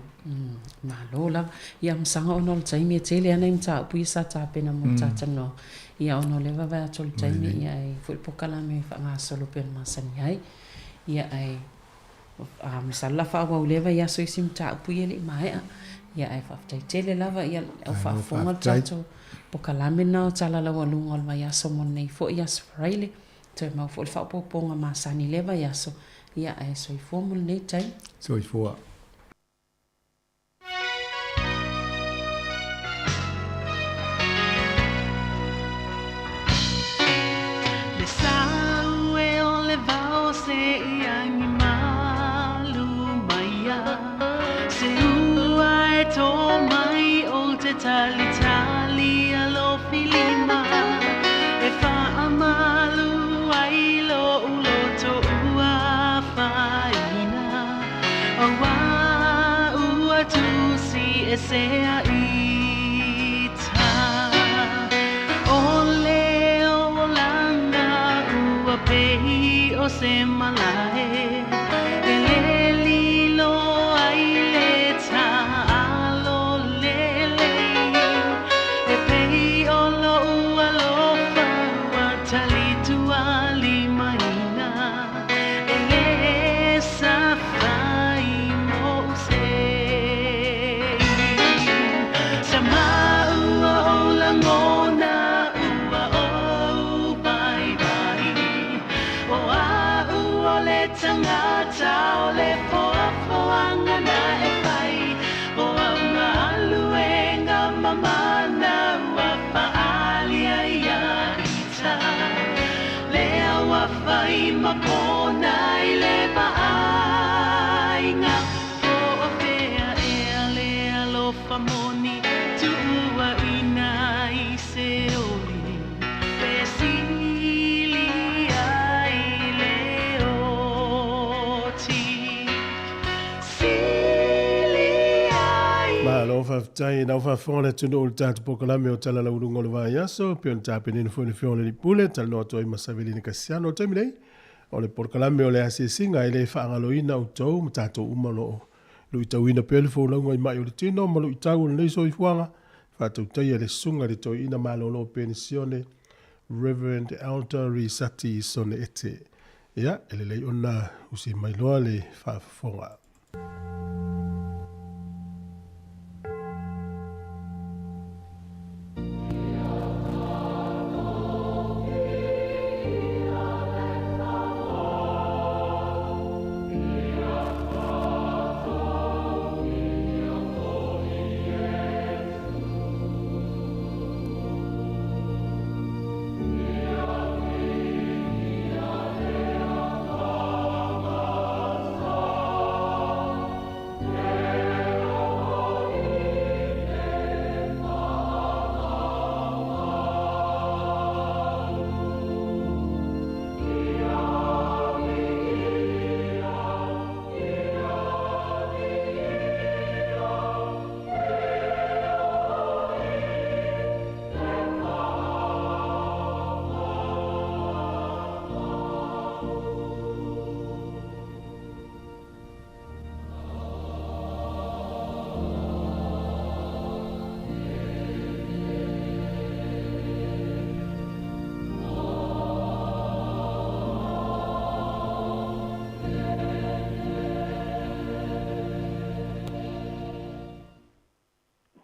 Malo lava. Ia masaga ona o le taimi e tele lava nai mataupu ia sa tapena mo le talanoaga. Ia ona o lea e vaavaai atu i le taimi ia e foi le polokalame e faagasolo pei ona masani ai. Ia ae masalo la faaauau i lea vaiaso isi mataupu ia e le i maea. Ia ae faafetai tele lava ia au faafofoga le tatou polokalame lena o Tala Laualuga o le vaiaso mo lenei foi aso Faraile. Toe mau foi le faaopoopoga masani i lea vaiaso. Ia ae soifua mo lenei taimi. Soifua. Le sau e o le vao se i agi malu maia Se ua e tō mai o te talitali alofi lima E faamalu ai lo'u loto ua afaina Auā ua tusi ese a ita O le olaga ua pei o se malae E le lilo ai le taalo lelei E pei o lo'u alofa ua talitualimaina E le safai mo'u sei Sa maua o lagona ua ou paipai mai ma pona i le vaaiga. Po o fea ea le alofa moni tuuaina i se oli pe sili ai le oti. Sili ai. Malo faafetai nau faafofoga le atunuu i le tatou polokalame o Tala Laualuga o le Vaiaso e pei ona tapenina foi le Afioga i le Pule talanoa atu ai ma Savelina Kasiano. O le taimi nei o le polokalame o le asiasiga e le faagaloina outou ma tatou uma o lo o luitauina pea le folauga i mai o le tino ma luitau o lenei soifuaga faatautaia le susuga i le toeaina malolo penisione Reverend Elder Risati Sone Ete. Ia, e lelei ona usi mai loa le faafofoga.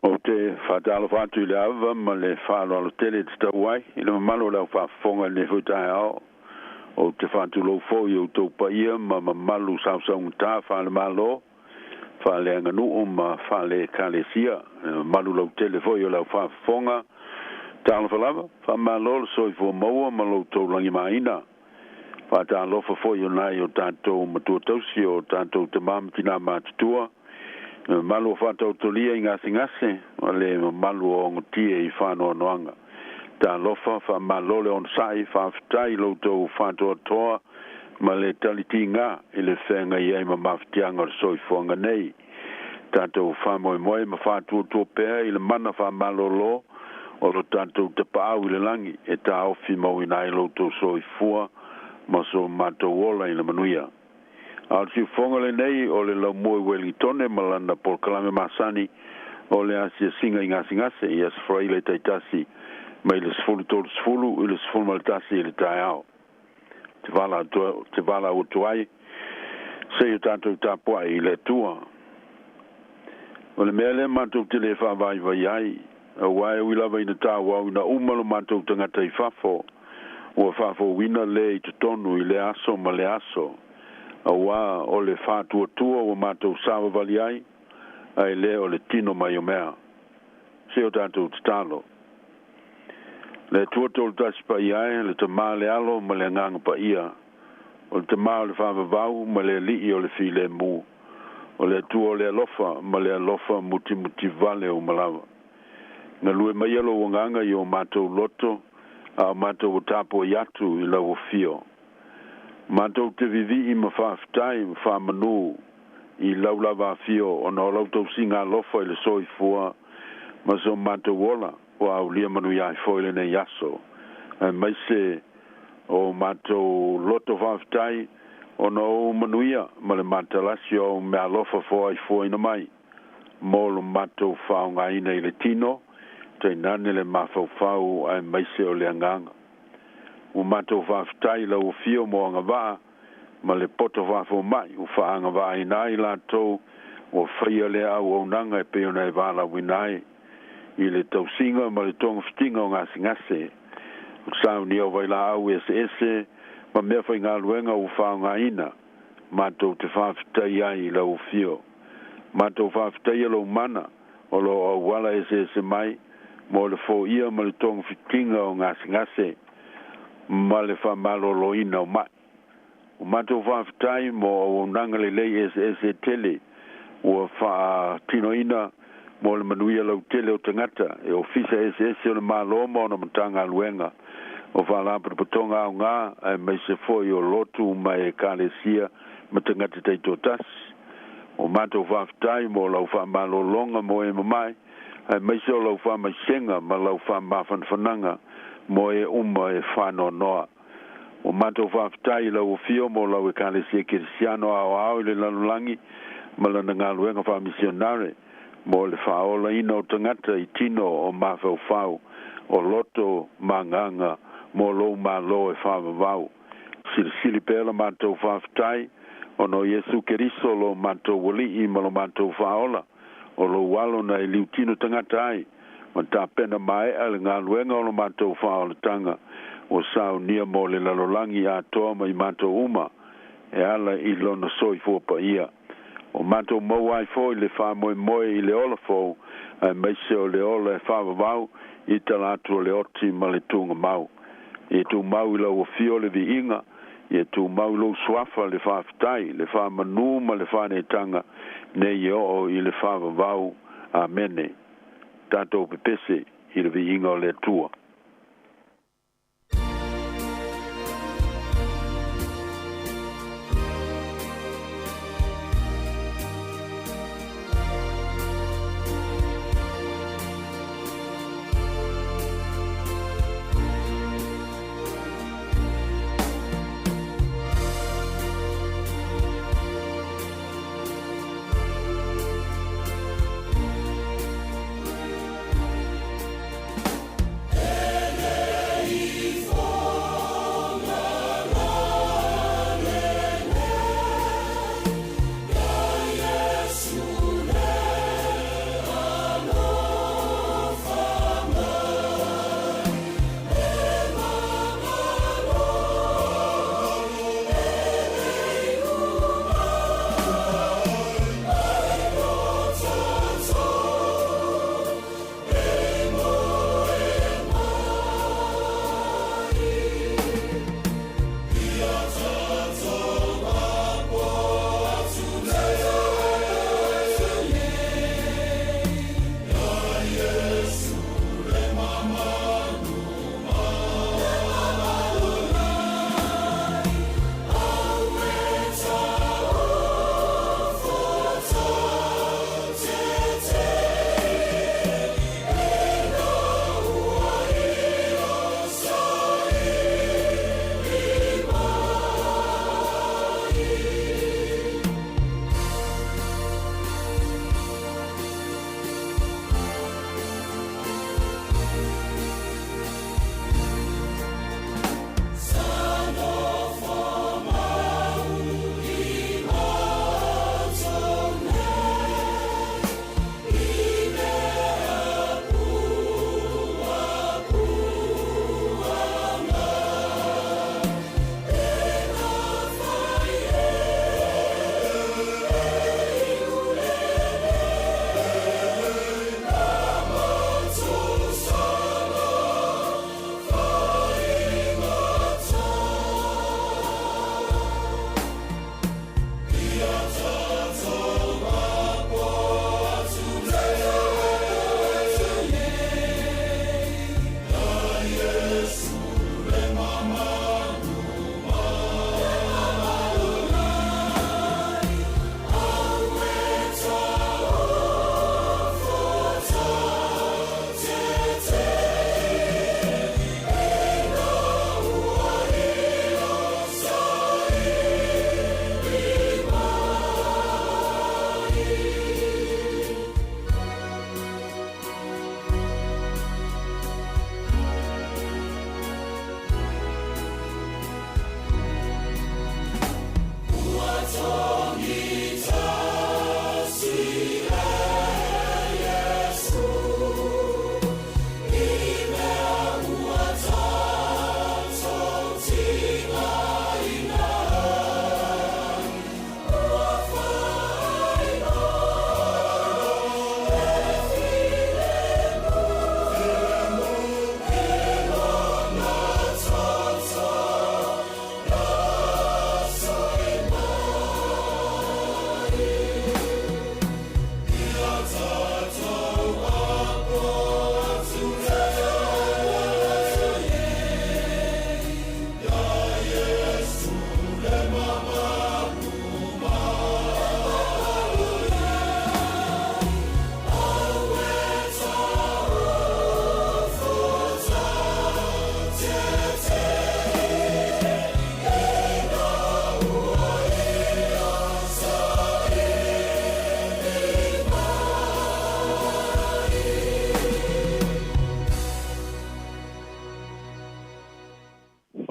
Ou te faatalofa atu i le ava ma le faaaloalo tele e tatau ai i le mamalu o le aufafofoga i lenei foi taeao. Ou te faatulou foi i outou paia ma mamalu sausaugata faale-Malo, faaleaganuu ma faale-Ekalesia, le mamalu lautele foi o le aufafofoga. Talofa lava, faamalo le soifua maua ma lo outou lagimaina. Faatalofa foi i nai o tatou matua tausi, o tatou tamā ma tinā matutua, le mamalu o faataotolia i gasegase ma le mamalu o ogotie i faanoanoaga. Talofa, faamalo le onosai, faafetai i lo outou faatoatoa ma le talitiga i le feagai ai ma mafatiaga o le soifuaga nei. Tatou faamoemoe ma faatuatua pea i le mana faamalolo o lo tatou tapaau i le lagi e taofi mauina ai lo outou soifua ma so matou ola i le manuia. A o le siufofoga lenei o le laumua i Ueligitone ma lana polokalame masani o le asiasiga i gasegase i Aso Faraile taitasi mai le 13:30 i le 11 i le taeao. Te valaau atu ai se i o tatou tapuai i le Atua. O le mea lea matou te le faavaivai ai, aua e ui lava ina tauauina uma lo matou tagata i fafo, ua faafouina le i totonu i lea aso ma lea aso, auā o le faatuatua ua matou savavali ai, ae le o le tino mai o mea. Se o tatou tatalo. Le Atua tolu tasi paia e, le Tamā le Alo ma le Agaga Paia, o le Tamā o le faavavau ma le Alii o le filemu, o le Atua o le alofa ma le alofa mutimutivale uma lava. Galue maia lou agaga i o matou loto, a o matou ua tapuai atu i lau afio. Matou te vivii ma faafetai ma faamanu i lau lava afio ona o lau tausiga alofa i le soifua ma so matou ola ua aulia manuia ai foi lenei aso, aemaise o matou loto faafetai ona o ou manuia ma le matalasi o au meaalofa foaifoaina mai mo lo matou faaaogaina i le tino, tainane le mafaufau aemaise o le agaga. Ua matou faafetai i lau afio mo agavaa ma le poto faafomai ua faaagavaaina ai latou ua faia lea auaunaga e pei ona e valaauina ai i le tausiga ma le togafitiga o gasegase, o le saunia o vailaau eseese ma mea faigaluega ua faaaogaina. Matou te faafetai ai i lau afio. Matou faafetaia lou mana o lo o auala eseese mai mo le foia ma le togafitiga o gasegase ma le faamaloloina o mai. O matou faafetai mo auaunaga lelei eseese e tele ua faatinoina mo le manuia lautele o tagata e ofisa eseese o le Malo ma ona Matagaluega, o faalapotopotoga aoga aemaise foi o lotu ma ekalesia ma tagata taitoatasi. O matou faafetai mo lau faamalologa mo e mamae, aemaise o lau faamaisega ma lau faamafanafanaga mo e uma e faanoanoa. Ua matou faafetai i lau Afio mo lau Ekalesia Kerisiano aoao i le lalolagi ma lana galuega faamisionare mo le faaolaina o tagata i tino o mafaufau, o loto ma agaga mo lou Malo e faavavau. Silisili pea la matou faafetai ona o Iesu Keriso lo matou Alii ma lo matou Faaola, o lou Alo na e liutino tagata ai ma tapena maea le galuega o lo matou faaolataga ua saunia mo le lalolagi atoa ma i matou uma e ala i lona soifua paia. Ua matou maua ai foi le faamoemoe i le ola fou aemaise o le ola e faavavau i tala atu o le oti ma le tugamau. Ia tumau i lau Afio le viiga, ia tumau i lou Suafa le faafetai, le faamanū ma le faaneetaga nei e oo i le faavavau. Amene. Tatou pepese i le viiga o le Atua.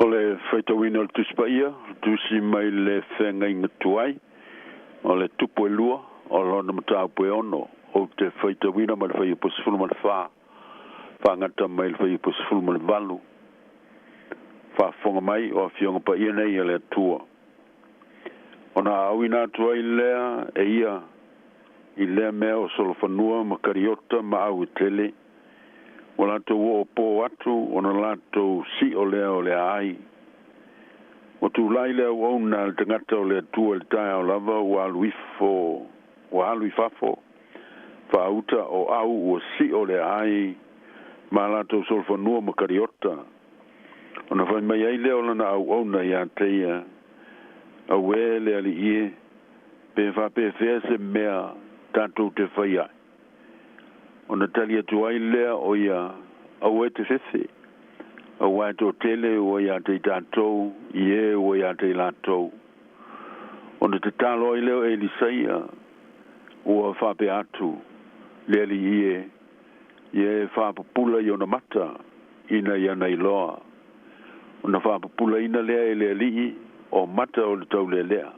O le faitauina o le Tusi Paia, tusi mai le feagaiga tuai, o le tupu e lua, o lona mataupu e ono, ou te faitauina mai le fuaiupu 14, faagata mai le fuaiupu 18. Faafofoga mai o afioga paia nei a le Atua. Ona auina atu ai lea e ia i lea mea o solofanua ma kariota ma au e tele, ua latou oo pō atu ona latou siʻo lea o le aai. Ua tulai le auauna a le tagata o le Atua i le taeao lava ua alu ifo ua alu i fafo faauta o au ua siʻo le aai ma latou solofanua ma kariota. Ona fai mai ai lea o lana auauna iā te ia, Auē le Alii e, pe faapefea se mea tatou te fai ai? Ona tali atu ai lea o ia, Aua e te fefe, auā e toatele ua iā te i tatou, i e ua iā te i latou. Ona tatalo ai lea o Elisaia, ua faapea atu, Le Alii e, ia e faapupula i ona mata, ina ia nailoa. Ona faapupulaina lea e le Alii o mata o le taulelea.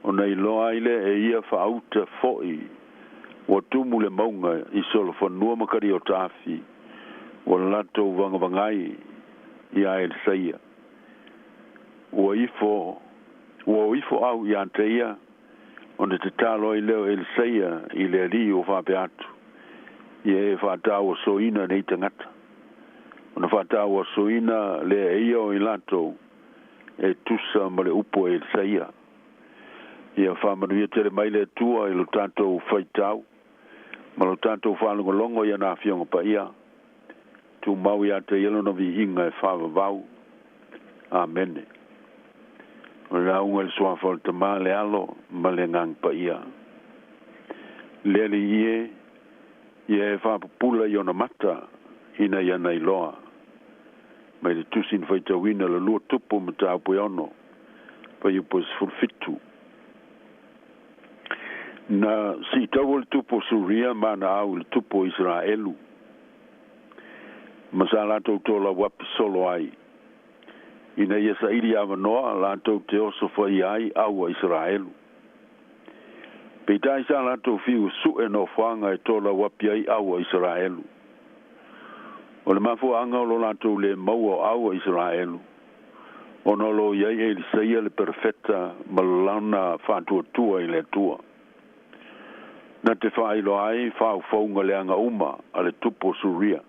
Ona iloa ai lea e ia faauta foʻi ua tumu le mauga i solofanua ma kariotaafi, ua latou vagavagai iā Elisaia. Ua ifo, ua o ifo au iā te ia, ona tatalo ai lea o Elisaia i le Alii ua faapea atu, Ia e faatauasoina nei tagata. Ona faatauasoina lea e ia o i latou e tusa ma le upu a Elisaia. Ia faamanuia tele mai le Atua i lo tatou faitau ma lo tatou faalogologo i ana Afioga Paia. Tumau iā te ia Lona viiga e faavavau. Amene. O le lauga i le Suafa o le Tama, le Alo ma le Agaga Paia. Le Alii e, ia e faapupula i ona mata ina ia nailoa. Mai le Tusi na faitauina le lua tupu mataupu e ono, fuaiupu e 17. Na siitaua le tupu o Suria ma ana au i le tupu o Iseraelu, ma sa latou tolauapi solo ai, ina ia saili avanoa latou te osofaia ai au a Iseraelu. Peitai sa latou fiu suʻe nofoaga e tolauapi ai au a Iseraelu. O le mafuaaga o lo latou lē maua o au a Iseraelu, ona o lo o i ai Elisaia le perofeta ma lana faatuatua i le Atua. Na te faailoa ai faufauga leaga uma a le tupu o Suria.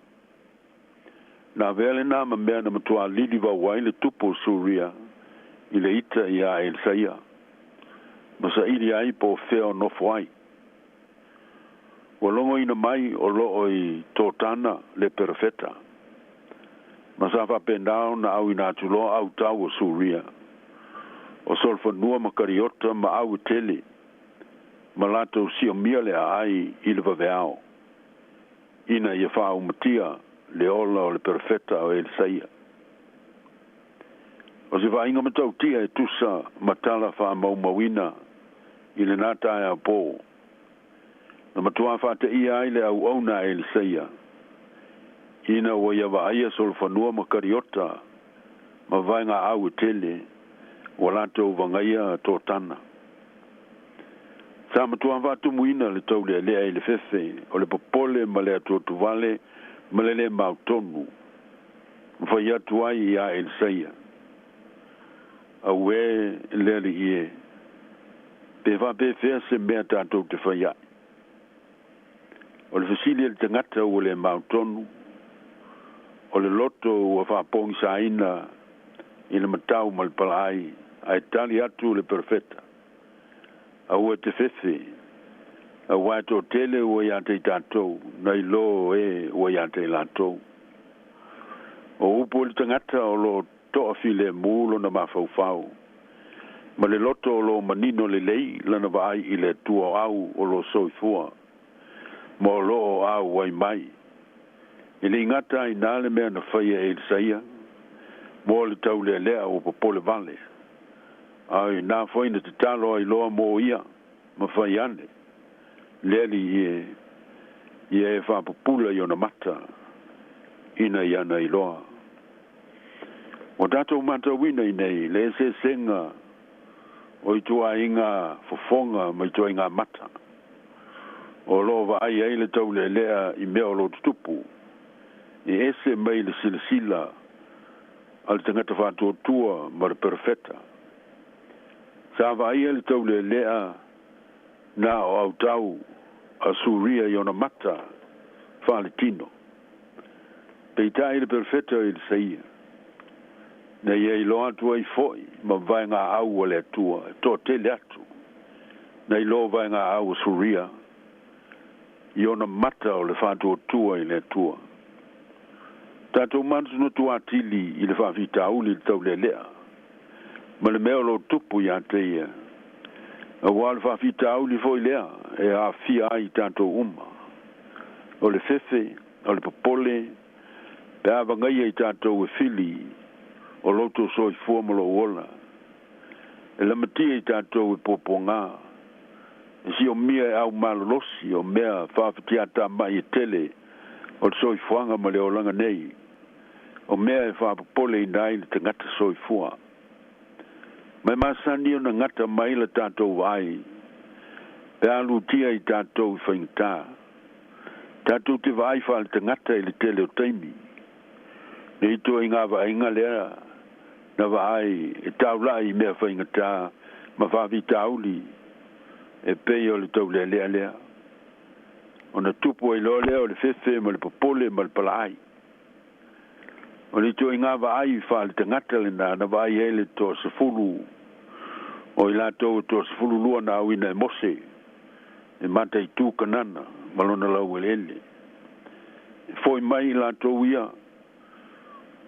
Na avea lenā ma mea na matuā lilivau ai le tupu o Suria i le ita iā Elisaia, ma saili ai po o fea o nofo ai. Ua logoina mai o loo i Totana le perofeta, ma sa faapena ona auina atu loa au tau o Suria, o solofanua ma kariota ma au e tele, ma latou siomia le aai i le vaveao, ina ia faaumatia le ola o le perofeta o Elisaia. O se vaaiga matautia e tusa ma tala faamaumauina i lenā taeao pō, na matuā faateia ai le auauna a Elisaia, ina ua ia vaaia solofanua ma kariota ma vaegaau e tele ua latou vagaia Totana. Sa matuā faatumuina le taulealea i le fefe o le popole ma le atuatuvale ma le lē mautonu, ma fai atu ai iā Elisaia, Auē le Alii e, pe faapefea se mea tatou te fai ai? O le fesili a le tagata ua le mautonu, o le loto ua faapogisaina i le matau ma le palaai, ae tali atu le perofeta, Aua e te fefe, auā e toatele ua iā te i tatou, nai lo e ua iā te i latou. O upu a le tagata o lo o toafilemu lona mafaufau, ma le loto o lo o manino lelei lana vaai i le Atua o au o lo o soifua, ma o lo o auai mai. E le i gata ai nā le mea na faia e Elisaia, mo le taulealea ua popole vale, a o inā foi na tatalo ai loa mo ia, ma fai ane, Le Alii e, ia e faapupula i ona mata, ina ia nailoa. Ua tatou matauina i nei le eseesega o ituaiga fofoga ma ituaiga mata o lo o vaai ai le taulealea i mea o lo o tutupu, e ese mai le silasila a le tagata faatuatua ma le perofeta. Sa vaaia le taulealea na o autau a Suria i ona mata faaletino. Peitai le perofeta o Elisaia, na ia iloa atu ai foi ma vaegaau a le Atua e toatele atu nai lo vaegaau a Suria i ona mata o le faatuatua i le Atua. Tatou manatunatu atili i le faafitauli i le taulealea ma le mea o lo o tupu ia te ia, auā o le faafitauli foi lea e aafia ai i tatou uma. O le fefe, o le popole, pe a vagaia i tatou e fili o lo outou soifua ma lou ola, e lamatia i tatou e puapuagā, e siomia e au malolosi o mea faafetiatāmaʻi e tele o le soifuaga ma le olaga nei, o mea e faapopoleina ai le tagata soifua. Ma e masani ona gata mai la tatou vaai pe a lutia i tatou i faigata. Tatou te vaai faaletagata i le tele o taimi. Le ituaiga vaaiga lea na vaai e taula'i i mea faigata ma faafitauli e pei o le taulealea lea. Ona tupu ai loa lea o le fefe ma le popole ma le palaai. O le ituaiga vaai faaletagata lenā na vaai ai le toasefulu o i latou e toasefululua na auina e Mose e mataitū Kanana ma lona laueleele. E foi mai i latou ia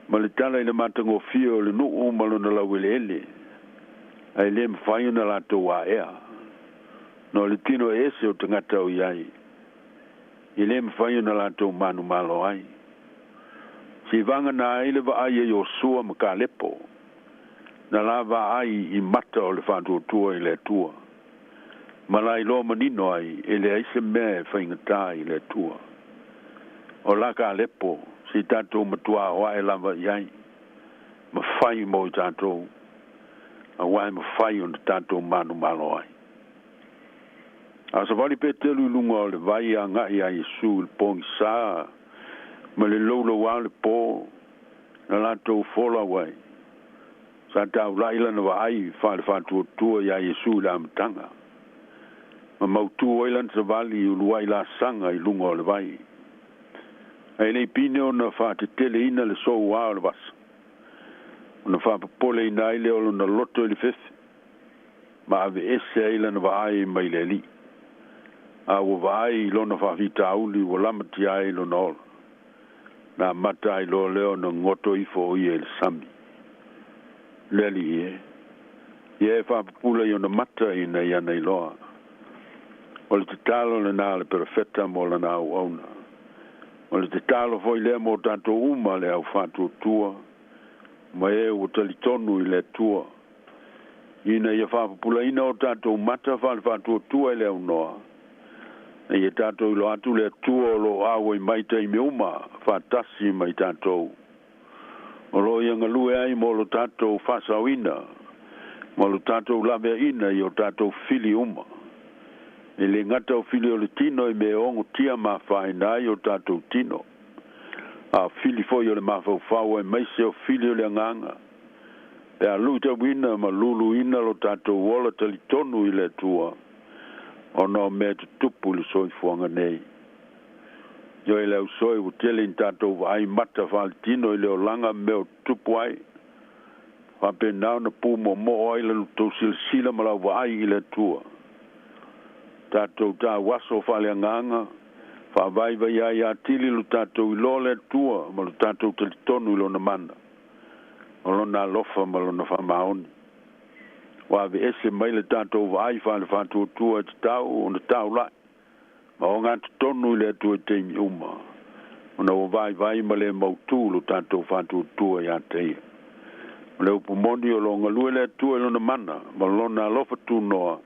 ma le tala i le matagofie o le nuu ma lona laueleele, ae le mafai ona latou aea. No le tino ese o tagata o i ai, e le mafai ona latou manumalo ai. Seivagana ai le vaai a Iosua ma Kalepo, na la vaai i mata o le faatuatua i le Atua, ma la iloa manino ai e leai se mea e faigata i le Atua. O la Kalepo, se i tatou matuā o ae lava i ai, mafai mo i tatou, auā e mafai ona tatou manumalo ai. A savali Peteru i luga o le vai agai iā Iesu i le pogisā ma le loulouā o le pō na latou folau ai, sa taula'i lana vaai faale-faatuatua iā Iesu i le amataga, ma mautū ai lana savali i uluai laasaga i luga o le vai. Ae le i pine ona faateteleina le souā o le vasa, ona faapopoleina ai lea o lona loto i le fefe, ma aveese ai lana vaai mai le Alii. A ua vaai i lona faafitauli ua lamatia ai lona ola. Na amata ai loa lea ona goto ifo o ia i le sami. Le Alii e, ia e faapupula i ona mata ina ia ana iloa. O le tatalo lenā a le perofeta mo lana auauna. O le tatalo foi lea mo tatou uma le au faatuatua ma e ua talitonu i le Atua, ina ia faapupulaina o tatou mata faale-faatuatua i le aunoa, ina ia tatou iloa atu le Atua o lo o auai mai taimi uma faatasi ma i tatou, o lo o Ia galue ai mo lo tatou faasaoina ma lo tatou laveaiina i o tatou fili uma. E le gata o fili o le tino i mea e ogotia ma afaina ai o tatou tino, a o fili foi o le mafaufau aemaise o fili o le agaga, pe a luitauina ma luluina lo tatou ola talitonu i le Atua ona o mea tutupu i le soifuaga nei. Ioe le ausoe ua tele ina tatou vaai mata faaletino i le olaga ma mea o tutupu ai, faapena ona pumoomoo ai la tou silasila ma lau vaai i le Atua. Tatou tauaso faaleagaga, faavaivai ai atili lo tatou iloa le Atua ma lo tatou talitonu i Lona mana, o Lona alofa ma Lona faamaoni. Ua aveese mai le tatou vaai faale-faatuatua e tatau ona taula'i ma ogatotonu i le Atua i taimi uma, ona ua vaivai ma le mautū lo tatou faatuatua iā te Ia. O le upu moni, o lo o galue le Atua i Lona mana ma Lona alofa tunoa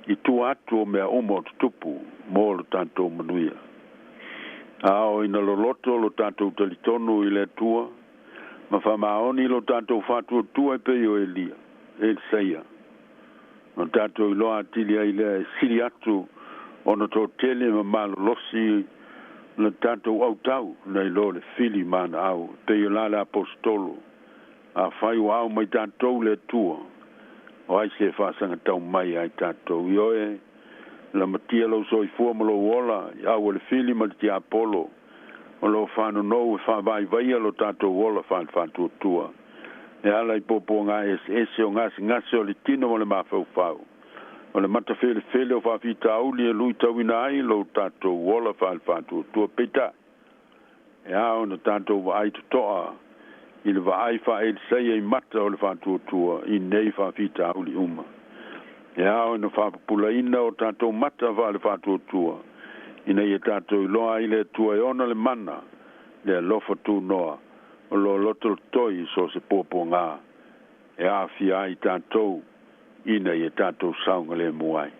i tua atu o mea uma o tutupu mo lo tatou manuia. A oo ina loloto lo tatou talitonu i le Atua, Ma faamaoni lo tatou faatuatua e pei o Elia, Elisaia. Na tatou iloa atili ai lea e sili atu ona toatele ma malolosi le tatou autau nai lo le fili ma ana au, e pei o la le Aposetolo, Afai ua ao mai tatou le Atua, o ai se faasagatau mai ia i tatou? Ioe, lamatia lou soifua ma lou ola i au o le fili ma le tiapolo, o lo o faanonou e faavaivaia lo tatou ola faale-faatuatua e ala i puapuaga eseese o gasegase o le tino ma le mafaufau, o le matafelefele o faafitauli e luitauina ai lo tatou ola faale-faatuatua. Peitai, e ao ona tatou vaai totoa i le vaai faa-Elisaia i mata o le faatuatua i nei faafitauli uma. E ao ona faapupulaina o tatou mata faale-faatuatua ina ia tatou iloa ai le Atua e ona le mana, le alofa tunoa o lo o lotolotoi i so o se puapuaga e aafia ai tatou ina ia tatou saogalemu ai.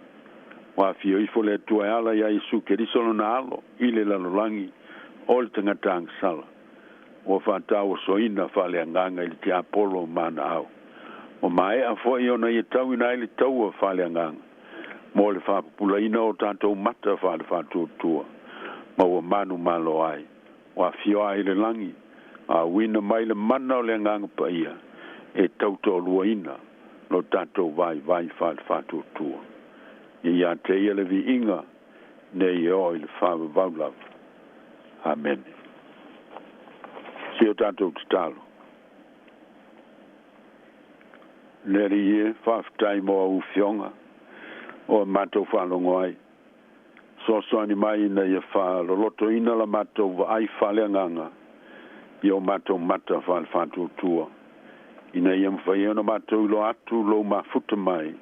Ua afio ifo le Atua e ala iā Iesu Keriso lona Alo i le lalolagi o le tagata agasala ua faatauosoina faaleagaga i le tiapolo ma ana au. Ua maea foi ona ia tauina ai le taua faaleagaga mo le faapupulaina o tatou mata faale-faatuatua ma ua manumalo ai. Ua afio ae i le lagi, a uina mai le mana o le Agaga Paia e tautoaluaina lo tatou vaivai faale-faatuatua. Ia ia te ia le viiga nei e oo i le faavavau lava. Amene. Si o tatou tatalo. Le Alii e, faafetai mo au Afioga o a matou faalogo ai. Fesoasoani mai ina ia faalolotoina la matou vaai faaleagaga i o matou mata faale-faatuatua, ina ia mafai ai ona matou iloa atu lou mafuta mai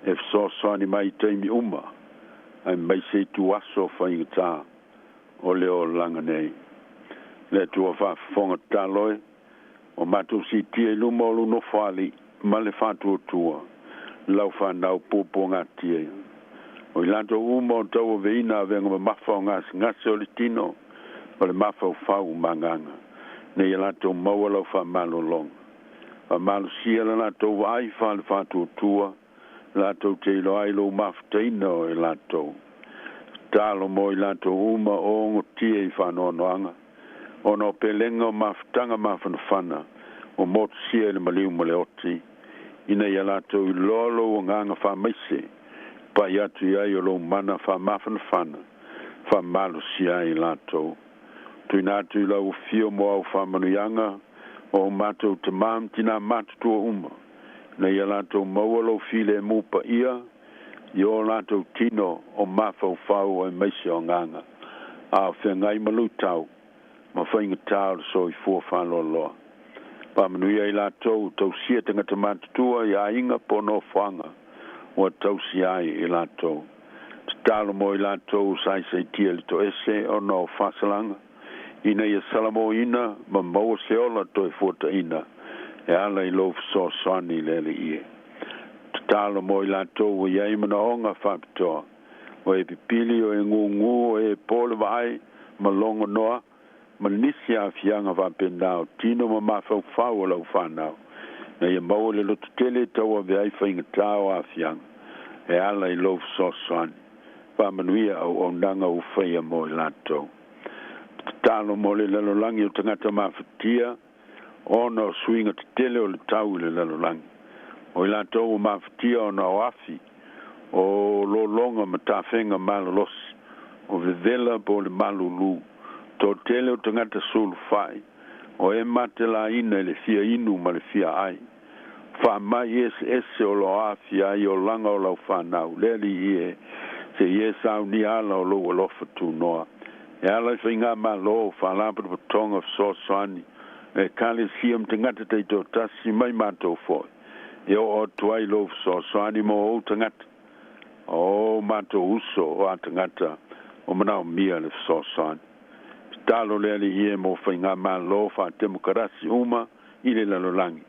e fesoasoani mai i taimi uma, aemaise ituaso faigata o le olaga nei. Le Atua faafofoga tatalo e, ua matou siitia i luma o lou nofoalii ma le faatuatua, lau fanau puapuagatia ia. O i latou uma o tauaveina avega mamafa o gasegase o le tino, o le mafaufau ma agaga, nei ia latou maua lau faamalologa. Faamalosia la latou vaai faale-faatuatua, latou te iloa ai lou mafutaina o e latou. Tatalo mo i latou uma o ogotia i faanoanoaga, ona o pelega o mafutaga mafanafana ua motusia i le maliu ma le oti, ina ia latou iloa lou agaga faamaise, pai atu i ai o lou mana faamafanafana, faamalosia ai i latou. Tuuina atu i lau afio mo au faamanuiaga o o matou tamā ma tinā matutua uma, ina ia latou maua lou filemu paia i o latou tino o mafaufau aemaise o agaga, a o feagai ma luitau ma faigata o le soifua faaloaloa. Faamanuia i latou, tausia tagata matutua i aiga po o nofoaga ua tausia ai i latou. Tatalo mo i latou saisaitia i le toese ona o faasalaga, ina ia salamoina ma maua se ola toe fuataina e ala i lou fesoasoani i le Alii e. Tatalo mo i latou ua i ai manaoga faapitoa, o e pipili, o e gūgū, o e po le vaai ma logo noa, ma nisi aafiaga faapena o tino ma mafaufau o lau fanau, ina ia maua le lototele e tauave ai faigata o aafiaga e ala i lou fesoasoani. Faamanuia auaunaga ua faia mo i latou. Tatalo mo le lalolagi o tagata mafatia ona o suiga tetele o le tau i le lalolagi. O i latou ua mafatia ona o afi, o lologa ma tafega malolosi, o vevela po o le malulu, toatele o tagata sulufai, o e matelaina i le fia inu ma le fia ai. Faamai eseese o lo o aafia ai olaga o lau fanau, le Alii e, se i e saunia ala o lou alofa tunoa e ala i faigamalo, faalapotopotoga fesoasoani, Ekalesia ma tagata taitoatasi mai matou foi, e oo atu ai lou fesoasoani mo ou tagata, o matou uso o a tagata o manaomia le fesoasoani. Tatalo le Alii e mo faigamalo faatemokarasi uma i le lalolagi,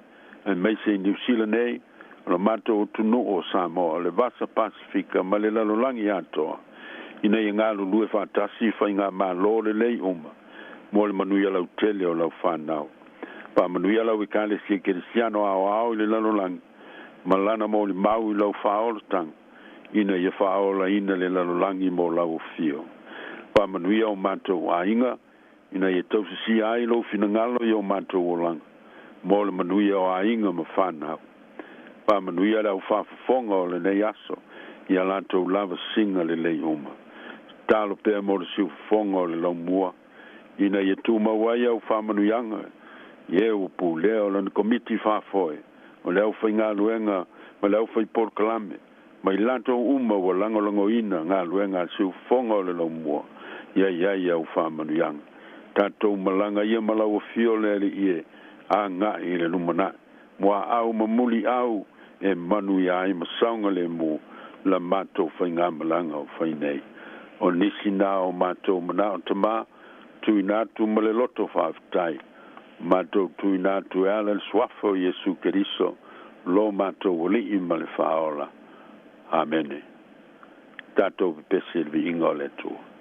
aemaise i Niu Sila nei, o lo matou atunuu o Samoa, le Vasa Pasefika ma le lalolagi atoa, ina ia galulue faatasi i faigamalo lelei uma mo le manuia lautele o lau fanau. Faamanuia lau ekalesia kerisiano aoao i le lalolagi ma lana molimau i lau faaolataga ina ia faaolaina le lalolagi mo lau afio. Faamanuia o matou aiga ina ia tausisia ai lou finagalo i o matou olaga mo le manuia o aiga ma fanau. Faamanuia le aufafofoga o lenei aso ia latou lava siga lelei uma. Tatalo pea mo le siufofoga o le laumua ina ia tumau ai au faamanuiaga i e ua pulea o lana komiti faafoe o le aufaigaluega ma le aufaipolokalame ma i latou uma ua lagolagoina galuega a le siufofoga o le laumua ia i ai au faamanuiaga. Tatou malaga ia ma lau afio le Alii e aga'i i le lumanai muaau ma muliau e manuia ai ma saogalemu la matou faigamalaga o fai nei. O nisi na o matou manao tamā tuuina atu ma le loto faafetai matou tuuina atu e ala i le suafa o Iesu Keriso lo matou Alii ma le Faaola. Amene. Tatou pepesi i le viiga o le Atua.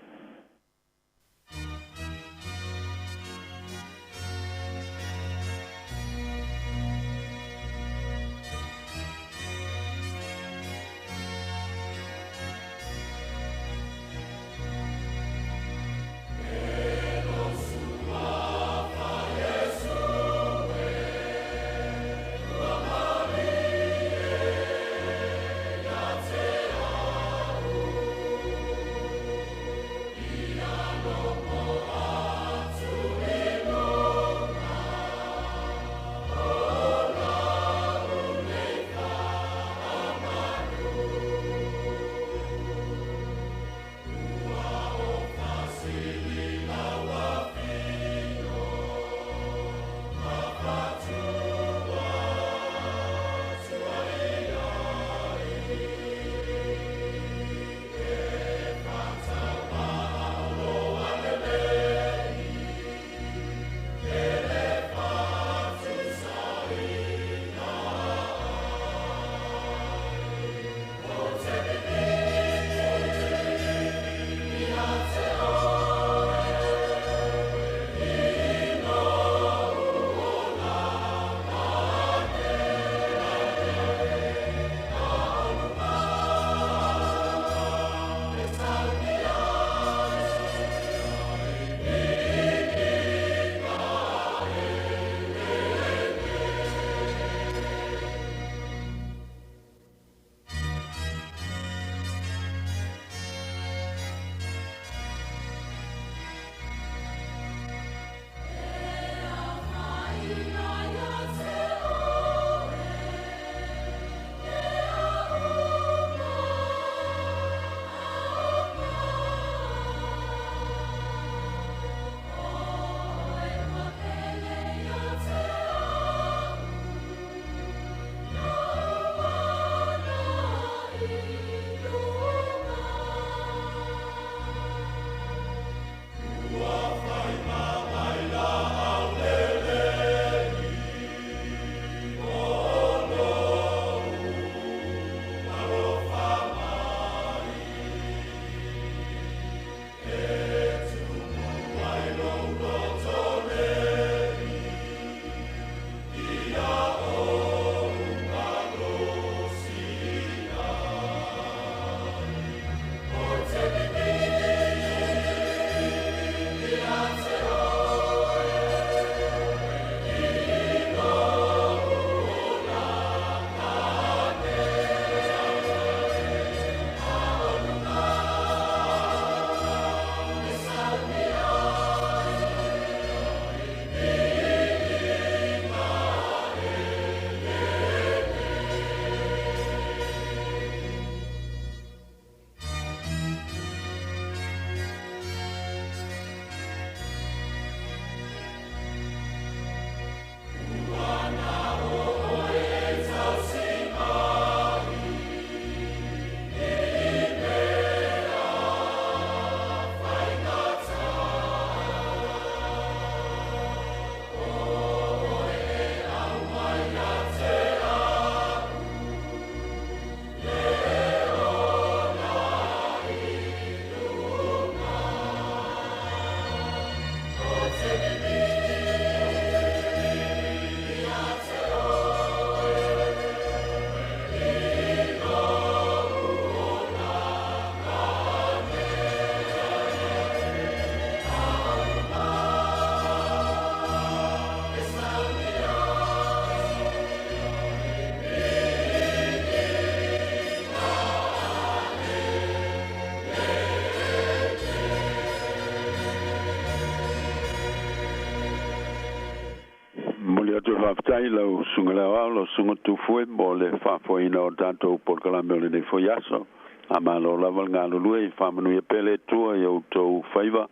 Faafetai lau susuga i le Aoao, lau susuga Tufue mo le faafoeina o tatou polokalame o lenei foi aso. A malo lava le galulue, faamanuia pea le Atua i outou faiva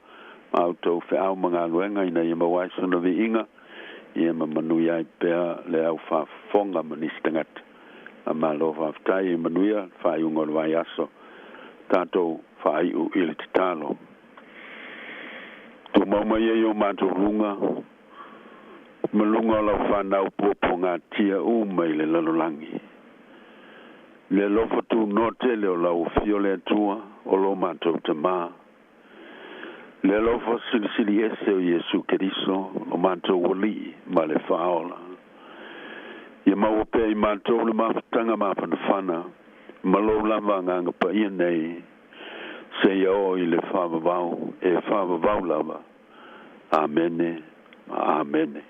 ma a outou feau ma galuega ina ia maua ai sona viiga, ia ma manuia ai pea le au faafofoga ma nisi tagata. A malo faafetai, ia manuia le faaiuga o le vaiaso. Tatou faaiu i le tatalo. Tumau mai ai o matou luga ma luga o lau fanau puapuagatia uma i le lalolagi. Le alofa tunoa tele o lau Afio le Atua o lo matou Tamā. Le alofa silisili ese o Iesu Keriso lo matou Alii ma le Faaola. Ia maua pea i matou le mafutaga mafanafana ma lou lava Agaga Paia nei seia oo i le faavavau e faavavau lava. Amene ma Amene.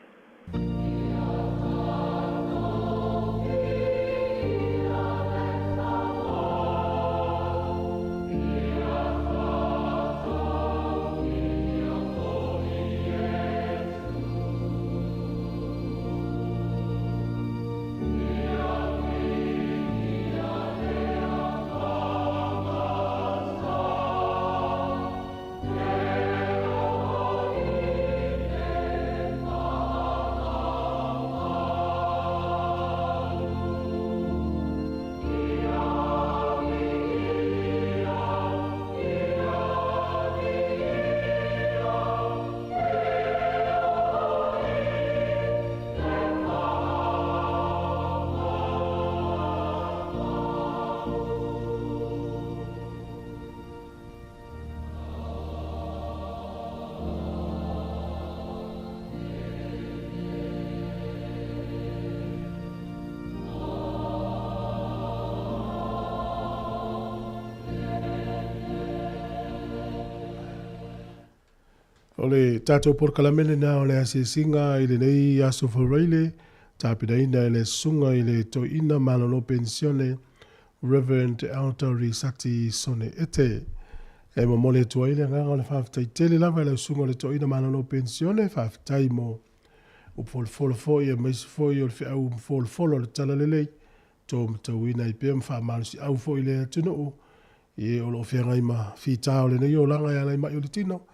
O le tatou polokalame lena o le asiasiga i lenei aso Faraile, tapenaina e le Susuga i le Toeaina Malolo Penisione, Rev. Elder Risati Sone Ete. E momoli atu ai le agaga o le faafetai tele lava i lau Susuga i le Toeaina Malolo Penisione, faafetai mo upu folofolo foi aemaise foi o le feau folofolo o le Talalelei, to matauina ai pea ma faamalosiau foi i le atunuu i e o lo o feagai ma fita o lenei olaga e ala i mai o le tino,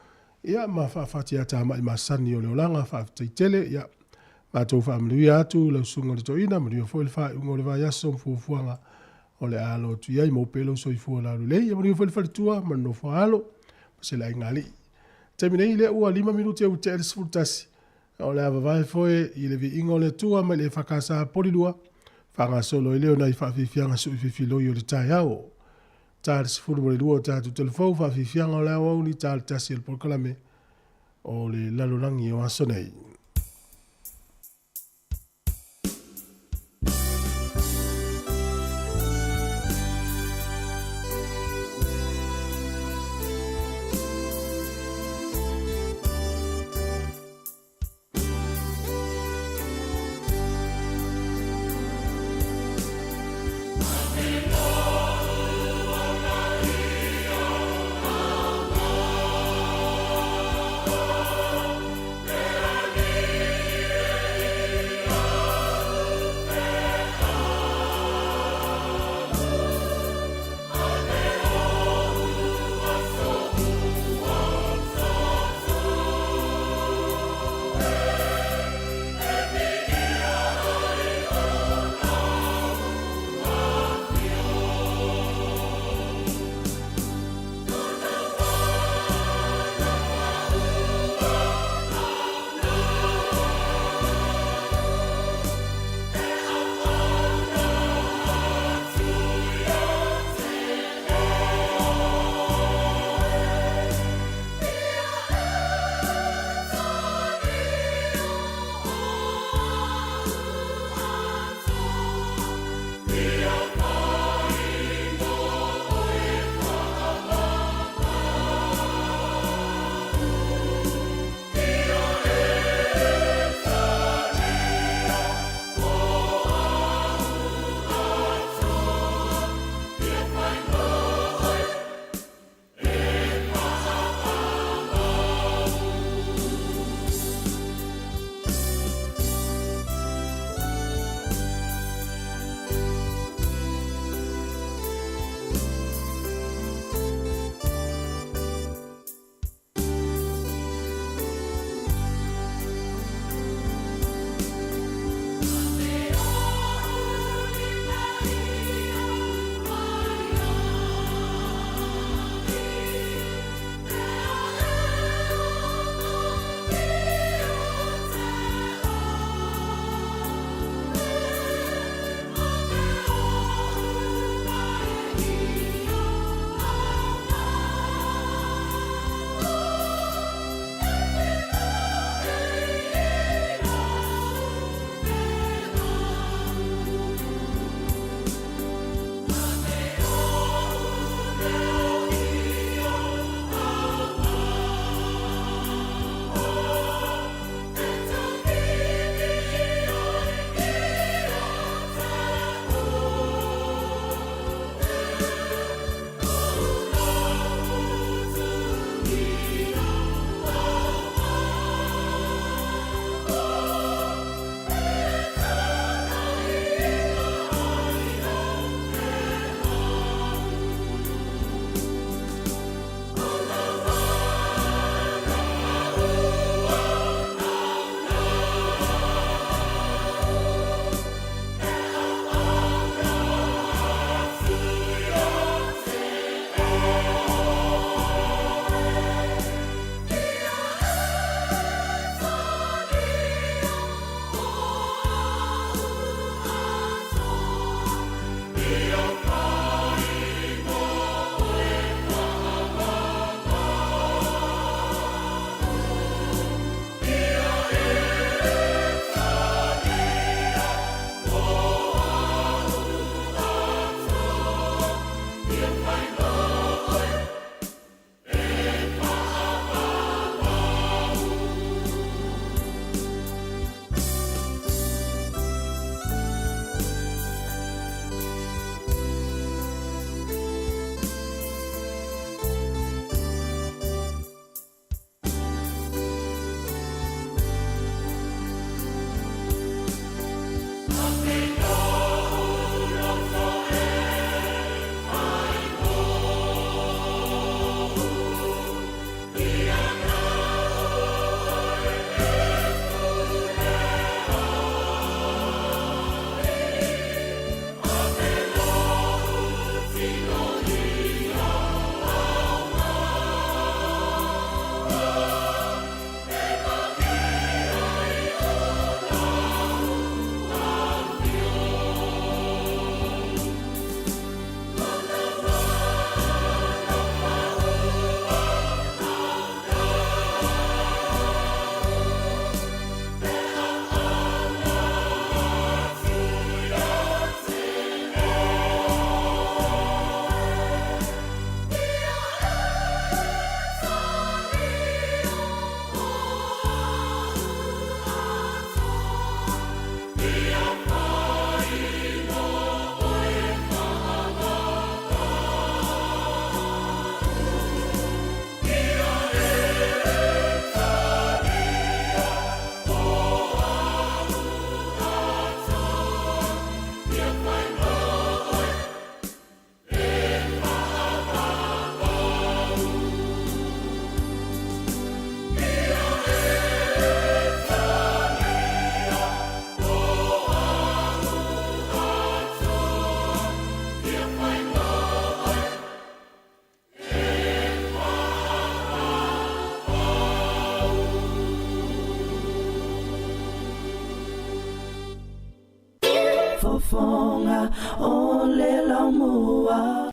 ia ma faafatiatamai masani o le olaga. Faafetai tele, ia matou faamanuia atu lau Susuga i le Toeaina, manuia foi le faaiuga o le vaiaso ma fuafuaga o le a alo atu i ai, maua pea lou soifua laulelei, ia manuia foi le faletua ma le nofo a alo ma se laina alii. Taimi nei lea ua 5 minute ua tea le 11, o le a vavae foe i le viiga o le Atua mai le EFKS Polilua, faagasolo ai lea o nai faafiafiaga sui fifiloi o le taeao. Ta le 12 o tatou telefou, faafiafiaga o le aoauli, ta le 1 o le polokalame o le lalolagi o aso nei. Fofoga o le laumua.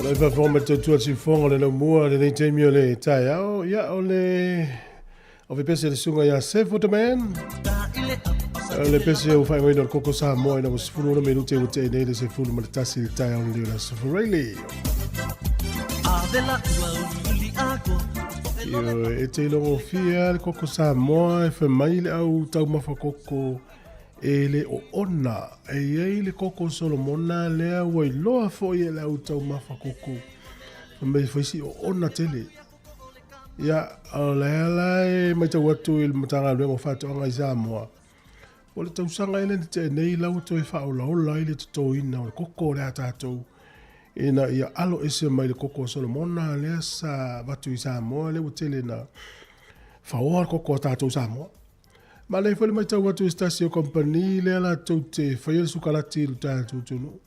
Alo i faafofoga mai le tautua le siufofoga o le laumua lenei taimi o le taeao. Ia, o le o pese le susuga ia Sefo the Man. O le pese ua faaigoaina o le Koko Samoa ina ua 16 minute ua tea nei le 11 i le taeao lenei o le Aso Faraile. Ioe, e te ilogofia le koko Samoa e fai mai le au taumafa koko e le oona. E i ai le koko Solomona lea ua iloa foi e le au taumafa koko. Fai mai fai si oona tele. Ia, o lea la e matau atu i le Matagaluega o Faatoaga i Samoa, o le tausaga ea lea na tea nei la ua toe faaolaola ai le totoina o le koko lea a tatou ina ia alo ese mai le koko a Solomona lea sa avatu i Samoa lea ua tele na faoa le koko a tatou Samoa. Ma lea foi le matau atu i se tasi o kamupani lea latou te faia le sukalati i le tatou atunuu.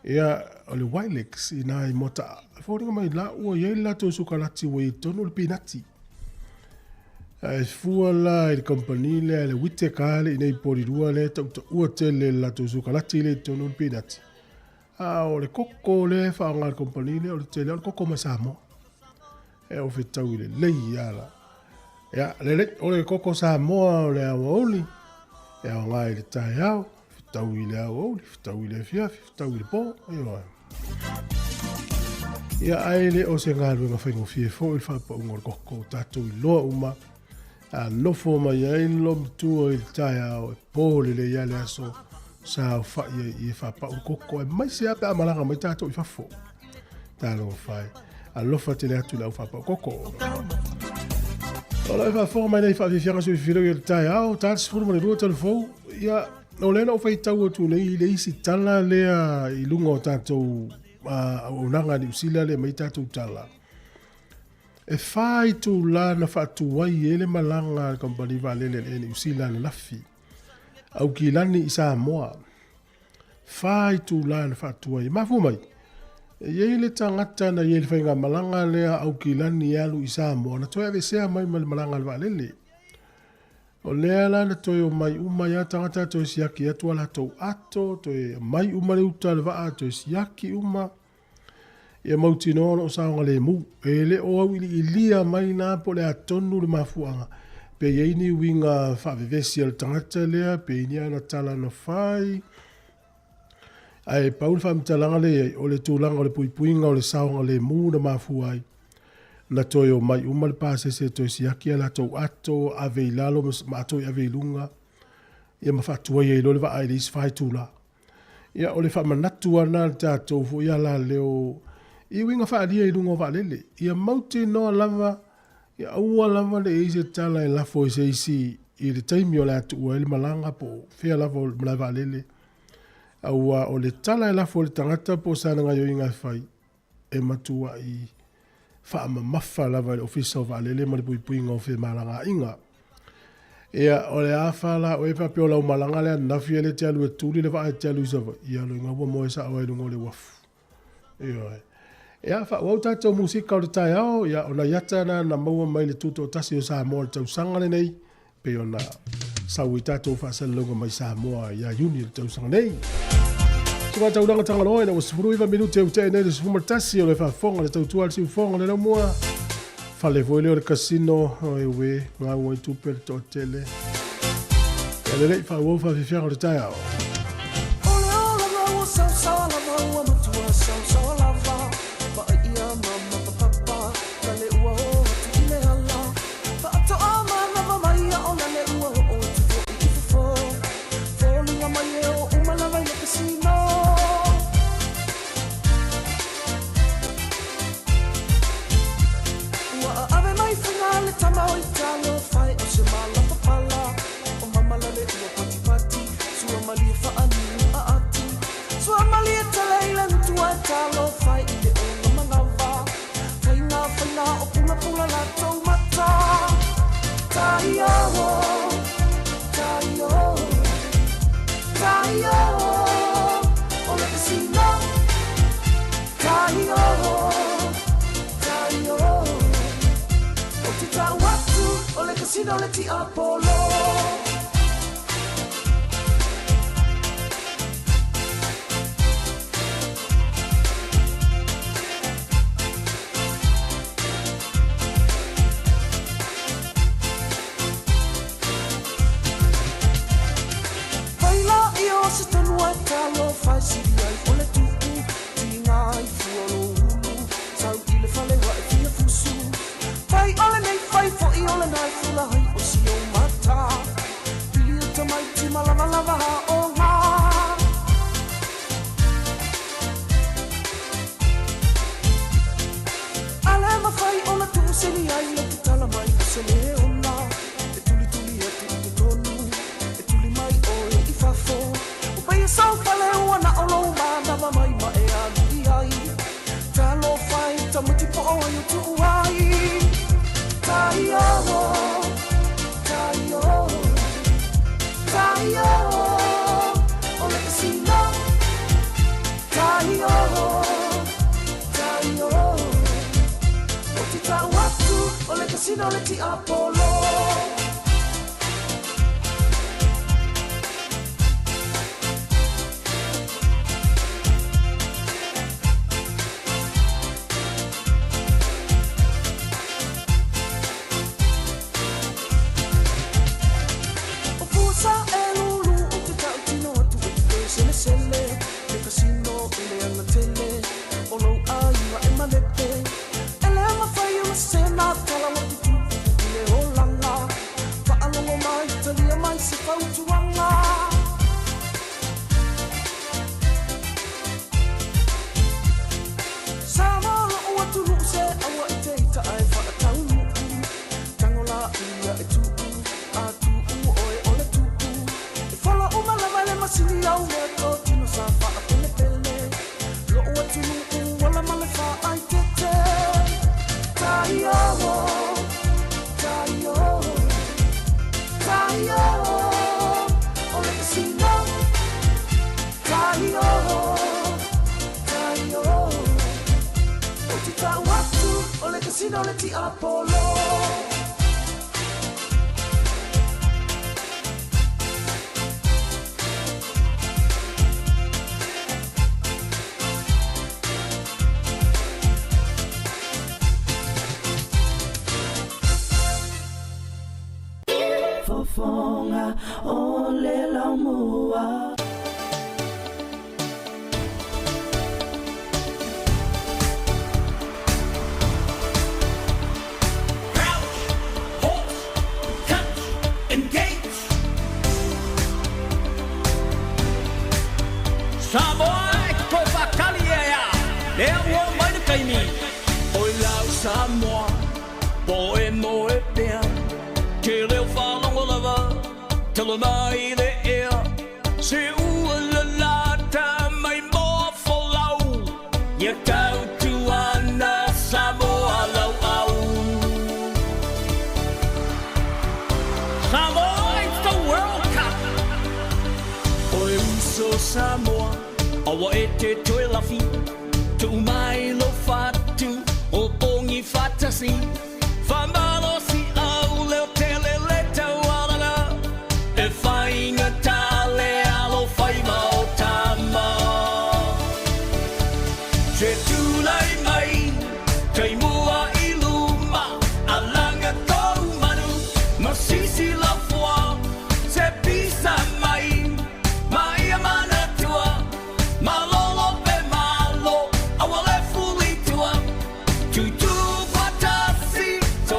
Ia, o le Wilex i nā i Moata'a, e foliga mai la ua i ai le latou sukalati ua i totonu o le pinati. Ae fua la i le kamupani lea, le Whittaker le i nei Polilua lea e tautaua tele le latou sukalati lea i totonu o le pinati. A o le koko lea e faaaoga e le kamupani lea, o le tele o le koko mai Samoa. E o fetaui lelei lava la. Ia, lelei, o le koko Samoa o le aoauli, e aoga i le taeao, fetaui i le aoauli, fetaui i le afiafi, fetaui i le po, ioe. Ia, ae le o se galuega faigofie foi le faapauga o le koko, o tatou iloa uma, a nofo mai ai le loomatua i le taeao, e po lelei lava le aso saofai ai i e faapau le koko, aemaise lava pe a malaga mai tatou i fafo. Talofa e. Alofa tele atu i le au faapau koko. O lo o faafofoga mai nei faafiafiaga soifilaugi o le taeao, ta 12 tala fou. Ia, o lea na ou faitau atu nei i le isi tala lea i luga o tatou auaunaga a Niu Sila lea mai tatou tala. E 4 itula na faatuai ai le malaga a le kamupani vaalele a le Air Niu Sila ananafi. Aukilani i Samoa. 4 itula na faatuai. E mafua mai, e i ai le tagata na i ai i le faigamalaga lea a Aukilani e alu i Samoa na toe aveesea mai ma le malaga a le vaalele. O lea la na toe omai uma ai lava tagata toe siaki atu a latou ato, toe aumai uma le uta a le vaa, toe siaki uma. Ia mautinoa o lo o saogalemu. E le o auiliilia mai la po o le a tonu le mafuaaga, pe i ai ni uiga faavevesi a le tagata lea, pe i ai ni ana tala na fai. Ae pau le faamatalaga lea e i ai, o le tulaga o le puipuiga o le saogalemu na mafua ai na toe omai uma le pasese e toe siaki a latou ato, ave i lalo ma ato i ave i luga, ia ma faatuai ai loa le vaa i le isi 4 itula. Ia, o le faamanatu lava lena a le tatou foi alaleo i uiga faaalia i luga o vaalele. Ia mautinoa lava, ia aua lava ne i i ai se tala e lafo i se isi i le taimi o le a tuua ai le malaga po o fea lava o le malae vaalele. Aua o le tala e lafo i le tagata po o sana gaoioiga e fai, e matuai faamamafa lava e le Ofisa o Vaalele ma le Puipuiga o Femalagaaiga. Ia, o le afa la oe faapea o lau malaga lea ananafi e le te alu e tuli le vaa e te alu i Savaii, ia loiga ua moe sao ai i luga o le uafu. Ioe. Ia, faaauau tatou musika o le taeao, ia, o nai ata na na maua mai le Tutoatasi o Samoa i le tausaga lenei, pei ona sau i tatou faasalalauga mai Samoa ia Iuni o le tausaga nei. Suka taulaga Tagaloa ina ua 19 minute ua tea nei le 11 o le faafofoga le tautua a le siufofoga le laumua. Fale foi lea o le casino, oi ue, gau ai tupe le toatele. Ia lelei faaauau faafiafiaga o le taeao. O le olaga ua saosaoa lava ua matua saosaoa lava Paʻa ia mama ma papa na le ua o atu i le ala Faatoa manava mai a o na le ua oo atu foi i fafo Foliga mai e o uma lava i le casino Ua ave mai faiga le tama o i talofa e o se mala papala O mama la le ua patipati Sua malie faaniu aati Sua malie tele i le gutu ai talofa i le ona manawa Faiga faiga o pulapula latou mata Tai o, tai o, tai o, o le casino Tai o, tai o, o te tau atu o le casino le tiapolo. Fai la ia o se tonu ai talofa e sili ai o le tuu Tiga ai fua o lou ulu Sau i le fale ua e fia fusu Fai o lenei fai foi o lena e fula ai o si ou mata Pili o tamaiti ma lavalava aoga A le mafai ona tuuseli ai le tatala mai o se leona E tulituli atu i totonu E tuli mai oe i fafo O paia sau fale ua na o lou o le kasino le tiapolo. O fusa e lulu o te tautino atu e te selesele, le kasino i le agatele, o lou aiga e malepe. E le mafai ona sena tala o te tupu i le olaga, faalogo mai talia mai se fautuaga. Samoa lou atunuu se aua i te ita ae faataunuu, tago laia e tuu a tuu oe o le tuu. E fola uma lava i le masini au mea totino sa faapelepele, lou atunuu ola ma le faaitete. Taio, taio, taio, o le kasino. Taio, taio, o te tau atu o le kasino le tiapolo. Fofoga o le laumua. Crouch, horse, touch, engage. Samoa e toe whakali e a, lea ua mai le taimi. Oi lau Samoa, po e mo e pea, te leo whalongo lava, te lo mai le ea, se ua la lata mai moa folau, ia tautuana Samoa lau au. Samoa, it's the World Cup. O le uso Samoa, aua e te toe lafi, tuu mai lo fatu, o pongi fatasi, whamalosi au leo tele le taualaga, e whainga tale alo whaima o tama. Te tūlai mai, kei mua i luma, alanga tō manu, ma sisi la fua, se pisa mai, ma ia manatua, ma lolo pe malo, aua le fulitua, tutu patasi, so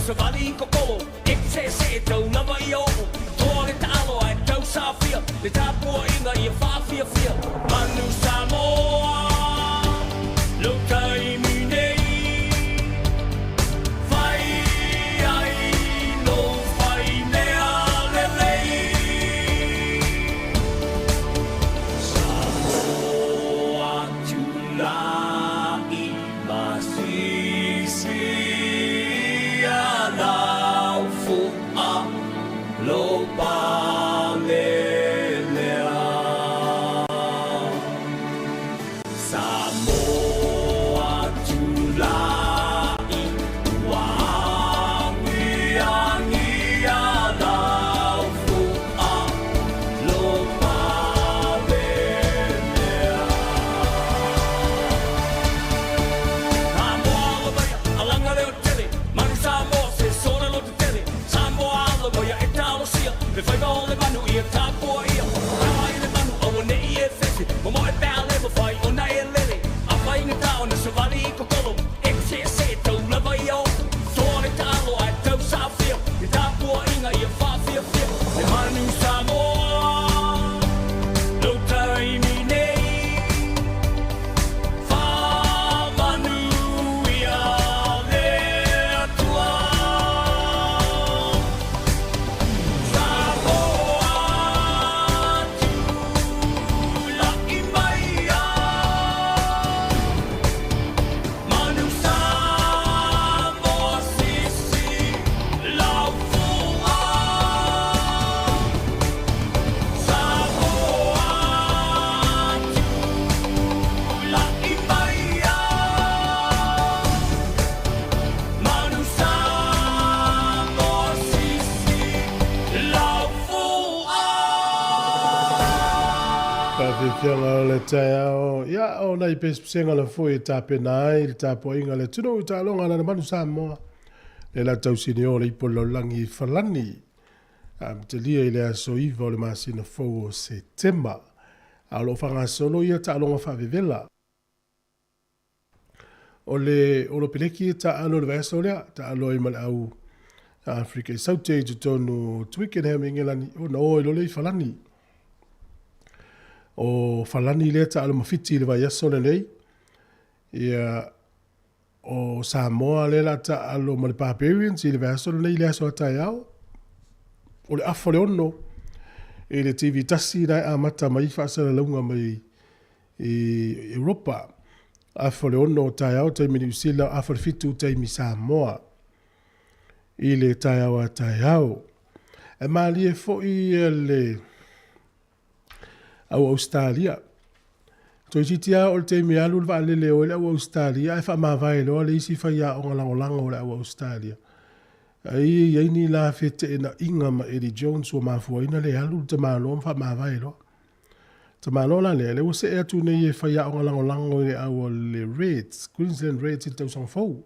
savali i kokolo, e te se'ese'e tau lava ia o'o, toa le taalo ae tau safia, le tapuaiga ia faafiafia, manu Samoa, lou taimi nei, fai ai lou faimea lelei. Samoa tula'i masisi lau fu'a lou pale lea. Samoa tula'i ua agiagia lau fu'a lou pale lea. Samoa lavaia, alaga leo tele, manu Samoa se sona loto tele. Samoa lavaia e talosia, le faiva o le manu ia tapuaia. Tawa i le manu aua ne'i e fefe, momoe pe a le mafai ona e lele. Afai gata ona savali i kokolo, e te se'ese'e tau lava ia o'o. Toa le taalo ae tau saafia, le tapuaiga ia faafiafia, le manu Samoa, lou taimi nei, faamanuia le Atua. Samoa tula'i maia, manu Samoa sisi lau fu'a. Samoa tula'i maia, manu Samoa sisi lau fu'a. Faafiafiaga o le taeao, ia o nai pesepesega la foi e tapena ai le tapuaiga a le atunuu i taaloga a Lana Manu Samoa, le la tausini o le ipo o le lalolagi i Falani, amatalia i le aso 9 o le masina fou o Setema, a o lo o faagasolo ia taaloga faavevela. O le Olopeleki e taaalo i le vaiaso lea, taaalo ai ma le au Afrika i Saute i totonu o Twickenham i Ingelani, ona o ai loa lea i Falani. O Falani lea taalo ma Fiti i le vaiaso lenei, ia o Samoa lea la taalo ma le Barbarians i le vaiaso lenei i le aso a taeao. O le afa o le 6 i le TV tasi na e amata mai faasalalauga mai i Europa. Afa o le 6 o taeao taimi Niu Sila, afa o le 7 taimi Samoa i le taeao a taeao. E malie foi le au Australia. Toeitiiti lava o le taimi e alu le vaalele o ai le au Australia ae faamavae loa le isi faiaoga lagolago o le au Australia. Ai e i ai ni la feteenaiga ma Eddie Jones ua mafua ai ona le alu le tamaloa ma faamavae loa. Tamaloa la lea, lea ua see atu nei e faiaoga lagolago i le au a le Reds, Queensland Reds i le tausaga fou.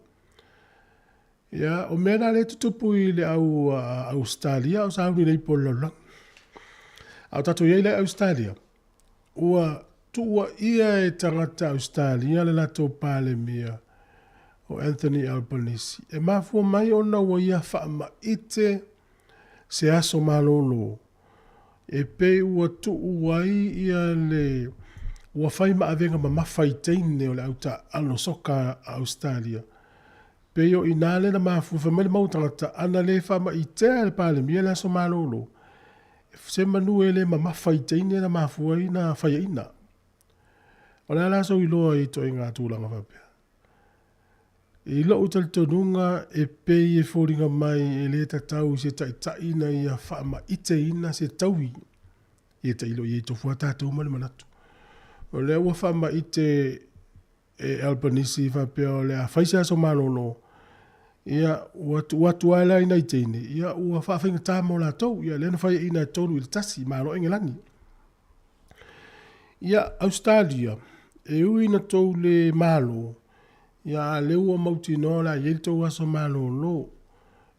Ia, o mea na lea e tutupu i le au Australia o sauni nei po o le lalolagi. A o tatou i ai la i Australia, ua tuuaia e tagata Australia le latou Palemia o Anthony Albanese. E mafua mai ona ua ia faamaite se aso malolo e pei ua tuu ai ia le ua fai ma avega mamafa i teine o le au taaalo soka a Australia. Pei o inā lea na mafua fai mai le mau tagata ana le faamaitea e le Palemia le aso malolo, se manu e le mamafa i teine na mafua ai na faiaina. O le a la sou iloa i ituaiga tulaga faapea? I lou talitonuga e pei e foliga mai e le tatau i se taitai ina ia faamaiteina se taui ia tailo i ai tofu a tatou ma le manatu. O lea ua faamaite e Albanese faapea o le a fai se aso malolo, ia ua tuu atu lava la i nai teine, ia ua faafaigata mo latou, ia lea na faiaina e 3-1, malo Engelani. Ia, Ausetalia, e ui ina tou le malo, ia a lea ua mautinoa o le a i ai le tou aso malolo,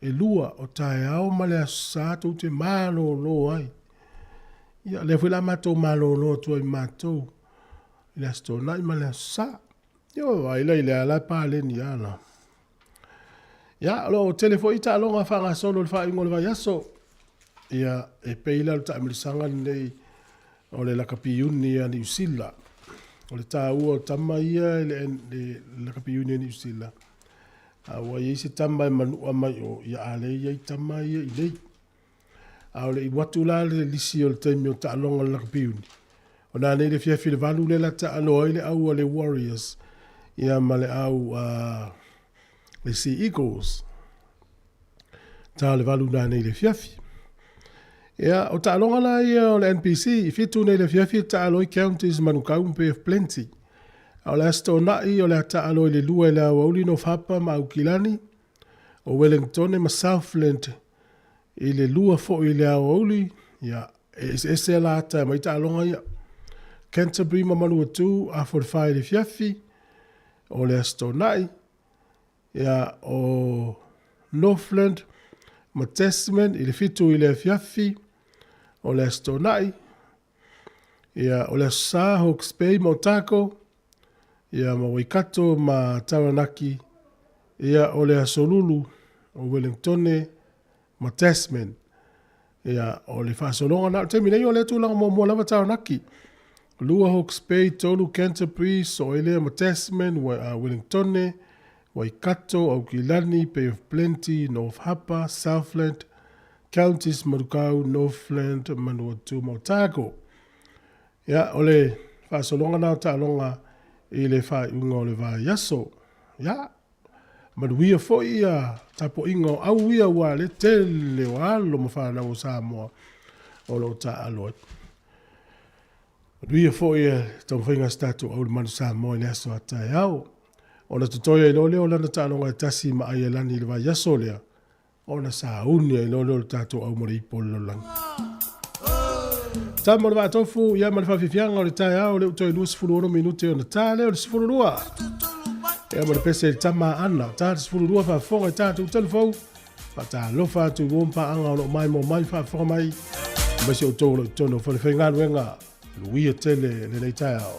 e lua o taeao ma le aso Sa tou te malolo ai. Ia, lea foi la matou malolo atu ai matou i le Aso Toonai ma le Aso Sa. Ia vaai la i le ala paleni ala. Ia, o lo o tele foi taaloga faagasolo i le faaiuga o le vaiaso. Ia, e pei la o le taamilosaga lenei o le lakapi iuni a Niu Sila. O le taua o tama ia i le, le lakapi iuni a Niu Sila, a ua i ai se tama e manua mai o, ia a lea e i ai tama ia i nei. A o le i atu la le lisi o le taimi o taaloga o le lakapi iuni, o na nei le afiafi i le 8 lea la taalo ai le au a le Warriors ia ma le au a le Sea Eagles. Ta o le 8 na nei le afiafi. Ia, o taaloga la ia o le NPC, i 7 nei le afiafi e taalo ai Counties Manukau ma Bay of Plenty. A o le Aso Toonai o le a taalo i le 2 i le aoauli North Harbour ma Aukilani, o Wellingtone ma Southland i le 2 foi i le aoauli, ia, e eseese la ata e aumai taaloga ia. Canterbury ma Manuatu, afa o le 4 i le afiafi o le Aso Toonai, Ia, o Northland ma Tasman i le 7 i le afiafi o le Aso Toonai. Ia, o le Aso Sa, Hawke's Bay ma Otago, ia, ma Waikato ma Taranaki. Ia, o le Aso Lulu, o Wellingtone ma Tasman. Ia, o le faasologa na o le taimi nei o lea tulaga muamua lava Taranaki. 2 Hawke's Bay, 3 Canterbury, Soelea ma Tasman, Wellingtone, Waikato, Aukilani, Bay of Plenty, North Harbour, Southland, Counties, Manukau, Northland, Manuatu ma Otago. Ia, o le faasologa na o taaloga i le faaiuga o le vaiaso. Ia, Manuia foi ia tapuaiga o au ia ua le tele o alo ma fanau o Samoa o lo o taaalo ai. Manuia foi ia taumafaiga a si tatou au i le Manu Samoa i le aso a taeao. Ona totoe ai loa lea o lana taaloga e tasi ma Aielani i le vaiaso lea, ona sauni ai loa lea o le tatou au ma le ipo o le lalolagi. Tama o le Vaatofu, ia ma le faafiafiaga o le taeao, lea ua toe 26 minute ona ta lea o le 12. Ia ma le pese i le tama a Ana, ta le 12 faafofoga i tatou talufou. Faatalofa atu i uo ma paaga o lo o maimoa mai faafofoga mai. Aemaise outou o lo o i totonu o falefaigaluega. Manuia tele lenei taeao.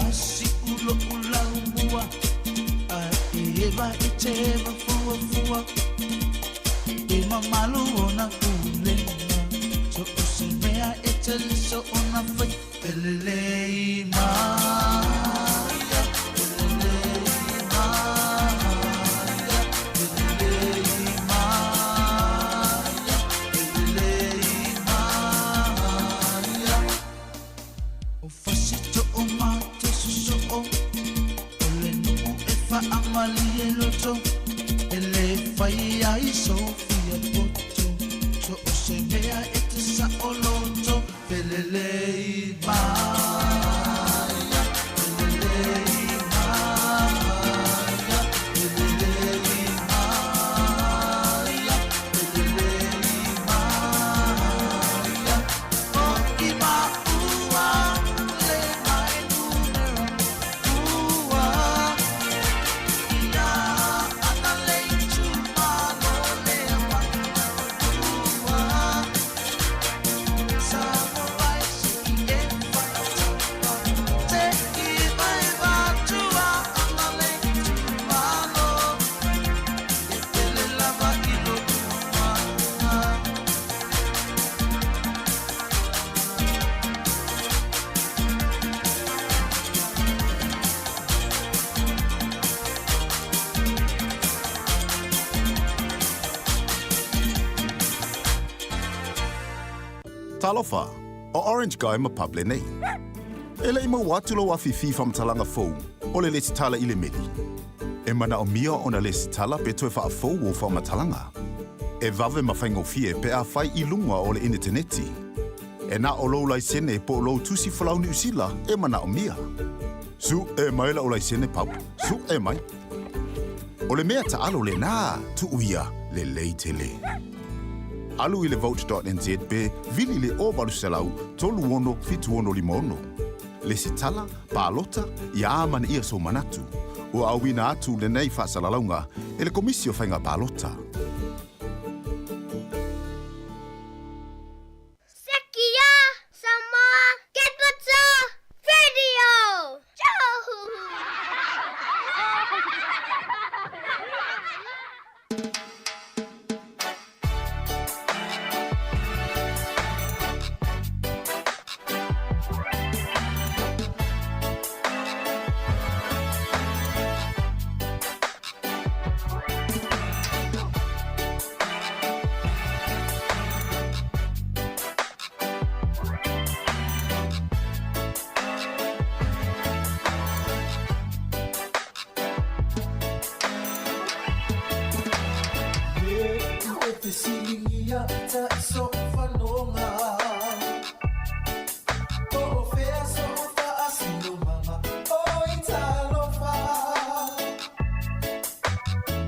Asi ulo ula mua A e eva e teva fua fua E mamalu ona pulenga So o se mea e te liso ona fai Pelelei maia Pelelei maia Pelelei maia Pelelei maia O fasito o mate soso'o O le nu'u e fa'amali e loto E lē fai ai sofia poto So o se mea e te sa'oloto Pelelei maia Pelelei maia Pelelei maia Pelelei maia O i maua le mai numera ua Ia ana le tumalo le ua Samurai se i e whaatapa Te i vai vatua ana le tumalo E pele lava i lo uma. Talofa, o Orange Guy ma Pub lenei. E le'i maua atu lou afifi faamatalaga fou o le lesitala i le meli. E manaomia ona lesitala pe toe faafou ou faamatalaga. E vave ma faigofie pe afai i luga o le initaneti. E na o lou laisene po o lou tusi folau Niu Sila e manaomia. Su'e mai la'u laisene Pub, su'e mai. O le mea taalo lenā, tuu ia, lelei tele. Alu i le vote.nz pe vili le 0800 36 76 56. Lesitala, palota, ia amanaia sou manatu. Ua auina atu lenei faasalalauga e le Komisi o Faiga Palota. Sekia Samoa Capital Radio! E fesiligia ta so fanoga O fea so faasilomanga O i talofa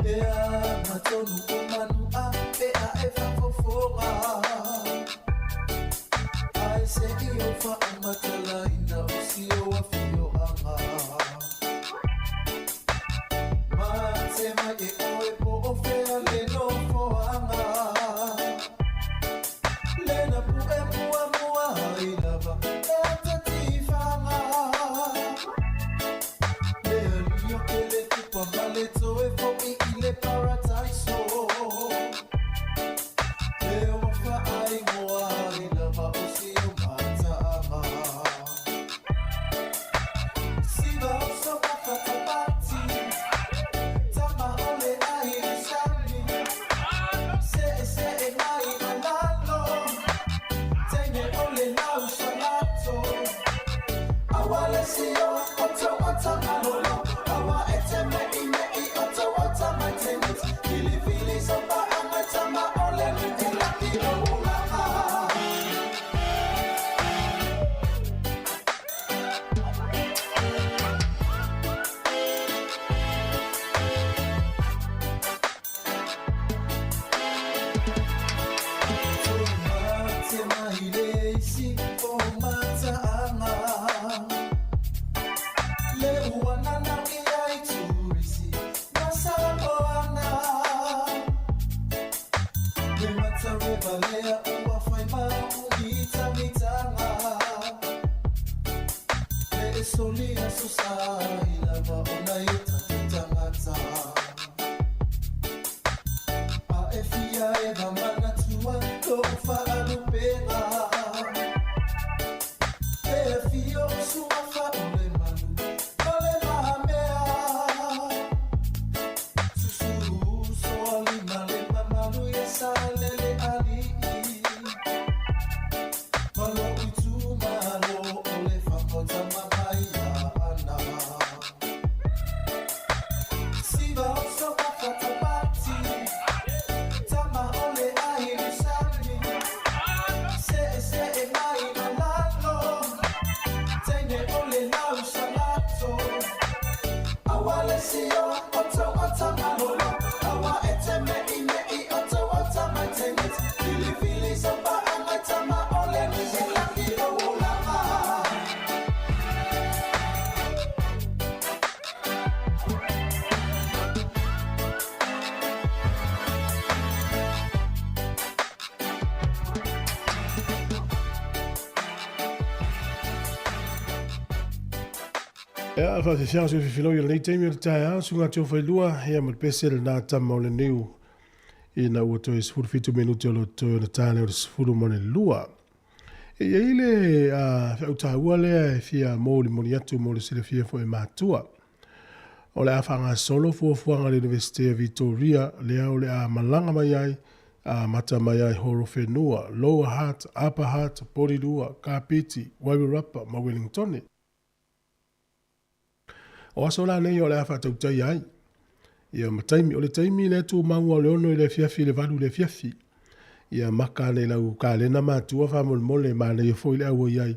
E a matonu o manu a pe a e fafofoga Ai se i o faamatalaina o si o afioaga Mate mai e oe po o fea le nofoaga Lena pu'e mua mua ai lava e atatifaga Le alii o ke le tupa ma le toe fo'i i le parataiso Le ua fa'aigoa ai lava o si o mata'aga Siva o so mafatapati Tama o le ai le sami Se e se e mai malalo Teine o le lau salato Awa le sio oto ota malolo Awa e te me i me i oto ota mai te Fili fili so pa anga tama o le ni te laki o ulanga. Te mai le isi o mata'aga Le uanana ia i turisi na Samoana Le matareva lea ua fai mau mitamitanga Le e solia so Ia, faafiafiaga se fifilau i lenei taimi o le taeao, suga atu o failua, ia ma le pese lena tama o le niu ina ua toe 17 minute o lo toe ona tale o le 12. E i ai le feau taua lea e fia molimoli atu mo le silafia foi e matua. O le a faagasolo fuafuaga a le Iunivesite o Vitoria lea o le a malaga mai ai a amata mai ai Horowhenua, Lower Hutt, Upper Hutt, Porirua, Kapiti, Wairarapa ma Wellingtone. O aso la nei o le a faatautaia ai ia ma taimi. O le taimi lea tumau o le 6 i le afiafi i le 8 i le afiafi. Ia maka ane i lau kalena matua faamolemole, manaia foi le auai ai.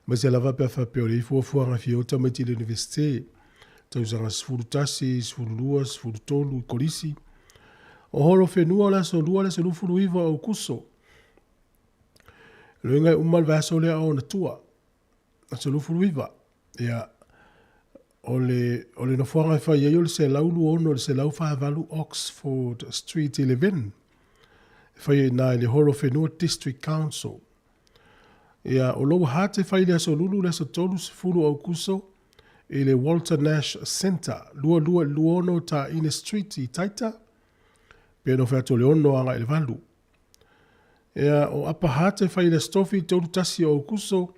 Aemaise lava pe a faapea o le i fuafuaga fia o tamaiti i le Universite, tausaga 11, 12, 13 i kolisi. O Horowhenua o le aso 2 le aso 29 o Aukuso. Loiga e uma le vaiaso lea o ona tua. Aso 29. Ia, o le, o le nofoaga e fai ai o le 126 i le 148 Oxford Street i Levin. E fai ai i le Horowhenua District Council. Ia, o Lower Hutt e fai i le aso Lulu le aso 30 o Aukuso i le Walter Nash Centre, 2226 Taine Street i Taita, pe no whea le ono anga i le valu. Ia, o Upper Hutt e fai i le aso Tofi 31 o Aukuso,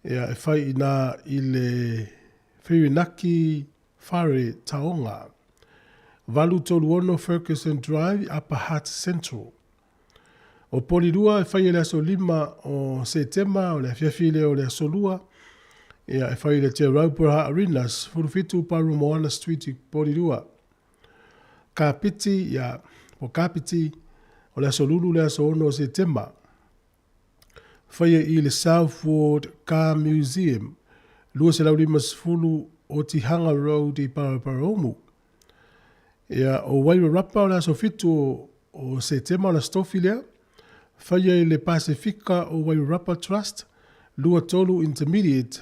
ia, e fai i nā i le Whirinaki Whare Taonga. 836 Ferguson Drive, Upper Hutt Central. O Porirua e fai e le aso 5 o Setema, o le afiafi lea o le aso 2, ia, e fai i le Te Rauparaha Arena, 17 Parumoana Street i Porirua. Kapiti, ia, o Kapiti, o le aso Lulu le aso 6 o Setema. Faia i le South Ward Car Museum, 250 o Tihanga Road i Paraparaumu. Ia, o Wairarapa o le aso 7 o Setema o le aso Tofi lea. Faia i le Pasifika o Wairarapa Trust, 23 Intermediate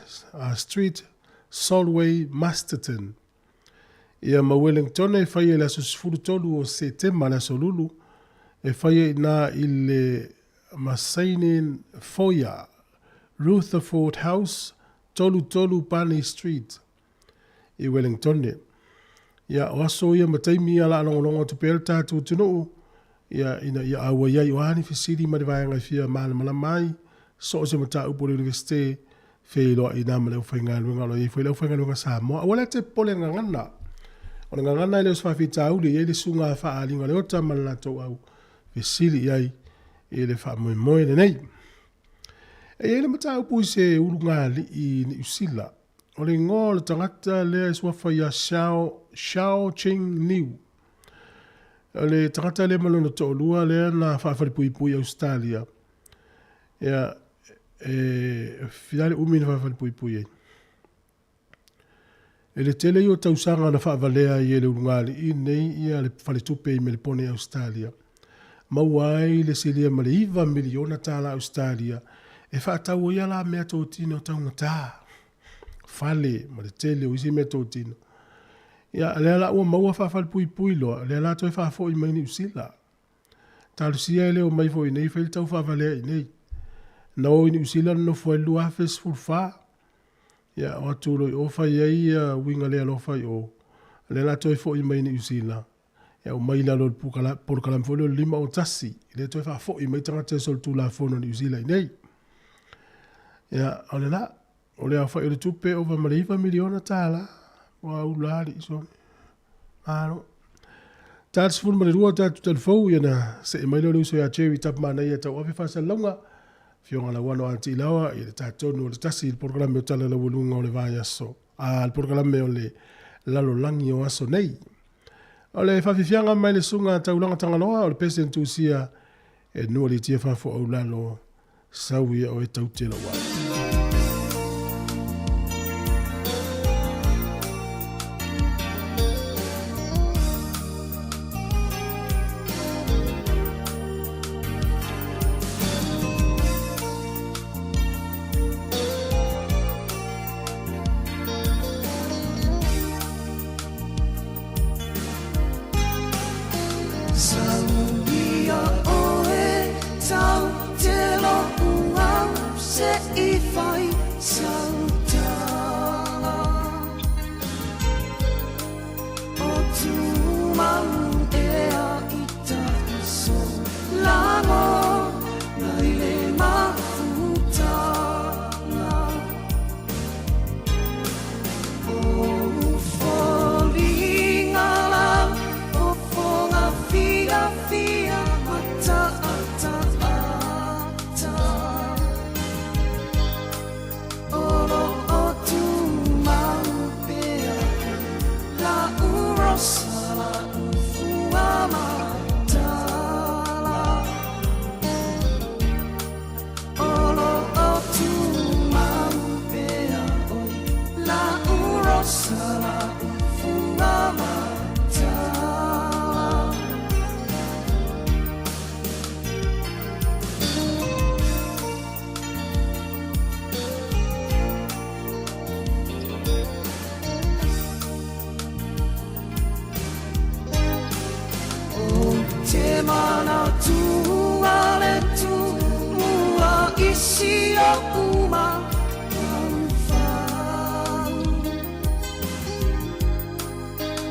Street, Solway, Masterton. Ia ma Wellington e faia i le aso 13 o Setema le aso Lulu, e faia i nā i le Masainen Foyer, Rutherford House, 33 Barney Street i Wellington. Ia, o aso ia ma taimi ia la longolongo atu pea le tātou atunuu, ia, ina ia auai ai o a ni fesili ma le vaega e fia malamalama ai, so o se mataupu o le Universite, feiloai nā ma le aufaigaluega o lo o i ai foi le aufaigaluega Samoa. Aua la te popole i le gagana. O le gagana e le o se faafitauli, e i ai le susuga a Faaaliga Leota ma le latou au fesili i ai i le faamoemoe lenei. E i ai le mataupu i se ulugalii i Niu Sila. O le igoa o le tagata lea e suafa ia Xiao, Xiao Cheng Niu. O le tagata lea ma lona toalua lea na faafalepuipui i Ausetalia. Ia, e fia le umi na faafalepuipui ai. E le tele ia o tausaga na faavalea ai e le ulugalii nei ia le faletupe i Melepone i Ausetalia. Maua ai le silia ma le $9 miliona tālā Ausetalia e faatau ai a la mea totino taugata, fale ma le tele o isi mea totino. Ia, lea la ua maua faafalepuipui loa, lea la toe faafoi mai Niu Sila. Talosia e le omai foi nei fai le tau faavalea i nei. Na o i Niu Sila na nofo ai le 2014. Ia, o atu loa i o fai ai ia uiga le alofa i o. Lea la toe foi mai Niu Sila. Ia, aumai i lalo o le polokalame foi lea o le 501. Lea toe faafoi mai tagata e solitulafono i Niu Sila i nei. Ia, o lena. O le aofai o le tupe ova ma le $9 miliona. Ua ula alii sone. Malo. Ta 12 tatou talifou ia na see mai lea o le uso ia Jerry Tapamanaia tauave faasalalauga. Afioga Lauano a Tiilaoa i le tatonu o le tasi i le polokalame o Tala Laualuga o le Vaiaso. A le polokalame o le lalolagi o aso nei. O le faafiafiaga mai le susuga Taulaga Tagaloa o le pese na tusia e nua litia faafoau lalo sau ia oe taute lau ai. Sauia oe tau te lo'u au se i. o mafaufau.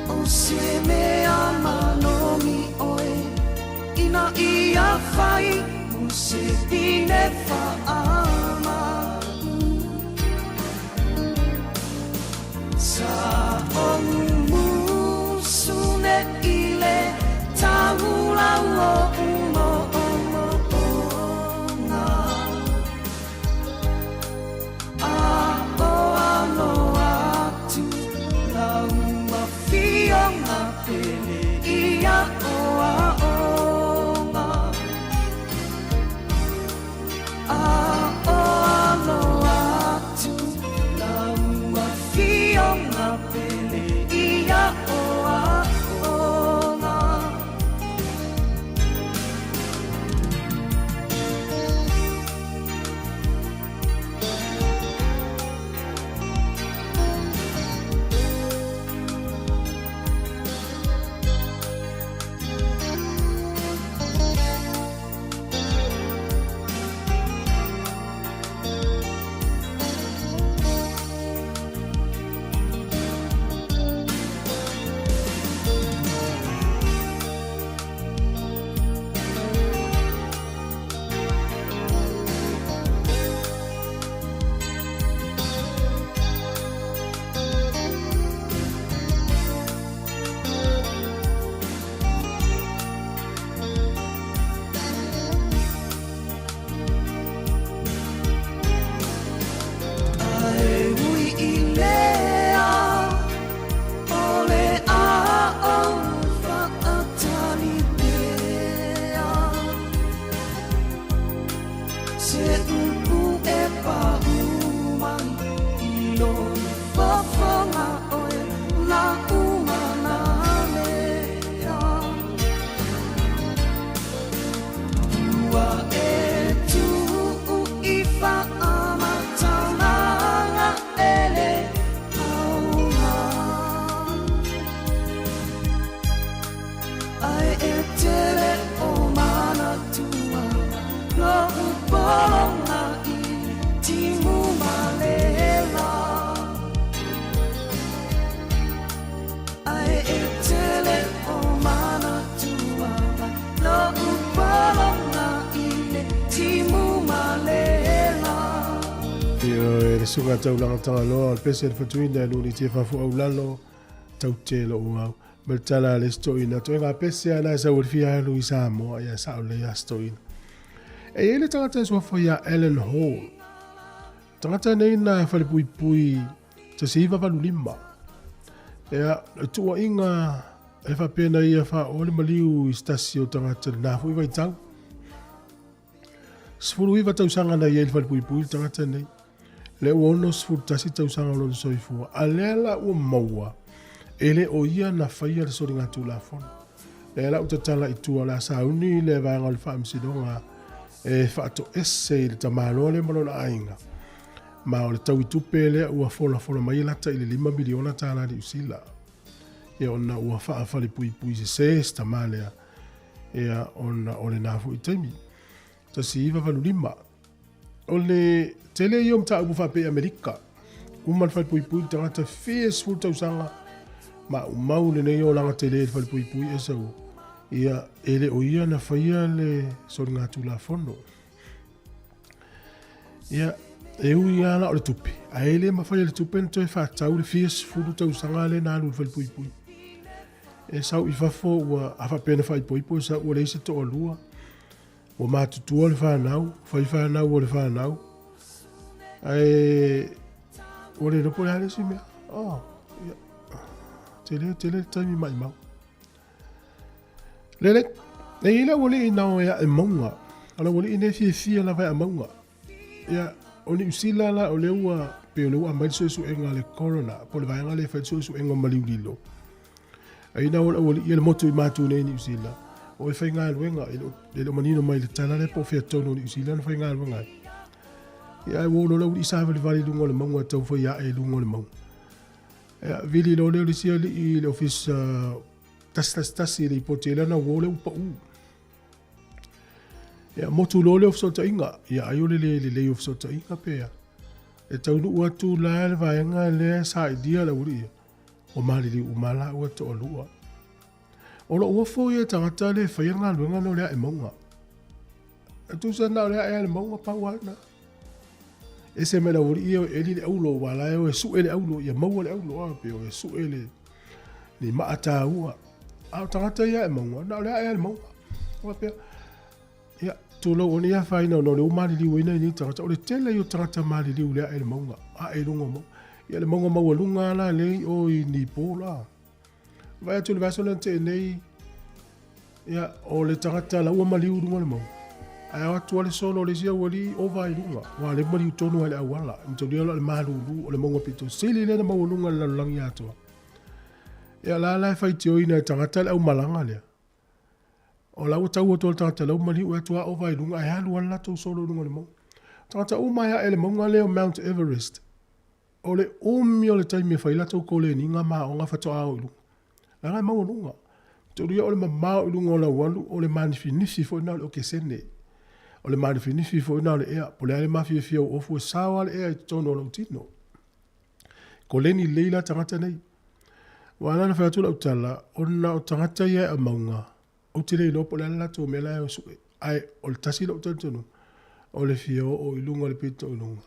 O se mea manomi oe ina ia fai mo se tine whaama. Sa o musu ne ile taula o umo o mo o A o alo atu la ua fionga pele ia o a onga. A o alo atu la ua fionga pele ia o a onga. Ae ui i lea o le a o whaatani pea. Se upu e pau mai i lo fofonga oe la umana mea. Ua e tuu i whaamatalaga ele aunga. Ai e tere o mana tua lo upolonga i timu malela. Ai e tere o mana tua lo upolonga i timu malela. Ia le suga taulaga tagaloa o le pese le fatuina e luni tia fafu au lalo tau te lo au. Ma le tala le stoina. Toi ngā pese ana e sau fia alu i Samoa ia sa o le ia stoina. E i le tangata e suafa ia Ellen Hall. Tangata nei na whare pui pui te se iwa valu lima. Ea, e tua inga e whapena ia wha o le maliu i stasi o tangata nā fui vai tau. 19 tausaga na i ai le falepuipui le tagata nei. Le ua 61 tausaga o lona soifua. A lea la ua maua, e le o ia na faia le soligatulafono. Lea la ua tatala i tua o le a sauni le vaega o le faamasinoga e faatoese i le tamaloa lea ma lona aiga. Ma o le tau i tupe lea ua folafola mai e lata i le $5 miliona tālā Niu Sila. Ia ona ua faafalepuipui sesē se tamā lea, ia ona o lenā foi taimi. 1985. O le tele ia o mataupu faapea i Amerika. Uma le falepuipui le tagata fia 10 tausaga ma umau lenei olaga tele i le falepuipui e sau. Ia, e le o ia na faia le soligatulafono. Ia, e ui lava la o le tupe, ae le mafai e le tupe na toe faatau le fia 10 tausaga lea na alu i le falepuipui. E sau i fafo ua a faapea na faaipoipo e sau ua leai se toalua. Ua matutua le whanau, whai whanau o le whanau. Ae, ua le iloa po o le a le isi mea. Oh, ia. Tele, tele le taimi maimau. Lele, e i le aualii nao e ae mauga. O le aualii nei fiafia lava e ae mauga. Ia, o Niu Sila la o lea ua, pei o lea ua aumai le suesuega a le coroner, po o le vaega lea e fai le suesuega o maliu lilo. Ai na o le aualii ia le motu i matu nei i Niu Sila, o e faigaluega, e le o manino mai le tala lea po o fea tonu o Niu Sila na faigaluega ai. Ia, ai ua o loa le aualii savalivali i luga o le mauga e taufai ae i luga o le mauga. Ia, vili loa lea o le isi alii i le ofisa 111 i le lipoti ai lana uo lea ua pau. Ia, motu loa lea o fesootaiga. Ia, ai o le le lelei o fesootaiga pe a. E taunuu atu la le vaega lea e sailia le aualii ia, ua maliliu uma lava laua e toalua. O lou ofo ia i tagata le faia le galuega lea o le ae mauga. E tusa na o le ae lava i le mauga pau lava lena. Ese mai le aualii ia o e eli le aulo aua la e o e sue le aulo ia maua le aulo a pe o e sue le ni maa taua. A o tagata ia ae mauga, na o le ae lava i le mauga. E faapea, ia, tulou o nei afaina ona o lea ua maliliu ai nai nei tagata. O le tele ia o tagata maliliu i le ae i le mauga, ae i luga o mauga. Ia le mauga maualuga lava la lea i o i Nipo la. Vaai atu i le vaiaso lea na tea nei, ia, o le tagata la ua maliu i luga o le mauga. Ae o atu lava le solo o le isi aualii ova i luga. Aua o lea e maliu tonu lava i le auala. E manatua la o le malulu o le mauga pito sili lea ona maualuga i le lalolagi atoa. Ia, o la la e faitioina e tagata le aumalaga lea. O la ua tau atu le tagata la ua maliu e atu lava ova i luga ae alu lava le latou solo i luga o le mauga. O tagata uma e ae i le mauga lea o Mount Everest, O le umi o le taimi e fai ai latou koleniga ma aoga faatoa o i luga. Leaga e maualuga. Tolu ia o le mamao i luga o lau alu, o le manifinifi foi lena o le okesene. O le manifinifi foi lena o le ea. Po o le a le mafiafia o ou ofu, e sao lava le ea i totonu o lou tino. Koleni lelei la tagata nei. Ua ala ona fai atu lau tala, ona o tagata ia e amauga, Ou te le iloa po o le a le latou mea la e o sue, ae o le tasi lou talitonuga, o le fia oo i luga o le pito i luga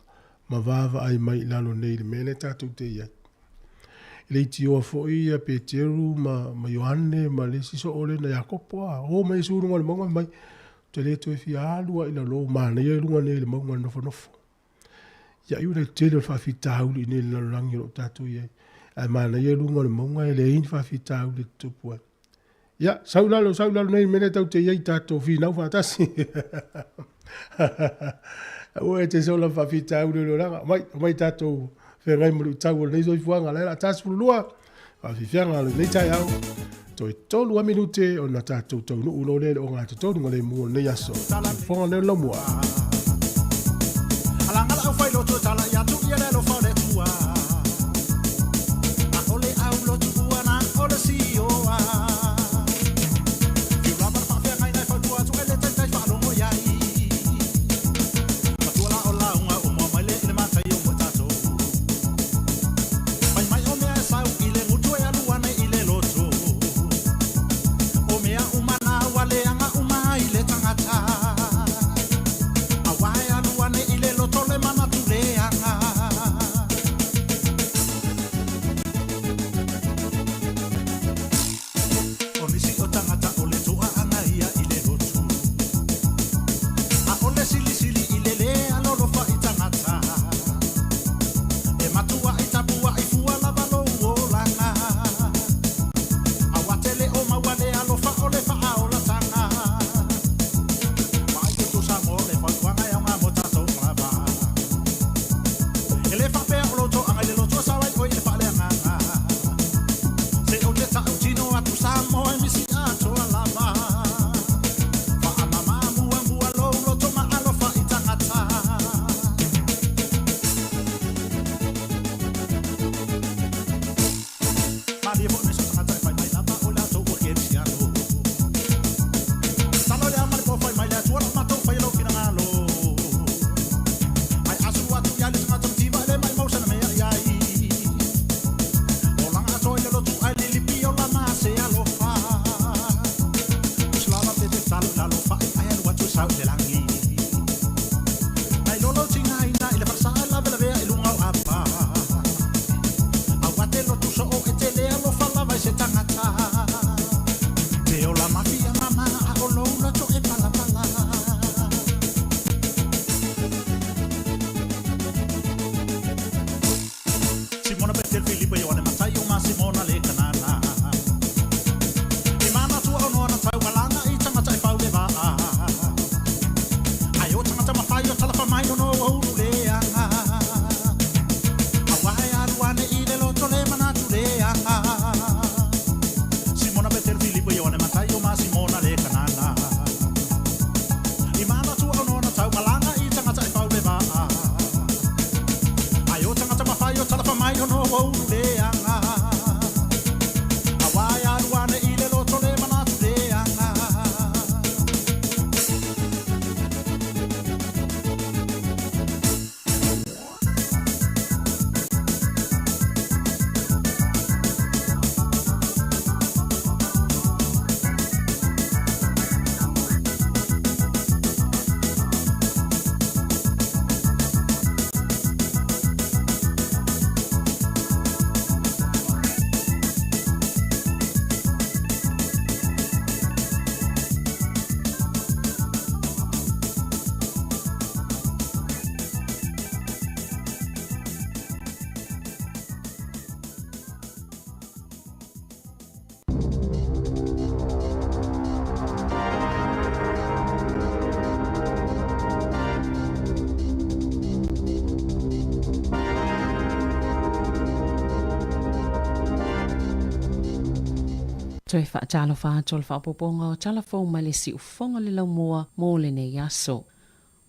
ma vaavaai mai i lalo nei i le mea lea tatou te i ai. E leitioa foi ia Peteru ma, ma Ioane ma le isi soo lea na Iakopo a, o mai Iesu i luga o le mauga mai, ou te le toe fia alu lava i lalo, manaia i luga nei i le mauga e nofonofo. Ia ai o le tele o le faafitauli i nei i le lalolagi o lo o tatou i ai. Ae manaia i luga o le mauga e leai ni faafitauli e tutupu ai. Ia, sau i lalo, sau i lalo nei mea lea tatou te i ai tatou finau faatasi. Aua e te sola faafitauli o le olaga. Omai, omai tatou feagai ma luitau o lenei soifuaga. La e la 42, faafiafiaga o lenei taeao. Toe 3 a minute ona tatou taunuu loa lea i le ogatotonu ma le mu o lenei aso. Fofoga leo laumua. Alanga la au fai lotu e tala ia tu ia le alofa o le Atua. A o le au lotu ua na o le sioa. Fiu lava le faafeagaiga e fautua atu e le taitai faalogo i ai. Matua la o lauga o moa mai le i le matai o moe tatou. Fai mai o mea e sau i le gutu e alu ane i le lotu. O mea uma na ua leaga uma ai le tagata. Aua e alu ane i le loto le manatu leaga. O nisi o tagata o le toaaga ia i le lotu. A o le silisili i le le alolofa i tagata. E matuai tapuai fua lava lou olaga. Aua te le o maua le alofa o le faaolatanga. Vaai outou Samoa o le fautuaga e aoga mo tatou lava. E le faapea o lou toaga i le lotu o sao ai oe i le faaleagaga. Se ou te tautino atu Samoa e misi atoa lava. Faamama muamua lou loto ma alofa i tagata. Malie foi nisi o tagata e fai mai lava o latou ua kerisiano. Tatalo le ao ma le po fai mai le Atua lau matou faia lou finagalo. Ai a sulu atu ia le tagata mativa e le maimau sana mea i ai. Olaga atoa i le lotu ai lilipi o lana se alofa. Tusi lava pe te tatalo i lalo fa'i ae alu atu e sau i le lagi. Nai lo lou tigaina i le falesa e lavelavea i luga o apa. Aua te lotu soo e te le alofa lava i se tagata. Te ola mafia mama a o lou loto e palapala. Simona Petelu Filipa Ioane Mataio ma Simona le Kanana. I manatua ono ana tau malaga i tagata e fau le vaa. Ae o tagata mafai o talafa mai ono ua ulu leaga. Aua e alu ane i le loto le manatu leaga. Simona Petelu Filipa Ioane Mataio ma Simona le Kanana. I manatua ono ana tau malaga i tagata e fau le vaa. Ae o tagata mafai o talafa mai ono ua ulu leaga. Aua e alu ane i le loto le manatu leaga. Toe faatalofa atu o le faaopoopoga o tala fou mai le siufofoga o le laumua mo lenei aso.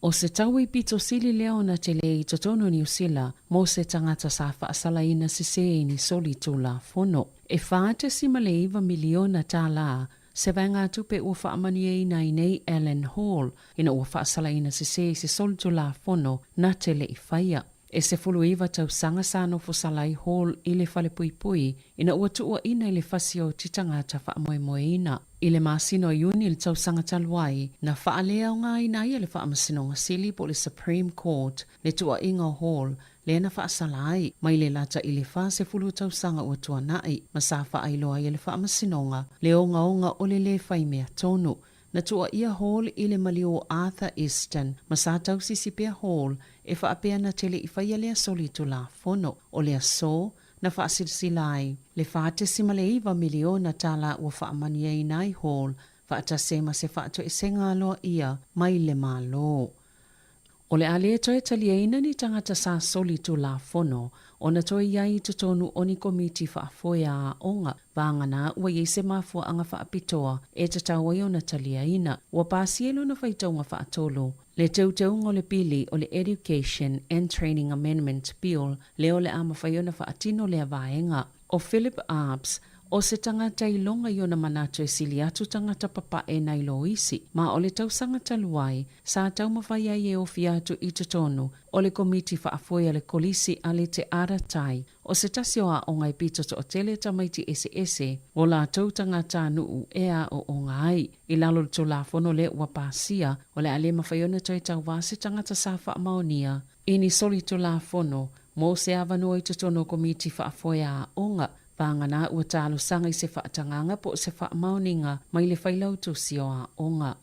O se taui pito sili lea ona tele i totonu o Niu Sila mo se tagata sa faasalaina sesē i ni soli tulafono. E $4.9 miliona tālā se vaegatupe ua faamanuiaina ai nei Alan Hall ina ua faasalaina sesē i se soli tulafono na te le i faia. E 19 tausaga sa nofo sala ai Hall i le falepuipui ina ua tuuaina i le fasi o ti tagata faamoemoeina. I le masina o Iuni i le tausaga talu ai, na faaleaogaina ai e le Faamasinoga Sili po o le Supreme Court le tuuaiga o Hall lea na faasala ai mai le lata i le 40 tausaga ua tuanai ma sa faailoa ai e le Faamasinoga le ogaoga o le lē fai mea tonu. Na tuuaia Hall i le maliu o Arthur Easton ma sa tausisi pea Hall e faapea na te le i faia lea soli tulafono. O le aso na faasilasila ai le $4.9 miliona tālā ua faamanuiaina ai Hall faatasi ai ma se faatoesega aloaia mai le Malo. O le a lē toe taliaina ni tagata sa soli tulafono ona toe i ai i totonu o ni komiti faafoe a aoga, vagana ua i ai se mafuaaga faapitoa e tatau ai ona taliaina. Ua pasia i lona faitauga faatolu le teuteuga o le pili o le Education and Training Amendment Bill lea o le a mafai ona faatino lea vaega. ʻO Philip Arps, ʻo se tagata iloga i ona manatu e sili atu tagata papaʻe nai lo isi, ma o le tausaga talu ai, sa taumafai ai e ofi atu i totonu o le komiti faafoe a le Kolisi a le Te Ara Tai, o se tasi o aoga e pito toatele tamaiti eseese o latou tagatanuu e aooga ai. I lalo o le Tulafono lea ua pasia, o le a le mafai ona toe tauā se tagata sa faamaonia i ni soli Tulafono mo se avanoa i totonu o komiti faafoe a aoga, vagana ua talosaga i se faatagaga po o se faamaoniga mai le Failautusi o Aoga.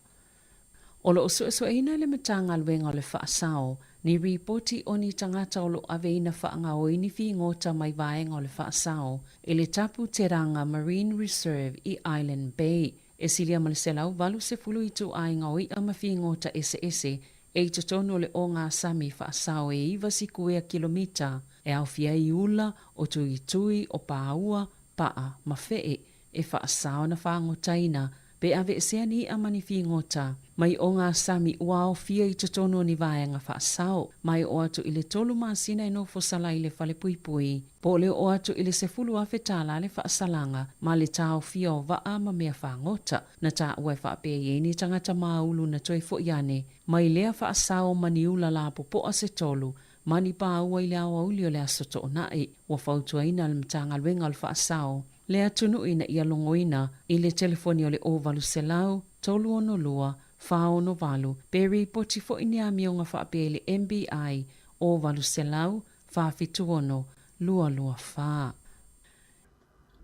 O lo o suesueina e le Matagaluega o le Faasao ni ripoti o ni tagata o lo o aveina faagaoi ni figota mai vaega o le Faasao i le Tapu Teranga Marine Reserve i Island Bay. E silia ma le 180 ituaiga o iʻa ma figota eseese e i totonu o le ogasami faasao e 9 sikuea kilomita e aofia ai ula, o tuitui, o pāua, paʻa ma feʻe e faasao na fagotaina pe aveesea ni iʻa ma ni figota mai ogasami ua aofia i totonu o ni vaega faasao mai oo atu i le tolu masina e nofo sala i le falepuipui po o le oo atu i le $10,000 tālā le faasalaga ma le taofia o vaʻa ma mea fagota. Na taua e faapea i ai ni tagata māulu na toe foʻi ane mai lea faasao ma ni ula lapopoa se tolu ma ni pāua i le aoauli o le Aso Toonai. Ua fautuaina le Matagaluega o le Faasao le atunuu ina ia logoina i le telefoni o le 0800 362 468 pe ripoti foi ni amioga faapea i le MBI 0800 476 224.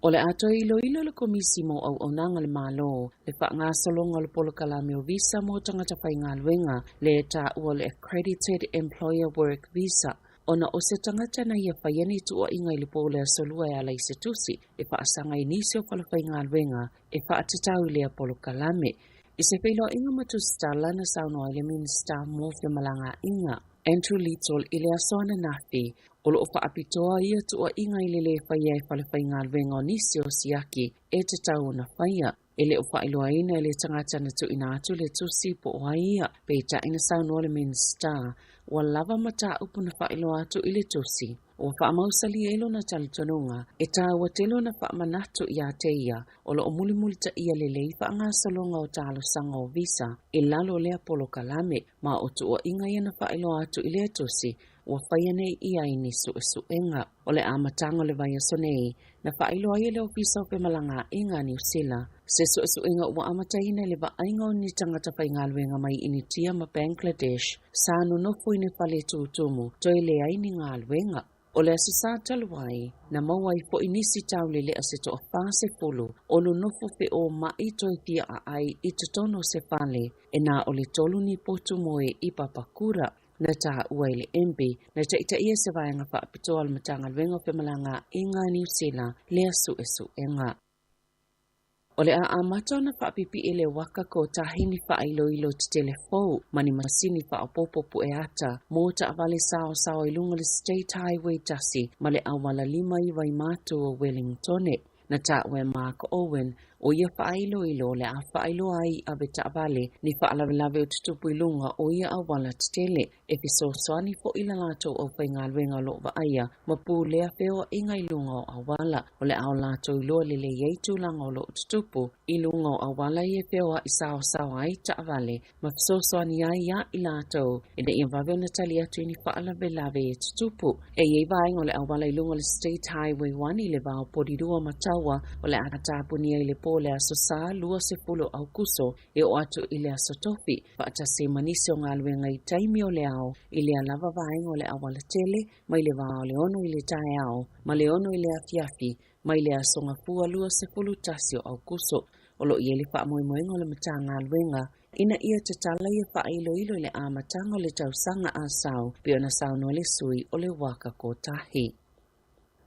O le a toe iloilo le Komisi mo Auaunaga a le Malo le faagasologa o le polokalame o visa mo tagata faigaluega le e taua o le Accredited Employer Work Visa ona o se tagata na ia faia ni tuuaiga i le po o le aso lua e ala i se tusi e faasaga i nisi o falefaigaluega e faatatau i lea polokalame. I se feiloaiga ma tusitala na saunoa ai le Minisita mo Femalagaaiga, Andrew Little i le aso ananafi, o lo o faapitoa ia tuuaiga i le lē faia e falefaigaluega o nisi o siaki e tatau ona faia. E le o faailoaina e le tagata na tuuina atu le tusi po o ai ia, peitai na saunoa le Minisita, ua lava mataupu na faailoa atu i le tusi. Ua faamausali ai lona talitonuga e taua tele ona faamanatu iā te ia o lo o mulimulitaia lelei faagasologa o talosaga o visa i lalo o lea polokalame ma o tuuaiga ia na faailoa atu i lea tusi ua faia nei i ai ni suesuega. O le amataga o le vaiaso nei, na faailoa ai e le Ofisa o Femalagaaiga a Niu Sila se suesuega ua amataina i le vaaiga o ni tagata faigaluega mai Initia ma Bangladesh sa nonofo i ni fale tutumu toe leai ni galuega. O le Aso Sa talu ai, na maua ai foi nisi taulelea se toa-40 o nonofo feomaʻi toe fia aai i totonu o se fale e na o le tolu ni potu moe i Papakura. Na taua e le MB na taitaia se vaega faapitoa o le Matagaluega o Femalagaaiga a Niu Sila lea suesuega. O le a amata ona faapipii le waka ko tahi ni faailoilo tetele fou ma ni masini faaopoopo pue ata mo taavale saosao i luga o le State Highway 1 ma le auala 5 i Waimātu o Wellingtone. Na taua e Mark Owen, O ia faailoilo o le a faailoa ai i avetaavale ni faalavelave o tutupu i luga o ia auala tetele. E fesoasoani foi i la latou aufaigaluega o lo o vaaia ma pulea feoaiga i luga o auala. O le a o latou iloa lelei ai tulaga o lo o tutupu i luga o auala ia e feoai saoasaoa ai taavale ma fesoasoani ai ia i latou ina ia vave ona tali atu i ni faalavelave e tutupu. E i ai vaega o le auala i luga o le State Highway 1 i le va o Porirua ma Taua o le a tapunia i le po o le Aso Sa 20 o Aukuso e oo atu i le Aso Tofi, faatasi ai ma nisi o galuega i taimi o le ao i lea lava vaega o le auala tele mai le va o le 6 i le taeao ma le 6 i le afiafi mai le Aso Gafua 21 o Aukuso. O lo o i ai le faamoemoega o le Matagaluega ina ia tatala ia faailoilo i le amataga o le tausaga a sau, pei ona saunoa le sui o le Waka Kotahi.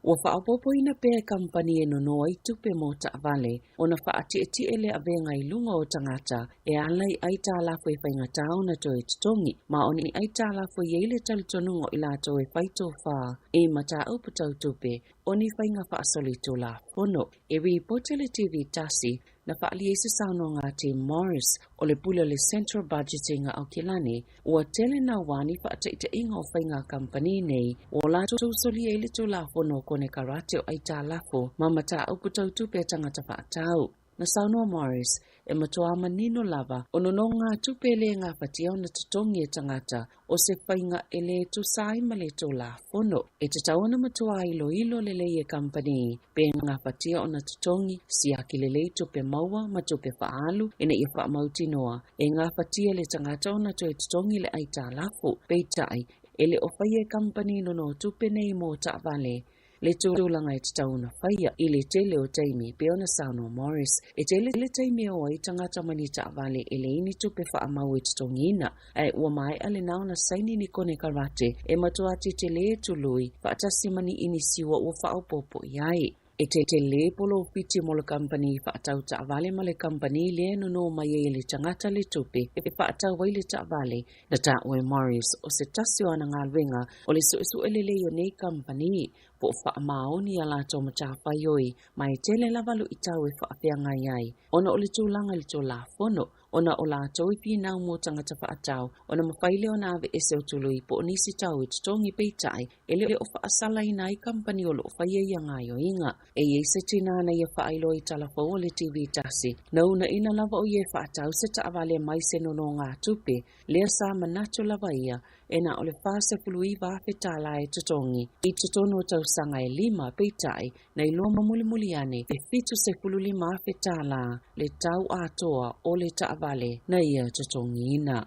Ua faaopoopoina pea e kamupani e nono ai tupe mo taavale ona faatietie le avega i luga o tagata e ala i aitalafu e faigata ona toe totogi, ma o ni aitalafu e i ai le talitonuga o i latou e fai tofā i mataupu tau tupe o ni faiga faasolitulafono. E ripoti le TV tasi na faaalia ai se saunoaga a Tim Morris o le pule o le Central Budgeting a Aokelani, ua tele naua ni faataitaiga o faiga kamupani nei ua latou solia ai le Tulafono o Konekarate o Aitalafu ma Mataupu Tau Tupe a Tagata Faatau. Na saunoa Morris, e matuā manino lava o nonogatupe e le gafatia ona totogi e tagata o se faiga e lē tusa ai ma le Tulafono. E tatau ona matuā iloilo lelei e kamupani pe gafatia ona totogi, siaki lelei tupe maua ma tupe faaalu ina ia faamautinoa e gafatia e le tagata ona toe totogi le aitalafu. Peitai, e le o faia e kamupani nonotupe nei mo taavale le tulaga e tatau ona faia i le tele o taimi, pei ona saunoa Morris. E tele le taimi e o ai tagata ma ni taavale e leai ni tupe faamau e totogiina, ae ua maea lena ona saini ni konekarate e matua tetele tului faatasi ma ni inisiua ua faaopoopo i ai. E tele polofiti mo le kamupani faatau taavale ma le kamupani lea e nono mai ai e le tagata le tupe e faatau ai le taavale. Na taua e Morris o se tasi o ana galuega o le suesue lelei o nei kamupani po o faamaoni a latou matafaioi, ma e tele lava luitau e faafeagai ai ona o le tulaga i le Tulafono, ona o latou i finau mo tagata faatau ona mafai lea ona aveese o tului po o nisi tau e totogi. Peitai, e le o faasalaina ai kamupani o lo o faia ia gaoioiga. E i ai se tinā na ia faailoa i talafou o le TV tasi, na uunaina lava o ia e faatau se taavale mai se nonogatupe, lea sa manatu lava ia e na o le $49,000 e totogi i totonu o tausaga e lima, peitai, na iloa mulimuli ane e $75,000 le tau atoa o le taavale na ia totogiina.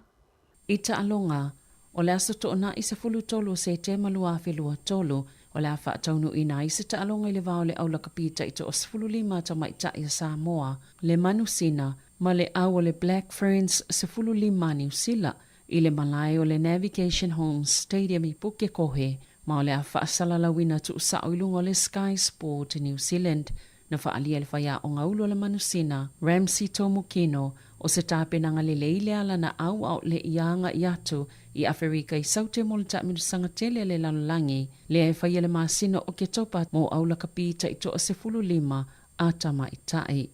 I taaloga, o le aso Toonai 13 o Setema 2023, o le a faataunuuina ai se taaloga i le va o le aulakapi taitoa-15 tamaitai a Samoa, le Manusina, ma le au o le Black Ferns 15 a Niu Sila, i le malae o le Navigation Homes Stadium i Pukekohe, ma o le a faasalalauina tuusao i luga o le Sky Sport New Zealand. Na faaalia e le faiaoga ulu o le Manusina, Ramsey Tomokino, o se tapenaga lelei le ala na au le i agai atu i Aferika i Saute mo le taamilosaga tele a le lalolagi lea e faia le masina o Oketopa mo aulakapi taitoa 15 a tamaitai.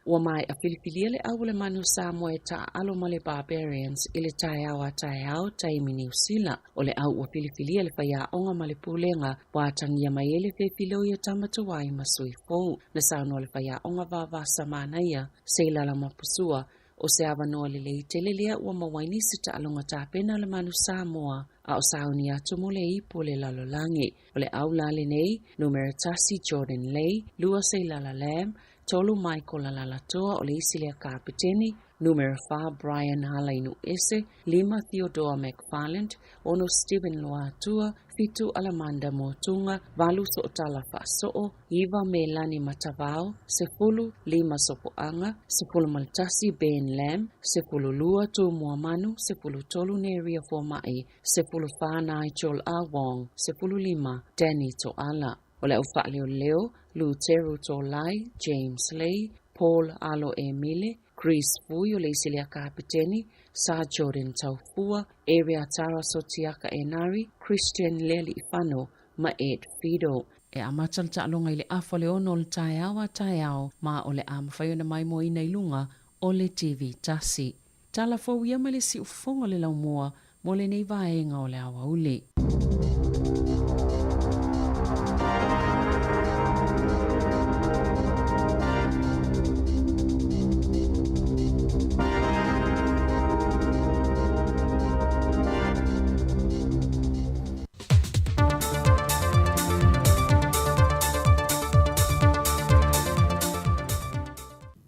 Ua maea filifilia le au o le manu Samoa e taaalo ma le Barbarians i le taeao a taeao taimi Niu Sila. O le au ua filifilia le faiaoga ma le pulega ua atagia mai ai le fefiloi o tama tuai ma sui fou. Na saunoa le faiaoga Vavasa Manaia, Seilala Mapusua, o se avanoa lelei tele lea ua maua ai nisi taaloga tapena o le manu Samoa a o sauni atu mo le ipu o le lalolagi. O le au la lenei, numera tasi Jordan Lay, lua Seilala Lam, tolu Michael Alalatoa o le isi lea kapeteni, numera fa Brian Halainu'uese, lima Theodore McFarland, ono Steven Loatua, fitu Alamanda Motunga, valu So'otala Fa'aso'o, iva Melani Matavao, 15 Sopo'aga, 11 Ben Lam, 12 Tumuamanu, 13 Neria Foma'i, 14 Nigel A. Wong, 15 Danny To'ala. O le au faaleoleo, Luteru Tolai, James Lay, Paul Alo Emile, Chris Fui o le isi lea kapeteni, Sa Jordan Taufua, Area Tara Sotiaka Enari, Christian Leali'ifano ma Ed Fido. E amata le taaloga i le 5:30 o le taeao a taeao ma o le a mafai ona maimoaina i luga o le TV tasi. Tala fou ia mai le siufofoga o le laumua mo lenei vaega o le aoauli.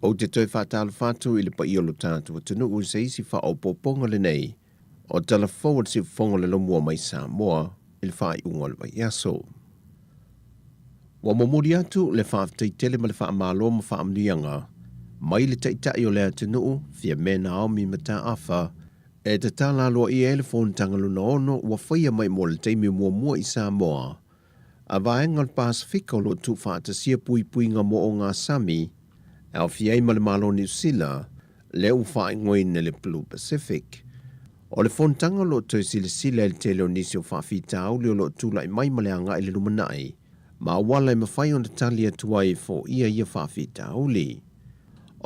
Ou te toe faatalofa atu i le paia o lo tatou atunuu i se isi faaopoopoga lenei o Tala Fou a le Siufofoga o le Lomua mai Samoa i le faaiuga o le vaiaso. Ua momoli atu le faafetai tele ma le faamalo ma faamanuiaga mai le Taitai o le atunuu, Fiame Naomi Mataafa, E tatala aloaia ai le Fonotaga Lona Ono ua faia mai mo le taimi muamua i Samoa, a vaega o le Pasefika o lo o tuufaatasia puipuiga mo ogasami e aofia ai ma le Malo o Niu Sila, lea ua faaigoaina i le Blue Pacific. O le fonotaga o lo o toe silasila i le tele o nisi o faafitauli o lo o tulai mai ma le agai i le lumanai, ma auala e mafai ona tali atu ai e foia ia faafitauli.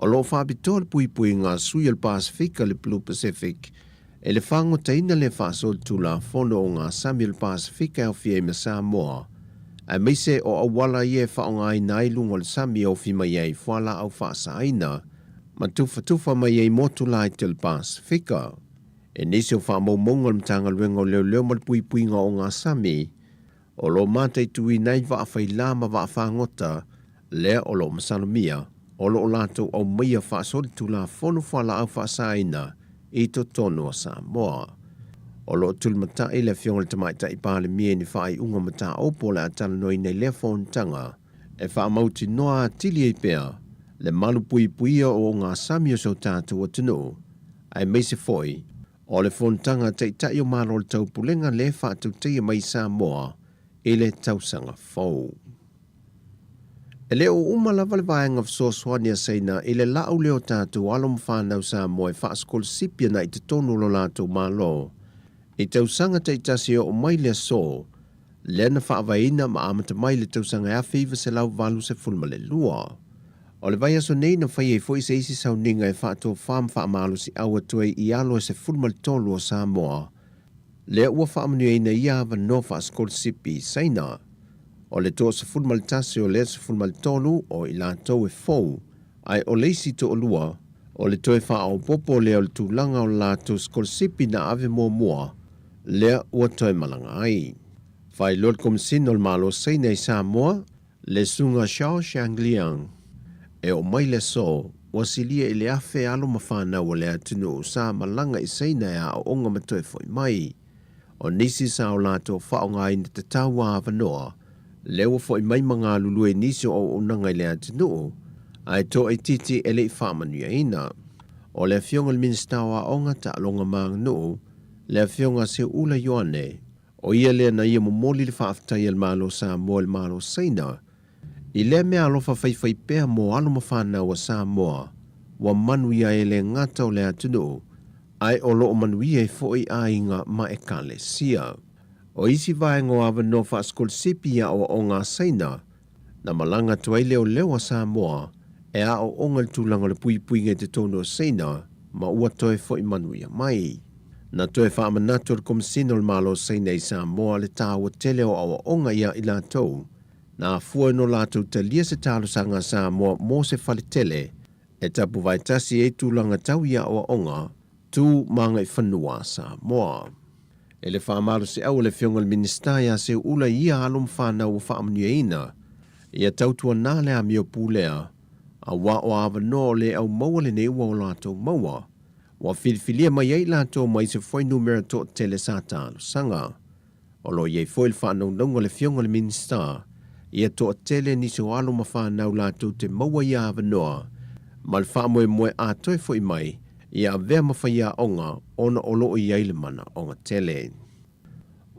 O lo o faapitoa le puipuiga a sui o le Pasefika le Blue Pacific e le fagotaina le faasolitulafono o gasami o le Pasefika e aofia ai ma Samoa, aemaise o auala ia e faaaogaina ai luga o le sami e ofi mai ai fualaau faasaina ma tufatufa mai ai motu laiti o le Pasefika. E nisi o faamaumauga a le Matagaluega o Leoleo ma le Puipuiga o Gasami, O lo o mataituina ai vaa faila ma vaa fagota, lea o lo o masalomia, o lo o latou aumaia faasolitulafono fualaau faasaina i totonu o Samoa. O lo o tulimatai le Afioga i le Tamaitai Palemia i ni faaiuga mataupu o le a talanoaina i lea fonotaga e faamautinoa atili ai pea le malupuipuia o ogasami o si o tatou atunuu, aemaise foi O le fonotaga a Taitai o Malo o le Taupulega lea e faatautaia mai i Samoa i le tausaga fou. E le o uma lava le vaega fesoasoani a Saina i le lau lea o tatou alo ma fanau Samoa e faasikolasipi ana i totonu o lo latou Malo i tausaga taitasi e oo mai le aso lea na faavaeina ma amata mai i le tausaga 1982. O le vaiaso nei na fai ai foi se isi sauniga e faatofa ma faamalosiau atu ai i alo e 13 o Samoa lea ua faamanuiaina ia avanoa faasikolasipi i Saina. O le toa 11 o lea 13 o i latou e fou, ae o le isi toalua, o le toe faaopoopo lea o le tulaga o le latou sikolasipi na ave muamua lea ua toe malaga ai. Faailoa le Komesina o le Malo Saina i Samoa, le Susuga Xiao Xiangliang, e oo mai le aso, ua silia i le 1000 alo ma fanau o le atunuu sa malaga i Saina e aooga ma toe foi mai. O nisi sa o latou faaaogaina tatau a avanoa, lea ua foi mai ma galulue i nisi o auaunaga i le atunuu, ae toaitiiti e le i faamanuiaina. O le Afioga i le Minisita o Aoga, Taaloga ma Aganuu, le Afioga Seuula Ioane, o ia lea na ia momoli le faafetai a le Malo Samoa i le Malo Saina i lea mea alofa faifaipea mo alo ma fanau a Samoa ua manuia ai e le gata o le atunuu ae o lo o manuia ai foi aiga ma ekalesia. O isi vaega o avanoa faasikolasipi i aoaoga a Saina na malaga atu ai leoleo a Samoa e aoaoga i le tulaga o le puipuiga i totonu o Saina ma ua toe foi manuia mai. Na toe faamanatu e le Komesina o le Malo o Saina i Samoa le taua tele o aoaoga ia i latou na afua i no latou talia se talosaga a Samoa mo se fale tele e tapuvaetasi ai tulaga tau i aoaoga tu ma agaifanua a Samoa. E le faamalosiau a le Afioga i le Minisita ia Seuula i ia alo ma fanau ua faamanuiaina, ia tautuanā le amio pulea, auā o avanoa o le au maua lenei ua o latou maua. Ua filifilia mai ai i latou mai se fuainumera toatele sa talosaga. O lo o i ai foi le faanaunauga a le Afioga i le Minisita ia toatele nisi o alo ma fanau latou te maua ia avanoa ma le faamoemoe a toe foi mai ia avea ma faiaoga ona o lo o i ai le manaoga tele.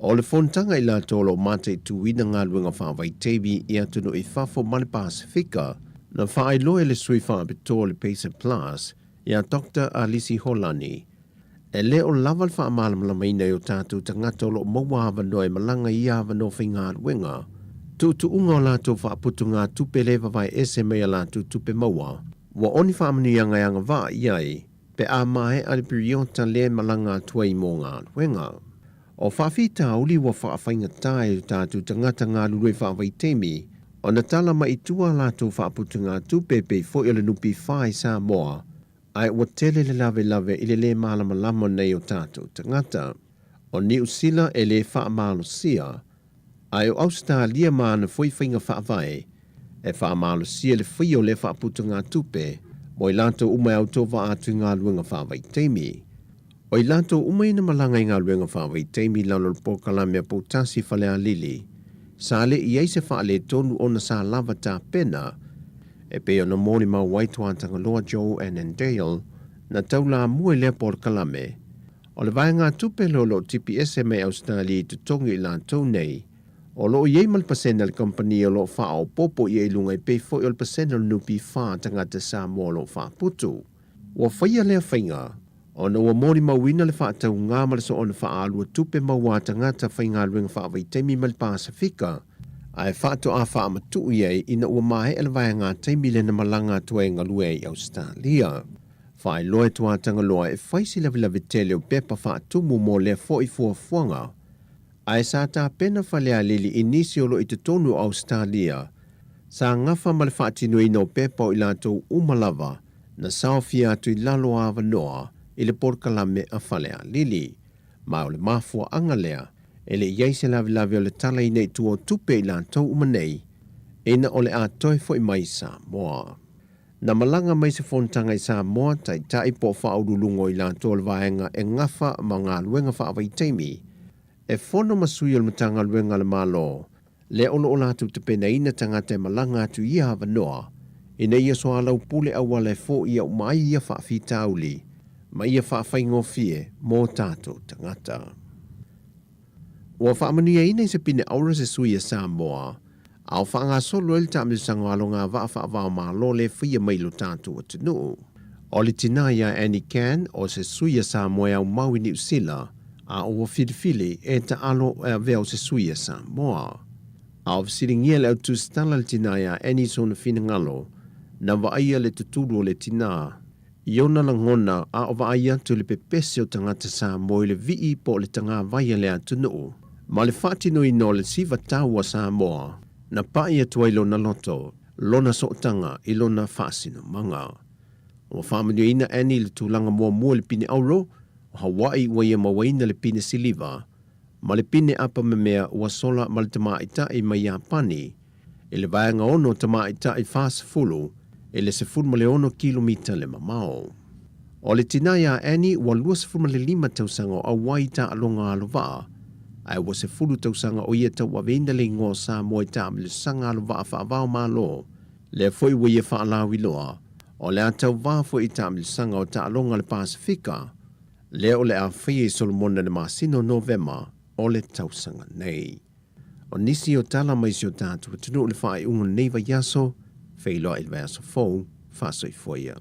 O le fonotaga i latou o lo o mataituina galuega faavaitaimi i atunuu i fafo ma le Pasefika, na faailoa e le sui faapitoa o le Pacer Plus ia Doctor Alisi Holani, E le o lava le faamalamalamaina e o tatou tagata o lo o maua avanoa e malaga i ia avanoa faigaluega. Tuutuuga o latou faaputugatupe lē vavaeese mai a latou tupe maua, ua o ni faamanuiaga e agavaa i ai pe a maea le piriota lea e malaga atu ai mo galuega. O faafitauli ua faafaigatā i o tatou tagata galulue faavaitaimi ona tala mai i tua a latou faaputugatupe e pei foi o le NPF i Samoa, ae ua tele le lavelave i le lē malamalama nei o tatou tagata. O Niu Sila e lē faamalosia, ae o Ausetalia ma ana foi faiga faavae e faamalosia le faia o lea faaputugatupe mo i latou uma e autovaa atu i galuega faavaitaimi. O i latou uma ia na malaga i galuega faavaitaimi i lalo o le polokalame a Poutasi Falealili, sa le i ai se faaletonu ona sa lava tapena, e pei ona molimau ai Tuatagaloa Joe Annandale, na taulamua i lea polokalame. O le vaegatupe lea o lo o tipi ese mai Ausetalia i totogi o i latou nei, o lo o i ai ma le pasene a le kamupani o lo o faaopoopo i ai i luga e pei foi o le pasene o le NPF a tagata Samoa o lo o faaputu. Ua faia lea faiga ona ua molimauina le faatauga ma le soona faaalua tupe maua a tagata faigaluega faavaitaimi mai le Pasefika, ae faatoa faamatuu i ai ina ua maea le vaegataimi lea na malaga atu ai e galue ai i Ausetalia. Faailoa e Tuatagaloa e fai se lavelave tele o pepa faatumu mo lea foi fuafuaga, ae sa tapena Falealili i nisi o lo o i totonu o Ausetalia, sa gafa ma le faatinoina o pepa o i latou uma lava na saofia atu i lalo o avanoa i le polokalame a Falealili. Ma o le mafuaaga lea e le i ai se lavelave o le talaina i tua o tupe i latou uma nei ina o le a toe foi mai i Samoa. Na malaga mai se fonotaga i Samoa, taitai po o faauluuluga o i latou o le vaega e gafa ma galuega faavaitaimi, e fono ma sui o le Matagaluega a le Malo, lea o lo o latou tapenaina tagata e malaga atu i ia avanoa, ina ia soalaupule auala e foia uma ai ia faafitauli ma ia faafaigofie mo tatou tagata. Ua faamanuiaina i se pine aura se sui a Samoa, a o faagasolo ai le taamilosaga o alogavaa faava-o-Malo lea e faia mai i lo tatou atunuu. O le tinā iā Annie Cann, o se sui a Samoa e aumau i Niu Sila, a ua filifili e taalo e avea o se sui a Samoa. A o fesiligia le au tusitala le tinā iā Annie i sona finagalo, na vaaia le tutulu o le tinā, I ona lagona, a o vaai atu i le pepese o tagata Samoa i le vii po o le tagavai a le atunuu, ma le faatinoina o le siva tau a Samoa, na pai atu ai lona loto, lona sootaga i lona faasinomaga. Ua faamanuiaina Annie i le tulaga muamua i le pine auro, o Hawaii ua ia mauaina le pine siliva, ma le pine apamemea ua sola ma le tamaitai mai Iapani, i le vaega ono tamaitai 40 i le 16 kilomita le mamao. O le tinā iā Annie ua 25 tausaga o auai i taaloga alovaa, ae ua 10 tausaga o ia tauaveina le igoa o Samoa i taamilosaga alovaa faava-o-Malo, lea foi ua ia faalauiloa, o le a tauvā foi i taamilosaga o taaloga a le Pasefika, lea o le a faia i Solomona i le masina o Novema o le tausaga nei. O nisi o tala mai si o tatou atunuu i le faaiuga o lenei vaiaso, feiloai i le vaiaso fou, faasoifua ia.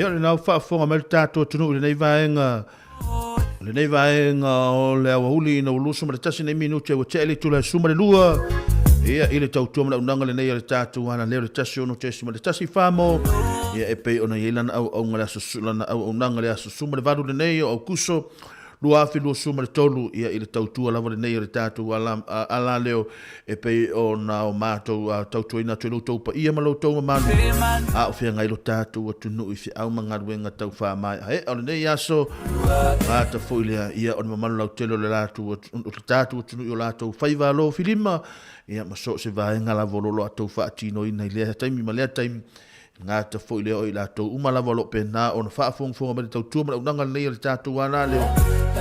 Ia, o lena ua faafofoga mai le tatou atunuu i lenei vaega, lenei vaega o le aoauli ina ua 21 nei minute ua tea le itula e 12. Ia, i le tautua ma le auaunaga lenei a le tatou alaleo le 16.1 famo. Ia, e pei ona i ai lana auauga le aso, lana auaunaga le aso 18 lenei o Aukuso 2023, ia i le tautua lava lenei a le tatou alaleo e pei ona o matou tautuaina atu i lo outou paia ma lo outou mamalu, a o feagai lo tatou atunuu i feau ma galuega tau faamaeaea o lenei aso. Gata foi lea, ia o le mamalu lautele o le latou o le tatou atunuu i o latou faiva alofilima, ia ma so o se vaega lava o lo o latou faatinoina i lea taimi ma lea taimi. Gata foi lea o i latou uma lava o lo o pena ona faafogafoga mai le tautua ma le auaunaga lenei a le tatou alaleo.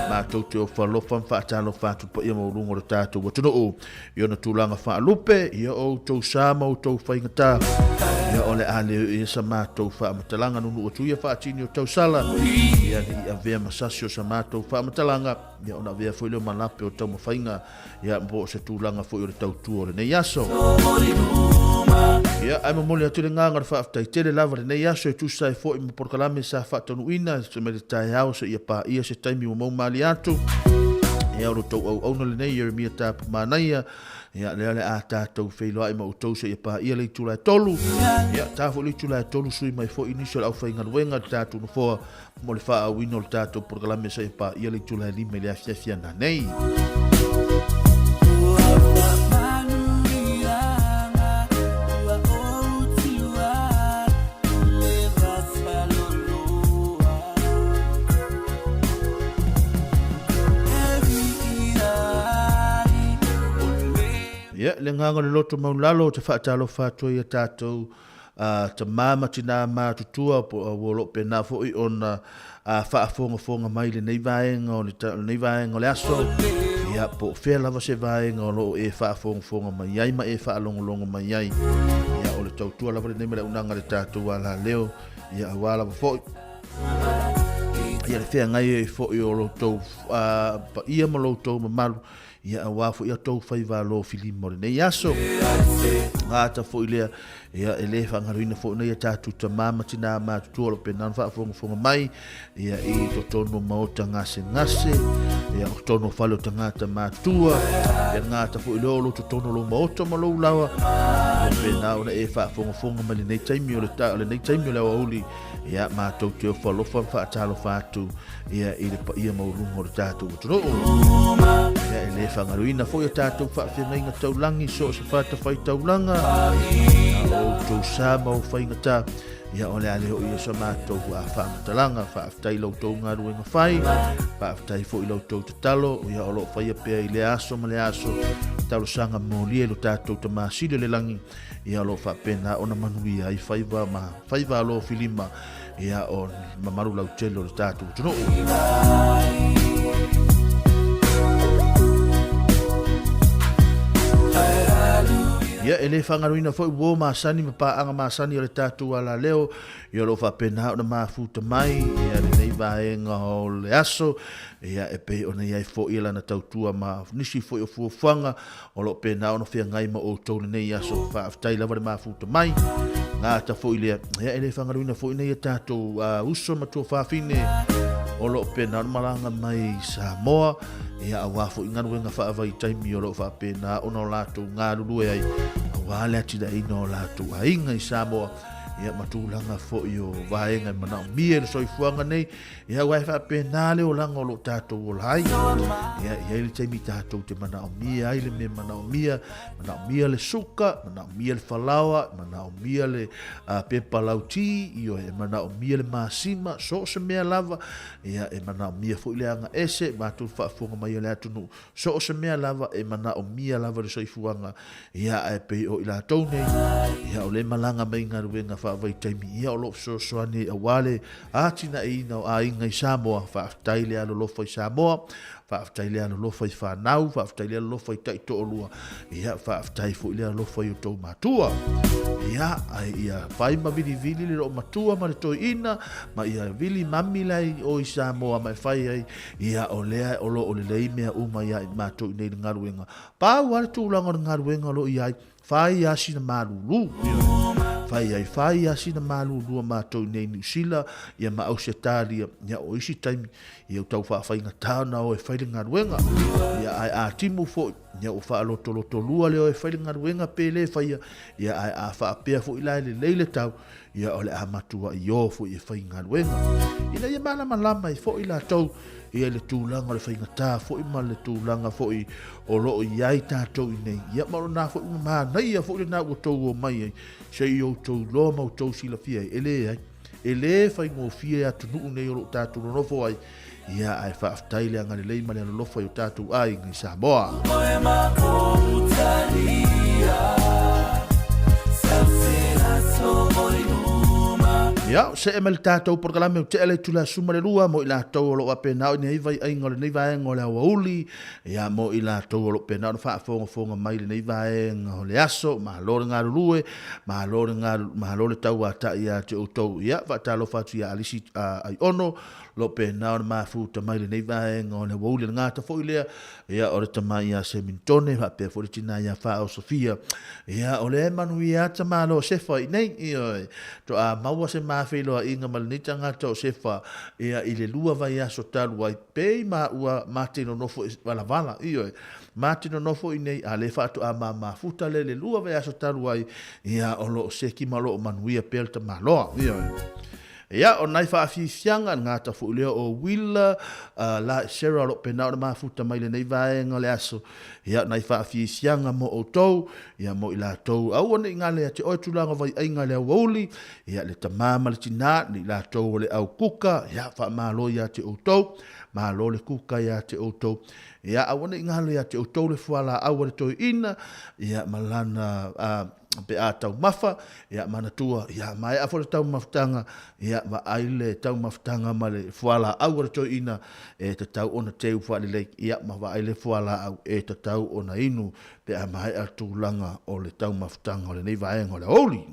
Matou te ofo alofa ma faatalofa atu paia maualuga o le tatou atunuu i ona tulaga faalupe, ia o outou sa ma outou faigata, ia o le a le ia sa matou faamatalaga nunu atu ia faatini o tausala, ia ne i avea ma sasi o sa matou faamatalaga, ia ona avea foi lea o malape o taumafaiga Ia, po o se tulaga foi o le tautua o lenei aso. Ia, ae momoli atu le agaga o le faafetai tele lava lenei aso e tusa ai foi ma polokalame sa faataunuuina mai le taeao seia paia se taimi ua maumalie atu. Ia, o lo outou auauna lenei Jeremia Tapu Manaia. Ia, lea o le a tatou feiloai ma outou seia paia le itula e 3. Ia, ta foi le itula e 3 sui mai foi nisi o le aufaigaluega i le tatou nofoa mo le faaauina o le tatou polokalame seia paia le itula e 5 i le afiafi ana nei. Ia, le agaga o le loto maulalo ou te faatalofa atu ai ia tatou a tama ma tinā matutua po ua o lo o pēnā foi ona faafogafoga mai i lenei vaega o le lenei vaega o le aso, ia po o fea lava se vaega o lo o e faafogafoga mai ai ma e faalogologo mai ai. Ia o le tautua lava lenei ma le auaunaga a le tatou alaleo, ia aua lava foi ia le feagai ai foi o lo outou paia ma lo outou mamalu Ia aua foi a tou faiva alofilima o lenei aso. Gata foi lea, ia e le faagaloina foi nai a tatou tamā ma tinā matutua o lo o pena ona faafogafoga mai, ia i totonu o maota gasegase, ia o totonu o fale o tagata matua, ia gata foi lea o lo totonu o lou maota ma lou lawa, o pena ona e faafogafoga mai lenei taimi o le ta, o lenei taimi o le aoauli, Ia, matou te ofo alofa ma faatalofa atu ia i le paia maualuga o le tatou atunuu. Ia, e le faagaloina foi a tatou faafeagaiga taulagi so o se fatafaitaulaga, ia, o outou sa ma o faigata, ia, o le a le oo ia sa matou faamatalaga. Faafetai i la outou galuega fai, faafetai foi i la outou tatalo, ia, o lo o faia pea i lea aso ma lea aso, talosaga molia i lo tatou Tama Sili o le lagi, ia o lo o faapena ona manuia ai faiva ma faiva alofilima ia o mamalu lautele o le tatou atunuu. Ia, e le faagaloina foi uo masani ma paaga masani o le tatou alaleo, ia o lo o faapena ona mafuta mai ia lenei vaega o le aso, ia e pei ona i ai foi lana tautua ma nisi foi o fuafuaga O lo o pēnā ona feagai ma outou lenei aso. Faafetai lava le mafuta mai. Gata foi lea. Ia, e le faagaloina foi nei a tatou uso ma tuafafine o lo o pēnā ona malaga mai i Samoa. Ia, aua foi galuega faavaitaimi o lo o faapena ona o latou galulue ai, aua le atinaeina o latou aiga i Samoa. Ia, ma tulaga foi o vaega e manaomia i le soifuaga nei. Ia, aua e faapena le olaga o lo o tatou ola ai. Ia, e i ai le taimi tatou te manaomia ai le mea manaomia, manaomia le suka, manaomia le falaoa, manaomia le pepa lauti, ioe, e manaomia le masima, so o se mea lava, ia, e manaomia foi le agaese, matou faafofoga mai a le atunuu, So o se mea lava e manaomia lava le soifuaga, ia ae pei o i latou nei, ia o le malaga mai galuega faavaitaimi, ia o lo o fesoasoani ai aua le atinaeina o aiga i Samoa. Faafetai le alolofa i Samoa, faafetai le alolofa i fanau, faafetai le alolofa i taitoalua, ia faafetai foi le alofa i outou matua. Ia, ae ia fai ma vilivili le loomatua ma le toeaina, ma ia vili mami la i o i Samoa ma e fai ai Ia, o lea o lo o lelei mea uma iā i matou i nei le galuega. Pau lava le tulaga o le galuega o lo o i ai, fai lava sina malulu. Ioe. Fai ai fai a sina malulua matou i nei Niu Sila ia ma Ausetalia, ia o isi taimi ia ua tau faafaigata ona o e fai le galuega. Ia ae a timu foi, ia ua faalotolotolua le o e fai le galuega pe le faia, ia ae a faapea foi la e lelei le tau, ia o le a matuai o foi e fai galuega. Ina ia malamalama ai foi latou ia i le tulaga o le faigata foi ma le tulaga foi o lo o i ai tatou i nei. Ia ma o lena foi ua manaia foi lena ua outou omai ai, se i outou iloa ma outou silafia ai, e leai, e le faigofie atunuu nei o lo o tatou nonofo ai, ia ae faafetai le agalelei ma le alolofa i o tatou aiga i Samoa. Ia, see mai le tatou polokalame o tea le itula 12 mo i latou o lo o faapena o i nei vaiaiga o lenei vaega o le aoauli, ia mo i latou o lo o pena ona faafogafoga mai i lenei vaega o le aso, malo le galulue, malo le galu, malo le tauatai ia te outou. Ia, faatalofa atu ia Alisi Aiono, lo pena ona mafuta mai lenei vaega o le aoauli le gata foi lea, ia o le tama ia Semintone, faapea foi le tina ia Faaao Sofia. Ia o lea e manuia ata malo Sefa i nei, ioe, toa maua se mafeiloaiga ma lenei tagata o Sefa, ia i le 2 vaiaso talu ai, pei maua ma te nonofo i valavala, ioe, ma te nonofo i nei, a le faatoa ma mafuta le le 2 vaiaso talu ai, ia o lo o seki ma lo o manuia pea le tamaloa, ioe. Ia, o nai faafiafiaga, le gata foi lea o Will, la Sarah o lo o pena ona mafuta mai lenei vaega o le aso. Ia, o nai faafiafiaga mo outou, ia mo i latou, aua ne i gale ia te oe tulaga o vaiaiga i le aoauli, ia le tama ma le tina, ni latou o le au kuka, ia faamalo ia te outou, malo le kuka ia te outou. Ia, aua ne i galo ia te outou le fualaau a le toeaina, ia ma lana pe a taumafa, ia manatua, ia maea foi le taumafataga, ia vaai le taumafataga ma le fualaau a le toeaina e tatau ona teu faalelei, ia ma vaai le fualaau e tatau ona inu pe a maea tulaga o le taumafataga o lenei vaega o le aoauli.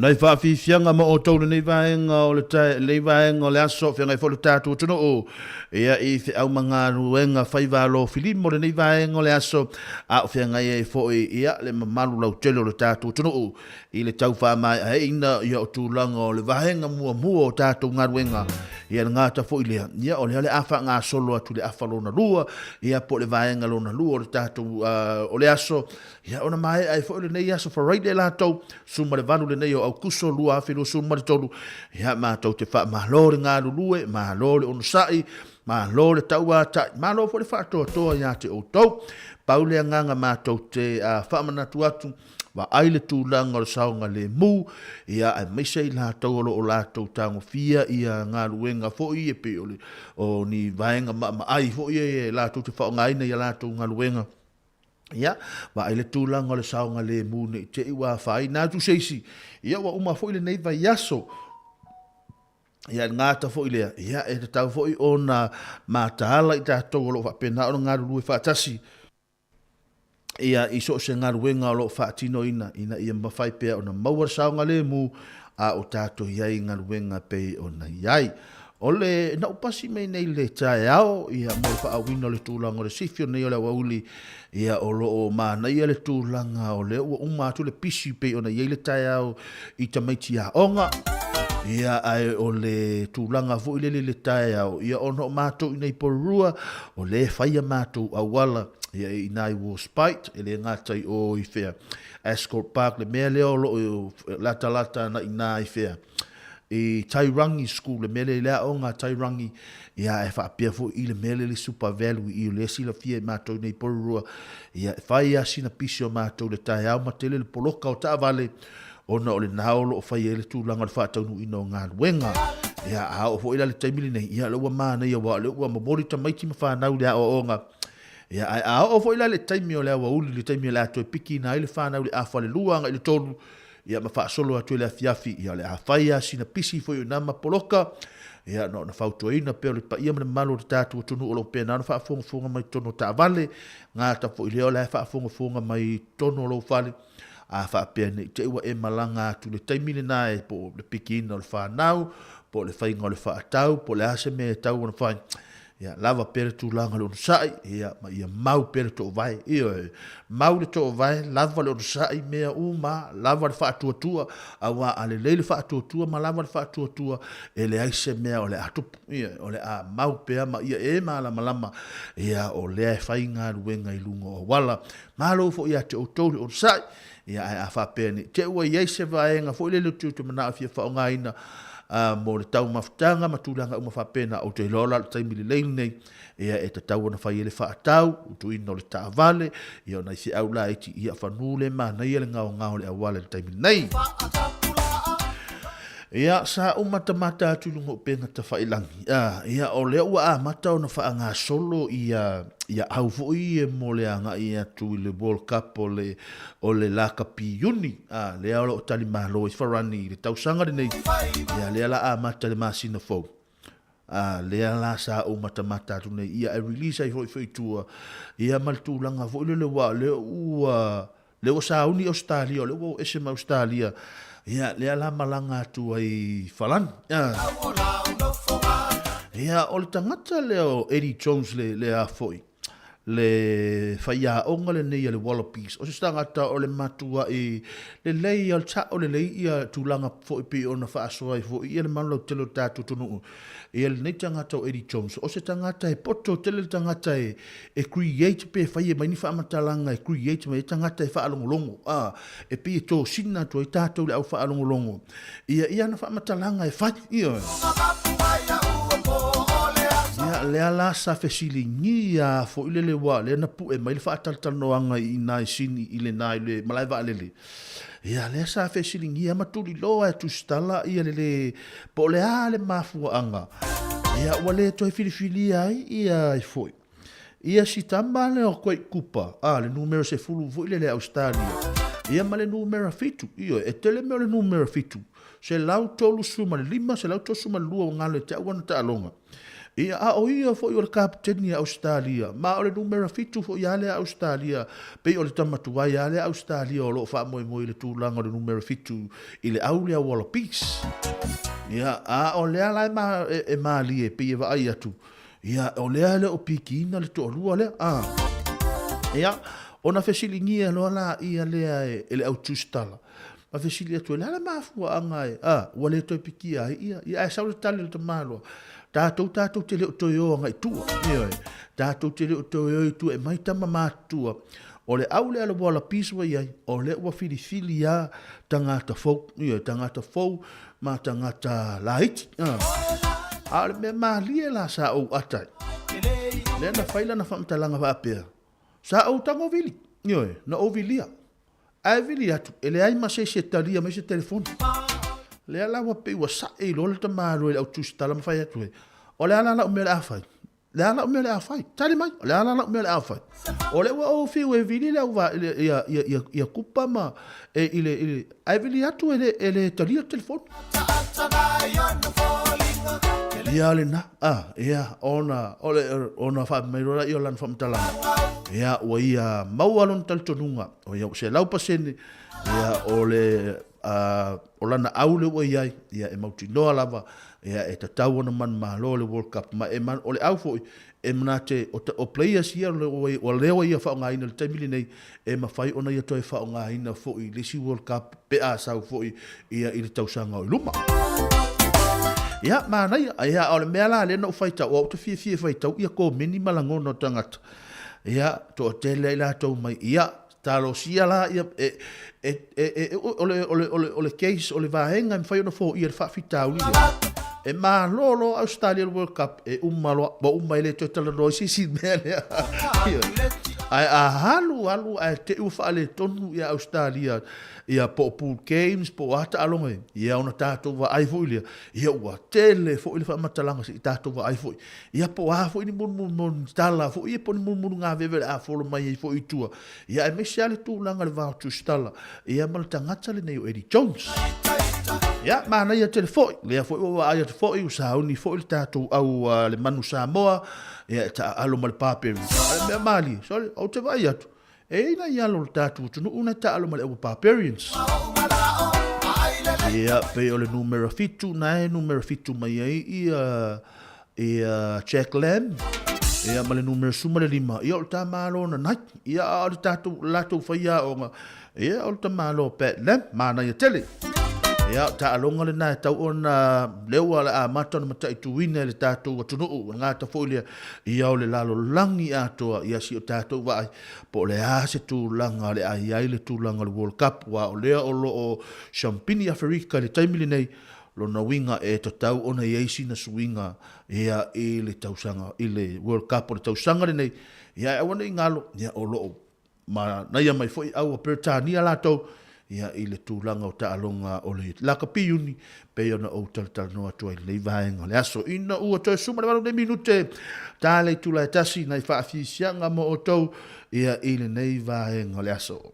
Nai faafiafiaga ma outou lenei vaega o le tae, lenei vaega o le aso, feagai foi le tatou atunuu ia i feau ma galuega faiva alofilima o lenei vaega o le aso, a o feagai ai foi ia le mamalu lautele o le tatou atunuu i le tau faamaeaina ia o tulaga o le vaega muamua o tatou galuega ia le gata foi lea ia o lea o le a faagasolo atu i le afa lona lua ia po o le vaega lona lua o le tatou o le aso ia ona maea ai foi lenei aso Friday latou 18 lenei o Aukuso 2023 ia matou te faamalo le galulue malo le onosai malo le tauatai malo foi le faatoatoa ia te outou. Pau le agaga matou te faamanatu atu Vaai le tulaga o le saogalemu, ia, aemaise i latou o lo o latou tagofia ia galuega foi e pei o le, o ni vaega maamaai foi e latou te faaaogaina i a latou galuega. Ia, vaai le tulaga o le saogalemu ne i te i ua afaina atu se isi, ia ua uma foi lenei vaiaso. Ia, e le gata foi lea, ia, e tatau foi ona mataala i tatou o lo o faapena ona galulue faatasi, ia i so o se galuega o lo o faatinoina ina ia mafai pea ona maua le saogalemu a o tatou i ai i galuega e pei ona i ai. O le na ou pasi mai nei i le taeao ia mo le faauiina o le tulaga o le sifi o nei o le aoauli ia o lo o manaia le tulaga o lea ua uma atu le pisi pei ona i ai le taeao i tamaiti aoga ia ae o le tulaga foi lele i le taeao ia ona o matou i nei Porirua o lea e fai a matou auala ia i ina i Warspite, e le gata i o i fea, Ascot Park, le mea lea o lo o latalata ana i ina i fea, i Tairangi School, le mea lea i le aoga a Tairangi, ia e faapea foi i le mea lea i le Super Value i o lea e silafia e matou nei i Porirua, ia e fai lava sina pisi o matou i le taeao ma tele le poloka o taavale, ona o lena o lo o fai ai le tulaga o le faataunuuina o galuega. Ia, a oo foi la i le taimi lenei, ia o lea ua manaia aua o lea ua momoli tamaiti ma fanau i le aoaoga. Ia, ae a oo foi la i le taimi o le aoauli, le taimi o le a toe pikiina ai le fanau i le afa le lua agai i le tolu, ia ma faasolo atu i le afiafi, ia o le a fai lava sina pisi foi o i ina ma poloka, ia na ona fautuaina pea o le paia ma le mamalu o le tatou atunuu o lo o pena ona faafogafoga mai totonu o taavale, gata foi lea o la e faafogafoga mai totonu o lou fale, A faapea ne i te i ua e malaga atu i le taimi lena e po o le pikiina o le fanau, po o le faiga o le faatau, po o le a se mea e tatau ona fai, Ia lava pea le tulaga o le onosai, ia, ma ia mau pea le toovae. Ioe, mau le toovae, lava le onosai, mea uma, lava le faatuatua, auā a lelei le faatuatua ma lava le faatuatua, e leai se mea o le a tupu. Ioe, o le a mau pea ma ia e malamalama, ia, o lea e fai galuega i luga o auala. Malo foi ia te outou le onosai, ia, ae a faapea nei te ua i ai se vaega foi lele ou te manao e fia faaaogaina, mo le taumafataga ma tulaga uma faapena, ou te iloa la o le taimi lelei lenei, ia e tatau ona fai ai le faatau, tuuina o le taavale, ia o nai feau laiti, ia whanu le manaia le ngaongao o le auala i le taimi lenei. Ia, sa ou matamata atu i luga o upega tafailangi, ia, o lea ua amata ona faagasolo ia, ia au foi ia mo le agai atu i le World Cup o le, o le lakapi Iuni, lea o lo o talimalo ai Farani i le tausaga lenei, ia, lea la amata i le masina fou. Lea la sa ou matamata atu nei, ia e release ai foi foi i tua, ia ma le tulaga foi lele aua o lea ua, lea ua sauni Ausetalia, o lea ua o ese ma Ausetalia, ia lea la malaga atu ai i Farani. Ia, o le tagata lea o Eddie Jones le, le a foi, le faiaoga lenei a le Wallabies, o se tagata o le matuai lelei, o le sao lelei ia tulaga foi pei ona faasoa ai foi ia le malu lautele o le tatou atunuu. Ia lenei tagata o Eddie Jones, o se tagata e poto tele le tagata e, e create pe fai mai ni faamatalaga e create mai ai tagata e faalogologo, a, e pei e tosina atu ai tatou le au faalogologo ia ia ana faamatalaga e fai, ioe. Ia, lea la sa fesiligia foi lele ua lea na pue mai le faatalatalanoaga i ina i Sini i lena i le malae vaalele. Ia, lea sa fesiligia ma tuliloa e tusitala ia le le, po o le a le mafuaaga. Ia, ua le toe filifilia ai ia foi. Ia si tama lea o Quade Cooper, a, le numera 10 foi lele a Ausetalia, ia ma le numera 7, ioe, e tele mea o le numera 7, 135, 132 o galo e te au ana taaloga. Ia, a o ia foi o le kaputeni a Ausetalia, ma o le numera 7 foi a lea Ausetalia, pei o le tama tuai a lea Ausetalia o lo o faamoemoe i le tulaga o le numera 7 i le au lea Wallabies. Ia, a o lea la e, ma, e, e malie, pei e vaai atu, Ia, o lea e le o pikiina le toalua lea. Ah. Ia, ona fesiligia loa la ia lea e, e le au tusitala. Ma fesili atu, le a le mafuaaga e, ah, ua le toe pikia ai ia. Ia, ae sau le tali o le tamaloa. Tatou, tatou te le o toe o agai tua. Ioe, tatou te le o toe o i tua e mai tama matutua. O le au lea le Wallabies ua i ai, o lea ua filifili a tagata fou. Ioe, tagata fou ma tagata laiti. A o le mea malie la sa ou ata ai, lea na fai lana faamatalaga faapea, Sa ou tago vili, ioe, na ou vilia. Ae vili atu, e leai ma se isi e talia mai se telefoni. Lea la ua pei ua sae loa le tamaloa i le au tusitala ma fai atu ai, O le a la lau mea o le a fai? Le a lau mea o le a fai? Tali mai, o le a la lau mea o le a fai? O lea ua ou fiu e vili le au va, ia, ia, ia, ia kupa ma, e, i le, i le, ae vili atu e le, e le talia le telefoni. Ia lena, a, ia, ona, o le, ona faapea mai loa lea o lana faamatalaga, ia, ua ia maua lona talitonuga, o ia, ua 100%, ia, o le, a, o lana au lea ua i ai, ia, e mautinoa lava, ia, e tatau ona manumalo le World Cup. Ma e, o le au foi, e manate, o, o players ia o lea ua ia faaaogaina i le taimi lenei, e mafai ona ia toe faaaogaina foi i le isi World Cup pe a sau foi ia i le tausaga o i luma. Ia, manaia. Ia, o le mea la lea na ou faitau, ou te fiafia e faitau ia komeni ma lagona o tagata. Ia, toatele ai latou mai, ia, Talosia la ia, e, e, e, e, o, le, o, le, o, le, o le case, o le vaega e mafai ona foia le faafitauli lea. E malo loa Australia le World Cup, e uma loa, ua uma e le toe talanoa i se isi mea lea. Ae a alu alu ae te i ua faaletonu ia Australia, ia po o pool games, po o a taaloga, ia ona tatou vaai foi lea, ia ua tele foi le faamatalaga se i tatou vaai foi. Ia po o a foi ni mulumulu tala foi ia po o ni mulumulu gaveve o le a folo mai ai foi i tua. Ia aemaise lava le tulaga o le va o Tusitala ia ma le tagata lenei o Eddie Jones. Ia, manaia tele foi, lea foi ua vaai atu foi, ua sauni foi le tatou au a le Manu Samoa, ia e taaalo ma le Barbarians. A o le mea malie, sorry, ou te vaai atu, E i ai nai alo o le tatou atunuu na taalo ma le au Barbarians. Ia, pei o le numera 7, na e numera 7 mai ai ia Ia Jack Lam, ia ma le numera 15, ia o le tamālo na Nike, ia a o le tatou, latou faiaoga, ia o le tamālo Pat Lam, manaia tele. Ia, o taaloga lena e tau ona lea ua le amata ona mataituina e le tatou atunuu, e gata foi lea, ia o le lalolagi atoa, ia si o tatou vaai, po o le a se tulaga o le a i ai le tulaga o le World Cup, aua o lea o lo o siampini Aferika i le taimi lenei, Lona uiga e tatau ona i ai sina suiga ia i le tausaga, i le World Cup o le tausaga lenei, ia ae aua ne i galo, ia o lo o manaia mai foi au a Peretania latou, ia i le tulaga o taaloga o le lakapi Iuni, pei ona ou talatalanoa atu ai i lenei vaega o le aso. Ina ua toe 18 nei minute, ta le itula e tasi nai faafiisiaga mo outou, ia i lenei vaega o le aso.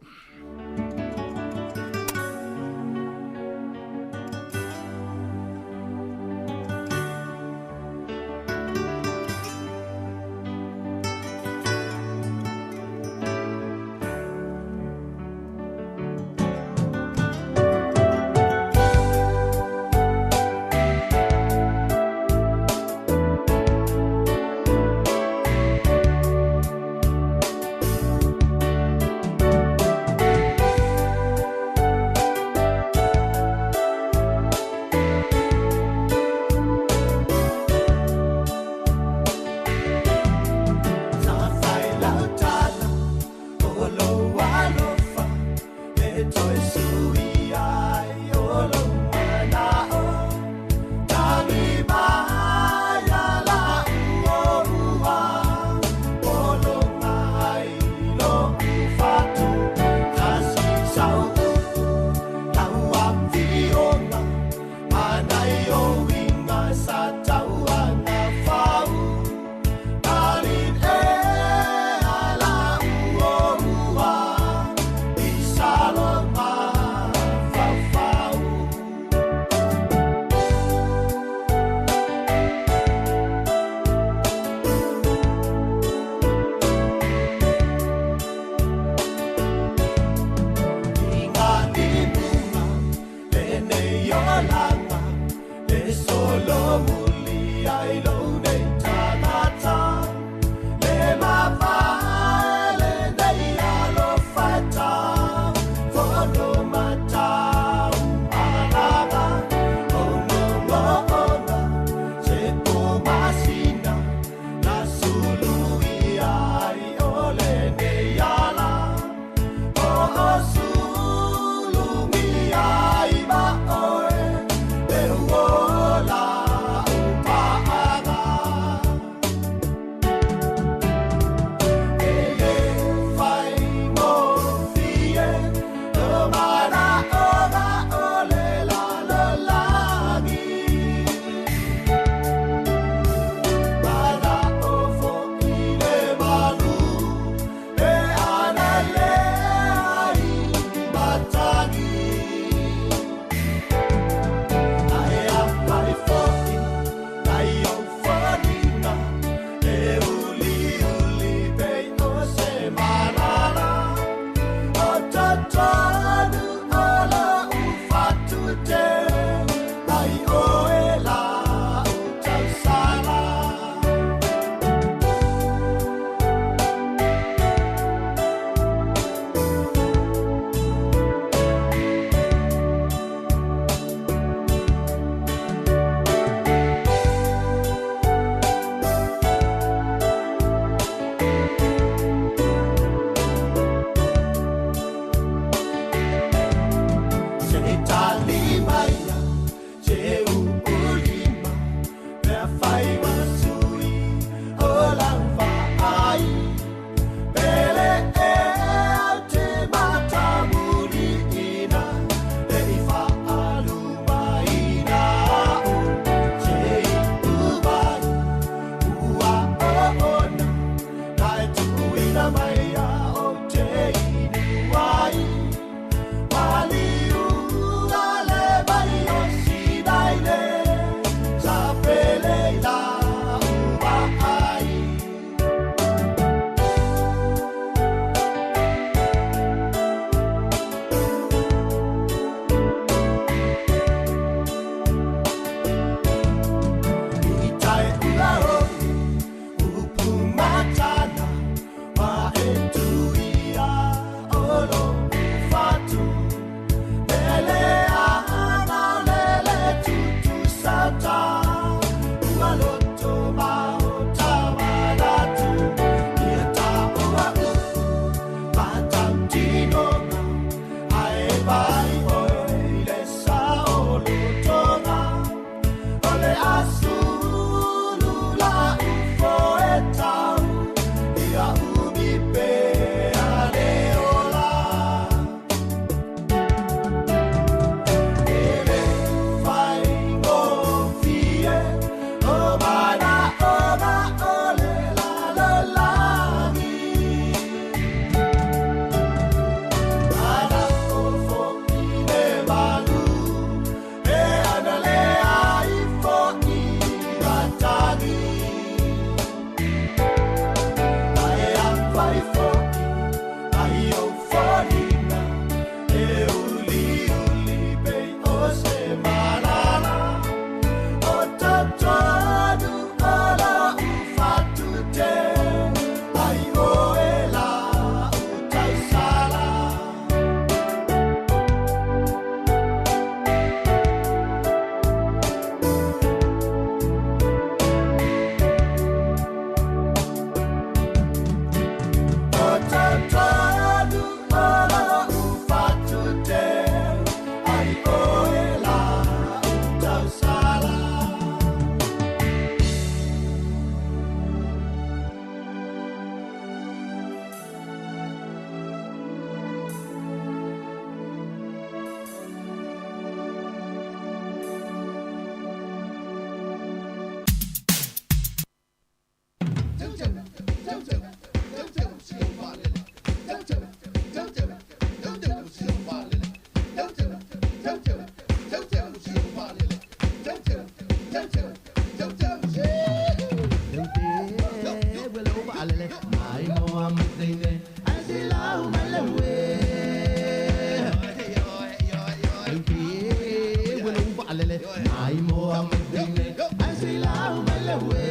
le ue.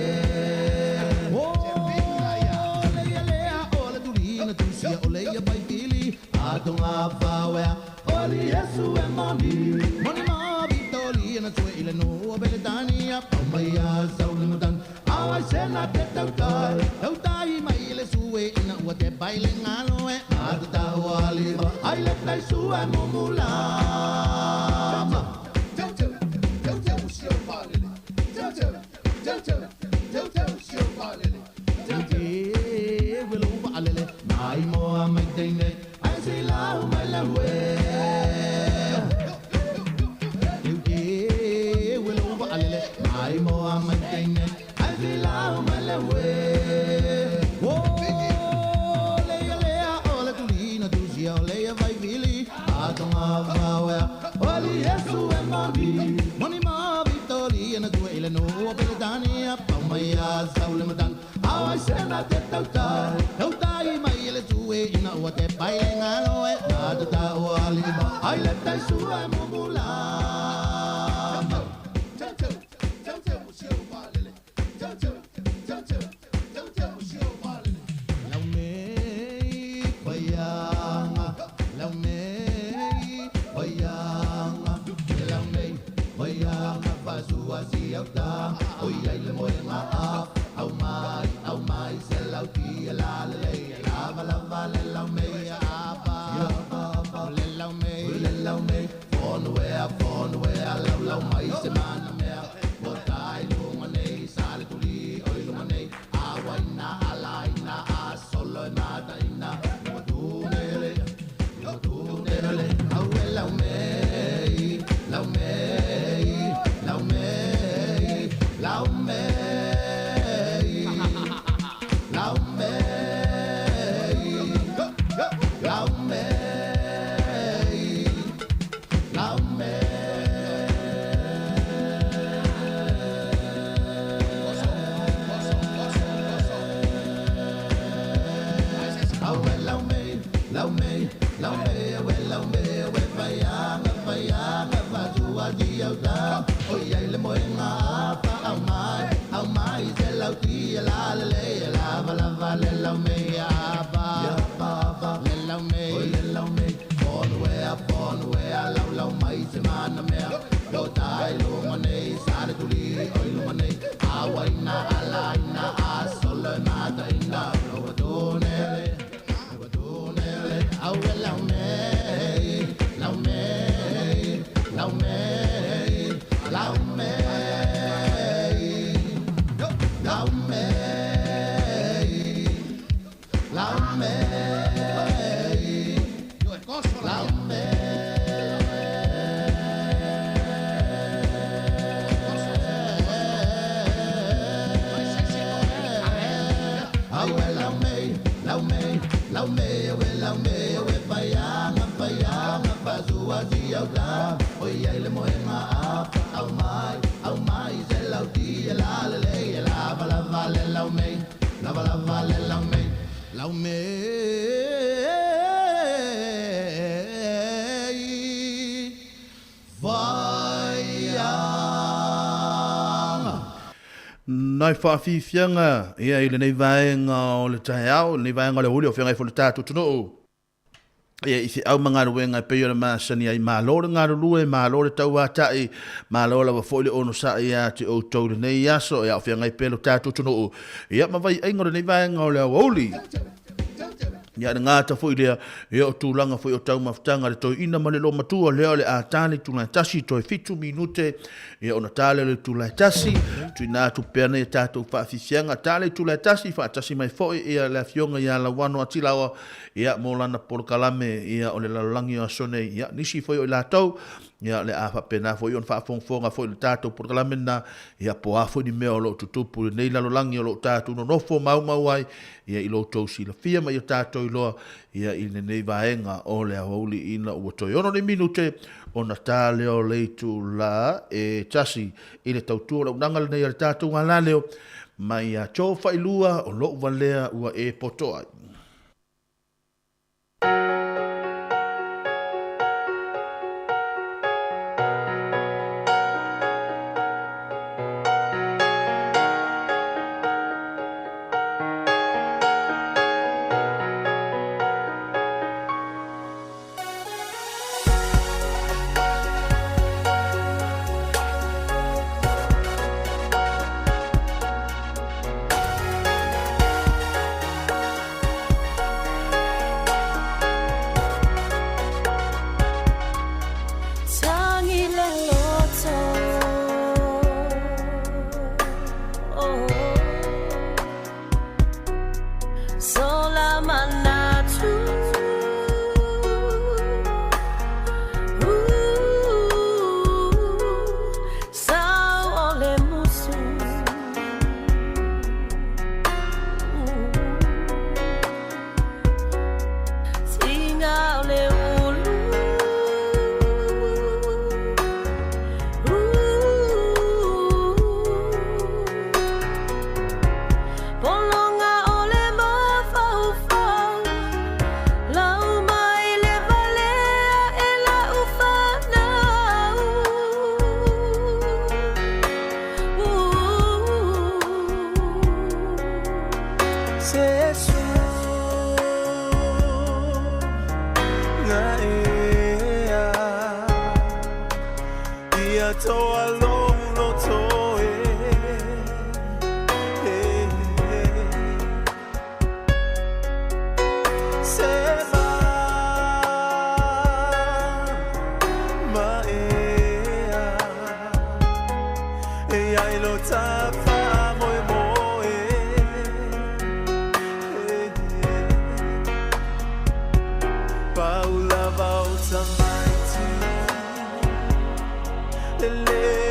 O leia lea o le tulina tusia o leia paipili atonga fawea oli Yesu e moni moni ma vitoli na tue ile no beletania pau mai a saule matan awai sena te tautai tautai mai le sue ina ua te baile ngalo e atu tau aliva ai le tai sue mumulama. Mai moa mai teine ai se lau mai la ue. Mai moa mai teine ai se lau mai la ue. O leia lea o le tulina tusia o leia vai vili atonga vawea oli Yesu e moni moni ma vitolia na tua ile no peletania pau mai a saule matan awai sena te tautai tautai mai le tue ina ua te pai ngalo e atu tau alima ai le tai sua mumula. Au mai se lau ti la le la va la va le lau me a pa le lau me le lau me phone where lau lau mai se mana mea o tai lunga nei sa le tuli oi lunga nei a waina a laina a solo e mata ina no tu nele no tu nele au e lau me lau me lau me lau me lau me lau me lau me. Au e lau me lau me lau me au e lau me au e vaianga vaianga vatua di au ta oi ai le moenga apa au mai se lau ti la le le la va la va le lau me apa le lau me oi le lau me phone where lau lau mai se mana mea lo tai lunga nei sa le tuli oi lunga nei a waina a laina a solo e mata ina o tu nele o tu nele au e lau me lau me lau me lau me lau me lau me lau me. Au e lau me lau me lau me au e lau me au e vaianga vaianga vazua di au ta oi ai le moenga apa au mai se lau ti la le le la va la va le lau me la va la va le lau me lau me vaianga. Nai whaafifianga ia i lenei vaenga o le taeao, lenei vaenga o le huli o whengai fo le tātou tunuu. Ia i whiau mangaruenga e pei o le maasani ai malo le ngarulue, malo le tauatai, malo lava foi le ono sa ia te o tau lenei aso, ia o whengai pe lo tātou tunuu. Ia mawai ainga o lenei vaenga o le awauli. Ia le ngata foi lea, ia o tūlanga foi o taumafutaga le toeina ma le lo matua lea o le a tale tulae tasi toe 7 minute, ia ona tale le tulae tasi, tuina atu pea nei tātou whaafifianga, tale tulae tasi, whaatasi mai foi ia le afioga ia Lauano Atilawa, ia mō lana polokalame, ia o le lalolagi o aso nei, ia nisi foi o i latou, ia le a whapena foi on whaafongafonga foi le tātou polokalame na, ia po a foi ni mea o lo tutupu le nei lalolagi o lo tātou nonofo maumau ai, ia i lo tau silafia mai o tātou iloa, ia i lenei vaenga o le aoauli ina ua toe 6 ni minute, ona tā leo leitu la e tasi i le tautua o launanga lenei a le tātou ngā laleo, mai a tō whailua o lou valea ua e poto ai. Se suga ea Ia toa lou loto e Se ma ma ea E ai lo tafa moe moe Paula vau tamaiti Le le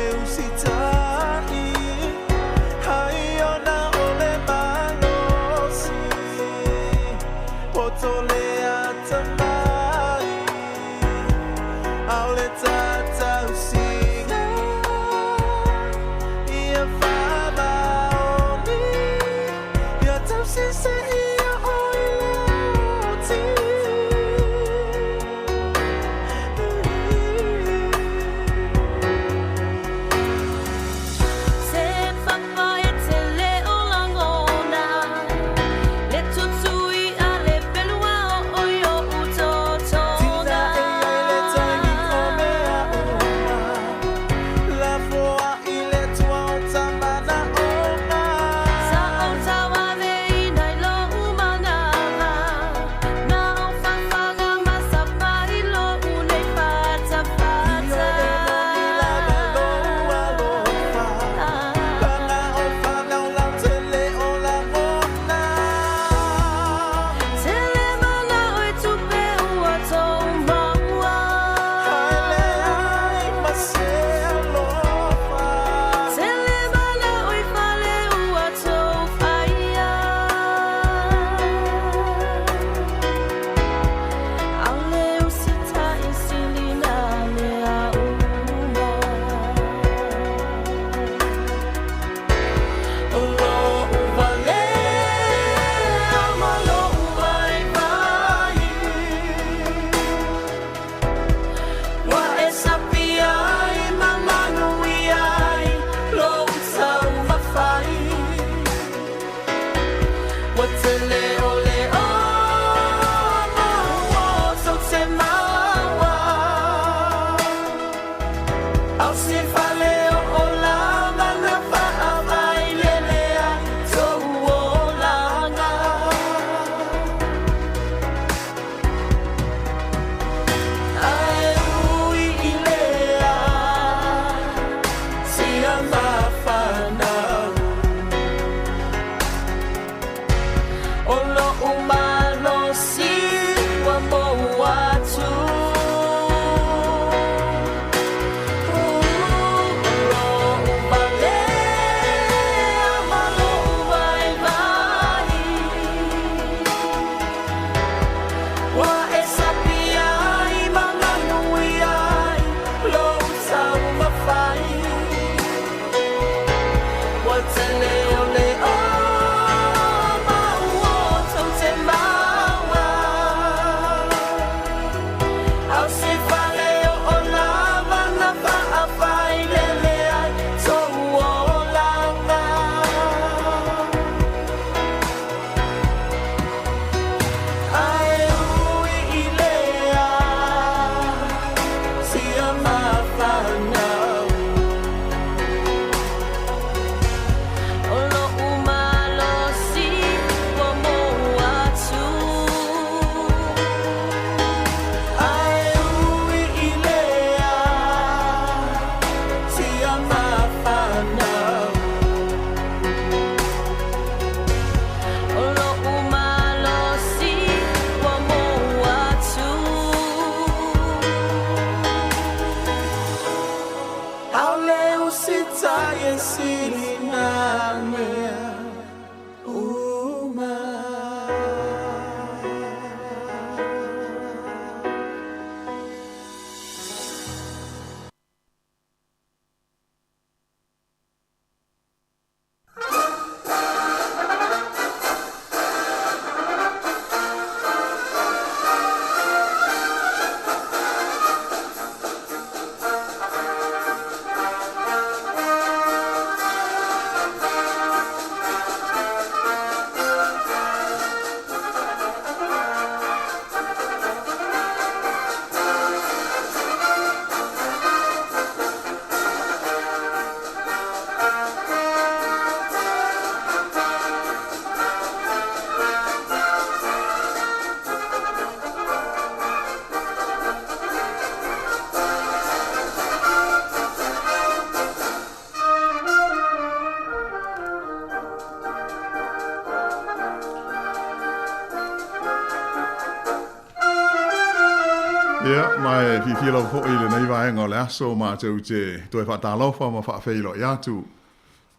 Ia, ma e fiafia lava foi i lenei vaega o le aso matou te toe faatalofa ma faafeiloai atu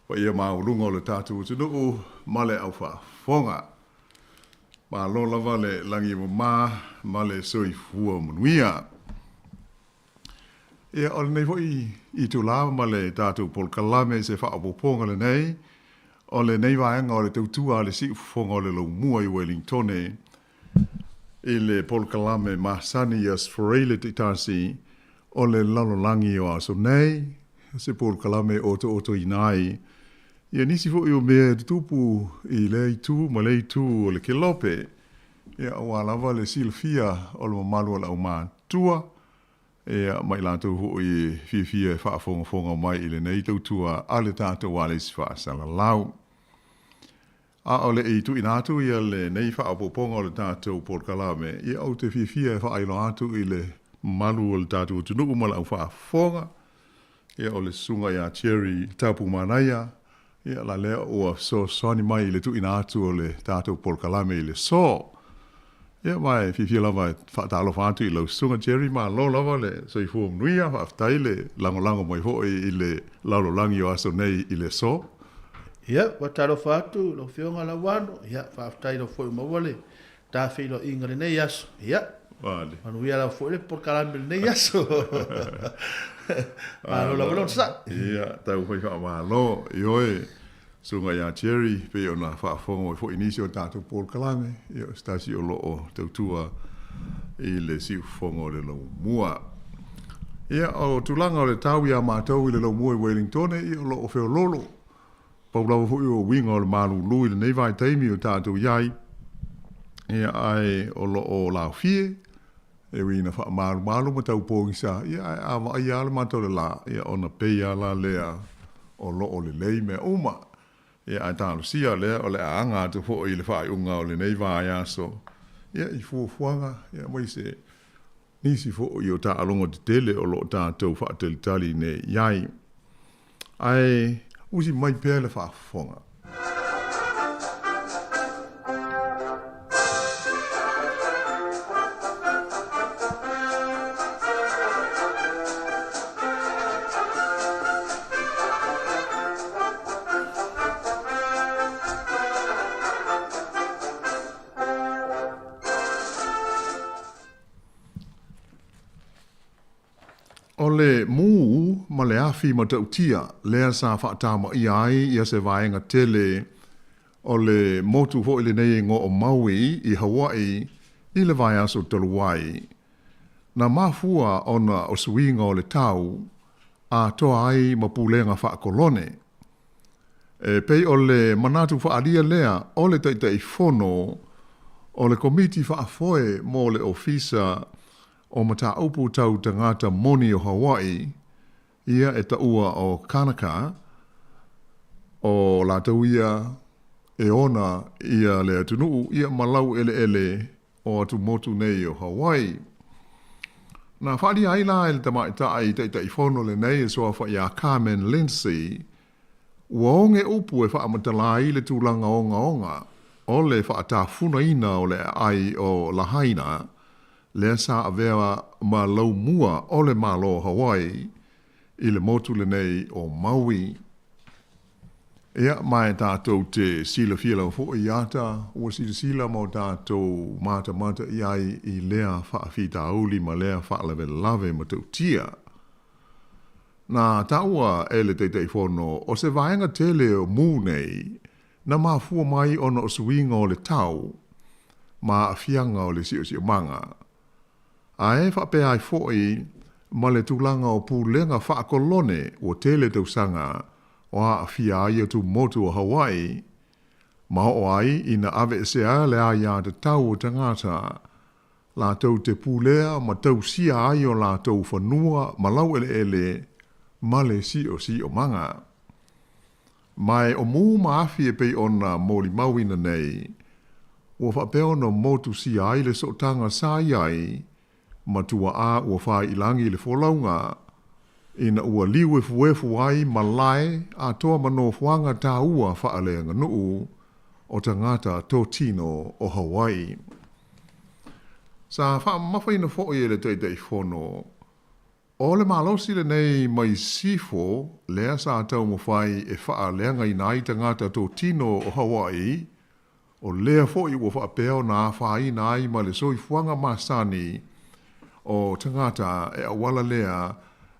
paia maualuga o le tatou atunuu ma le aufaafofoga. Malo lava le lagi e mama ma le soifua manuia. Ia, o lenei foi itulā ma le tatou polokalame i se faaopoopoga lenei, o lenei vaega o le tautua a le Siufofoga o le Laumua i Uelintone i le polokalame masani ia Sforeile Taitasi o le lalolagi o aso nei, se polokalame e otootoina ai ia nisi foi o mea e tutupu i lea itu ma lea itu o le kelope, ia aua lava le silafia o le mamalu o le aumātua, ia ma i latou foi e fiafia e faafogafoga mai i lenei tautua a le tatou alisi faasalalau. A o le i tuuina atu ia lenei faaopoopoga o le tatou polokalame, ia ou te fiafia e faailoa atu i le mamalu o le tatou atunuu ma le aufaafofoga, ia o le Susuga ia Jerry Tapumanaia, ia la lea ua fesoasoani mai i le tuuina atu o le tatou polokalame i le aso. Ia ma e fiafia lava e faatalofa atu i lau Susuga Jerry, malo lava le soifua manuia, faafetai le lagolago mai foi i le lalolagi o aso nei i le aso. Ia, faatalofa atu i lau Afioga Lauano, ia, faafetai lava foi ua maua le ta feiloaiga i lenei aso. Ia, manuia lava foi le polokalame i lenei aso. Malo lava le onosai. Ia, tau fai faamalo, ioe, Susuga ia Jerry, pei ona faafofoga mai foi i nisi o tatou polokalame, ia o se tasi o lo o tautua i le siufofoga o le Laumua. Ia, o tulaga o le tau iā matou i le Laumua i Wellingtone, ia o lo o feoloolo. Pau lava foi o uiga o le malūlū i lenei vaitaimi o tatou i ai, ia, ae o lo o laofie, e ui ina faamalumalu ma tau pogisa, ia, ae a vaaia lava le mata o le lā, ia, ona pei lava la lea o lo o lelei mea uma. Ia, ae talosia lea o le a aga atu foi i le faaiuga o lenei vaiaso, ia, i fuafuaga, ia, aemaise nisi foi o taaloga tetele o lo o tatou faatalitali nei i ai. Ae usi mai pea le faafofoga. O le mū ma le afi matautia lea sa faatamaia ai ia se vaega tele o le motu foi lenei e igoa o Maui i Hawaii i le vaiaso talu ai. Na mafua ona o suiga o le tau, atoa ai ma pulega faakolone. E pei o le manatu faaalia lea o le Taitaifono o le Komiti Faafoe mo le Ofisa o Mataupu Tau Tagata Moni o Hawaii, ia e taua o Kanaka, o latou ia e ona ia le atunuu ia ma laueleele o atumotu nei o Hawaii. Na faaalia ai la e le tamaitai Taitaifono lenei e suafa ia Carmen Lindsay, ua oge upu e faamatala ai le tulaga ogaoga o le faatafunaina o le aai o Lahaina, lea sa avea ma laumua o le Malo o Hawaii i le motu lenei o Maui. Ia, ma e tatou te silafia lava foi i ata ua silasila ma o tatou matamata i ai i lea faafitauli ma lea faalavelave matautia. Na taua e le Taitaifono o se vaega tele o mū nei na mafua mai ona o suiga o le tau ma aafiaga o le siosiomaga. Ae faapea ai foi ma le tulaga o pulega faakolone ua tele tausaga o aafia ai atumotu o Hawaii, ma oo ai ina aveesea le aiatatau o tagata latou te pulea ma tausia ai o latou fanua ma laueleele ma le siosiomaga. Ma e o mū ma afi e pei ona molimauina nei, ua faapea ona motusia ai le sootaga sa i ai ma tuaʻā ua fāiʻilagi le folauga, ina ua liuefuefu ai malae atoa ma nofoaga taua faaleaganuu o tagata totino o Hawaii. Sa faamamafaina foi e le Taitaifono, o le malosi lenei mai sifo lea sa taumafai e faaleagaina ai tagata totino o Hawaii, o lea foi ua faapea ona afaina ai ma le soifuaga masani o tagata e auala lea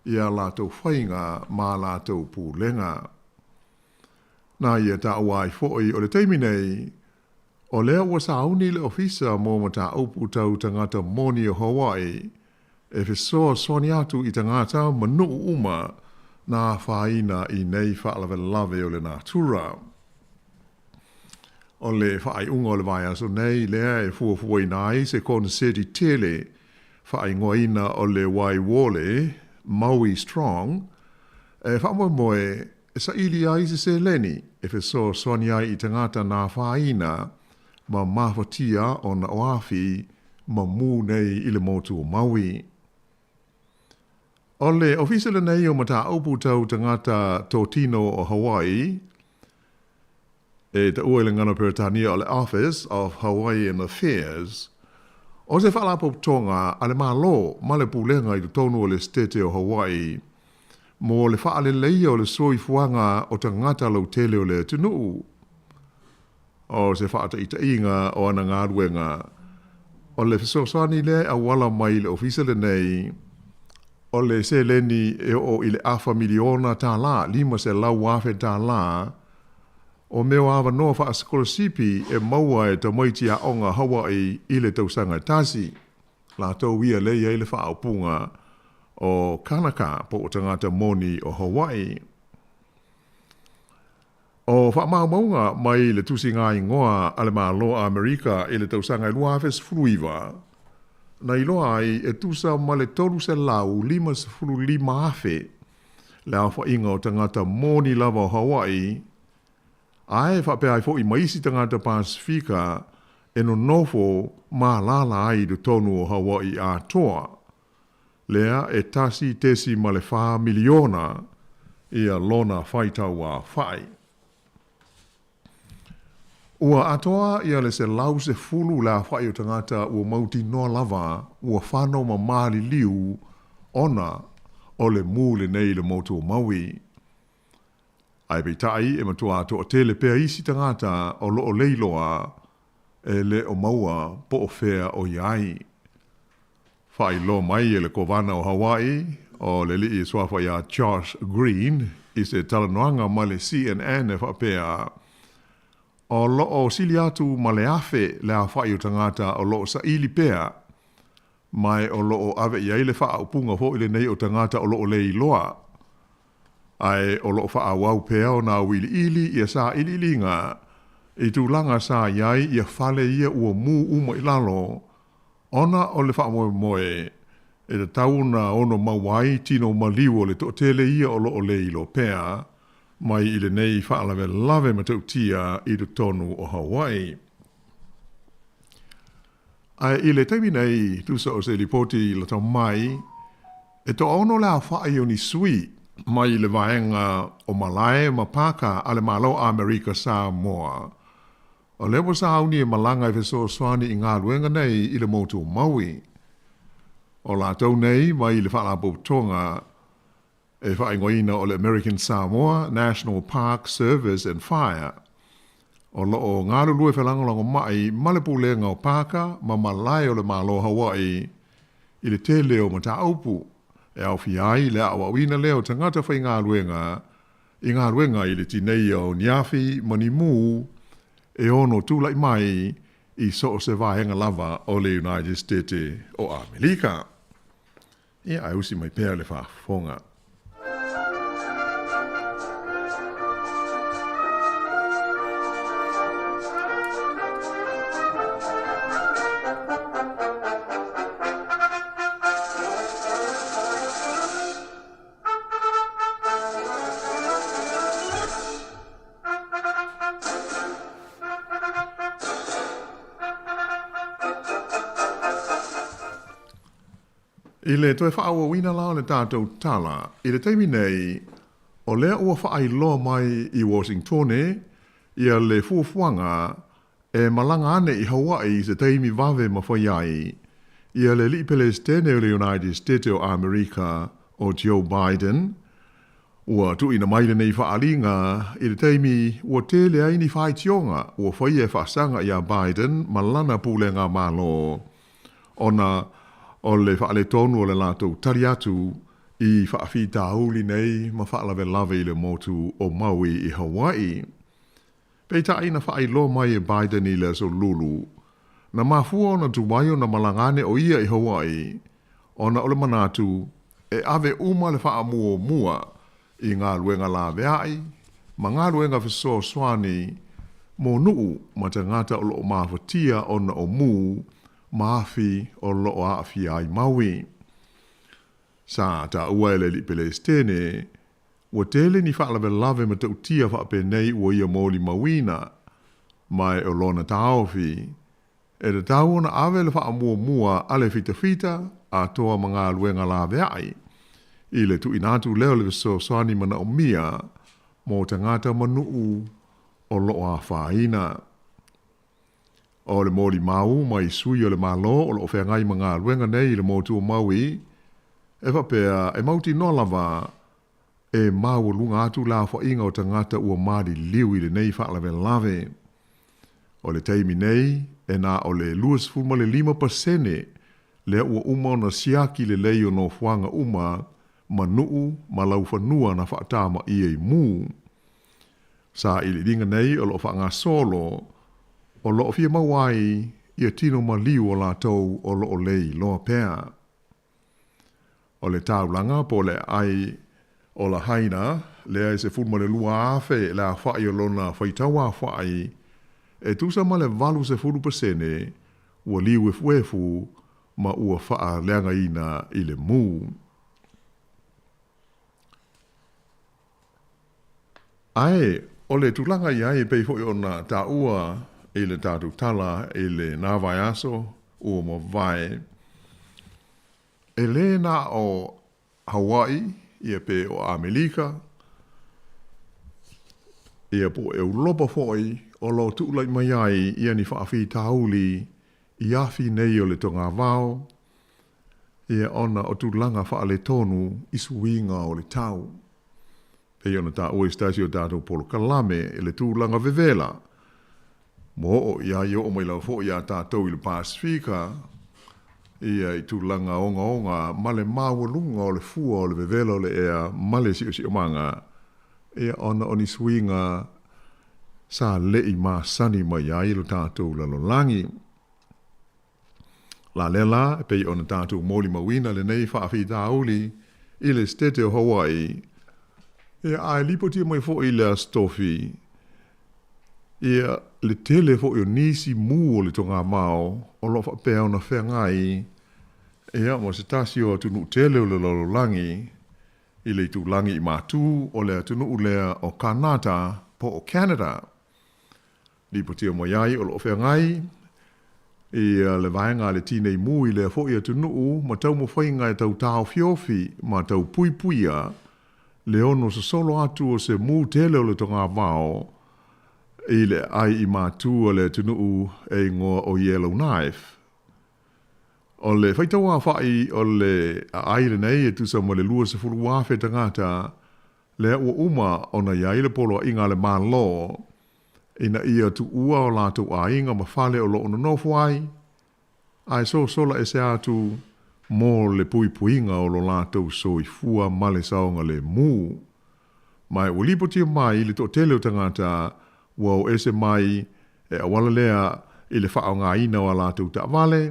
i a latou faiga ma a latou pulega. Na ia taua ai foi o le taimi nei, o lea ua sauni le Ofisa mo Mataupu Tau Tagata Moni o Hawaii e fesoasoani atu i tagata ma nuu uma na afaina i nei faalavelave o le natura. O le faaiuga o le vaiaso nei lea e fuafuaina ai se koneseti tele faaigoaina o le Waiwole Maui Strong e faamoemoe e saili ai se seleni e fesoasoani ai i tagata na afaina ma mafatia ona o afi ma mu nei i le motu o Maui. O le ofisa lenei o Mataupu Tau Tagata Totino o Hawaii, e taua i le gagana Peretania o le Office of Hawaiian Affairs, o se faalapotopotoga a le Malo ma le Pulega i totonu o le Setete o Hawaii mo le faaleleia o le soifuaga o tagata lautele o le atunuu. O se faataitaiga o ana galuega, o le fesoasoani lea e auala mai i le ofisa lenei, o le seleni e oo i le afa miliona tālā, $500,000, o mea o avanoa faasikolasipi e maua e tamaiti aoga Hawaii i le tausaga e tasi. Latou ia lea e i ai le faaupuga o Kanaka po o tagata moni o Hawaii. O faamaumauga mai le tusiga-igoa a le Malo Amerika i le tausaga e 2019, na iloa ai e tusa ma le 355,000 le aofaiga o tagata moni lava o Hawaii, ae faapea ai foi ma isi tagata Pasefika e nonofo ma alaala ai i totonu o Hawaii atoa. Lea e 1.4 miliona ia lona faitauaofai. Ua atoa ia le 110 le aofai o tagata ua mautinoa lava ua fano ma maliliu ona o le mu lenei i le motu o Maui. Ae peitai e matua toatele pea isi tagata o loo leiloa e le o maua po o fea o i ai. Faailoa mai e le Kovana o Hawaii, o le alii e suafa iā Josh Green i se talanoaga ma le CNN e faapea, O lo o sili atu ma le 1,000 le aofai o tagata o lo o saili pea, ma o lo o ave i ai le faaupuga foi lenei o tagata o lo o le iloa. Ae o lo o faaauau pea ona auiliili ia sailiiliga i tulaga sa i ai ia fale ia ua mu uma i lalo ona o le faamoemoe e tatau ona ono maua ai tino maliu o le toatele ia o lo o le iloa pea mai i lenei faalavelave matautia i totonu o Hawaii. Ae i le taimi nei, tusa o se lipoti lata mai, e toaono le aofai o ni sui mai le vaega o Malae ma Pāka a le Malo Amerika Samoa. O lea ua sauni e malaga e fesoasoani i galuega nei i le motu o Maui. O latou nei mai le Faalapotopotoga e faaigoaina o le American Samoa National Park Service and Fire, o lo o galulue felagolagomai ma le Pulega o Pāka ma Malae o le Malo o Hawaii i le tele o mataupu e aofia ai le aoaoina lea o tagata faigaluega i galuega i le tineia o ni afi ma ni mū e ono tulai mai i so o se vaega lava o le United States o Amerika. Ia, ae usi mai pea le faafofoga. I le toe faaauauina la o le tatou tala, i le taimi nei, o lea ua faailoa mai i Washingtone ia le fuafuaga e malaga ane i Hawaii i se taimi vave mafai ai Ia le Alii Pelesitene o le United States o Amerika o Joe Biden, ua tuuina mai lenei faaaliga i le taimi ua tele ai ni faitioga ua faia e faasaga iā Biden ma lana pulega Malo ona o le faaletonu o le latou tali atu i faafitauli nei ma faalavelave i le motu o Maui i Hawaii. Peitai na faailoa mai e Biden i le Aso Lulu, na mafua ona tuai ona malaga ane o ia i Hawaii ona o le manatu e ave uma le faamuamua i galuega laveai ma galuega fesoasoani mo nuu ma tagata o lo o mafatia ona o mu ma afi o lo o aafia ai Maui. Sa taua e le Alii Pelesitene Ua tele ni faalavelave matautia faapenei ua ia molimauina, ma e o lona taofi, e tatau ona ave le faamuamua a le fitafita atoa ma galuega laveai i le tuuina atu lea o le fesoasoani manaomia mo tagata ma nuu o lo o afaina. O le molimau mai sui o le Malo o lo o feagai ma galuega nei i le motu o Maui, e faapea e mautinoa lava e maualuga atu le aofaiga o tagata ua maliliu i lenei faalavelave. O le taimi nei, e na o le 25% lea ua uma ona siaki lelei o nofoaga uma ma nuu ma laufanua na faatamaia i mu. Sailiiliga nei o lo o faagasolo o lo o fia maua ai ia tino maliu o latou o lo o le iloa pea. O le taulaga po o le aai o Lahaina lea e 12,000 le aofai o lona faitauaofai, e tusa ma le 80% ua liuefuefu ma ua faaleagaina i le mu. Ae o le tulaga i ai e pei foi ona taua i le tatou tala i lena vaiaso ua mavae, e lē na o Hawaii ia pe o Amelika ia po o Eulopa foi o lo o tuulai mai ai ia ni faafitauli i afi nei o le togavao ia ona o tulaga faaletonu i suiga o le tau. Pei ona taua i se tasi o tatou polokalame i le tulaga vevela, ua oo i ai oo mai lava foi iā tatou i le Pasefika, ia i tulaga ogaoga ma le maualuga o le fua o le vevela o le ea ma le siosiomaga, ia ona o ni suiga sa le i masani mai ai lo tatou lalolagi. La lea la, e pei ona tatou molimauina lenei faafitauli i le Setete o Hawaii, ia ae lipotia mai foi i le Aso Tofi, ia le tele foi o nisi mu o le togamao o lo o faapea ona feagai ia ma se tasi o atunuu tele o le lalolagi i le itulagi i Matu o le atunuu lea o Kanata po o Canada. Lipotia mai ai o lo o feagai ia le vaega a le Tinei Mu i lea foi atunuu ma taumafaiga e tau taofiofi ma tau puipuia le ono sosolo atu o se mu tele o le togavao i le aai i Matu a le atunuu e igoa o Yellowknife. O le faitauaofai o le aai lenei e tusa ma le 20,000 tagata lea ua uma ona i ai le poloaiga a le Malo ina ia tuua o latou aiga ma fale o lo o nonofo ai, ae sosola ese atu mo le puipuiga o lo latou soifua ma le saogalemu. Ma ua lipotia mai le toatele o tagata ua o ese mai e auala lea i le faaaogaina o a latou taavale,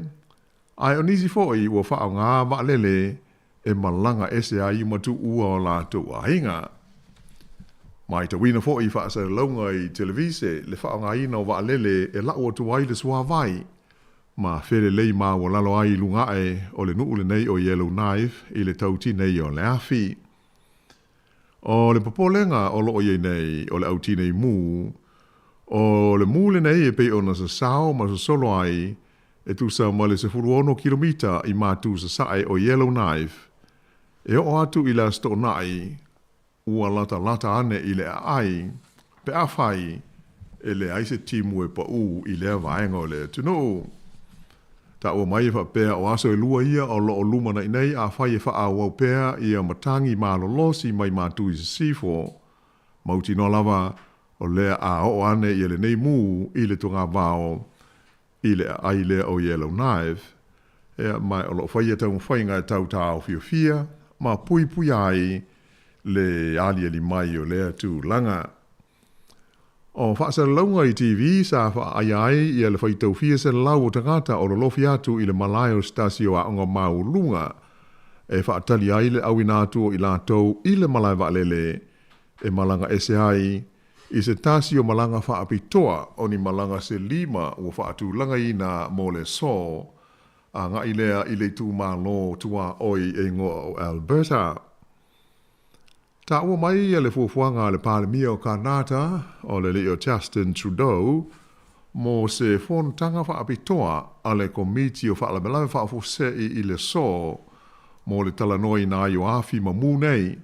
Ae o nisi foi ua faaaoga vaalele e malaga ese ai ma tuua o latou aiga. Maitauina foi i faasalalauga i televise le faaaogaina o vaalele e lau atu ai le suavai ma felelei maualalo ai i luga ae o le nuu lenei o Yellowknife i le tau tinei o le afi. O le popolega o lo o i ai nei o le au tinei mu, o le mu lenei e pei ona sasao ma sosolo ai e tusa ma le 16 kilomita i matu sasae o Yellowknife, e oo atu i le Aso Toonai, ua latalata ane i le aai, pe afai e leai se timu e paū i lea vaega o le atunuu. Taua mai e faapea o aso e lua ia o loo lumanai nei afai e faaauau pea ia matagi malolosi mai Matu i Sisifo. Mautinoa lava o lea a oo ane ia lenei mu i le togavao i le aai lea o Yellowknife. Ea, ma o loo faia taumafaiga e tau taofiofia ma puipuia ai le aliali mai o lea tulaga. O faasalalauga i TV sa faaaia ai ia le faitau fia selau o tagata o lolofi atu i le malae o se tasi o aoga maualuga e faatali ai le auina atu o i latou i le malae vaalele e malaga ese ai i se tasi o malaga faapitoa o ni malaga se lima ua faatulagaina mo le aso agai lea i le itumalo tuaoi e igoa o Alberta. Taua mai le fuafuaga a le Palemia o Kanata, o le alii o Justin Trudeau, mo se fonotaga faapitoa a le Komiti o Faalavelave Faafuasei i le aso mo le talanoaina ai o afi ma mu nei,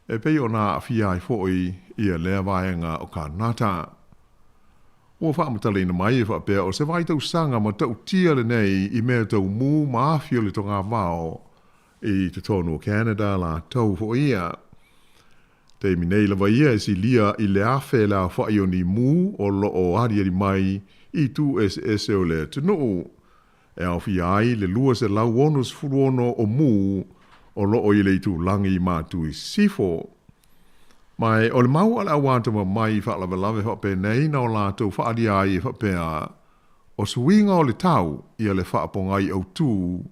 e pei ona aafia ai foi ia lea vaega o Kanata. Ua faamatalaina mai e faapea o se vaitausaga matautia lenei i mea tau mu ma afi o le togavao I totonu o Canada latou foi ia. Taimi nei lava ia e silia i le afe le aofa'i o ni mū o lo'o aliali mai i itu eseese o le atunuu, e aofia ai le 266 o mū o lo'o i le itulagi Matu i Sisifo. Ma e o le mau a le auatamamai i faalavelave faapenei na o latou faaalia ai e faapea, o suiga o le tau ia le faapogai autū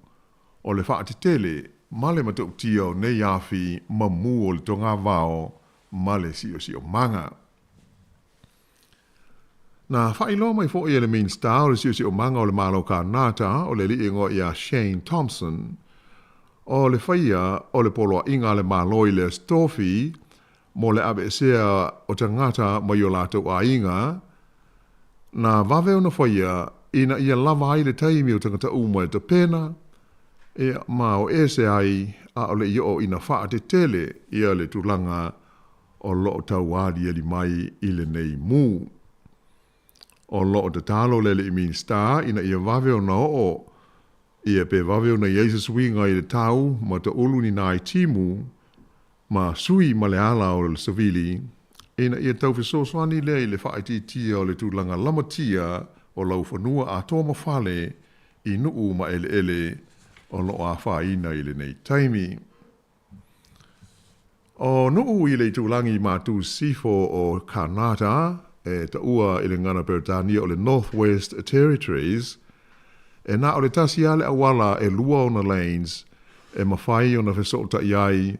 o le faatetele ma le matautia o nei afi ma mu o le togavao ma le siosiomaga. Na faailoa mai foi e le Minista o le Siosiomaga o le Malo Kanata, o le alii igoa ia Shane Thompson, o le faia o le poloaiga a le Malo i le Aso Tofi mo le aveesea o tagata mai o latou aiga, Na vave ona faia ina ia lava ai le taimi o tagata uma e tapena, ia, ma o ese ai ʻaʻole i oo ina faatetele ia le tulaga o loo tau aliali mai i lenei mū. O loo tatalo le alii Minista ina ia vave ona oo ia pe vave ona i ai se suiga i le tau ma taulu ni nai timu ma sui ma le ala o le savili, ina ia tau fesoasoani lea i le faaitiitia o le tulaga lamatia o laufanua atoa ma fale i nuu ma eleele o lo o afaina i lenei taimi. O nuu i le itulagi matu sifo o Kanata, e taua i le gagana Peretania o le Northwest Territories, e na o le tasi lava le auala e lua ona lanes e mafai ona fesootai ai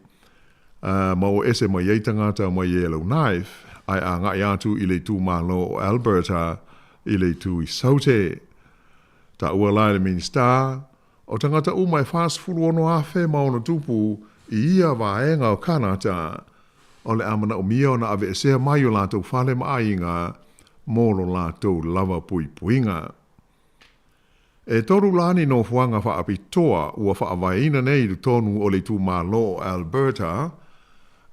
ma o ese mai ai tagata mai Yellowknife ae agai atu i le itumalo o Alberta i le itu i Saute. Taua la e le Minista, o tagata uma e 46,000 ma ona tupu i ia vaega o Kanata, o le a manaomia ona aveesea mai o latou fale ma aiga mo lo latou lava puipuiga. E tolu la ni nofoaga faapitoa ua faavaeina nei i totonu o le itumalo o Alberta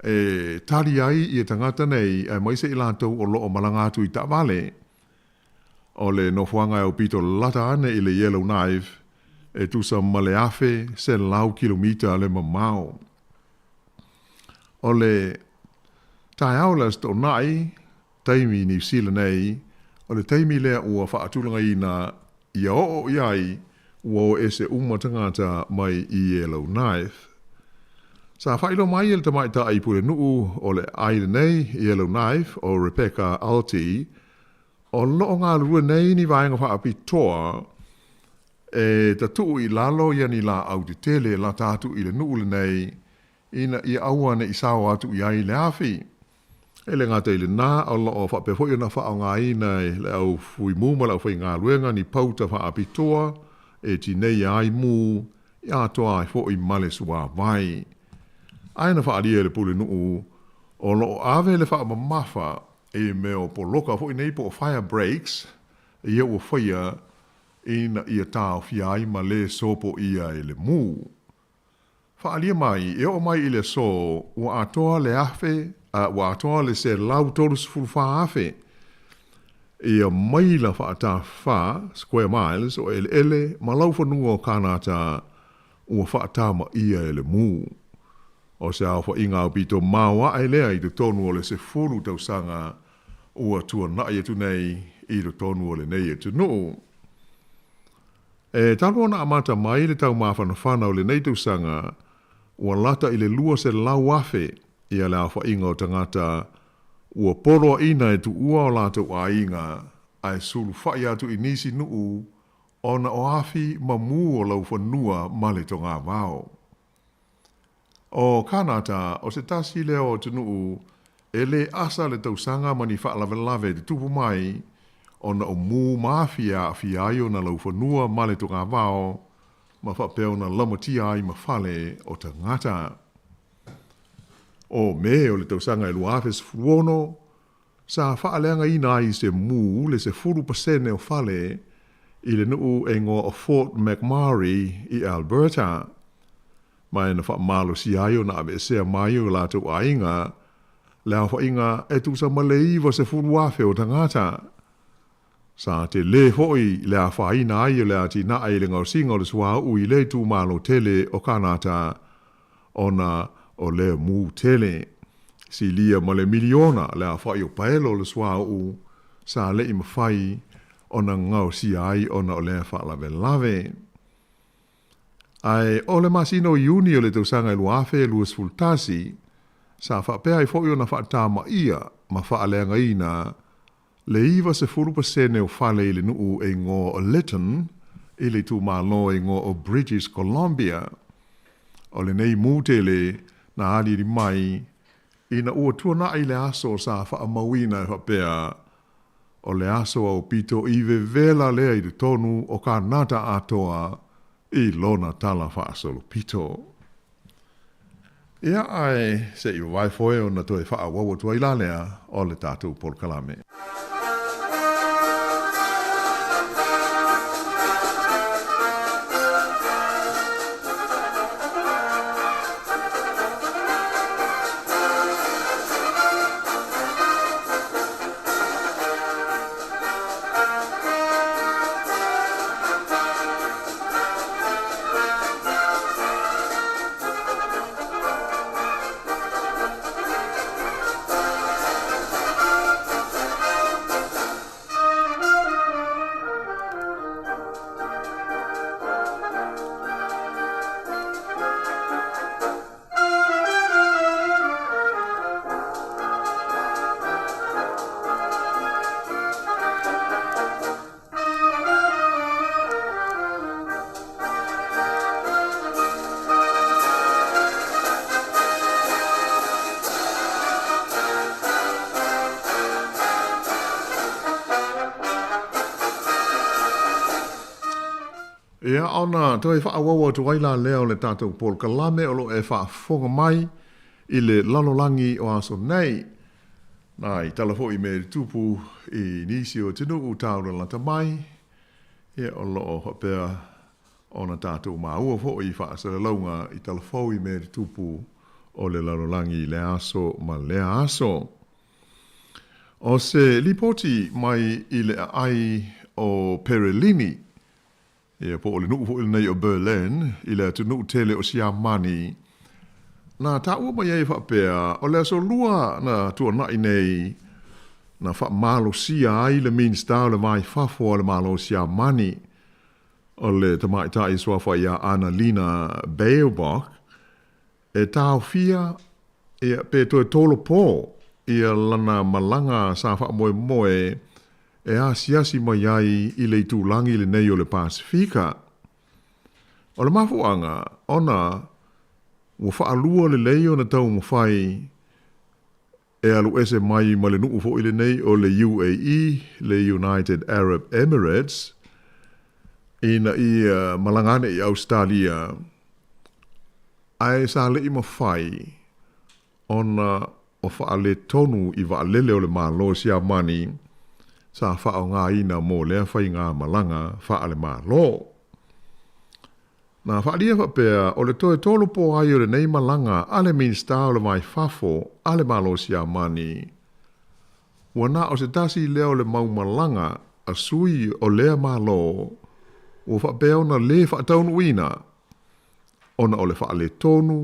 e tali ai ia tagata nei aemaise i latou o lo o malaga atu i taavale. O le nofoaga e aupito lata ane i le Yellowknife e tusa ma le 1,100 kilomita le mamao. O le taeao o le Aso Toonai, taimi i Niu Sila nei, o le taimi lea ua faatulagaina ia oo i ai ua o ese uma tagata mai i Yellowknife. Sa faailoa mai e le tamaitai pulenuu o le aai lenei, Yellowknife, o Rebecca Alty, o lo o galulue nei ni vaega faapitoa e tatuu i lalo ia ni laau tetele e lata atu i le nuu lenei ina ia aua ne i sao atu i ai le afi. E le gata i lenā, o lo o faapea foi ona faaaogaina e le au fuimu ma le aufaigaluega ni pauta faapitoa e tineia ai mū i atoa ai foi ma le suavai. Ae na faaalia e le pulenuu, o lo o ave le faamamafa i mea o poloka foi nei po o fire breaks ia ua faia ina ia taofia ai ma lē sopo ʻia e le mū. Faaalia mai, e oo mai i le aso, ua atoa le afe, ua atoa le 134,000. ia maila faatafafā, square miles, o eleele ma laufanua o Kānata ua faatamaia e le mū. O se aofaiga aupito maoae lea i totonu o le 10 tausaga ua tuana'i atu nei i totonu o lenei atunuu. E talu ona amata mai le taumafanafana o lenei tausaga, ua lata i le 200,000 ia le aofaiga o tagata ua poloaina e tuua o latou aiga ae sulufa'i atu i nisi nuu ona o afi ma mū o laufanua ma le togavao. ʻO Kānata, o se tasi lea o atunuu e lē asa le tausaga ma ni faalavelave e tutupu mai ona o mū ma afi e aafia ai ona laufanua ma le togavao ma faapea ona laumatia ai ma fale o tagata. ʻO Me o le tausaga e 2016, sa faaleagaina ai se mū le 10% o fale i le nuu e igoa o Fort McMurray i Alberta, ma e na faamalosia ai ona aveesea mai o latou aiga le aofaiga e tusa ma le 90,000 o tagata. Sa telē foi le afaina ai o le atinae i le gaosiga o le suauu i lea itumalo tele o Kanata ona o lea mū tele. Silia ma le miliona le aofai o paelo o le suauu sa leʻi mafai ona gaosia ai ona o lea faalavelave. Ae o le masina o Iuni o le tausaga e 2021, sa faapea ai foi ona faatamaia ma faaleagaina le 90% o fale i le nuu e igoa o Lytton i le itumalo e igoa o British Columbia. O lenei mū tele na aliali mai ina ua tuanaʻi le aso sa faamauina e faapea o le aso aupito i vevela lea i totonu o Kanata atoa i lona tala faasolopito. Ia, ae se i vavae foe ona toe faaauau atu ai la lea o le tatou polokalame. Ia, ona toe faaauau atu ai la lea o le tatou polokalame o lo o e faafofoga mai i le lalolagi o aso nei. Na i tala foi mea i le tupu i nisi o atunuu taulalata mai, ia o lo o faapea ona tatou maua foi i faasalalauga i tala fou i mea i le tupu o le lalolagi i lea aso ma lea aso. O se lipoti mai i le aai o Perelini, Ia, po o le nuu foi lenei o Berlin, i le atunuu tele o Siamani, na taua mai ai e faapea, o le aso lua na tuanai nei, na faamalosia ai le Minisita o le Va i Fafo a le Malo o Siamani, o le tamaitai suafa ia Annalena Baerbock, e taofia ia, pe toe tolopo ia lana malaga sa faamoemoe e asiasi mai ai i le itulagi lenei o le Pasefika. O le mafuaaga, ona ua faalua lelei ona taumafai e alu ese mai ma le nuu foi lenei o le UAE, le United Arab Emirates, ina ia malaga ane i Ausetalia, ae sa leʻi mafai ona o faaletonu i vaalele o le Malo o Siamani sa faaaogaina mo lea faigamalaga faale-Malo. Na faaalia faapea, o le toe tolopo ai o lenei malaga a le Minisita o le Va i Fafo a le Malo o Siamani, Ua na o se tasi lea o le mau malaga a sui o lea Malo ua faapea ona lē faataunuuina ona o le faaletonu,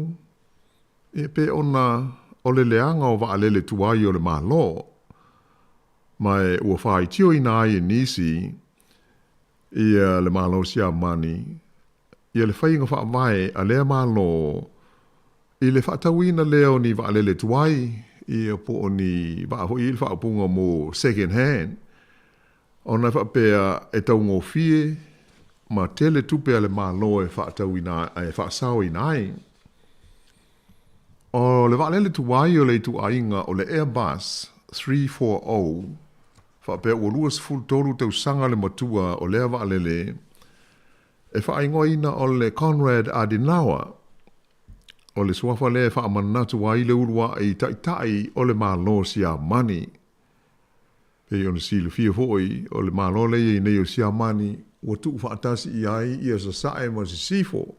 ia pe ona o le leaga o vaalele tuai o le Malo, ma e ua faitioina ai e nisi ia le Malo Siamani ia le faiga faavae a lea Malo i le faatauina lea o ni vaalele tuai, ia po o ni vaa foi i le faaupuga mo second hand, ona e faapea e taugofie ma tele tupe a le Malo e faatauina e faasaoina ai. O le vaalele tuai o le ituaiga o le Airbus 340, faapea ua 23 tausaga le matua o lea vaalele, e faaigoaina o le Konrad Adenauer. O le suafa lea e faamanatu ai le uluai taitai o le Malo Siamani. Pei ona silafia foi, o le Malo lea i ai nei o Siamani ua tuufaatasi i ai ia Sasae ma Sisifo.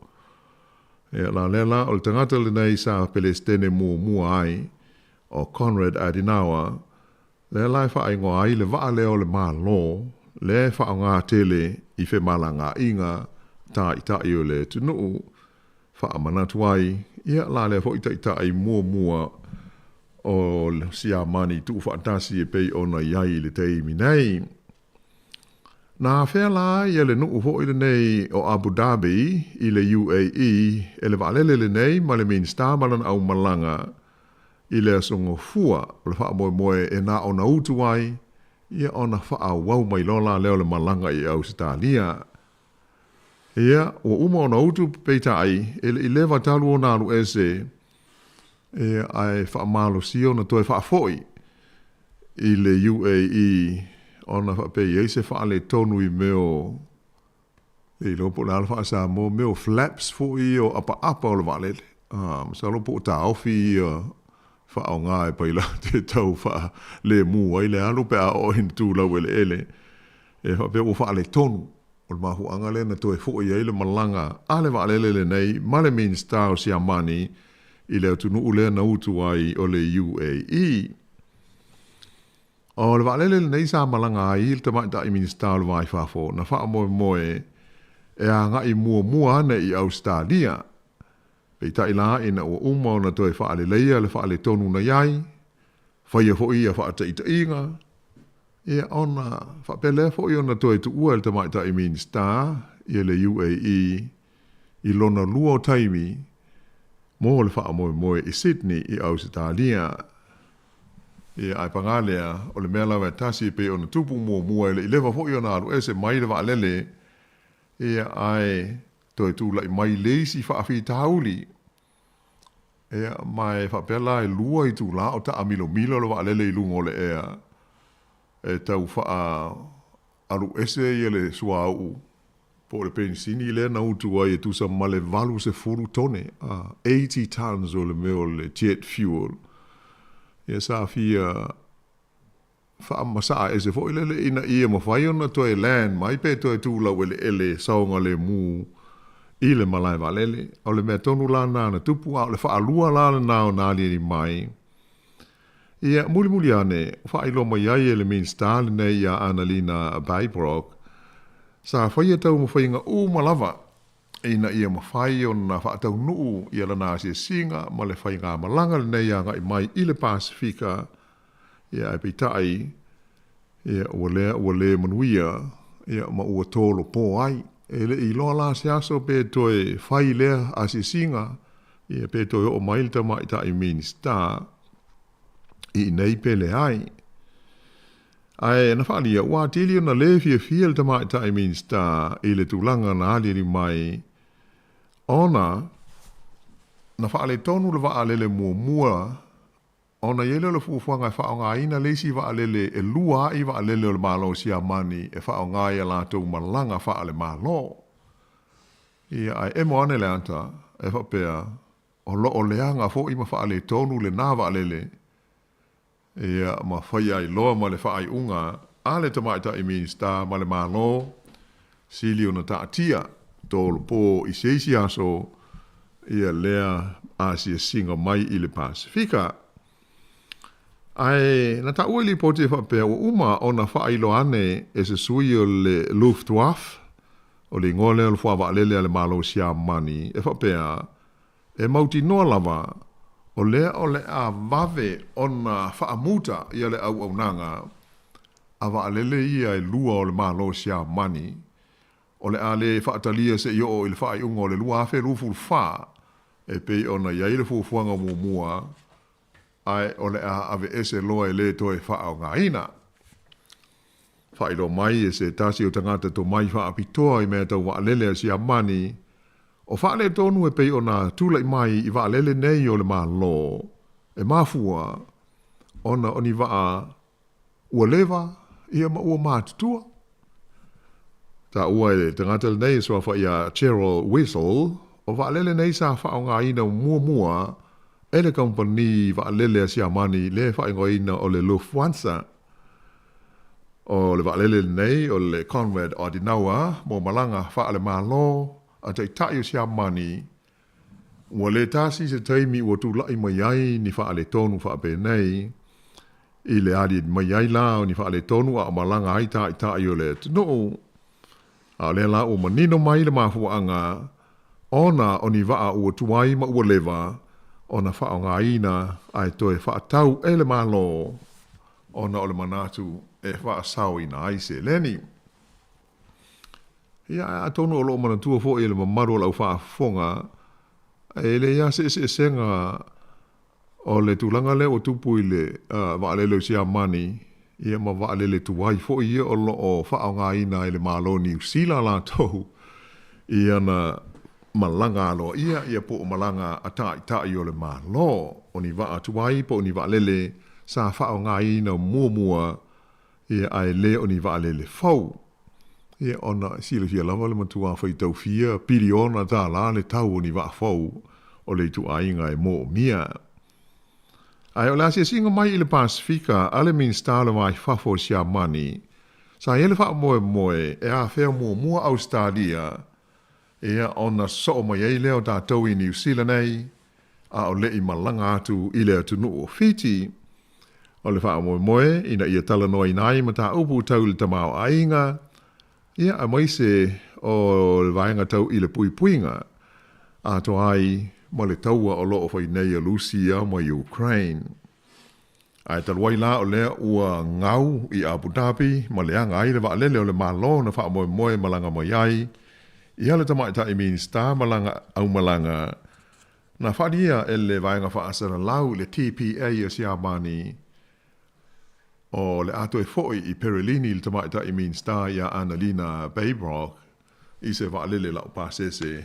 Ia, la lea la, o le tagata lenei sa Pelesitene muamua ai, o Konrad Adenauer, Lea la e faaigoa ai le vaa lea o le Malo, lea e faaaoga tele i femalagaaiga taitai o le atunuu, faamanatu ai, ia la lea foi taitai muamua o Siamani tuufaatasi e pei ona i ai i le taimi nei. Na afea la ia le nuu foi lenei o Abu Dhabi i le UAE e le vaalele lenei ma le Minisita ma lana aumalaga i le Aso Gafua o le faamoemoe e na ona utu ai ia ona faaauau mai loa la lea o le malaga i Ausetalia. Ia, ua uma ona utu peitai e le i leva talu ona alu ese, ia, ae faamalosia ona toe faafoi i le UAE ona faapea i ai se faaletonu i mea o E iloa po o le a le faa-Samoa, mea o flaps foi ia o apaapa o le vaalele. Ah, masalo po o taofi ia faaaoga e pailate tau faalemu ai le alu pe a oo ina tu laueleele. E faapea ua faaletonu. O le mafuaaga lea na toe foi ai le malaga a le vaalele lenei ma le Minisita o Siamani i le atunuu lea na utu ai o le UAE. O le vaalele lenei sa malaga ai le Tamaitai Minisita o le Va i Fafo na faamoemoe e agai muamua ane i Ausetalia. Peitai la ina ua uma ona toe faaleleia le faaletonu na i ai, faia foi ia faataitaiga, ia ona faapea lea foi ona toe tuua e le Tamaitai Minisita ia le UAE i lona lua o taimi mo le faamoemoe i Sydney i Ausetalia. Ia, ae pagā lea, o le mea lava e tasi e pei ona tupu muamua e le i leva foi ona alu ese mai le vaalele, ia, ae toe tulai mai le isi faafitauli. Ia, ma e faapea la e lua itulā o taamilomilo le vaalele i luga o le ea e tau faa alu ese ia le suauu po o le penisini lea na utu ai e tusa ma le 80 tone, 80 tons o le mea o le jet fuel. Ia sa fia faamasaa ese foi lele ina ia mafai ona toe land mai pe toe tu laueleele saogalemu i le malae vaalele. O le mea tonu la lena na tupu, a o le faalua la lena o na aliali mai. Ia, mulimuli ane, faailoa mai ai e le Minisita lenei ia Annalena Baerbock, sa faia taumafaiga uma lava ina ia mafai ona faataunuu ia lana asiasiga ma le faigamalaga lenei agai mai i le Pasefika, ia ae peitai, ia ua lea ua le manuia, ia ma ua tolopo ai. E le i iloa la se aso pe toe fai lea asiasiga, ia pe toe oo mai le tamaitai Minisita i inei pe leai. Ae na faaalia, ua atili ona le fiafia le tamaitai Minisita i le tulaga na aliali mai ona na faaletonu le vaalele muamua ona i ai lea o le fuafuaga e faaaogaina le isi vaalele e lua a'i vaalele o le Malo o Siamani e faaaoga i a latou malaga faale-Malo. Ia, ae emo ane le ata e faapea, o lo o leaga foi ma faaletonu lena vaalele, ia, ma faia ai loa ma le faaiuga a le Tamaitai Minisita ma le Malo, sili ona taatia tolopo i se isi aso ia lea asiasiga mai i le Pasefika. Ae na taua i lipoti e faapea ua uma ona faailoa ane e se sui o le Luftwaffe, o le igoa lea o le fuavaalele a le Malo o Siamani, e faapea, e mautinoa lava o lea o le a vave ona faamuta ia le auaunaga a vaalele ia e lua o le Malo o Siamani, o le a le faatalia se i oo i le faaiuga o le 2024 e pei ona i ai le fuafuaga muamua ae o le a aveese loa e lē toe faaaogaina. Faailoa mai e se tasi o tagata tomai faapitoa i mea tau vaalele a Siamani, o faaletonu e pei ona tulai mai i vaalele nei o le Malo e mafua ona o ni vaa ua leva ia ma ua matutua. Taua e le tagata lenei e suafa ia Gerald Whistle, o vaalele nei sa faaaogaina muamua e le kamupani vaalele a Siamani le faaigoaina o le Lufthansa. O le vaalele lenei o le Konrad Adenauer mo malaga faale-Malo a Taitai o Siamani. Ua le tasi se taimi ua tula'i mai ai ni faaletonu faapenei, i le aliali mai ai la o ni faaletonu a o malaga ai ta'ita'i o le atunuu. A o lea la ua manino mai le mafuaaga ona o ni vaa ua tuai ma ua leva ona faaaogaina ae toe faatau e le Malo ona o le manatu e faasaoina ai seleni. Ia, ae atonu o lo o manatua foi e le mamalu o le aufaafofoga, e leai lava se eseesega o le tulaga lea ua tupu i le vaalele o Siamani, ia ma vaalele tuai foi ia o lo o faaaogaina e le Malo o Niu Sila latou i ana malaga aloaia, ia po o malaga a taitai o le Malo. O ni vaa tuai po o ni vaalele sa faaaogaina muamua Ia, ae le o ni vaalele fou. Ia, ona e silafia lava le matua faitau fia piliona tālā le tau o ni vaa fou o le ituaiga e moomia. Ae o le asiasiga mai i le Pasefika a le Minisita o le Va i Fafo o Siamani, sa i ai le faamoemoe e afea muamua Ausetalia, ia, ona sosoo mai ai lea o tatou i Niu Sila nei, a o le i malaga atu i le atunuu o Fiti. O le faamoemoe ina ia talanoaina ai mataupu tau i le tamaoaiga, ia, aemaise o le vaega tau i le puipuiga, atoa ai ma le taua o lo o fai nei a Lusia ma Ukraine. Ae talu ai la o lea ua gau i Abu Dhabi ma leaga ai le vaalele o le Malo na faamoemoe malaga mai ai ia le Tamaitai Minisita ma lana aumalaga, na faaalia e le Vaega Faasalalau le TPA a Siamani o le a toe foi i Perelini le Tamaitai Minisita ia Annalena Baerbock i se vaalele laupasese,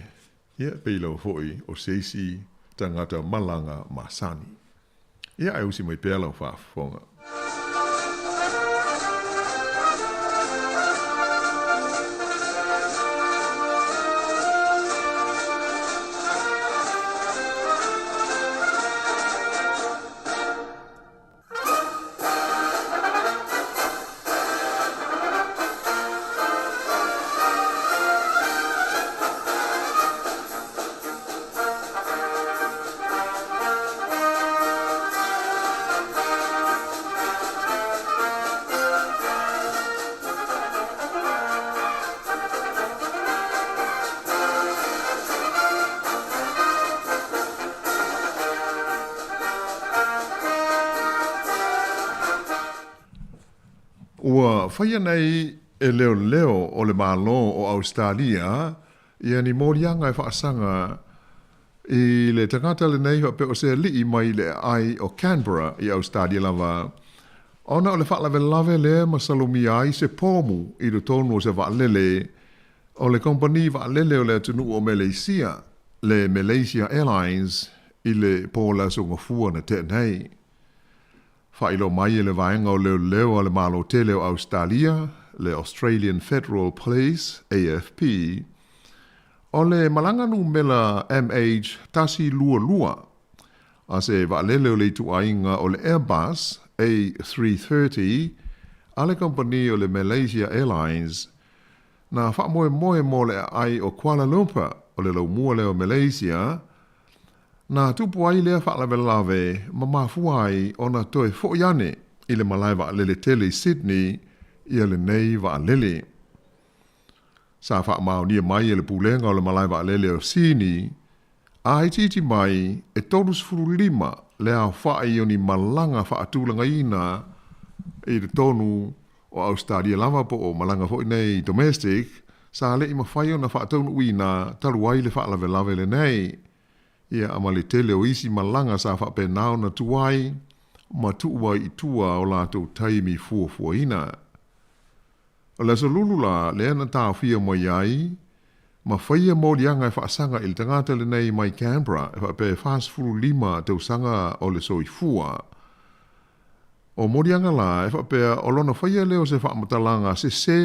ia pei lava foi o se isi tagata malaga masani. Ia ae usi mai pea lau faafofoga. Ua faia nei e leoleo o le Malo o Ausetalia ia ni moliaga e faasaga i le tagata lenei faapea o se alii mai le aai o Canberra i Ausetalia lava, ona o le faalavelave lea masalomia ai se pomu i totonu o se vaalele o le kamupani vaalele o le atunuu o Meleisia, le Malaysia Airlines, i le po o le Aso Gafua na tea nei. Faailoa mai e le Vaega o Leoleo a le Malo Tele o Ausetalia, le Australian Federal Police, AFP, o le malaga numela MH122 a se vaalele o le ituaiga o le Airbus A330 a le kamupani o le Malaysia Airlines, na faamoemoe mo le aai o Kuala Lumpur o le laumua lea o Malaysia. Na tupu ai lea faalavelave ma mafua ai ona toe foʻi ane i le malae vaalele tele i Sydney ia lenei vaalele. Sa faamaonia mai e le Pulega o le Malae Vaalele o Sini, a itiiti mai e 35 le aofaʻi o ni malaga faatulagaina i totonu o Ausetalia lava po o malaga foi nei domestic, sa le i mafai ona faataunuuina talu ai le faalavelave lenei. Ia, ma le tele o isi malaga sa faapena ona tuai ma tuu ai i tua o latou taimi fuafuaina. O le Aso Lulu la lea na taofia mai ai ma faia moliaga e faasaga i le tagata lenei mai Canberra e faapea e 45 tausaga o le soifua. O moliaga la e faapea o lona faia lea o se faamatalaga sesē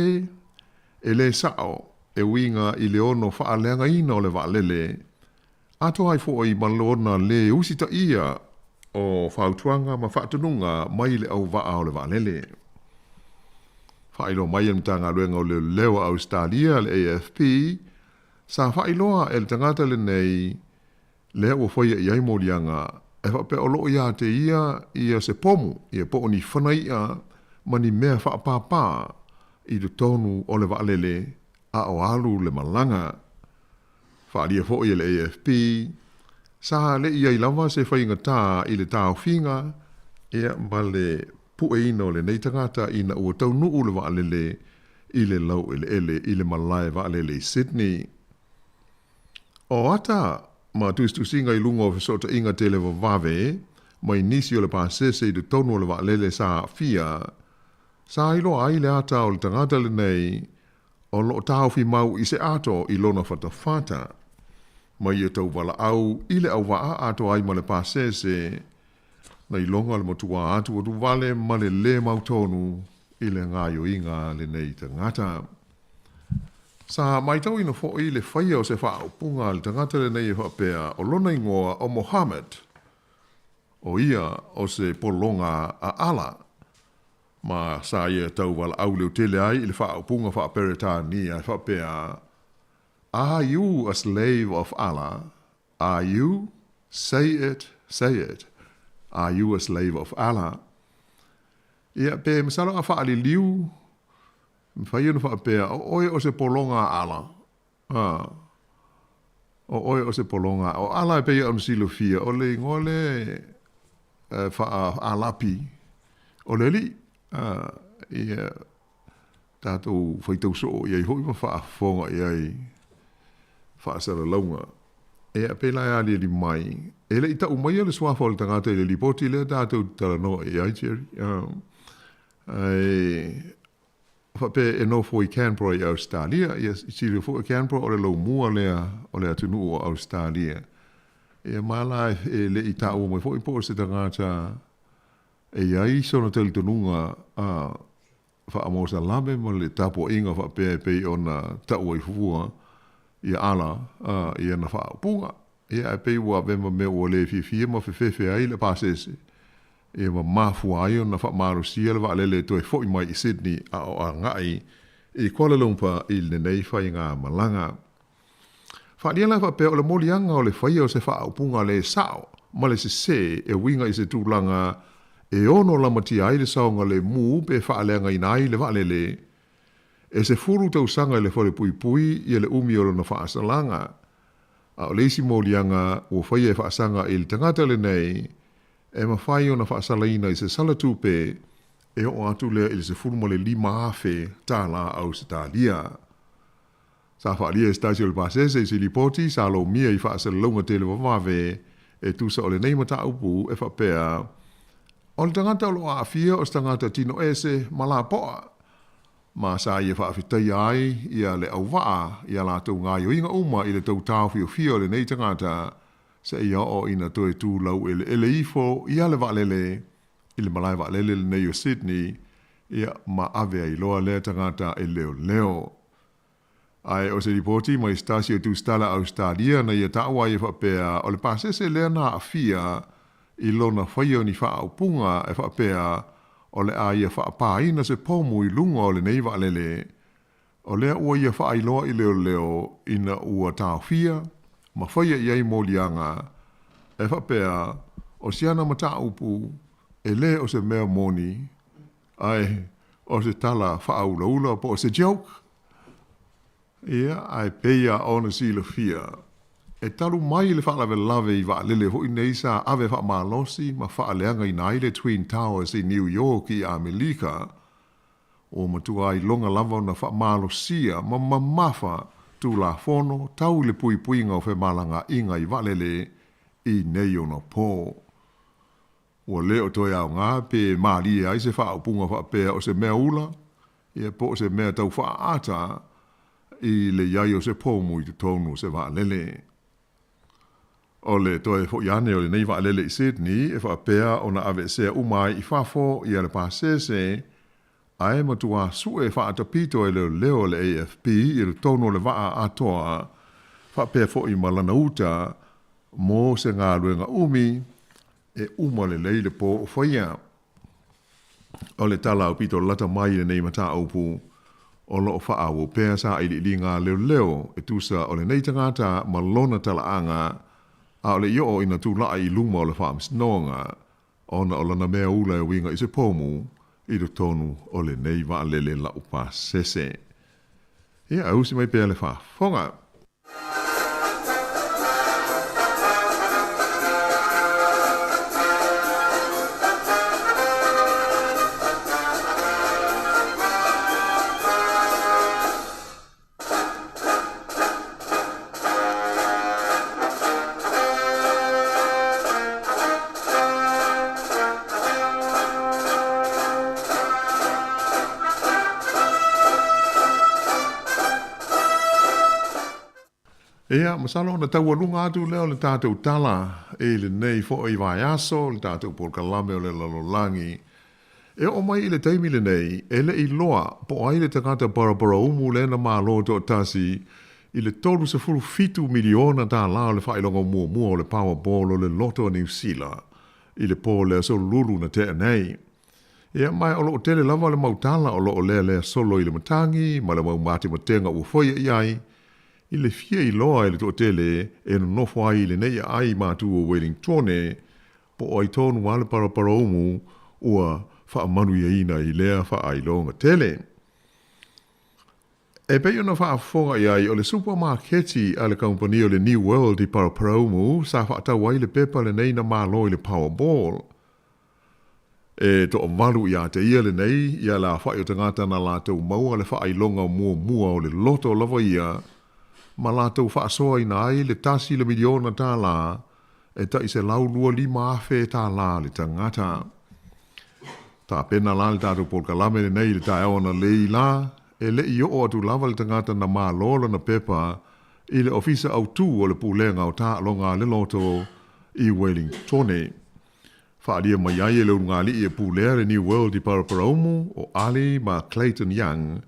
e lē sa'o e uiga i le ono faaleagaina o le vaalele atoa ai foʻi ma lona lē usitaia o fautuaga ma faatonuga mai le auvaa o le vaalele. Faailoa mai e le Matagaluega o Leoleo a Ausetalia, le AFP, sa faailoa e le tagata lenei lea ua faia i ai moliaga e faapea o loo iā te ia ia se pomu ia po o ni fanaiʻa ma ni mea faapāpā i totonu o le vaalele a o alu le malaga. Faaalia foi e le AFP, sa le i ai lava se faigatā i le taofiga ia ma le pueina o lenei tagata ina ua taunuu le vaalele i le laueleele i le malae vaalele i Sydney. O ata ma tusitusiga i luga o fesootaiga televavave mai nisi o le pasese i totonu o le vaalele sa aafia, sa iloa ai le ata o le tagata lenei o loo taofi mau i se ato i lona fatafata. Ma ia tauvalaau i le auvaa atoa ai ma le pasese, na iloga le matuā atuatuvale ma le lē mautonu i le gaoioiga a lenei tagata. Sa matauina foʻi le faia o se faaupuga a le tagata lenei e faapea o lona igoa o Mohammed, o ia o se pologa a Allah, ma sa ia tauvalaau leotele ai i le faaupuga faa-Peretania e faapea, Are you a slave of Allah? Are you? Say it, say it. Are you a slave of Allah? Ia, pe masalo a faaliliu, mafai ona faapea, o oe o se pologa a Allah. A, o oe o se pologa. O Allah e pei ona silafia, o le igoa le faa-Alapi, o le alii. A, ia, tatou faitau soo i ai foi ma faafofoga i ai faasalalauga. Ia, pēlā e aliali mai, e le i taʻu maia le suafa o le tagata i le lipoti lea tatou te talanoa i ai, Jerry. Ae faapea e nofo i Canberra i Ausetalia. Ia, silafia foi o Canberra o le laumua lea o le atunuu o Ausetalia. Ia, ma la e le i taua mai foi po o se tagata e i ai sona talitonuga a faamosalame ma le tapuaiga faapea e pei ona taʻu ai fua ia Allah i ana faaupuga. Ia, ae pei ua avea ma mea ua le fiafia ma fefefe ai le pasese, ia ma mafua ai ona faamalosia le vaalele e toe foʻi mai i Sydney a o agai i Kuala Lumpur i lenei faigamalaga. Faaalia la faapea o le moliaga o le faia o se faaupuga le sao ma le sesē e uiga i se tulaga e ono lamatia ai le saogalemu pe faaleagaina ai le vaalele e 10 tausaga i le falepuipui ia le umi o lona faasalaga. A o le isi moliaga ua faia e faasaga i le tagata lenei e mafai ona faasalaina i se sala tupe e oo atu lea i le $15,000 tālā Ausetalia. Sa faaalia e se tasi o le pasese i se lipoti sa lomia i faasalalauga televavave e tusa o lenei mataupu e faapea, O le tagata o lo o aafia o se tagata tino ese ma lapoa, ma sa ia faafetaia ai ia le auvaa i a latou gaoioiga uma i le tou taofiofia o lenei tagata seia oo ina toe tu laueleele ifo ia le vaalele i le malae vaalele lenei o Sydney, ia ma ave ai loa lea tagata e leoleo. Ae o se lipoti mai se tasi o tusitala Ausetalia na ia taua ai e faapea o le pasese lea na aafia i lona faia o ni faaupuga e faapea o le a ia faapāina se pomu i luga o lenei vaalele, o lea ua ia faailoa i leoleo ina ua taofia ma faia i ai moliaga E faapea, o siana mataupu, e lē o se mea moni, ae o se tala faaulaula po o se joke. Ia, ae pei lava ona silafia, e talu mai le faalavelave i vaalele foi nei sa ave faamalosi ma faaleagaina ai le Twin Towers i New York i Amelika, ua matua iloga lava ona faamalosia ma mamafa Tulafono tau i le puipuiga o femalagaaiga i vaalele i nei ona pō. Ua le o toe aoga pe malie ai se faaupuga faapea o se mea ula, ia po o se mea tau faaata i le i ai o se pomu i totonu o se vaalele. O le toe foi ane o lenei vaalele i Sydney e faapea ona aveesea uma ai i fafo ia le pasese, ae matuā sue faatapito e leoleo a le AFP i totonu o le vaa atoa, faapea foi ma lana uta mo se galuega umi e uma lelei le pō o faia. O le tala aupito lata mai i lenei mataupu, o lo o faaauau pea sailiiliga a leoleo e tusa o lenei tagata ma lona talaaga, a o le i oo ina tulai i luma o le Faamasinoga ona o lana mea ula e uiga i se pomu i totonu o lenei vaalele laupasese. Ia, e usi mai pea le faafofoga. Ia, masalo ona taualuga atu lea o le tatou tala i lenei foi vaiaso, le tatou polokalame o le lalolagi. E oo mai i le taimi lenei, e le i iloa po o ai le tagata barabaraumu lea na malo toatasi i le $37 miliona tālā o le faailoga muamua o le Powerball o le Loto a Niu Sila i le pō le Aso Lulu na tea nei. Ia, ma o lo o tele lava le mau tala o lo o lealea solo i le matagi ma le mau matematega ua faia i ai, i le fia iloa e le toatele e nonofo ai i lenei aai matu o Wellingtone, po o ai tonu lava le paraparaumu ua faamanuiaina i lea faailoga tele. E pei ona faafofoga i ai, o le supamaketi a le kamupani o le New World i Paraparaumu sa faatau ai le pepa lenei na malo i le Powerball. E toavalu ia te ia lenei, ia le aofai o tagata na latou maua le faailoga muamua o le loto lava ia, ma latou faasoaina ai le $1 miliona e tai $125,000 le tagata. Tapena la le tatou polokalame lenei i le taeao analei la, e le i oo atu lava le tagata na malo lana pepa i le Ofisa Autu o le Pulega o Taaloga a le Loto i Wellingtone. Faaalia mai ai e le ulugalii e pulea le New World i Paraparaumu, o Ali ma Clayton Young,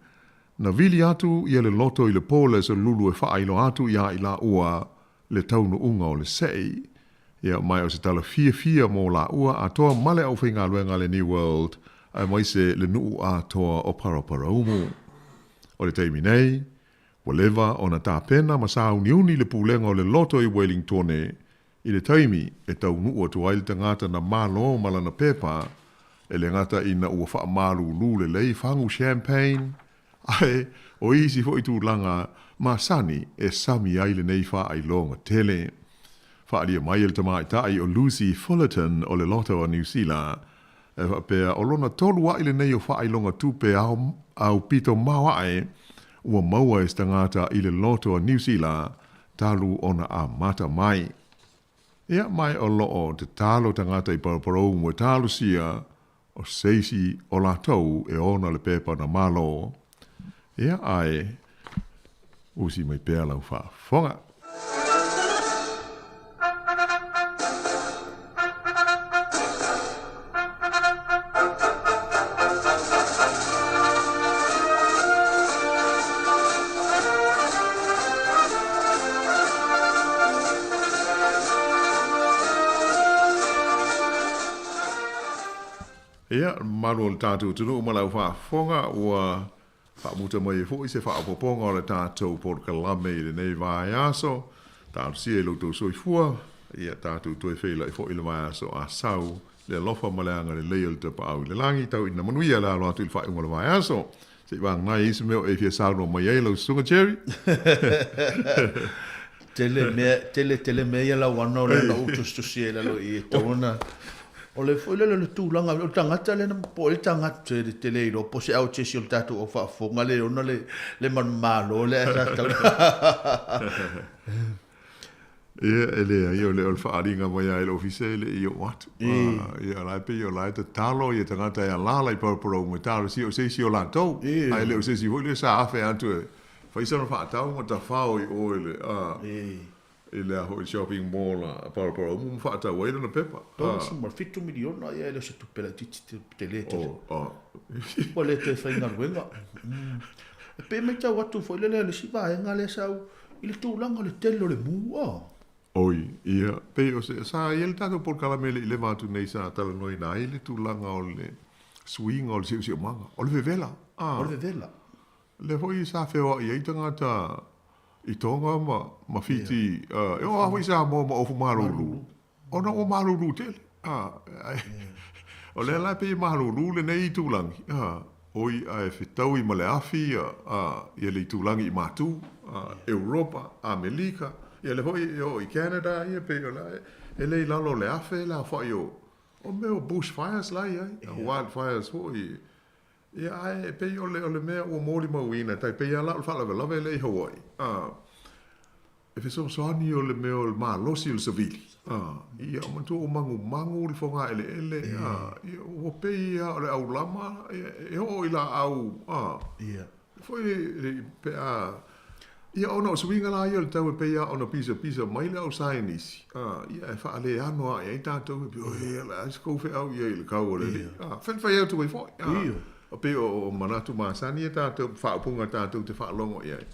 na vili atu ia le loto i le pō le Aso Lulu e faailoa atu iā i laua le taunuuga o le sei. Ia, ma o se tala fiafia mo laua atoa ma le aufaigaluega a le New World aemaise le nuu atoa o Paraparaumu. O le taimi nei, ua leva ona tapena ma sauniuni le pulega o le loto i Wellingtone i le taimi e taunuu atu ai le tagata na malo ma lana pepa, e le gata ina ua faamalūlū lelei fagu champagne, ae o isi foi tulaga masani e sami ai lenei faailoga tele. Faaalia mai e le tamaitai o Lucy Fullerton o le Loto a Niu Sila, e faapea o lona tolu a'i lenei o faailoga tupe aupito maoae ua maua e se tagata i le Loto a Niu Sila talu ona amata mai. Ia, ma o lo o tatalo tagata i Paraparaumu e talosia o se isi o latou e ona le pepa na malo. Ia, ae usi mai pea lau faafofoga. Ia, malu o le tatou atunuu ma lau faafofoga, ua faamuta mai ai foi se faaopoopoga o le tatou polokalame i lenei vaiaso. Talosia i lo outou soifua. Ia tatou toe feiloai foi i le vaiaso a sau, le alofa ma le agalelei o le Tapaau i le Lagi, tau ina manuia le alo atu i le faaiuga o le vaiaso. Se i vagana ai isi mea o e fia saunoa mai ai lau Susuga Jerry. Tele mea, tele tele mea ia lauana o lea na ou tusitusi ai i lalo i i, e tatau ona O le foi lele o le tulaga, o le tagata lea na po o le tagata e te le iloa po o se aotesi o le tatou au faafofoga le ona le manumalo lea ae sa tatau. Ia, e leai, o le, o le faaaliga mai lava i le ofisa e le i oo atu. Ia, o la e pei o la e tatalo ia tagata e alaala i Paraparaumu e talosia o se isi o latou. Ae le o se isi foi lea sa afe atu e fai sana faatau ma tafao i o i le, i le a foi shopping mall a Paraparaumu ma faatau ai lana pepa. 37 miliona, ia e le o se tupe laitiiti tele tele. Ua le toe faigaluega. E pei e matau atu foi lele o le isi vaega lea sa ou I le tulaga o le tele o le mu, a. Oi, ia, pei o se, sa i ai le tatou polokalame e le i leva atu nei sa talanoaina ai le tulaga o le suiga o le siosiomaga, o le vevela, a. O le vevela. Lea foi sa feoai ai tagata i Tonga ma, ma Fiti, a, e oo lava foi i Samoa ma ofu malulu, ona ua malulu tele, a, o lea la e pei e malulu lenei itulagi, a, oi, ae fetaui ma le afi, a, ia le itulagi i Matu, a, Europa, Amelika, ia lea foi e oo i Canada, ia pei o la e le i lalo o le afe le aofai o, o mea o bush fires la e i ai, wildfires foi, ia ae pei o le, o le mea ua molimauina, tai pei lava la o le faalavelave lea i Hawaii, a. E fesoasoani o le mea o le malosi o le savili, ia manatua ua magumagu le fogaeleele, ia ua pei lava o le aulama e oo i laau, foi le pe a, ia ona o suiga la ia o le tau e pei lava ona pisapisa mai le au saienisi, ia e faaleano ae ai tatou, e pei, oi, o le a se kou feau ia i le kau o le alii, fai atu ai foi, pei o manatu masani ia tatou, faaupuga tatou te faalogo i ai.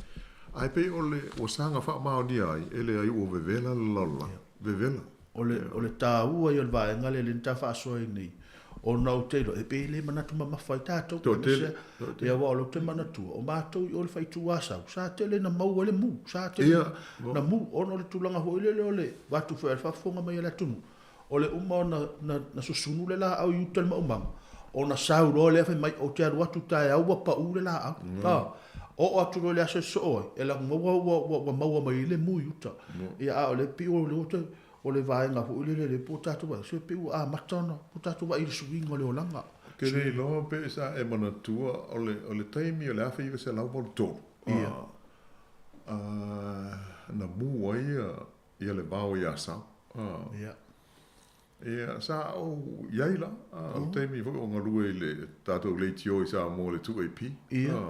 Ae pei o le ua saga faamaonia ai, e leai ua vevela le lalolagi. Vevela. O le, o le taua ia o le vaega lea lea na ta faasoa ai nei, ona ou te iloa, e pei e le manatu mamafa ai tatou. Toatele, toatele. Ia aua o lea ou te manatua, o matou i o i le faaitu Asau, sa tele ina maua ai le mu, sa tele Ia, na mu, ona o le tulaga foi lele o le avatu foi a le faafofoga mai a le atunuu, O le uma ona na, na susunu le laau i uta i le maumaga, ona sau loa lea fai mai, ou te alu atu taeao ua pau le laau. Mm. A, oo atu loa i le aso e sosoo ai, e lago maua ua, ua, ua maua mai ai le mu i uta. Mm. Ia, a o le pei o le ua toe, o le vaega foi lele lea po o tatou vaai, se pei ua amata ona, po o tatou vaai i le suiga o le olaga. Ou te le iloa pe sa e manatua o le, o le taimi o le 1983, Ia. a, na mu ai ia, Ia le vao i Asau. Ia. Ia, sa ou i ai la, o le taimi foi o galue i le tatou leitio i Samoa i le 2AP. Ia.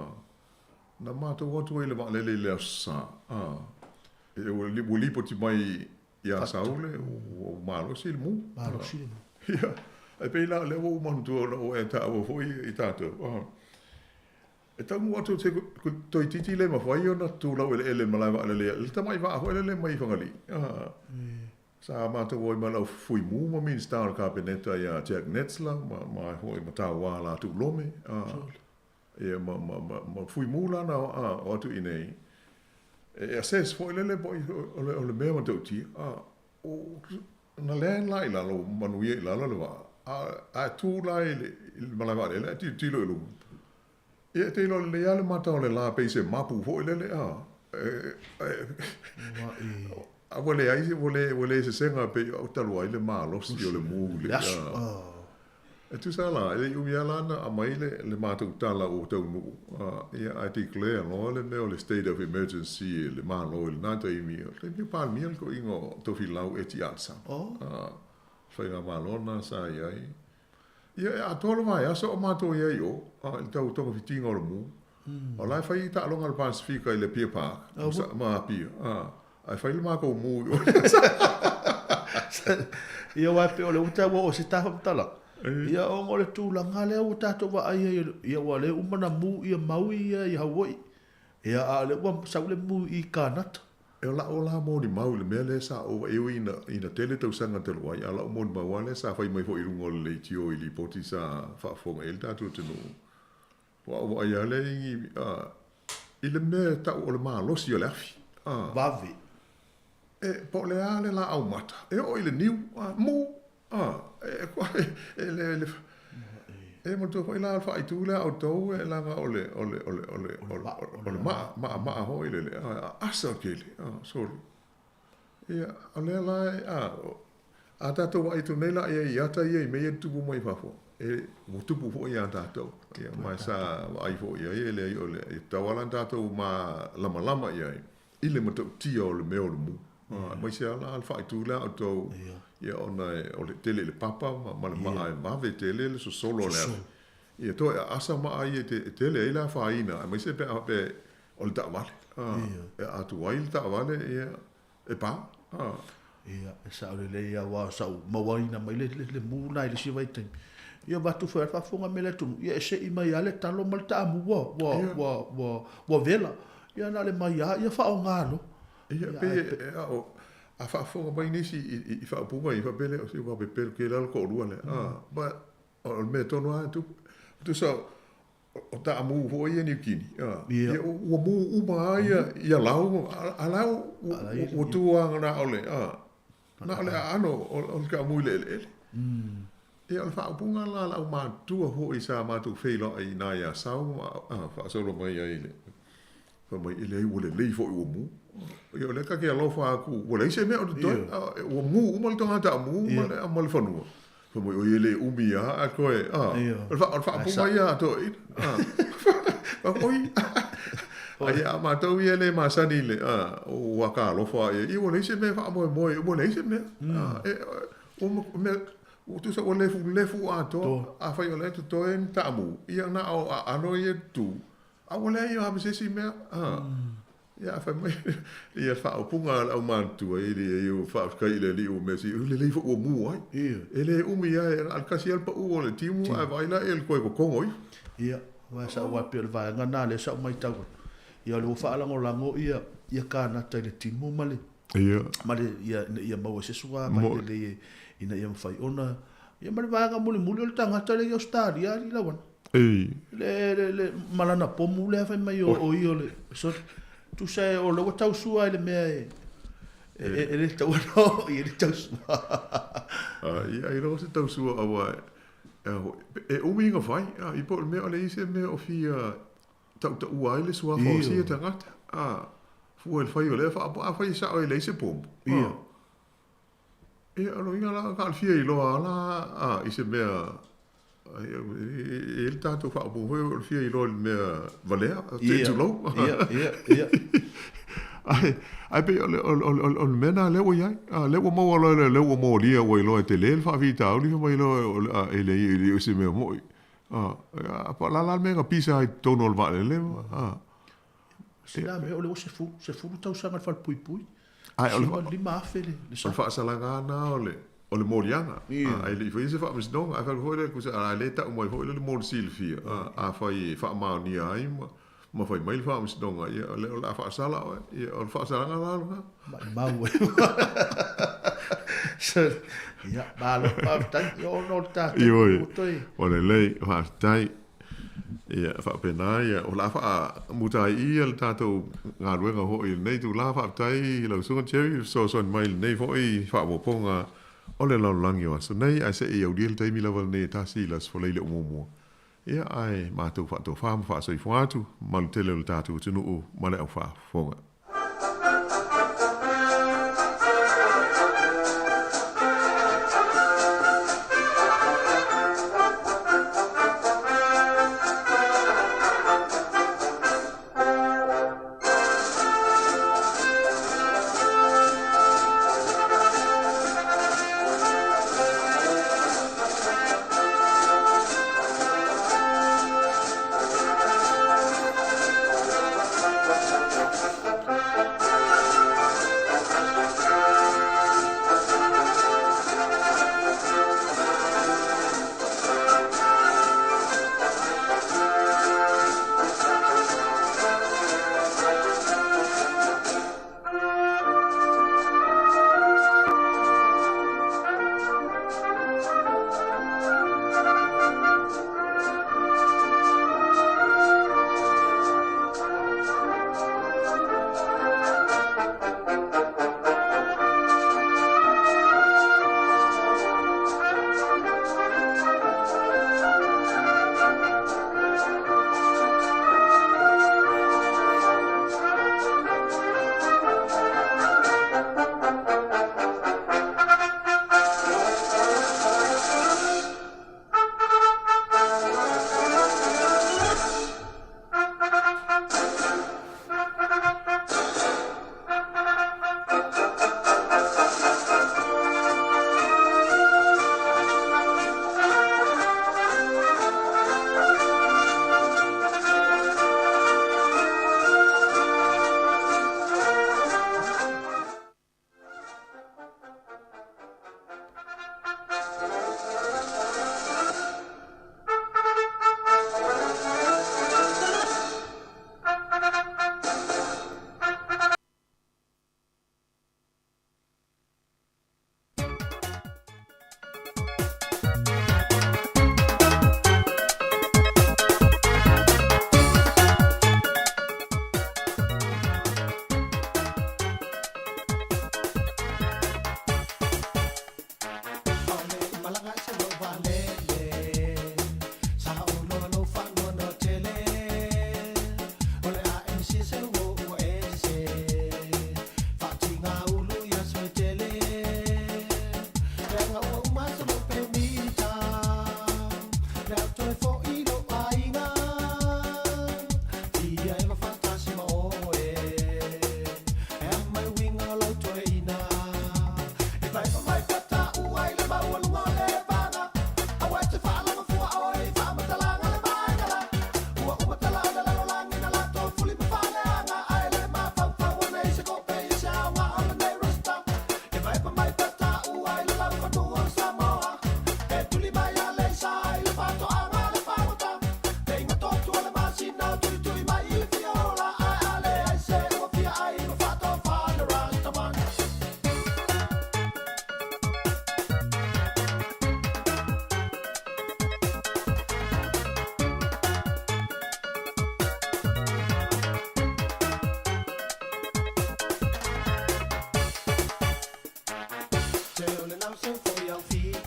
Na matou atu ai i le vaalele i le Aso Sa. Ua lipoti mai i Asau le, ua malosi le mu. Malosi le mu. Ia, e pei la o lea ua ou manatua ona ua e taua foi i tatou. E taunuu atu te toeitiiti le mafai ona tulau eleele i le malae vaalele i le tamai vaa foi lele mai Fagalii. Sa matou o ai ma lau Fuimu ma Minista o le Kapeneta ia Jack Netzler ma ma foi ma Tauā Latu Lome. Ia ma ma ma ma Fuimu la na o atu i inei e assess foi lele po o le o le mea matautia. Na land la i lalo, manuia i lalo le vaa, a tu la i le malae vaalele ae tilotilo i luga. Ia e te iloa lelei lava le mata o le la pei se mapu foi lele a. A ua leai se, ua le, ua le sesega pei o talu ai le malosi o le mu i le a. E tusa la, e le i umi lava la na aumai le, le matou tala ua taunuu, ia ae declare loa le mea o le state of emergency e le Malo i lena taimi, o le taimi o Palemia le toeaina o Tofilau Eti Alsa. Faigamalo lena sa i ai. Ia, e atoa le vaiaso o matou i ai i o, i le tau togafitiga o le mu. O la e fai taaloga a le Pasefika i le Apia Park, ma Apia, ae fai le matou mu i o. Ia, aua e pei o lea ua taua o se ta faamatalaga. Ia, ona o le tulaga lea ua tatou vaai ai, ia ua le uma ona mu ia Maui ia i Hawaii. Ia, a o lea ua sau le mu i Kanata. E o la'u la molimau i le mea lea sa ou vaai ui ina, ina tele tausaga talu ai, a o la'u molimau lava lea sa fai mai foi i luga o le leitio i lipoti sa faafofoga i ai le tatou atunuu. Ua ou vaai lava lea i, a, i le mea e ta'u o le malosi o le afi. A. Vave. E po o le a le laau mata e oo i le niu, a, mu, a, e, e, le, le, e manatua foi la le faaitu lea a outou e laga o le, o le, o le, o le, o le maa, maa, maa foi lele, a, asa tele, a, sole. Ia, o lea la e, a, a tatou vaai atu nei la i ai i ata ia i mea ia e tutupu mai fafo, e, ua tupu foi iā tatou. Ia, ma sa vaai foi i ai, e leai o le, e tatau lava la ona tatou malamalama i ai i le matautia o le mea o le mu. Aemaise lava la le faaitu lea a outou, ia, ona e, o le tele i le papa ma, ma le maa e vave tele le sosolo o le afi. Ia, toe aasa maa ia e tele ai le afaina, aemaise pe a faapea o le taavale. E atu ai le taavale, ia, e pa. Ia, e sao lelei lava aua sa ou mauaina mai le, le, le mu lena i le isi vaitaimi. Ia, avatu foi lava le faafofoga mai le atunuu, ia e sei mai lava le talo ma le taamu ua, ua, ua, ua, ua vela. Ia na o le mai lava, ia faaaoga loa. Ia, pei e, a, o, a faafofoga mai nisi i, i, i faaupuga ia, faapea lea, o si ua pepelo kēlā le toalua lea. Ma o le mea tonu lava e tupu. Tusa, o taamu foi ia Niu Kini. Ia, ua mu uma lava ia, ia lau, a la ua tu lava na o le, na o le aano o le taamu i le eleele. Ia, o le faaupuga la a le aumatutua foi sa matou feiloai i ina i Asau ma faasolo mai ai i le, fai mai, e leai ua lelei foi ua mu. Ia, o lea ta te alofa atu, ua leai se mea o totoe, ua mu uma le toga taamu ma le fanua. Fai mai, oi e le umi lava ae toe, a, o le faaupuga ia a toeaiina, a, oi, ai a matou ia e le masani i le, a, ua talofa ia, ia ua leai se mea e faamoemoe, ua leai se mea, a, e, ua mea, ua tusa ua lefulefu atoa, afai o lea e totoe ni taamu, ia na o aano ia e tutū, a ua leai lava ma se isi mea, a. Ia, a fai mai ia le faaupuga a le aumatutua, e leai, ua faafetai i le Alii ua mea sili, ua lelei foi ua mu ai. E le umi lava, e na o le tasi lava le pau o le timu ae vaai la i le toe totogo ifo. Ia, aua sa ou ae pei o le vaega lena lea sa ou matau atu, ia o lea ua faalagolago ia ia kānata i le timu ma le Ia. ma le ia ina ia maua se suavai lelei ina ia mafai ona ia ma le vaega mulimuli o le tagata lea i Ausetalia alii lauana. Ei. Le, le, le, ma lana pomu lea fai mai o, o ia o le, so, tusa e, o lea ua tausua i le mea e, e, e, e le tatau ona oo i ai le tausua. Ia, ailoga se tausua aua e, e umi ona fai, i po o le mea o leai se mea o fia tautaua ai le suafa o sia tagata, fua i le fai o lea faaopo, afai e sao e leai se pomu. Ia. Ia, o lona uiga la, na o le fia iloa lava la i se mea, e i ai le tatou faaupuga foi, o le fia iloa i le mea valea, tulou. Ia, ia, ia. Ae pei o le mea lena lea ua i ai, lea ua maua loa, lea ua molia ua iloa e tele le faafitauli, fai mai loa e leai e le o se mea moni. Po o le a la le mea na pisa ai i totonu o le vaalele. Sina mea o lea ua 10 tausaga le falepuipui. Ae o le 5,000 le o le faasalaga lena o le o le moliaga. Ae le i faia se faamasinoga. Ae fai atu foi lea, tusa a le tau mai foi lea le mo le silafia, afai e faamaonia ai ma ma fai mai le faamasinoga, ia o lea o le a faasala oe. Ia o le faasalaga la lena. Maumau ai. Ia, malo, faafetai. Ia ona o le tatou. Ioe, ua lelei, faafetai. Ia, faapena ia, o le a faamuta ai i i le tatou galuega foi i lenei itula. Faafetai i lau Susuga Jerry le fesoasoani mai i lenei foi faaopoopoga o le lalolagi o aso nei, ae se i aulia le taimi lava lenei e tasi i le Aso Faraile o muamua. Ia, ae matou faatofa ma faasoifua atu, malu tele o le tatou atunuu ma le au faafofoga.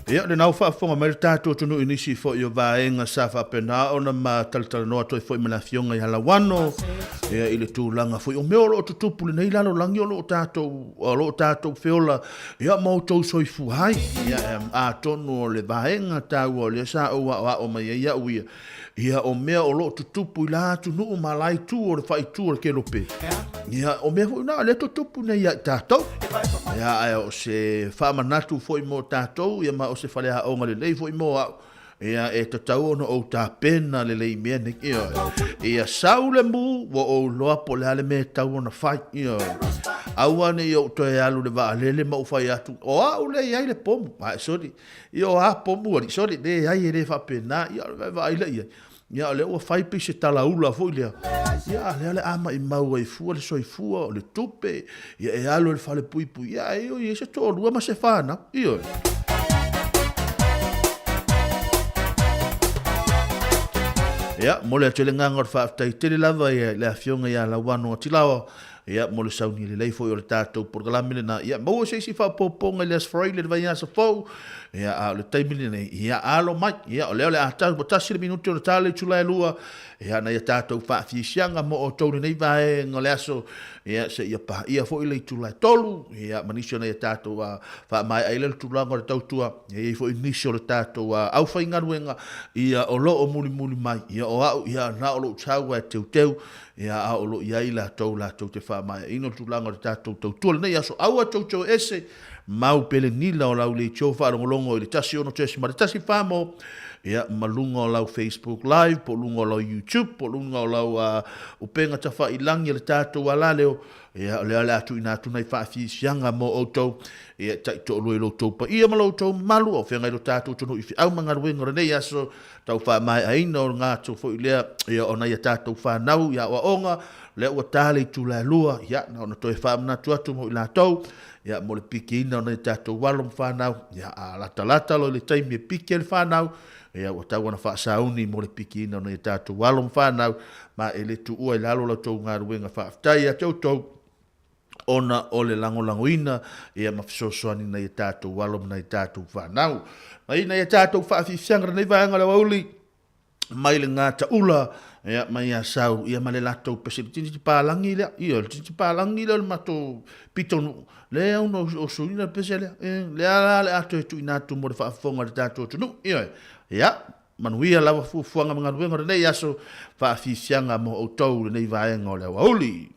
Ia, lena ua faafofoga mai le tatou atunuu i nisi foi o vaega sa faapena ona ma talatalanoa atu ai foi ma le Afioga ia Lauano, ia, i le tulaga foi o mea o lo o tutupu i lenei lalolagi o lo o tatou, o lo o tatou feola, ia, ma outou soifua ai. Ia, atonu o le vaega taua o lea sa ou aoao mai ai au ia, Ia, o mea o lo o tutupu i la atunuu ma la itu o le faaitu o le kelope, ia, o mea foi na o lea tutupu nei ia i tatou. Ia, ae o se faamanatu foi mo tatou, ia, ma o se faleaoga lelei foi mo au, ia, e tatau ona ou tapena lelei i mea nei. Ioe. Ia sau le mu, ua ou iloa po o le a le mea e tatau ona fai. Ioe. Aua ne i ou toe alu i le vaalele ma ou fai atu, o au lea e i ai le pomu. Ae soli, Ia o a pomu alii, sole, leai e le faapena, ia o le vaavaai lea i ai. Ia o lea ua fai pei se talaula foi lea. Ia a lea o le a maimau ai fua le soifua, o le tupe, ia e alu i le falepuipui, ia e oi ai se toalua ma se fanau. Ioe. Ia, momoli atu ai le agaga o le faafetai tele lava i le Afioga ia Lauano Atilaoa, Ia, mo le sauni lelei foi o le tatou polokalame lena. Ia, maua se isi faaopoopoga i le Aso Faraile i le vaiaso fou. Ia, a o le taimi lenei, ia, alo mai. Ia, o lea o le a tau ua tasi le minute o le tala i itula e lua. Ia, nai a tatou faafiasiaga mo outou i lenei vaega o le aso. Ia, seia paia foi le itula e tolu. Ia, ma nisi o nai a tatou faamaea ai lea le tulaga o le tautua. Ia, e i ai foi nisi o le tatou aufaigaluega, ia, o lo o mulimuli mai. Ia, o au, ia, na o lou sau lava e teuteu. Ia, a o lo o i ai latou latou te faamaeaina le tulaga o le tatou tautua lenei aso. Aua tou te o ese, mau pelenila o lau leitio faalogologo i le 16.1 mo, ia, ma luga o lau Facebook Live, po o luga o lau YouTube, po o luga o lau upega tafailagi a le tatou alaleo, ia, o lea o le a tuuina atu nai faafiasiaga mo outou, ia, taitoalua i lo outou paia ma lo outou mamalu, a o feagai lo tatou atunuu i feau ma galuega o lenei aso, tau faamaeaina o le gata foi lea ia o nai a tatou fanau i aoaoga, lea ua ta le itula e lua, ia na ona toe faamanatu atu mo i latou, ia mo le pikiina o nai a tatou alo ma fanau, ia a latalata loa i le taimi e piki ai le fanau, ia ua tau ona faasauni mo le pikiina o nai a tatou alo ma fanau, ma e le tuua i lalo la outou galuega faafetai ia te outou ona o le lagolagoina ia ma fesoasoani nai a tatou alo ma nai a tatou fanau. Mai nai a tatou faafiafiaga lenei vaega o le aoauli, mai le gataula, ia, mai Asau, ia ma le latou pese, le tiniti palagi lea, ia, le tiniti palagi lea o le matou pitonuu, lea ono osoina le pese lea, e, lea la le a toe tuuina atu mo le faafofoga a le tatou atunuu, ia, ia, manuia lava fuafuaga ma galuega o lenei aso, faafiafiaga mo outou lenei vaega o le aoauli.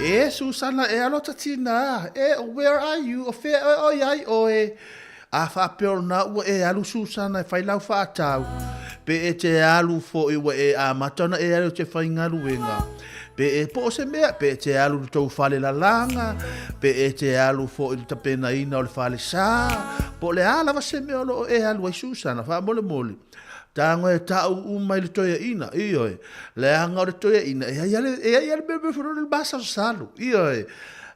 E Susana, e alo ta tinā, e where are you, o fea oe o iai oe? A faapea o lena ua e alu Susana e fai lau faatau, pe e te alu foʻi ua e amata ona e alu e te faigaluega, pe e po o se mea, pe e te alu i le tou fale lalaga, pe e te alu foʻi i le tapenaina o le fale sā, po o le a lava se mea o lo o e alu ai Susana, faamolemole. Tago e ta'u uma i le toeaina, ioe, leaga o le toeaina, e ai a le, e ai a le mea mea le masalosalo, ioe.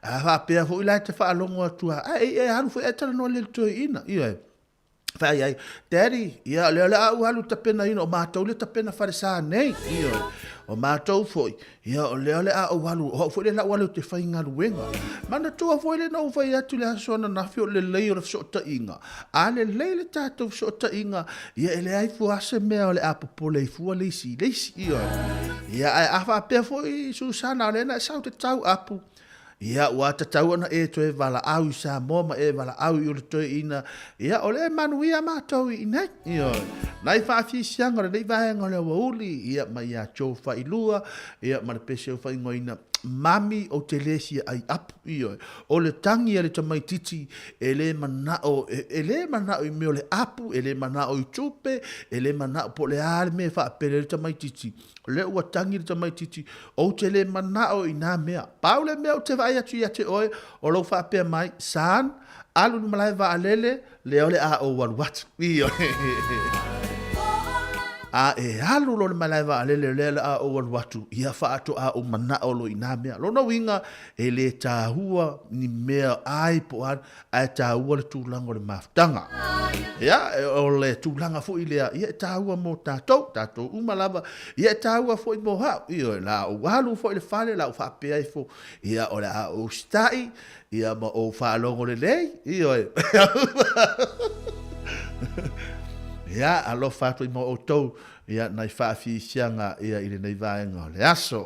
A faapea foi la e te faalogo atu a, ae e alu foi ae talanoa le toeaina, ioe. Fai ai, Daddy, ia, lea o le a ou alu tapenaina, o matou le tapena falesa nei, ioe. O matou foi, Ia, o lea o le a ou alu, o au foi lea o le a ou alu ou te faigaluega. Manatua foi lea na ou fai atu i le aso ananafi o le lelei o le fesootaiga. A lelei le tatou fesootaiga, ia e leai fua se mea o le a popole ai fua le isi i le isi. Ioe. Ia, ae a faapea foi Susana, o lea na e sau te tau apu, Ia, ua tatau ona e toe valaau i Samoa ma e valaau i le toeaina, ia, o lea e manuia matou i inei. Ioe. Nai faafiasiaga o lenei vaega o le aoauli, ia, mai ia Joe Failua, ia, ma le pese o faaigoaina, Mami, ou te le fia ai apu. Ioe. O le tagi a le tamaitiiti, e le manao, e le manao i mea o le apu, e le manao i tupe, e le manao po o le a le mea e faapele ai le tamaitiiti. O lea ua tagi le tamaitiiti, Ou te le manao i nā mea. Pau le mea ou te vaai atu ia te oe, o lou faapea mai, Son, alu i le malae vaalele, lea o le a ou alu atu. A e alu loa i le malae vaalele, lea o le a ou alu atu, ia faatoa ou manao loa i nā mea. Lona uiga, e le tāua ni mea ai po o a, ae taua le tulaga o le mafutaga. Ia, o le tulaga foi lea, ia e taua mo tatou, tatou uma lava, ia e taua foi mo au. Ioe, la ou alu foi i le fale, la ou faapea ifo, ia o le a ou usitai, ia ma ou faalogo lelei, ioe. Ia, alofa atu i ma outou, ia, nai faafiafiaga, ia, i lenei vaega o le aso.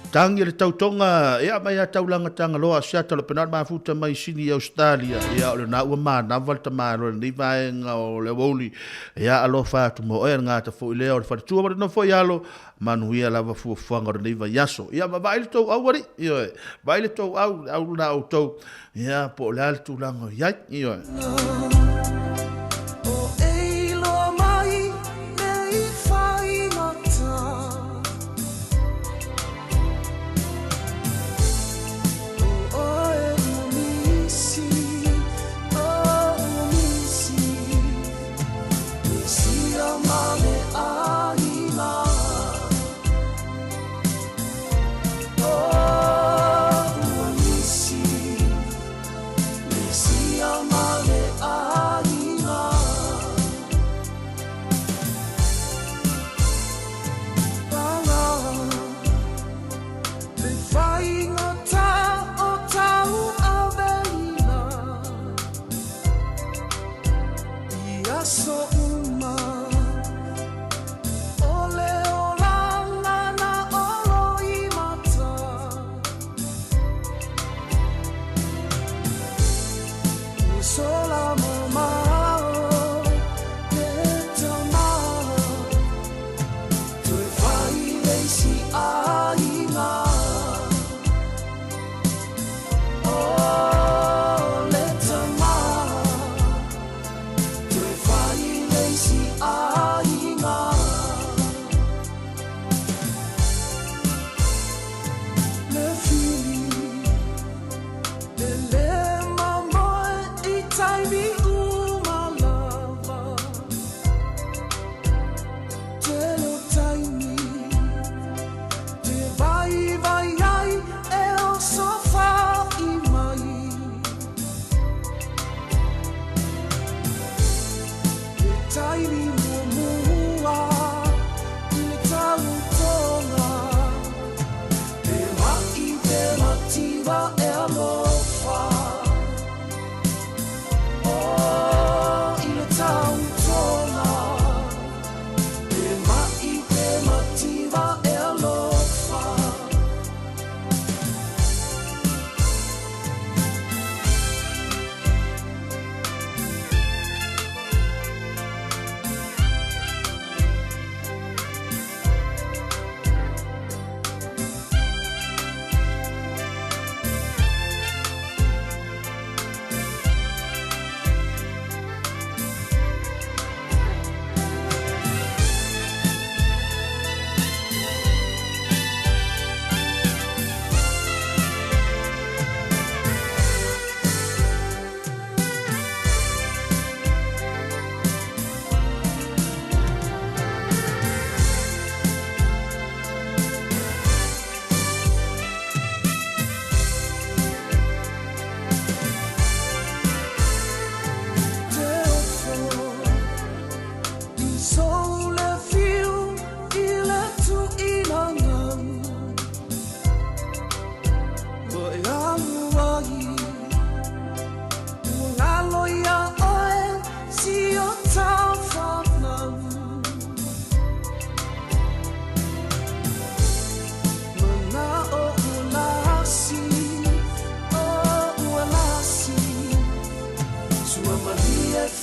Tangi le tautoga, ia mai a taulaga Tagaloa, Asiata o le Penau Mafuta mai Sini i Ausetalia, ia o lena ua manava le tamaloa i lenei vaega o le aoauli, ia alofa atu mo oe le gata foi lea o le faletua ma le nofo i alo, Manuia lava fuafuaga o lenei vaiaso. Ia, ma vaai le tou au, alii. Ioe. Vaai le tou au, le au lena outou. Ia, po o le a le tulaga o i ai. Ioe.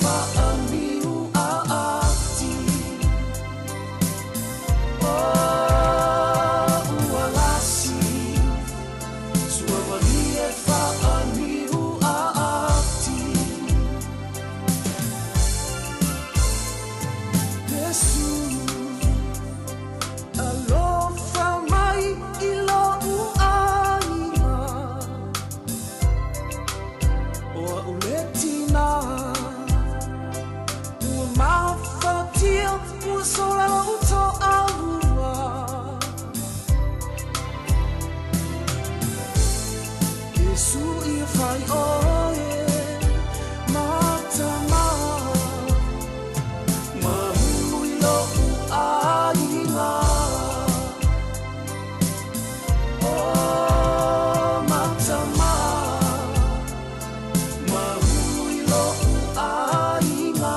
faaniu aati. Oh, ua lasi, suavalie faaniu aati. Yesu, alofa mai i lou aiga. O au le tina, ua mafatia, ua sola lou toalua. Yesu ia fai oe matama, mahulu i lou aiga. Oh, matama, mahulu i lou aiga.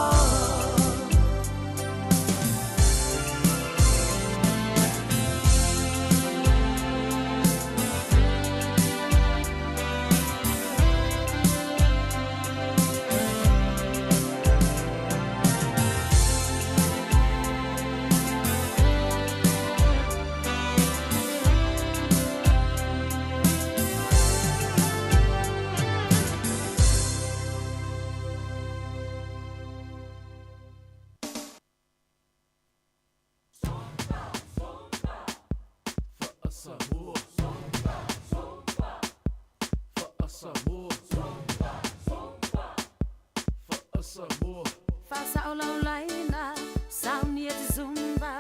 Fasaolaulaina sauni e te zumba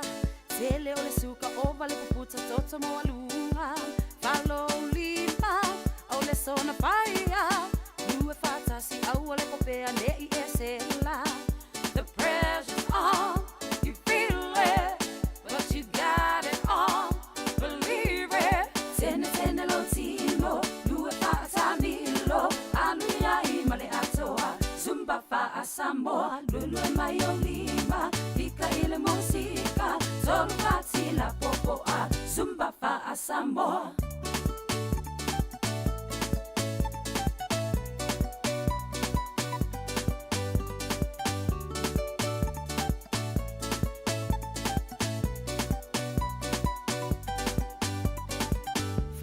tele o le suka o vale puputa toto mo alunga faloulima o le sona paia lua fatasi au o le kopea nei e sela. The pressure's on, you feel it, but you got it all, believe it. Tene tene lo tino, lua faatamilo, alu iai ma le atoa, zumba faasamoa, lulu e mai o lima, fika i le musika, tolu fatila popoa, zumba faasamoa.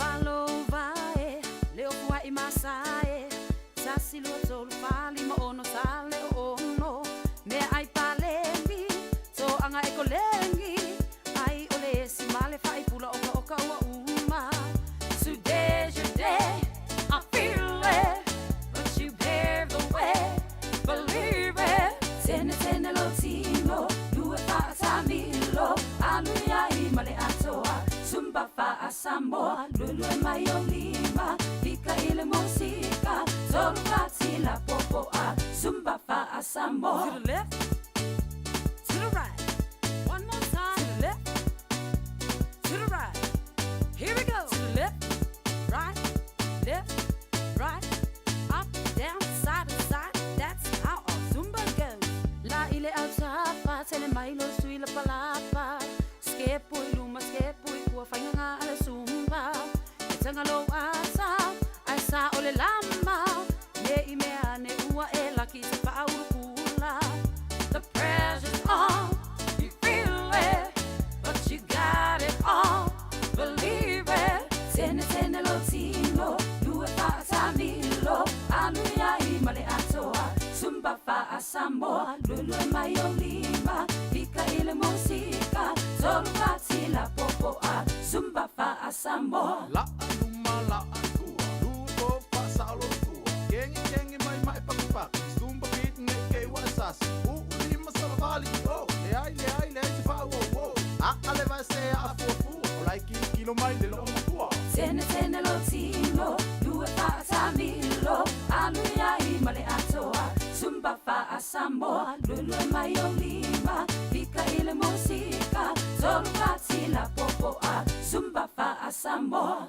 Falovae, leo fua i masae, sasi lua tolu fali ma ono sale o ono, mea ai paleni, to anga e kolengi, ai ole esi male fai pula oka oka ua uma. Today's your day, I feel it, but you pave the way, believe it. Tene tene lo tino, lua faatamilo, alu iai ma le atoa, zumba faasamoa, lulu e mai o lima, fika i le musika, tolu fatila popoa, zumba faasamoa. To the left, to the right, one more time. To the left, to the right, here we go. To the left, right, left, right, up, down, side to side. That's how our Zumba goes. La ile au tapa, tele mai lo sui la palapa. Skepo i luma, skepo i kua, whainga ngā ale Zumba. E tanga lo ata, ai sa o le lama. Ne i mea ne ua e laki se whaurukula. The pressure's on, you feel it, but you got it all, believe it. Tene tene lo tino, lua faatamilo, alu iai ma le atoa, zumba faasamoa, lulu e mai o lima, fika i le musika, tolu fatila popoa, zumba faasamoa. La aluma la atua, luto faasalo tua, kengi kengi mai mai paku paku, zumba beat ne ke wa sasi, u lima salavali o, le ai le ai le ai te fa o o, a ale vai se a fua fua, o lai ki kilo mai le lo matua. Tene tene lo tino, lua faatamilo, alu iai ma le atoa, zumba faasamoa, lulu e mai o lima, fika i le musika, tolu fatila popoa, zumba faasamoa.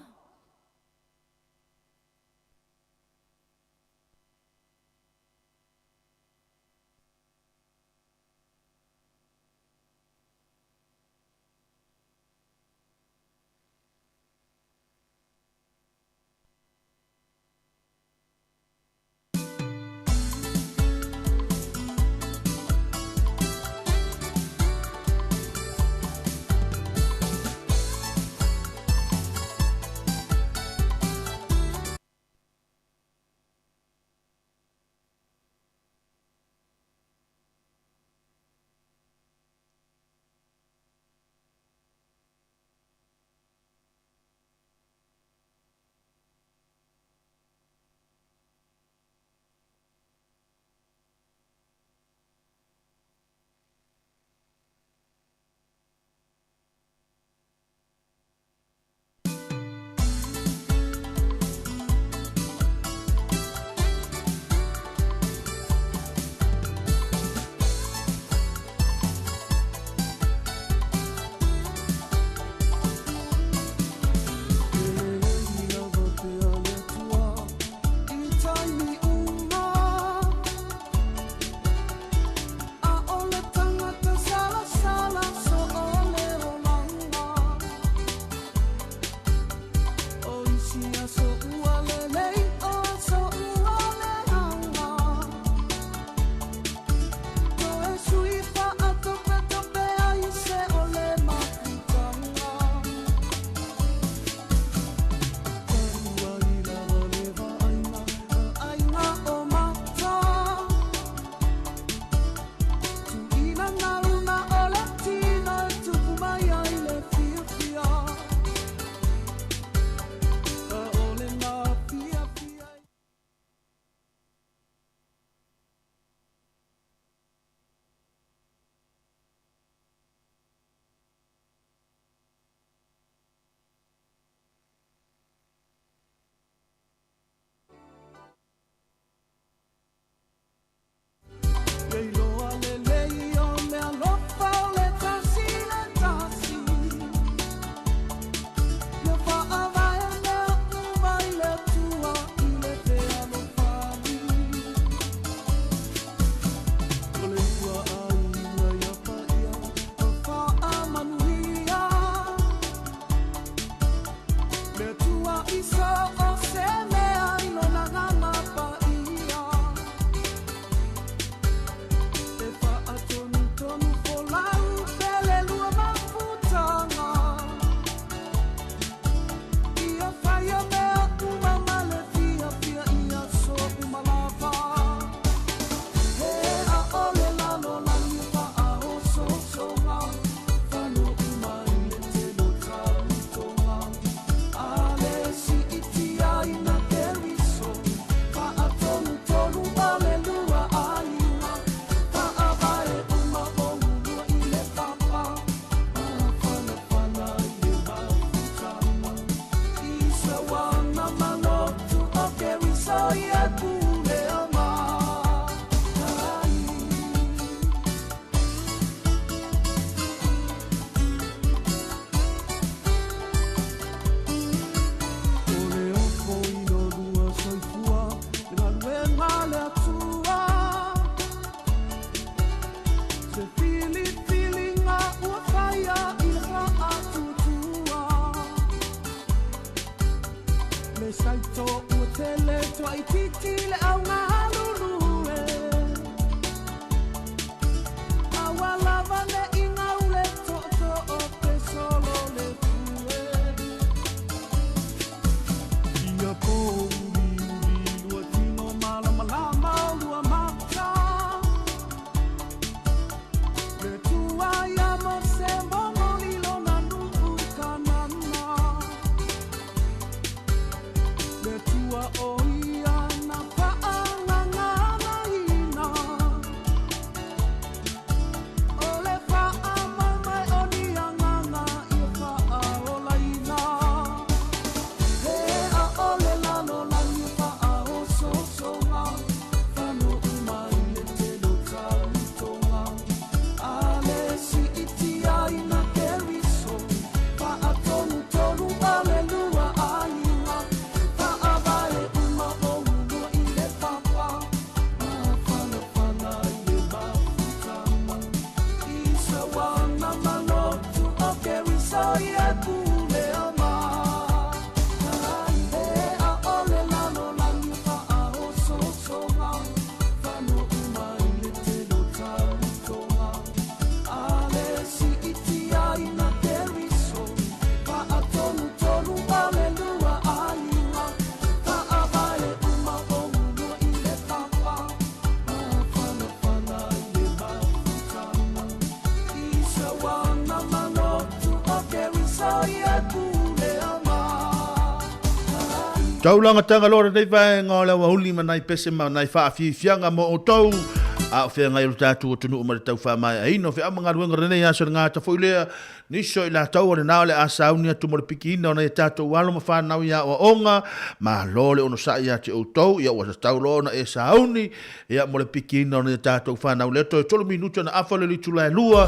Taulagatanga loa lenei vaega o le aoauli ma nai pese ma nai faafiafiaga mo outou a o feagai o le tatou atunuu ma le tau faamaeaina o feau ma galuega o lenei aso le gata foi lea Nisi o i latou o lena o le a sauni atu mo le pikiina o nai a tatou alo ma fanau i aoaoga, malo le onosai ia te outou, ia ua tatau loa ona e sauni, ia mo le pikiina o nai a tatou fanau lea toe tolu minute ona afa lea o le itula e lua,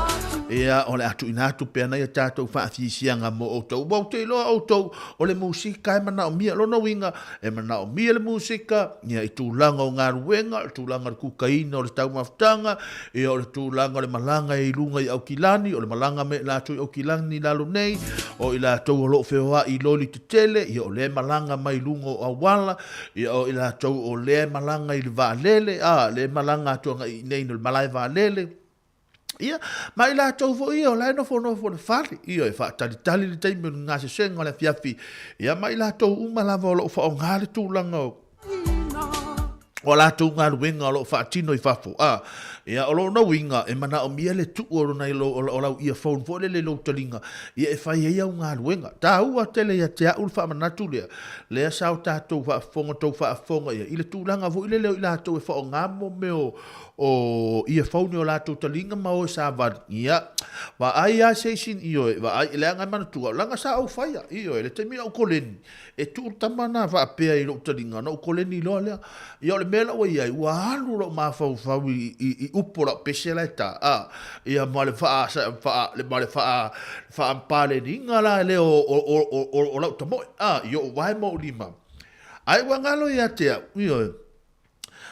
ia o le a tuuina atu pea nai a tatou faafiafiaga mo outou. Ua ou te iloa outou o le musika e manaomia, lona uiga e manaomia le musika, ia i tulaga o galuega, o le tulaga o le kukaina o le taumafataga, Ia, o le tulaga o le malaga i luga i Aukilani, o le malaga mai latou i Aukilani i lalo nei, o i latou o lo o feoai i loli tetele, ia o lea e malaga mai i luga o auala, ia o i latou o lea e malaga i le vaalele, a, lea e malaga atu agai i inei no le malae vaalele. Ia, ma i latou foi ia o la e nofonofo i le fale, ia e faatalitali le taimi o le gasesega o le afiafi, ia ma i latou uma lava o lo o faaaoga le tulaga o o a latou galuega o lo o faatino i fafo, a, ia, o lona uiga, e manaomia le tuu o lona, o lau earphone foi lele i lou taliga, ia e fai ai au galuega. Taua tele ia te au le faamanatu lea, lea sa o tatou faafofoga, tou faafofoga i ai, i le tulaga foi lele o i latou e faaaoga mo mea o, o earphone i o latou taliga ma o e savali, ia, vaai lava se isi, ioe, vaai, leaga e manatua, leaga sa ou faia, ioe, le taimi a ou koleni, E tuu le tama na faapea i lou taliga, ona ou koleni loa lea. Ia o le mea la ua i ai, ua alu lou mafaufau i, i, i upu o lau pese la e ta, a, ia ma le faa, faa, le, ma le faa, faampaleniga la lea o, o, o, o, o, o lau tamoe, a, i ou vae ma ou lima. Ae ua galo ia te au, ioe.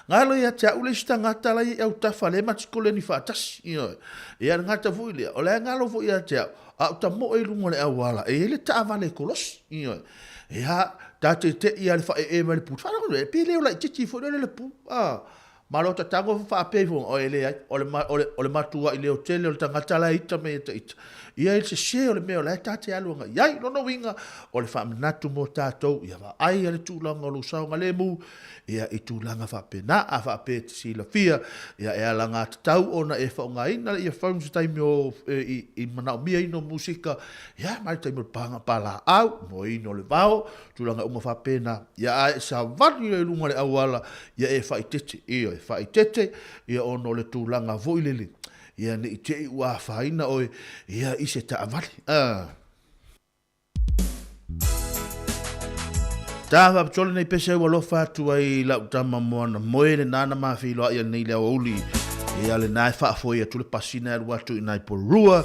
Galo ia te au le isi tagata la i autafa lea ma te koleni faatasi, ioe. Ia le gata foi lea, o la e galo foi ia te au, a o tamoe i luga o le auala, e i ai le taavale e kolosi, ioe. Ia, ta te te i a le faee mai le pu, faalogo e pe le o laitiiti foi lea le pu, a. Ma lo tatago faapea ifo, o e leai, o le, o le, o le matuai leotele o le tagata la e ita mai e ta ita. Ia i le sese o le mea o la e ta te alu agai i ai. Lona uiga, o le faamanatu mo tatou, ia vaai a le tulaga o lou saogalemu, ia i tulaga faapena. A faapea e te silafia, ia e alagatatau ona e faaaogaina le earphone i se taimi o, e, i, i manaomiaina o musika, ia ma le taimi o le paga palaau, moeina o le vao, tulaga uma faapena. Ia a e savali loa i luga o le auala, ia e faaeteete, ioe, faaeteete, ia ona o le tulaga foi lele, ia ne i te i ua afaina oe, ia i se taavale. Ah. Ta faapitoa lenei pese ua alofa atu ai i lau tama moana moe lena na ma feiloai nei le aoauli. Ia lena e faafoe atu le pasina e alu atu i nai Porua.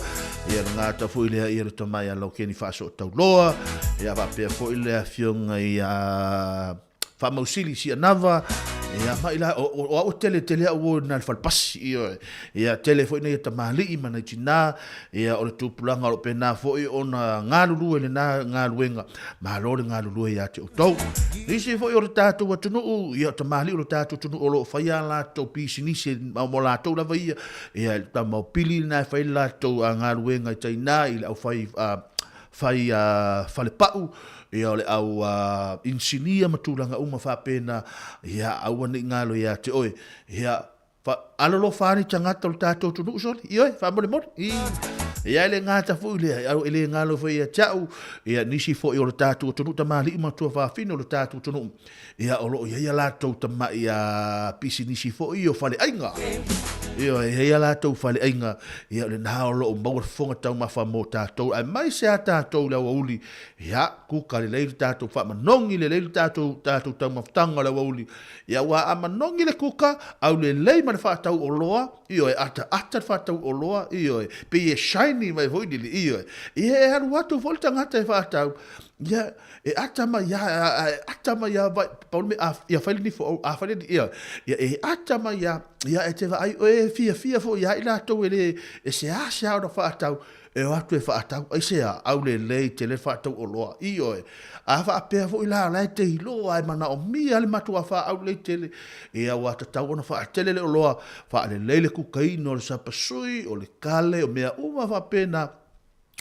Ia le gata foi lea ia le tama ia Laukeni Faasootauloa. Ia faapea foi le afioga ia Faamausili Sianava, ia ma ila o, o, o au tele tele au o na le falepasi ioe. Ia tele foi nei tamalii ma nei tina, ia o le tupulaga o lo pena foi ona galulue lena galuega. Malo le galulue ia te outou. Nisi foi o le tatou atunuu, ia tamalii o le tatou atunuu o lo o faia a latou pisinisi mo latou lava ia, ia le tamaopili lena e fai le latou galuega i taina i le au fai fai falepau, ia o le au inisinia ma tulaga uma faapena, ia aua ne i galo ia te oe. Ia, alolofa ni tagata o le tatou atunuu soli, ioe, faamolemole. Ia e le gata foi lea, e le galo foi ia te au, ia nisi foi o le tatou atunuu, tamalii ma tuafafine o le tatou atunuu, Ia, o lo o i ai a latou tamai a pisinisi foi o faleaiga. Ia, e i ai a latou faleaiga, ia, o lena o lo o maua le fofoga taumafa mo tatou, aemaise a tatou i le aoauli, ia, kuka lelei le tatou faamanogi lelei le tatou, tatou taumafataga o le aoauli. Ia, aua a manogi le kuka, aulelei ma le faatau oloa, ioe, ataata le faatau oloa, ioe, pei e shiny mai foi lele, ioe. Ia, e alu atu foi le tagata e faatau, Ia, e ata mai ia, e ata mai ia vai, pau le mea, a, ia fai le nifo, au, a fai le, ia, ia, e ata mai ia, ia, e te vaai oe e fiafia foi ia i latou e le, e seasea ona faatau, e o atu e faatau, aisea, aulelei tele le faatau oloa, ioe. A faapea foi la, o la e te iloa, e manaomia le matua faaaulelei tele, ia, ua tatau ona faatele le oloa, faalelei le kukaina o le sapasui, o le kale, o mea uma faapena,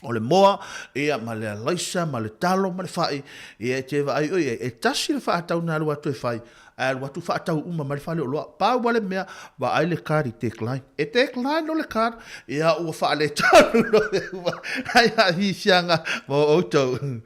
o le moa, ia, ma le alaisa, ma le talo, ma le fai, ia, e te vaai oe i ai, e tasi le faatau na alu atu e fai, ae alu atu faatau uma mai le fale oloa. Pau lava le mea, vaai le card i decline. E decline loa le card, ia, ua faaletonu loa mea uma. Hai hafifiaga mo outou.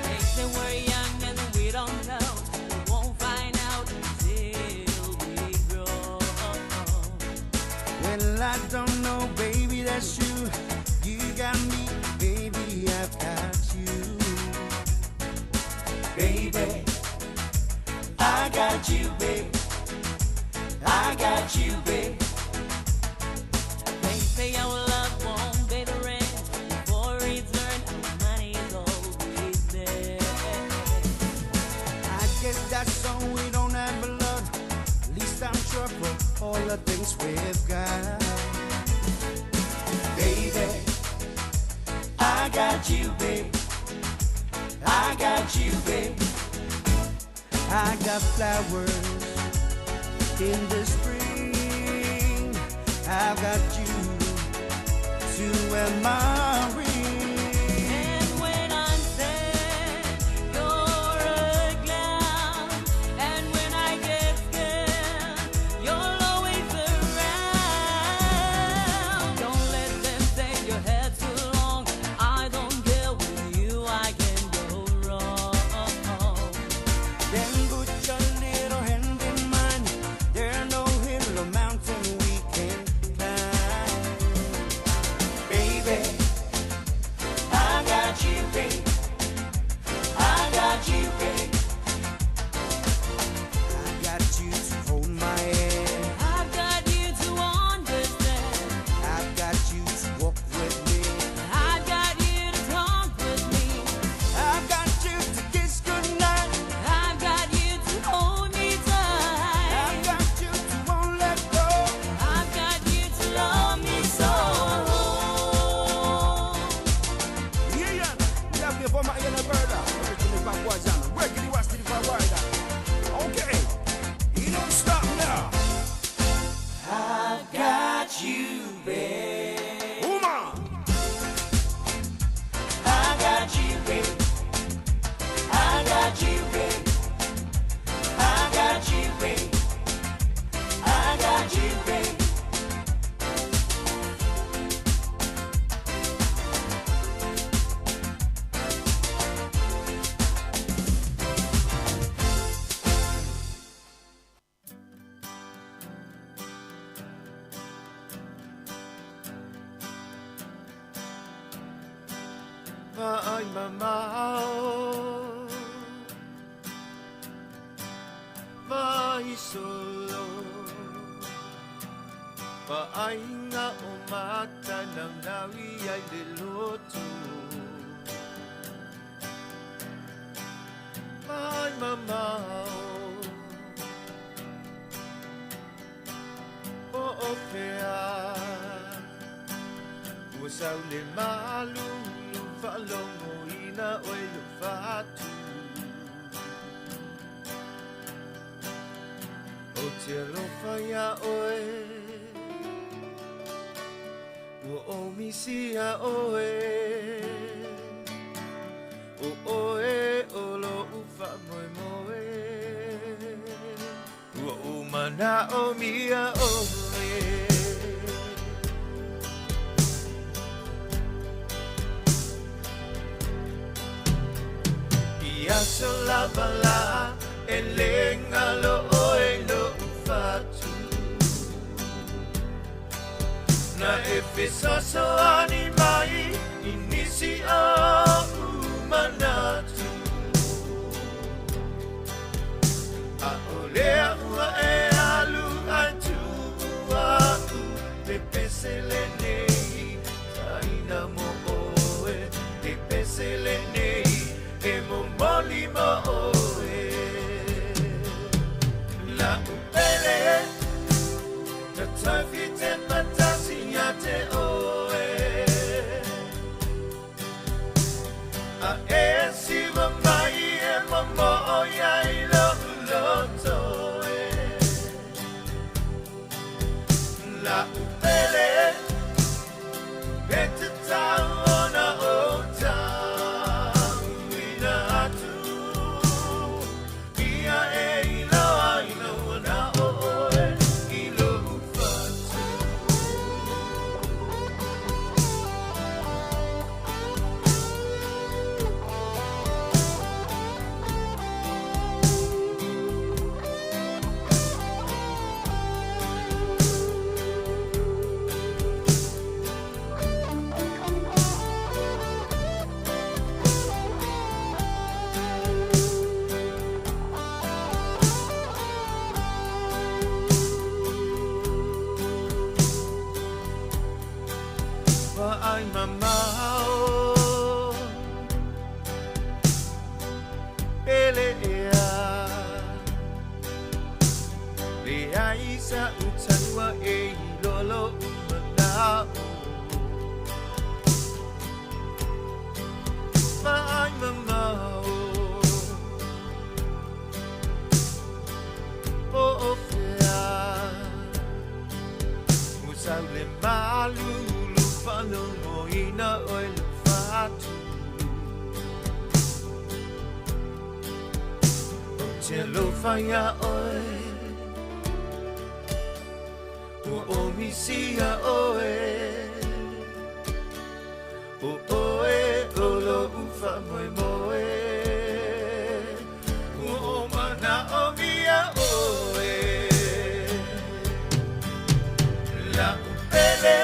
They say we're young and we don't know. We won't find out until we grow. Well, I don't know, baby, that's you. You got me, baby, I've got you. Baby, I got you, babe. I got you, babe. They say our love won't pay the rent. For it's earned, our money is always there. I guess that's all we don't have a lot. At least I'm sure for all the things we've got. Baby, I got you, babe. I got you, babe. I got flowers in the spring. I've got you to wear my ring. And when I'm sad, you're a clown. And when I get scared, you're always around. Don't let them say your hair's too long. I don't care, with you I can go wrong. Then put your little hand in mine. There no hill or mountain we can climb. Baby, I got you, babe. I got you, babe. I got you to hold my hand. I've got you to understand. I've got you to walk with me. I've got you to talk with me. I've got you to kiss goodnight. I've got you to hold me tight. I've got you to won't let go. I've got you to love me so. Yeah, yeah. Okay, you don't stop now. I've got you, babe. Uma. I got you, babe. I got you, babe. I got you, babe. I got you, babe. Ma'ai mamao Mai solo Pa'ainga o mata naunau i ai le loto Ma'ai mamao Po o fea Ua sau le malulu faalogoina oe i lou fatu. Ou te alofa iā oe, ua ou misia oe, ʻO ʻoe o loʻu faamoemoe, ua ou manaʻomia ʻoe. I aso lava lā e le galo ʻoe i loʻu fatu. Na e fesoasoani mai i nisi oʻu manatu. ʻAʻole aʻu e alu a e tuu aku le pesele nei taina mo ʻoe. Le pesele nei e momoli mo ʻoe. La'u pele na toe fitepa tasi ia te ʻoe. A e siva mai e momoʻo ia i loʻu loto e. La'u pele e tatau ona ou tauina atu. Ia e iloa ina ua na o ʻoe i loʻu fatu. Vaai mamao pele ea Leai sa'u talua e iloa lo'u mana'o Vaai mamao po o fea Ua sau le malulu faalogoina ʻoe lou fatu. Ou te alofa iā ʻoe Ua ʻōmisia ʻoe ʻO ʻoe ʻo loʻu faamoemoe Ua o manaʻomia ʻoe La'u pele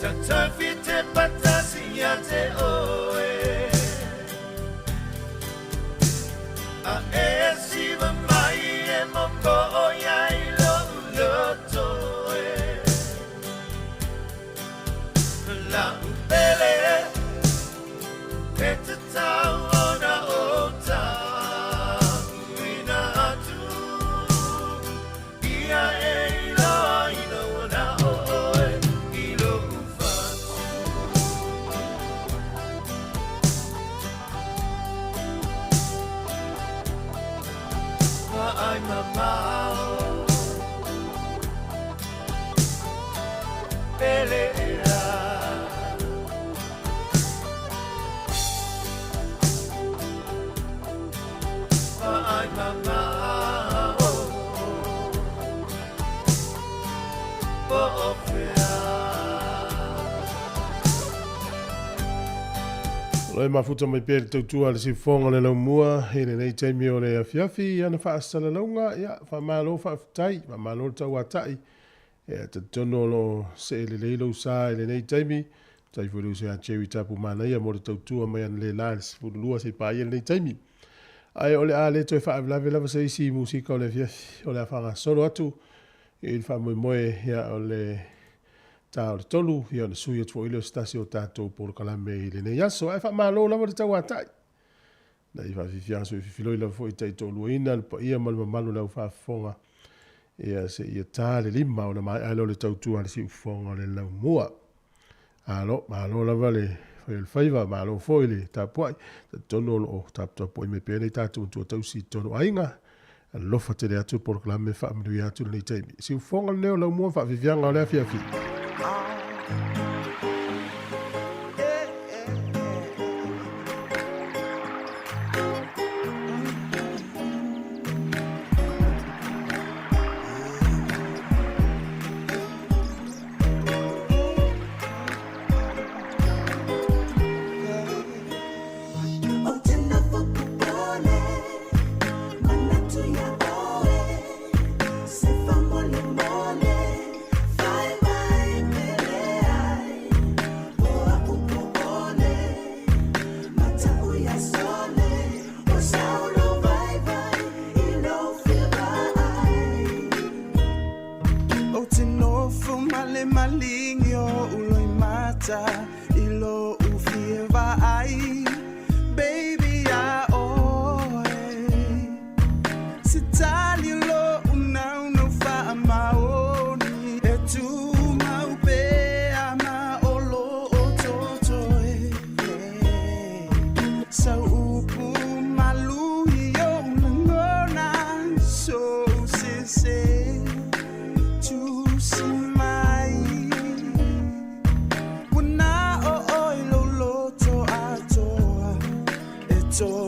Ta toe fitepa tasi ia te ʻoe A e siva mai e momoʻo ia i loʻu loto e La'u pele E tatau ona ou tauina atu Ia e iloa ina ua na o ʻoe i loʻu fatu. Vaai mamao pele ea. Vaai mamao po o fea. O lo e mafuta mai pea le tautua a le siufofoga o le laumua i lenei taimi o le afiafi i ana faasalalauga. Ia, faamalo faafetai, faamalo le tauatai. Ia, talitonu o lo o see lelei lou sa i lenei taimi. Faafetai foi i le uso ia Jerry Tapu Manaia mo le tautua mai analeila i le 12 seia paia lenei taimi. Ae o le a le toe faalavelave lava se isi musika o le afiafi, o le a faagasolo atu i le faamoemoe ia o le ta o le tolu, ia ona sui atu foi lea o se tasi o tatou polokalame i lenei aso. Ae faamalo lava le tauatai. Na i faafiafiaga soififiloi lava foi taitoaluaina le paia ma le mamalu o le au faafofoga ia seia ta le lima ona maea lea o le tautua a le siufofoga o le laumua. Alo, malo lava le fai o le faiva, malo foi le tapuai. Talitonu o lo o taputapuai mai pea nei tatou matua tausi i totonu o aiga. Alofa tele atu le polokalame faamanuia atu lenei taimi. Siufofoga lenei o laumua faafiafiaga o le afiafi. mata i lo ufia vaai. Baby, a oe Se tali lo unau no wha maoni E tu mau pea ma o lo o toto e. Sau upu malu i o langona So se se tu si mai Wana o oi lo loto atoa E to